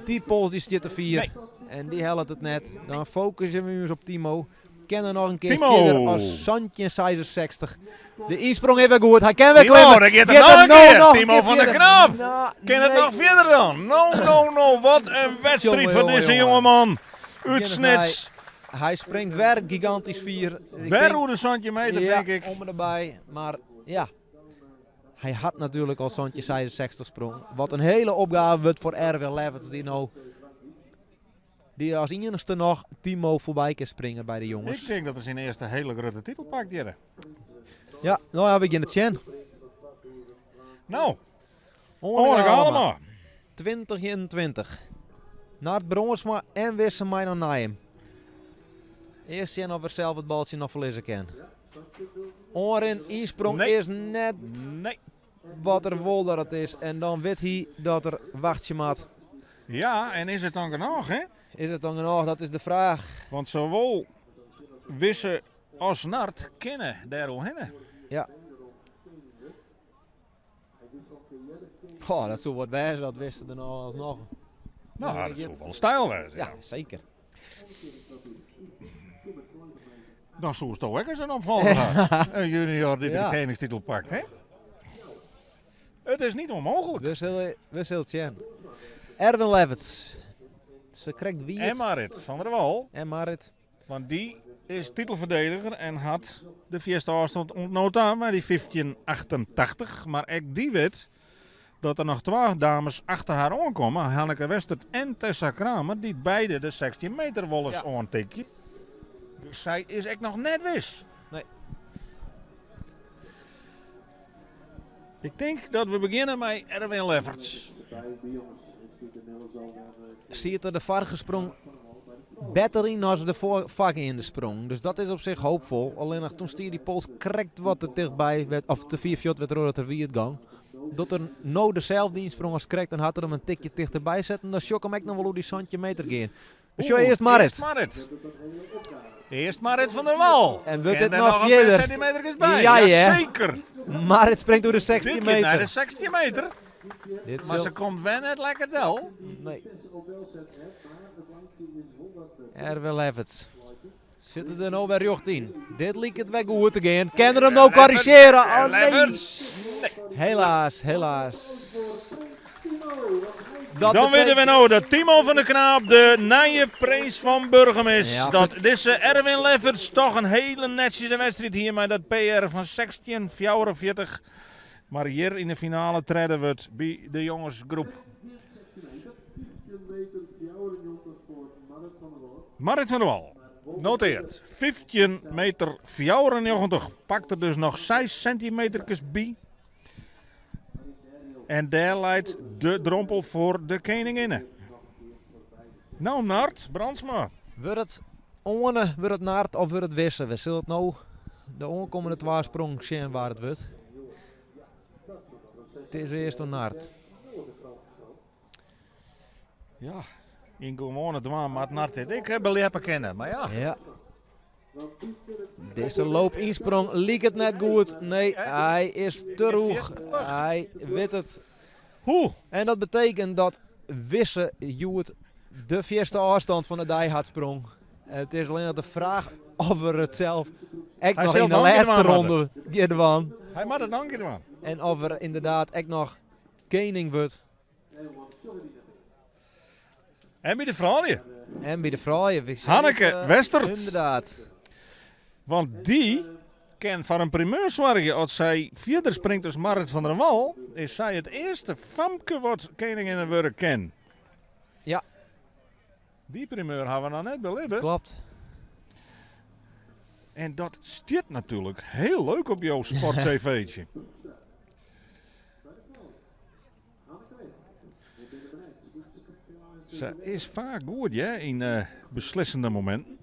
[SPEAKER 4] die pols die zit er 4.
[SPEAKER 1] Nee.
[SPEAKER 4] En die helpt het net. Dan focussen we ons op Timo. Kennen nog een keer
[SPEAKER 1] Timo!
[SPEAKER 4] verder als Santje 66. De insprong even goed. Hij kan weer
[SPEAKER 1] Timo,
[SPEAKER 4] klimmen.
[SPEAKER 1] daar gaat het
[SPEAKER 4] Gaat
[SPEAKER 1] nog een
[SPEAKER 4] nou
[SPEAKER 1] keer.
[SPEAKER 4] nog een
[SPEAKER 1] Timo
[SPEAKER 4] keer
[SPEAKER 1] van der
[SPEAKER 4] verder.
[SPEAKER 1] Knaap.
[SPEAKER 4] Nou,
[SPEAKER 1] Ken het
[SPEAKER 4] nee.
[SPEAKER 1] nog verder dan? No, no, no. Wat een wedstrijd
[SPEAKER 4] Jongen,
[SPEAKER 1] van
[SPEAKER 4] jongen,
[SPEAKER 1] deze
[SPEAKER 4] jongen.
[SPEAKER 1] jongeman. Uit
[SPEAKER 4] Begin
[SPEAKER 1] Snits.
[SPEAKER 4] Hij springt weer gigantisch 4. Ik
[SPEAKER 1] Weer
[SPEAKER 4] denk
[SPEAKER 1] hoe de Santje meter,
[SPEAKER 4] Ja,
[SPEAKER 1] denk ik.
[SPEAKER 4] om en erbij. Maar ja, hij had natuurlijk al Santje 66 sprong. Wat een hele opgave wordt voor Erwin Levert, die als enigste nog Timo voorbij kan springen bij de jongens.
[SPEAKER 1] Ik denk dat hij zijn eerste hele grote titel pakt, Jelle.
[SPEAKER 4] Ja, nou ja, we beginnen het zien.
[SPEAKER 1] Nou,
[SPEAKER 4] Oane
[SPEAKER 1] Oane
[SPEAKER 4] Galama.
[SPEAKER 1] Galama.
[SPEAKER 4] 2021. Nart Bronsma en Wisse mij naar Nijm. Eerst zien of we zelf het baltje nog verliezen kan. Orin insprong
[SPEAKER 1] Nee.
[SPEAKER 4] is net
[SPEAKER 1] Nee.
[SPEAKER 4] wat er wol dat het is. En dan weet hij dat er wachtje maat.
[SPEAKER 1] Ja, en is het dan genoeg, hè?
[SPEAKER 4] Is het dan genoeg? Dat is de vraag.
[SPEAKER 1] Want zowel Wisse als Nart kennen daar omheen.
[SPEAKER 4] Ja. Goh, dat zou wat wijzen, dat wisten er nou alsnog.
[SPEAKER 1] Nou, dat zou wel stijl wezen.
[SPEAKER 4] Ja, zeker.
[SPEAKER 1] Dan zou het toch ook eens een opvaller gehad. Een junior die de koningstitel pakt, hè? Het is niet onmogelijk.
[SPEAKER 4] We zullen het zien. Erwin Levits. Ze krijgt wie
[SPEAKER 1] En Marit van der Wal.
[SPEAKER 4] En Marit.
[SPEAKER 1] Want die is titelverdediger en had de vierste afstand ontnood aan, maar die 1588. Maar ook die weet dat er nog 12 dames achter haar aankomen. Hanneke Westert en Tessa Kramer, die beide de 16 meter wollen aantikken. Dus zij is echt nog net wis.
[SPEAKER 4] Nee.
[SPEAKER 1] Ik denk dat we beginnen met Erwin Lefferts.
[SPEAKER 4] Zie het er de VAR gesprong better yn as de foargeande sprong. Dus dat is op sich hoopfol. Allinnich toen stie die pols krekt wat te tichtby, of te fier fuort wêrtroch dat er wiet gong. Docht er no deselde ynsprong as krekt en hat er him in tikje tichterby setten, dan sjoch ik him ek noch wol oer dy 17 meter gean. We sjogge earst Marrit.
[SPEAKER 1] Earst Marrit. Earst Marrit van der Wal.
[SPEAKER 4] En wurdt
[SPEAKER 1] Kin
[SPEAKER 4] dit
[SPEAKER 1] der
[SPEAKER 4] noch
[SPEAKER 1] noch in pear
[SPEAKER 4] fierder?
[SPEAKER 1] centimeterkes by?
[SPEAKER 4] Ja, hear.
[SPEAKER 1] Jaseker.
[SPEAKER 4] Marrit springt oer de 16
[SPEAKER 1] Dit giet
[SPEAKER 4] meter.
[SPEAKER 1] nei de 16 meter.
[SPEAKER 4] Dit
[SPEAKER 1] Maar
[SPEAKER 4] sil-
[SPEAKER 1] se komt wer net lekker del.
[SPEAKER 4] Nee. Erwin Lefferts. Sit der no wer rjocht yn. Dit liket wer goed te gean. Kin er him no korrigearje? Oh nee.
[SPEAKER 1] Lefferts.
[SPEAKER 4] Helaas, helaas. Dat
[SPEAKER 1] Dan witten we no dat Timo van der Knaap de nije prins fan Burgum is.
[SPEAKER 4] Ja,
[SPEAKER 1] dat dizze Erwin Lefferts toch in hiele netsjese wedstriid hie mei dat PR fan 16,44. Mar hjir yn de finale tredde wurdt by de jongesgroep. Marrit van der Wal noteart 15 meter 94. Pakt der dus noch 6 sentimeterkes by. En dêr leit de drompel foar de keninginne. No Nard Brandsma.
[SPEAKER 4] Wurdt it Oane, wurdt it Nard of wurdt it Wisse? We sille it no de oankommende twa sprongen sjen wa't it wurdt. It is earst oan Nard.
[SPEAKER 1] Ja, yn gewoane dwaan moat Nard dit ek beljeppe kinne, mar ja.
[SPEAKER 4] Ja. Dizze loopynsprong liket net goed. Nee, hy is te rûch. Hy wit it.
[SPEAKER 1] Hoe?
[SPEAKER 4] En dat betekent dat Wisse hjoed de fierste ôfstân fan de dei hat sprong. It is allinnich de fraach of er it sels ek
[SPEAKER 1] Hy
[SPEAKER 4] noch
[SPEAKER 1] sil
[SPEAKER 4] yn de
[SPEAKER 1] noch in kear
[SPEAKER 4] lêste
[SPEAKER 1] dwaan
[SPEAKER 4] ronde giet dwaan.
[SPEAKER 1] Hy moat it noch in kear dwaan.
[SPEAKER 4] En of er ynderdaad ek noch kening wurdt.
[SPEAKER 1] En by de froulju.
[SPEAKER 4] En by de froulju. We zien
[SPEAKER 1] Hanneke
[SPEAKER 4] het,
[SPEAKER 1] Westert.
[SPEAKER 4] Ynderdaad.
[SPEAKER 1] Want dy kin foar in primeur soargje. As sy fierder springt as Marrit van der Wal, is sy it earste famke wat keninginne wurde kin.
[SPEAKER 4] Ja.
[SPEAKER 1] Dy primeur ha we noch net belibbe.
[SPEAKER 4] Klopt.
[SPEAKER 1] En dat stiet natuerlik hiel leuk op jo sport-cv'tje. Se is faak goed hear, yn beslissende mominten.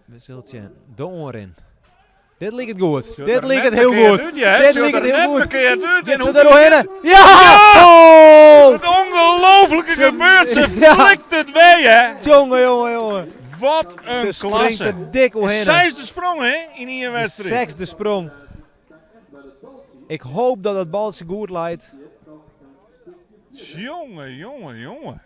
[SPEAKER 4] We sille sjen. De oanrin. Dit liket goed.
[SPEAKER 1] Sjocht
[SPEAKER 4] Dit
[SPEAKER 1] der
[SPEAKER 4] liket
[SPEAKER 1] net
[SPEAKER 4] hiel
[SPEAKER 1] ferkeard
[SPEAKER 4] goed.
[SPEAKER 1] út, hear.
[SPEAKER 4] Dit
[SPEAKER 1] Sjocht
[SPEAKER 4] liket
[SPEAKER 1] der
[SPEAKER 4] hiel
[SPEAKER 1] net
[SPEAKER 4] goed.
[SPEAKER 1] ferkeard út.
[SPEAKER 4] Giet
[SPEAKER 1] En
[SPEAKER 4] se
[SPEAKER 1] hoe
[SPEAKER 4] der doorhinne? Ja! Oh!
[SPEAKER 1] Het ongelooflijke gebeurt. Ze
[SPEAKER 4] Ja.
[SPEAKER 1] flikt it wer, hè.
[SPEAKER 4] Jonge, jonge, jonge.
[SPEAKER 1] Wat een
[SPEAKER 4] Ze springt
[SPEAKER 1] klasse.
[SPEAKER 4] der dik oerhinne.
[SPEAKER 1] Sechsde sprong, hè, yn ien wedstriid.
[SPEAKER 4] Sechsde sprong. Ik hoop dat it baltsje goed leit.
[SPEAKER 1] Jonge, jonge, jonge.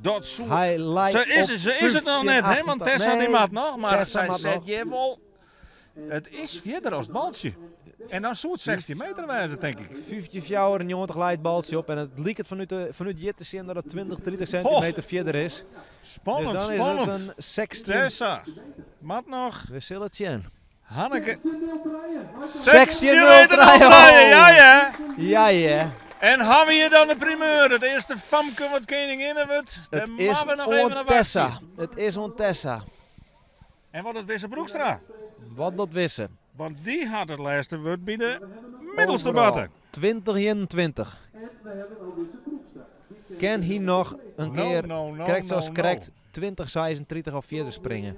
[SPEAKER 1] Dat soe...
[SPEAKER 4] Hy leit
[SPEAKER 1] Ze is
[SPEAKER 4] op
[SPEAKER 1] het, ze is it noch net, hè? Want Tessa
[SPEAKER 4] Nee,
[SPEAKER 1] dy moat noch, mar
[SPEAKER 4] Tessa
[SPEAKER 1] sy
[SPEAKER 4] moat
[SPEAKER 1] set
[SPEAKER 4] noch.
[SPEAKER 1] hjir wol. It is fierder as it baltsje. En dan soe it 16 meter wêze, tink ik.
[SPEAKER 4] 15,94 leit it baltsje op en it liket fanút hjir te sjen dat it 20, 30 sentimeter fierder is.
[SPEAKER 1] Spannend,
[SPEAKER 4] Dus dan is
[SPEAKER 1] spannend.
[SPEAKER 4] it in 16.
[SPEAKER 1] Tessa, moat noch.
[SPEAKER 4] We sille it sjen.
[SPEAKER 1] Hanneke.
[SPEAKER 4] 16
[SPEAKER 1] meter
[SPEAKER 4] nul
[SPEAKER 1] draaien, ja, ja.
[SPEAKER 4] Ja, ja.
[SPEAKER 1] En ha we hjir dan de primeur, it earste famke wat keninginne wurdt.
[SPEAKER 4] It
[SPEAKER 1] Dêr
[SPEAKER 4] is
[SPEAKER 1] moatte we noch even
[SPEAKER 4] oan
[SPEAKER 1] nei
[SPEAKER 4] Tessa.
[SPEAKER 1] wachtsje.
[SPEAKER 4] It is oan Tessa.
[SPEAKER 1] En wat it Wisse Broekstra?
[SPEAKER 4] Wat dat Wisse?
[SPEAKER 1] Want dy hat it lêste wurd by de middelste
[SPEAKER 4] Overal.
[SPEAKER 1] batte.
[SPEAKER 4] 2021. Kin hy noch in
[SPEAKER 1] No,
[SPEAKER 4] kear
[SPEAKER 1] no, no,
[SPEAKER 4] krekt sa as
[SPEAKER 1] no, no.
[SPEAKER 4] krekt 2036 of fierder springe?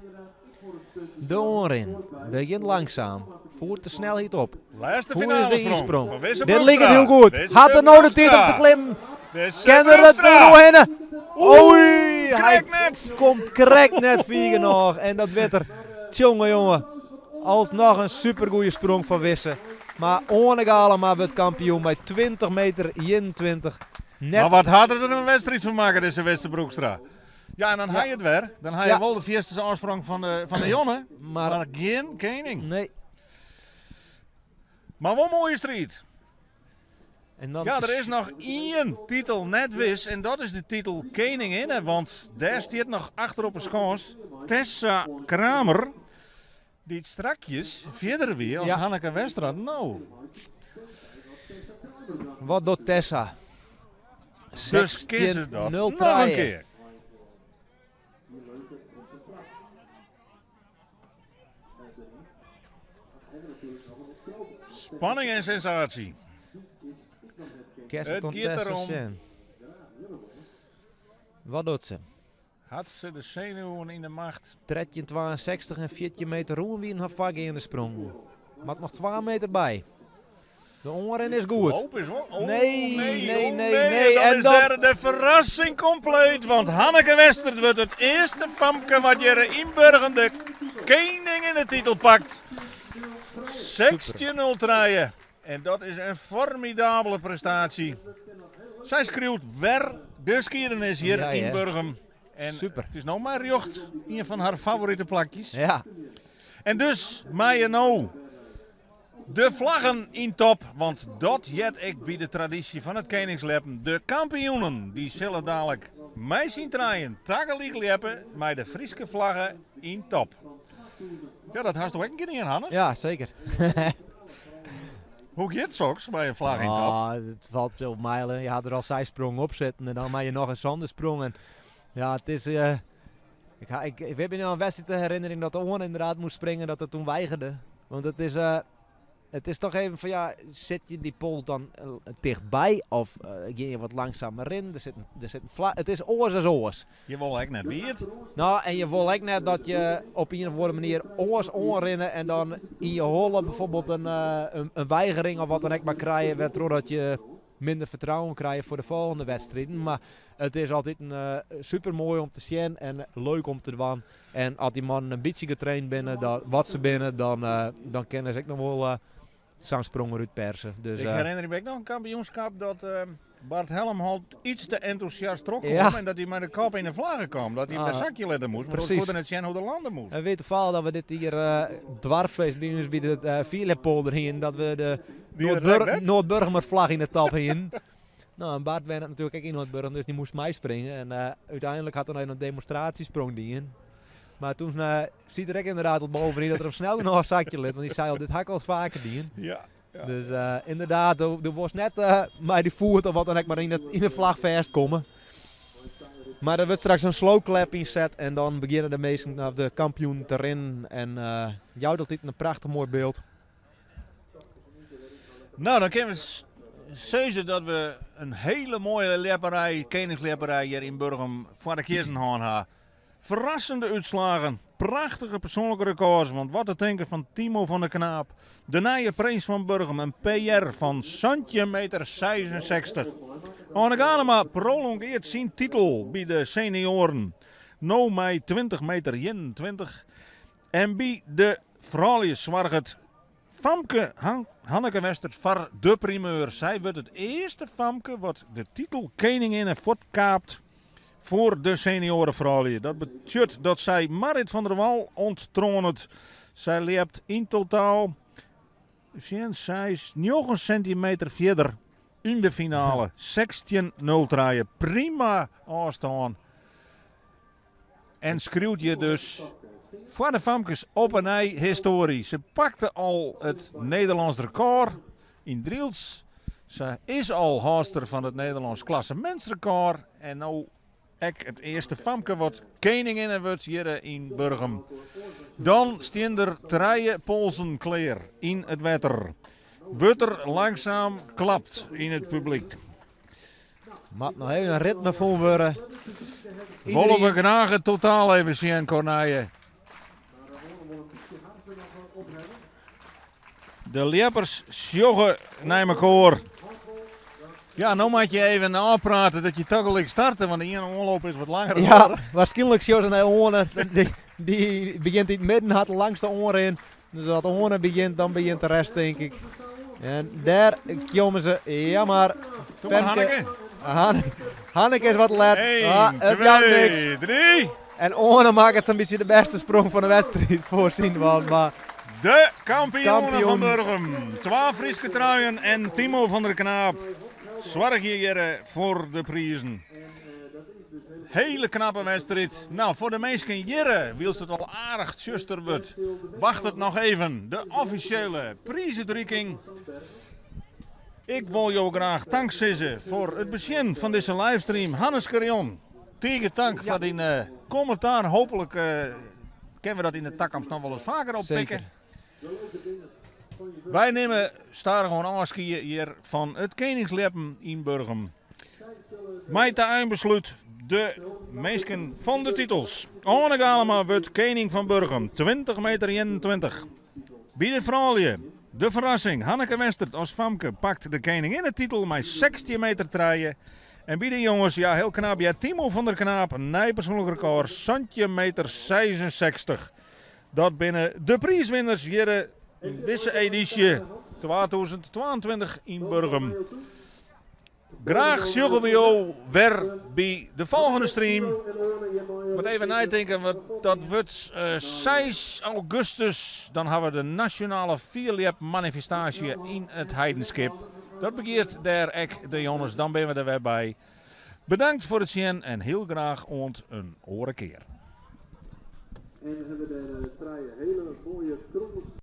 [SPEAKER 4] De oanrin begjint langsaam. Fiert de snelheid op.
[SPEAKER 1] Lêste
[SPEAKER 4] Hoe is de
[SPEAKER 1] finalesprong
[SPEAKER 4] ynsprong?
[SPEAKER 1] fan Wisse
[SPEAKER 4] Dit
[SPEAKER 1] Broekstra.
[SPEAKER 4] liket hiel goed.
[SPEAKER 1] Wisse
[SPEAKER 4] Hat er no de tiid om te
[SPEAKER 1] Broekstra.
[SPEAKER 4] klimmen?
[SPEAKER 1] Wisse
[SPEAKER 4] Kin er it
[SPEAKER 1] Broekstra.
[SPEAKER 4] der oerhinne? Oei, hy
[SPEAKER 1] Krekt net.
[SPEAKER 4] komt krekt net fier genôch. En dat wit er. Tjonge, jonge. Alsnoch in supergoeie sprong fan Wisse. Mar Oane Galama wurdt kampioen mei 20 meter 21. Net
[SPEAKER 1] Mar wat hat er der in wedstriid fan makke, dizze Wisse Broekstra. Ja, en dan ha je it wer. Dan ha je
[SPEAKER 4] Ja.
[SPEAKER 1] wol de fierste ôfsprong fan de Jonne.
[SPEAKER 4] Maar
[SPEAKER 1] Mar gjin kening.
[SPEAKER 4] nee.
[SPEAKER 1] Mar wol in moaie striid.
[SPEAKER 4] En dan
[SPEAKER 1] Ja, der is noch ien titel net wis en dat is de titel keninginne. Want dêr stiet noch achter op 'e skâns Tessa Kramer. Dy't strakjes fierder wie as
[SPEAKER 4] Ja.
[SPEAKER 1] Hanneke Westra. No.
[SPEAKER 4] Wat docht Tessa?
[SPEAKER 1] Dus kin se dat
[SPEAKER 4] nul
[SPEAKER 1] noch in
[SPEAKER 4] trije.
[SPEAKER 1] kear. Spanning en sensaasje.
[SPEAKER 4] Kerst
[SPEAKER 1] It
[SPEAKER 4] oan
[SPEAKER 1] giet
[SPEAKER 4] Tessa
[SPEAKER 1] derom.
[SPEAKER 4] sjen. Wat docht se?
[SPEAKER 1] Hat se de senuwen yn de macht?
[SPEAKER 4] 13,62 en 14 meter rûn wienen har foargeande sprongen. Moat noch 2 meter by. De oanrin is goed.
[SPEAKER 1] Hoop is wol. Oh,
[SPEAKER 4] Nee,
[SPEAKER 1] nee,
[SPEAKER 4] nee,
[SPEAKER 1] oh,
[SPEAKER 4] nee,
[SPEAKER 1] nee.
[SPEAKER 4] nee.
[SPEAKER 1] En dan
[SPEAKER 4] En
[SPEAKER 1] is
[SPEAKER 4] dan-
[SPEAKER 1] daar de verrassing compleet. Want Hanneke Westert wordt het eerste famke wat hier in Burgum de koning in de titel pakt. 16-0 En dat is een formidabele prestatie. Zij schreeuwt weer de geschiedenis hier
[SPEAKER 4] Ja,
[SPEAKER 1] in
[SPEAKER 4] hè.
[SPEAKER 1] Burgum. En
[SPEAKER 4] Super.
[SPEAKER 1] het is nou maar jocht, een van haar favoriete plakjes.
[SPEAKER 4] Ja,
[SPEAKER 1] En dus, mij nou de vlaggen in top. Want dat jet ik bij de traditie van het Koningsleppen. De kampioenen, die zullen dadelijk mij zien draaien. Tagaliek leppen, maar de Frieske vlaggen in top. Ja, dat had toch ook een keer in, Hannes?
[SPEAKER 4] ja zeker.
[SPEAKER 1] Hoe gaat het bij een vlag in top?
[SPEAKER 4] Ah, het valt veel mijlen. Je had er al zijsprong op zitten en dan maak je nog een zandersprong. En ja, het is... ik weet me nog een wedstrijd te herinneren dat de Oorn inderdaad moest springen, dat het toen weigerde. Want het is toch even van, ja, zit je die pols dan dichtbij of ga je wat langzamer in? Er zit een het is oors als oors.
[SPEAKER 1] Je wil eigenlijk net wie het.
[SPEAKER 4] Nou, en je wil ook net dat je op een of andere manier oors oorrinnen en dan in je holle bijvoorbeeld een weigering of wat dan ook maar krijgen, waardoor dat je minder vertrouwen krijgt voor de volgende wedstrijden. Maar het is altijd een super mooi om te zien en leuk om te doen. En als die mannen een beetje getraind binnen, dan, wat ze binnen, dan kennen ze ook nog wel zo'n sprong eruit persen. Dus,
[SPEAKER 1] ik herinner me ook nog een kampioenschap dat Bart Helmholt iets te enthousiast trok en dat hij met de kop in de vlaggen kwam. Dat hij bij zakje letten moest, maar dat kon net zien hoe de landen moest.
[SPEAKER 4] En weet toevallig dat we dit hier dwarsfeest bij ons bij het Vierlepolder heen, dat we de
[SPEAKER 1] Die het lekt, hè?
[SPEAKER 4] Noordburgumer vlag in de tap heen. Nou, en Bart werd natuurlijk ook in Noordburgum, dus die moest mij springen. En uiteindelijk had er nog een demonstratiesprong die in. Maar toen ziet er ook inderdaad op bovenin dat er hem snel nog een zakje ligt. Want die zei al, dit had ik al vaker dien.
[SPEAKER 1] Ja.
[SPEAKER 4] Dus inderdaad, er was net maar die voert of wat dan ook maar in de vlag vast komen. Maar er wordt straks een slow clap inzet en dan beginnen de meesten, of de kampioen te rennen. En jou dat dit een prachtig mooi beeld.
[SPEAKER 1] Nou, dan kunnen we zeggen dat we een hele mooie lepperij, koningslepperij hier in Burgum voor de Kirstenhaan hebben. Verrassende uitslagen, prachtige persoonlijke records. Want wat te denken van Timo van der Knaap, de nieuwe prins van Burgum, een PR van centimeter 66. Arne Ganema prolongeert zijn titel bij de senioren. No mei 20 meter 21. En bij de vrouwen zwargt het Famke Hanneke Westert voor de primeur. Zij wordt het eerste Famke wat de titel koningin en voortkaapt voor de seniorenvrouwen. Dat betekent dat zij Marit van der Wal onttroont. Zij loopt in totaal 9 centimeter verder in de finale. 16-0 draaien. Prima afstand. En schreeuwt je dus voor de Famkes op een ei historie. Ze pakte al het Nederlands record in Driels. Ze is al haaster van het Nederlands klassementsrecord. En nou ek het eerste Famke wat koningin wordt hier in Burgum. Dan staan er drie polsen kleer in het wetter. Wordt er langzaam klapt in het publiek.
[SPEAKER 4] Mat nog even een ritme voor worden.
[SPEAKER 1] Wollen we graag het totaal even zien, Corneille. De leppers sjoggen naar elkaar. Ja, nou moet je even aanpraten dat je tegelijk starten, want de ene omloop is wat langer.
[SPEAKER 4] Ja, waarschijnlijk sjoggen naar oren. Die begint in het midden, had langs de oren in. Dus als de oren begint, dan begint de rest, denk ik. En daar komen ze. Ja, maar
[SPEAKER 1] Doe maar,
[SPEAKER 4] Femke.
[SPEAKER 1] Hanneke.
[SPEAKER 4] Hanneke is wat let.
[SPEAKER 1] 1,
[SPEAKER 4] Het jouwt
[SPEAKER 1] 2,
[SPEAKER 4] niks.
[SPEAKER 1] 3.
[SPEAKER 4] En Orne maakt het zo'n beetje de beste sprong van de wedstrijd voorzien. Want, maar
[SPEAKER 1] De kampioenen
[SPEAKER 4] Kampioen.
[SPEAKER 1] van Burgum. 12 Frieske truien en Timo van der Knaap. Zorg hier voor de prijzen. Hele knappe wedstrijd. Nou, voor de meesten hier, wiels het al aardig zuster wordt. Wacht het nog even. De officiële prijzendrukking. Ik wil jou graag dankzeggen voor het begin van deze livestream. Hannes Carion, tegen dank voor die commentaar. Hopelijk kunnen we dat in de toekomst nog wel eens vaker oppikken.
[SPEAKER 4] Zeker.
[SPEAKER 1] Wij nemen staan gewoon afscheid hier van het Koningsleppen in Burgum. Mij te eindbesluit. De minsken fan de titels. Oane Galema wurdt kening fan Burgum, 20 meter 21. By de froulju, de ferrassing, Hanneke Westert as famke pakt de keninginnetitel mei 16 meter trije. En by de jonges, ja hiel knap hear, Timo van der Knaap, nij persoanlik rekôr, 17 meter 66. Dat binne de priiswinners hjir dizze edysje 2022 yn Burgum. Graach sjogge we jo wer by de folgjende stream. Moat even neitinke, want dat wurdt 6 augustus. Dan hawwe we de nasjonale fierljepmanifestaasje yn It Heidenskip. Dat begjint dêr ek de Jonnes, dan binne we der wer by. Bedankt foar it sjen en hiel graach oant in oare kear.
[SPEAKER 5] En we hawwe dêr trije hiele moaie krommels.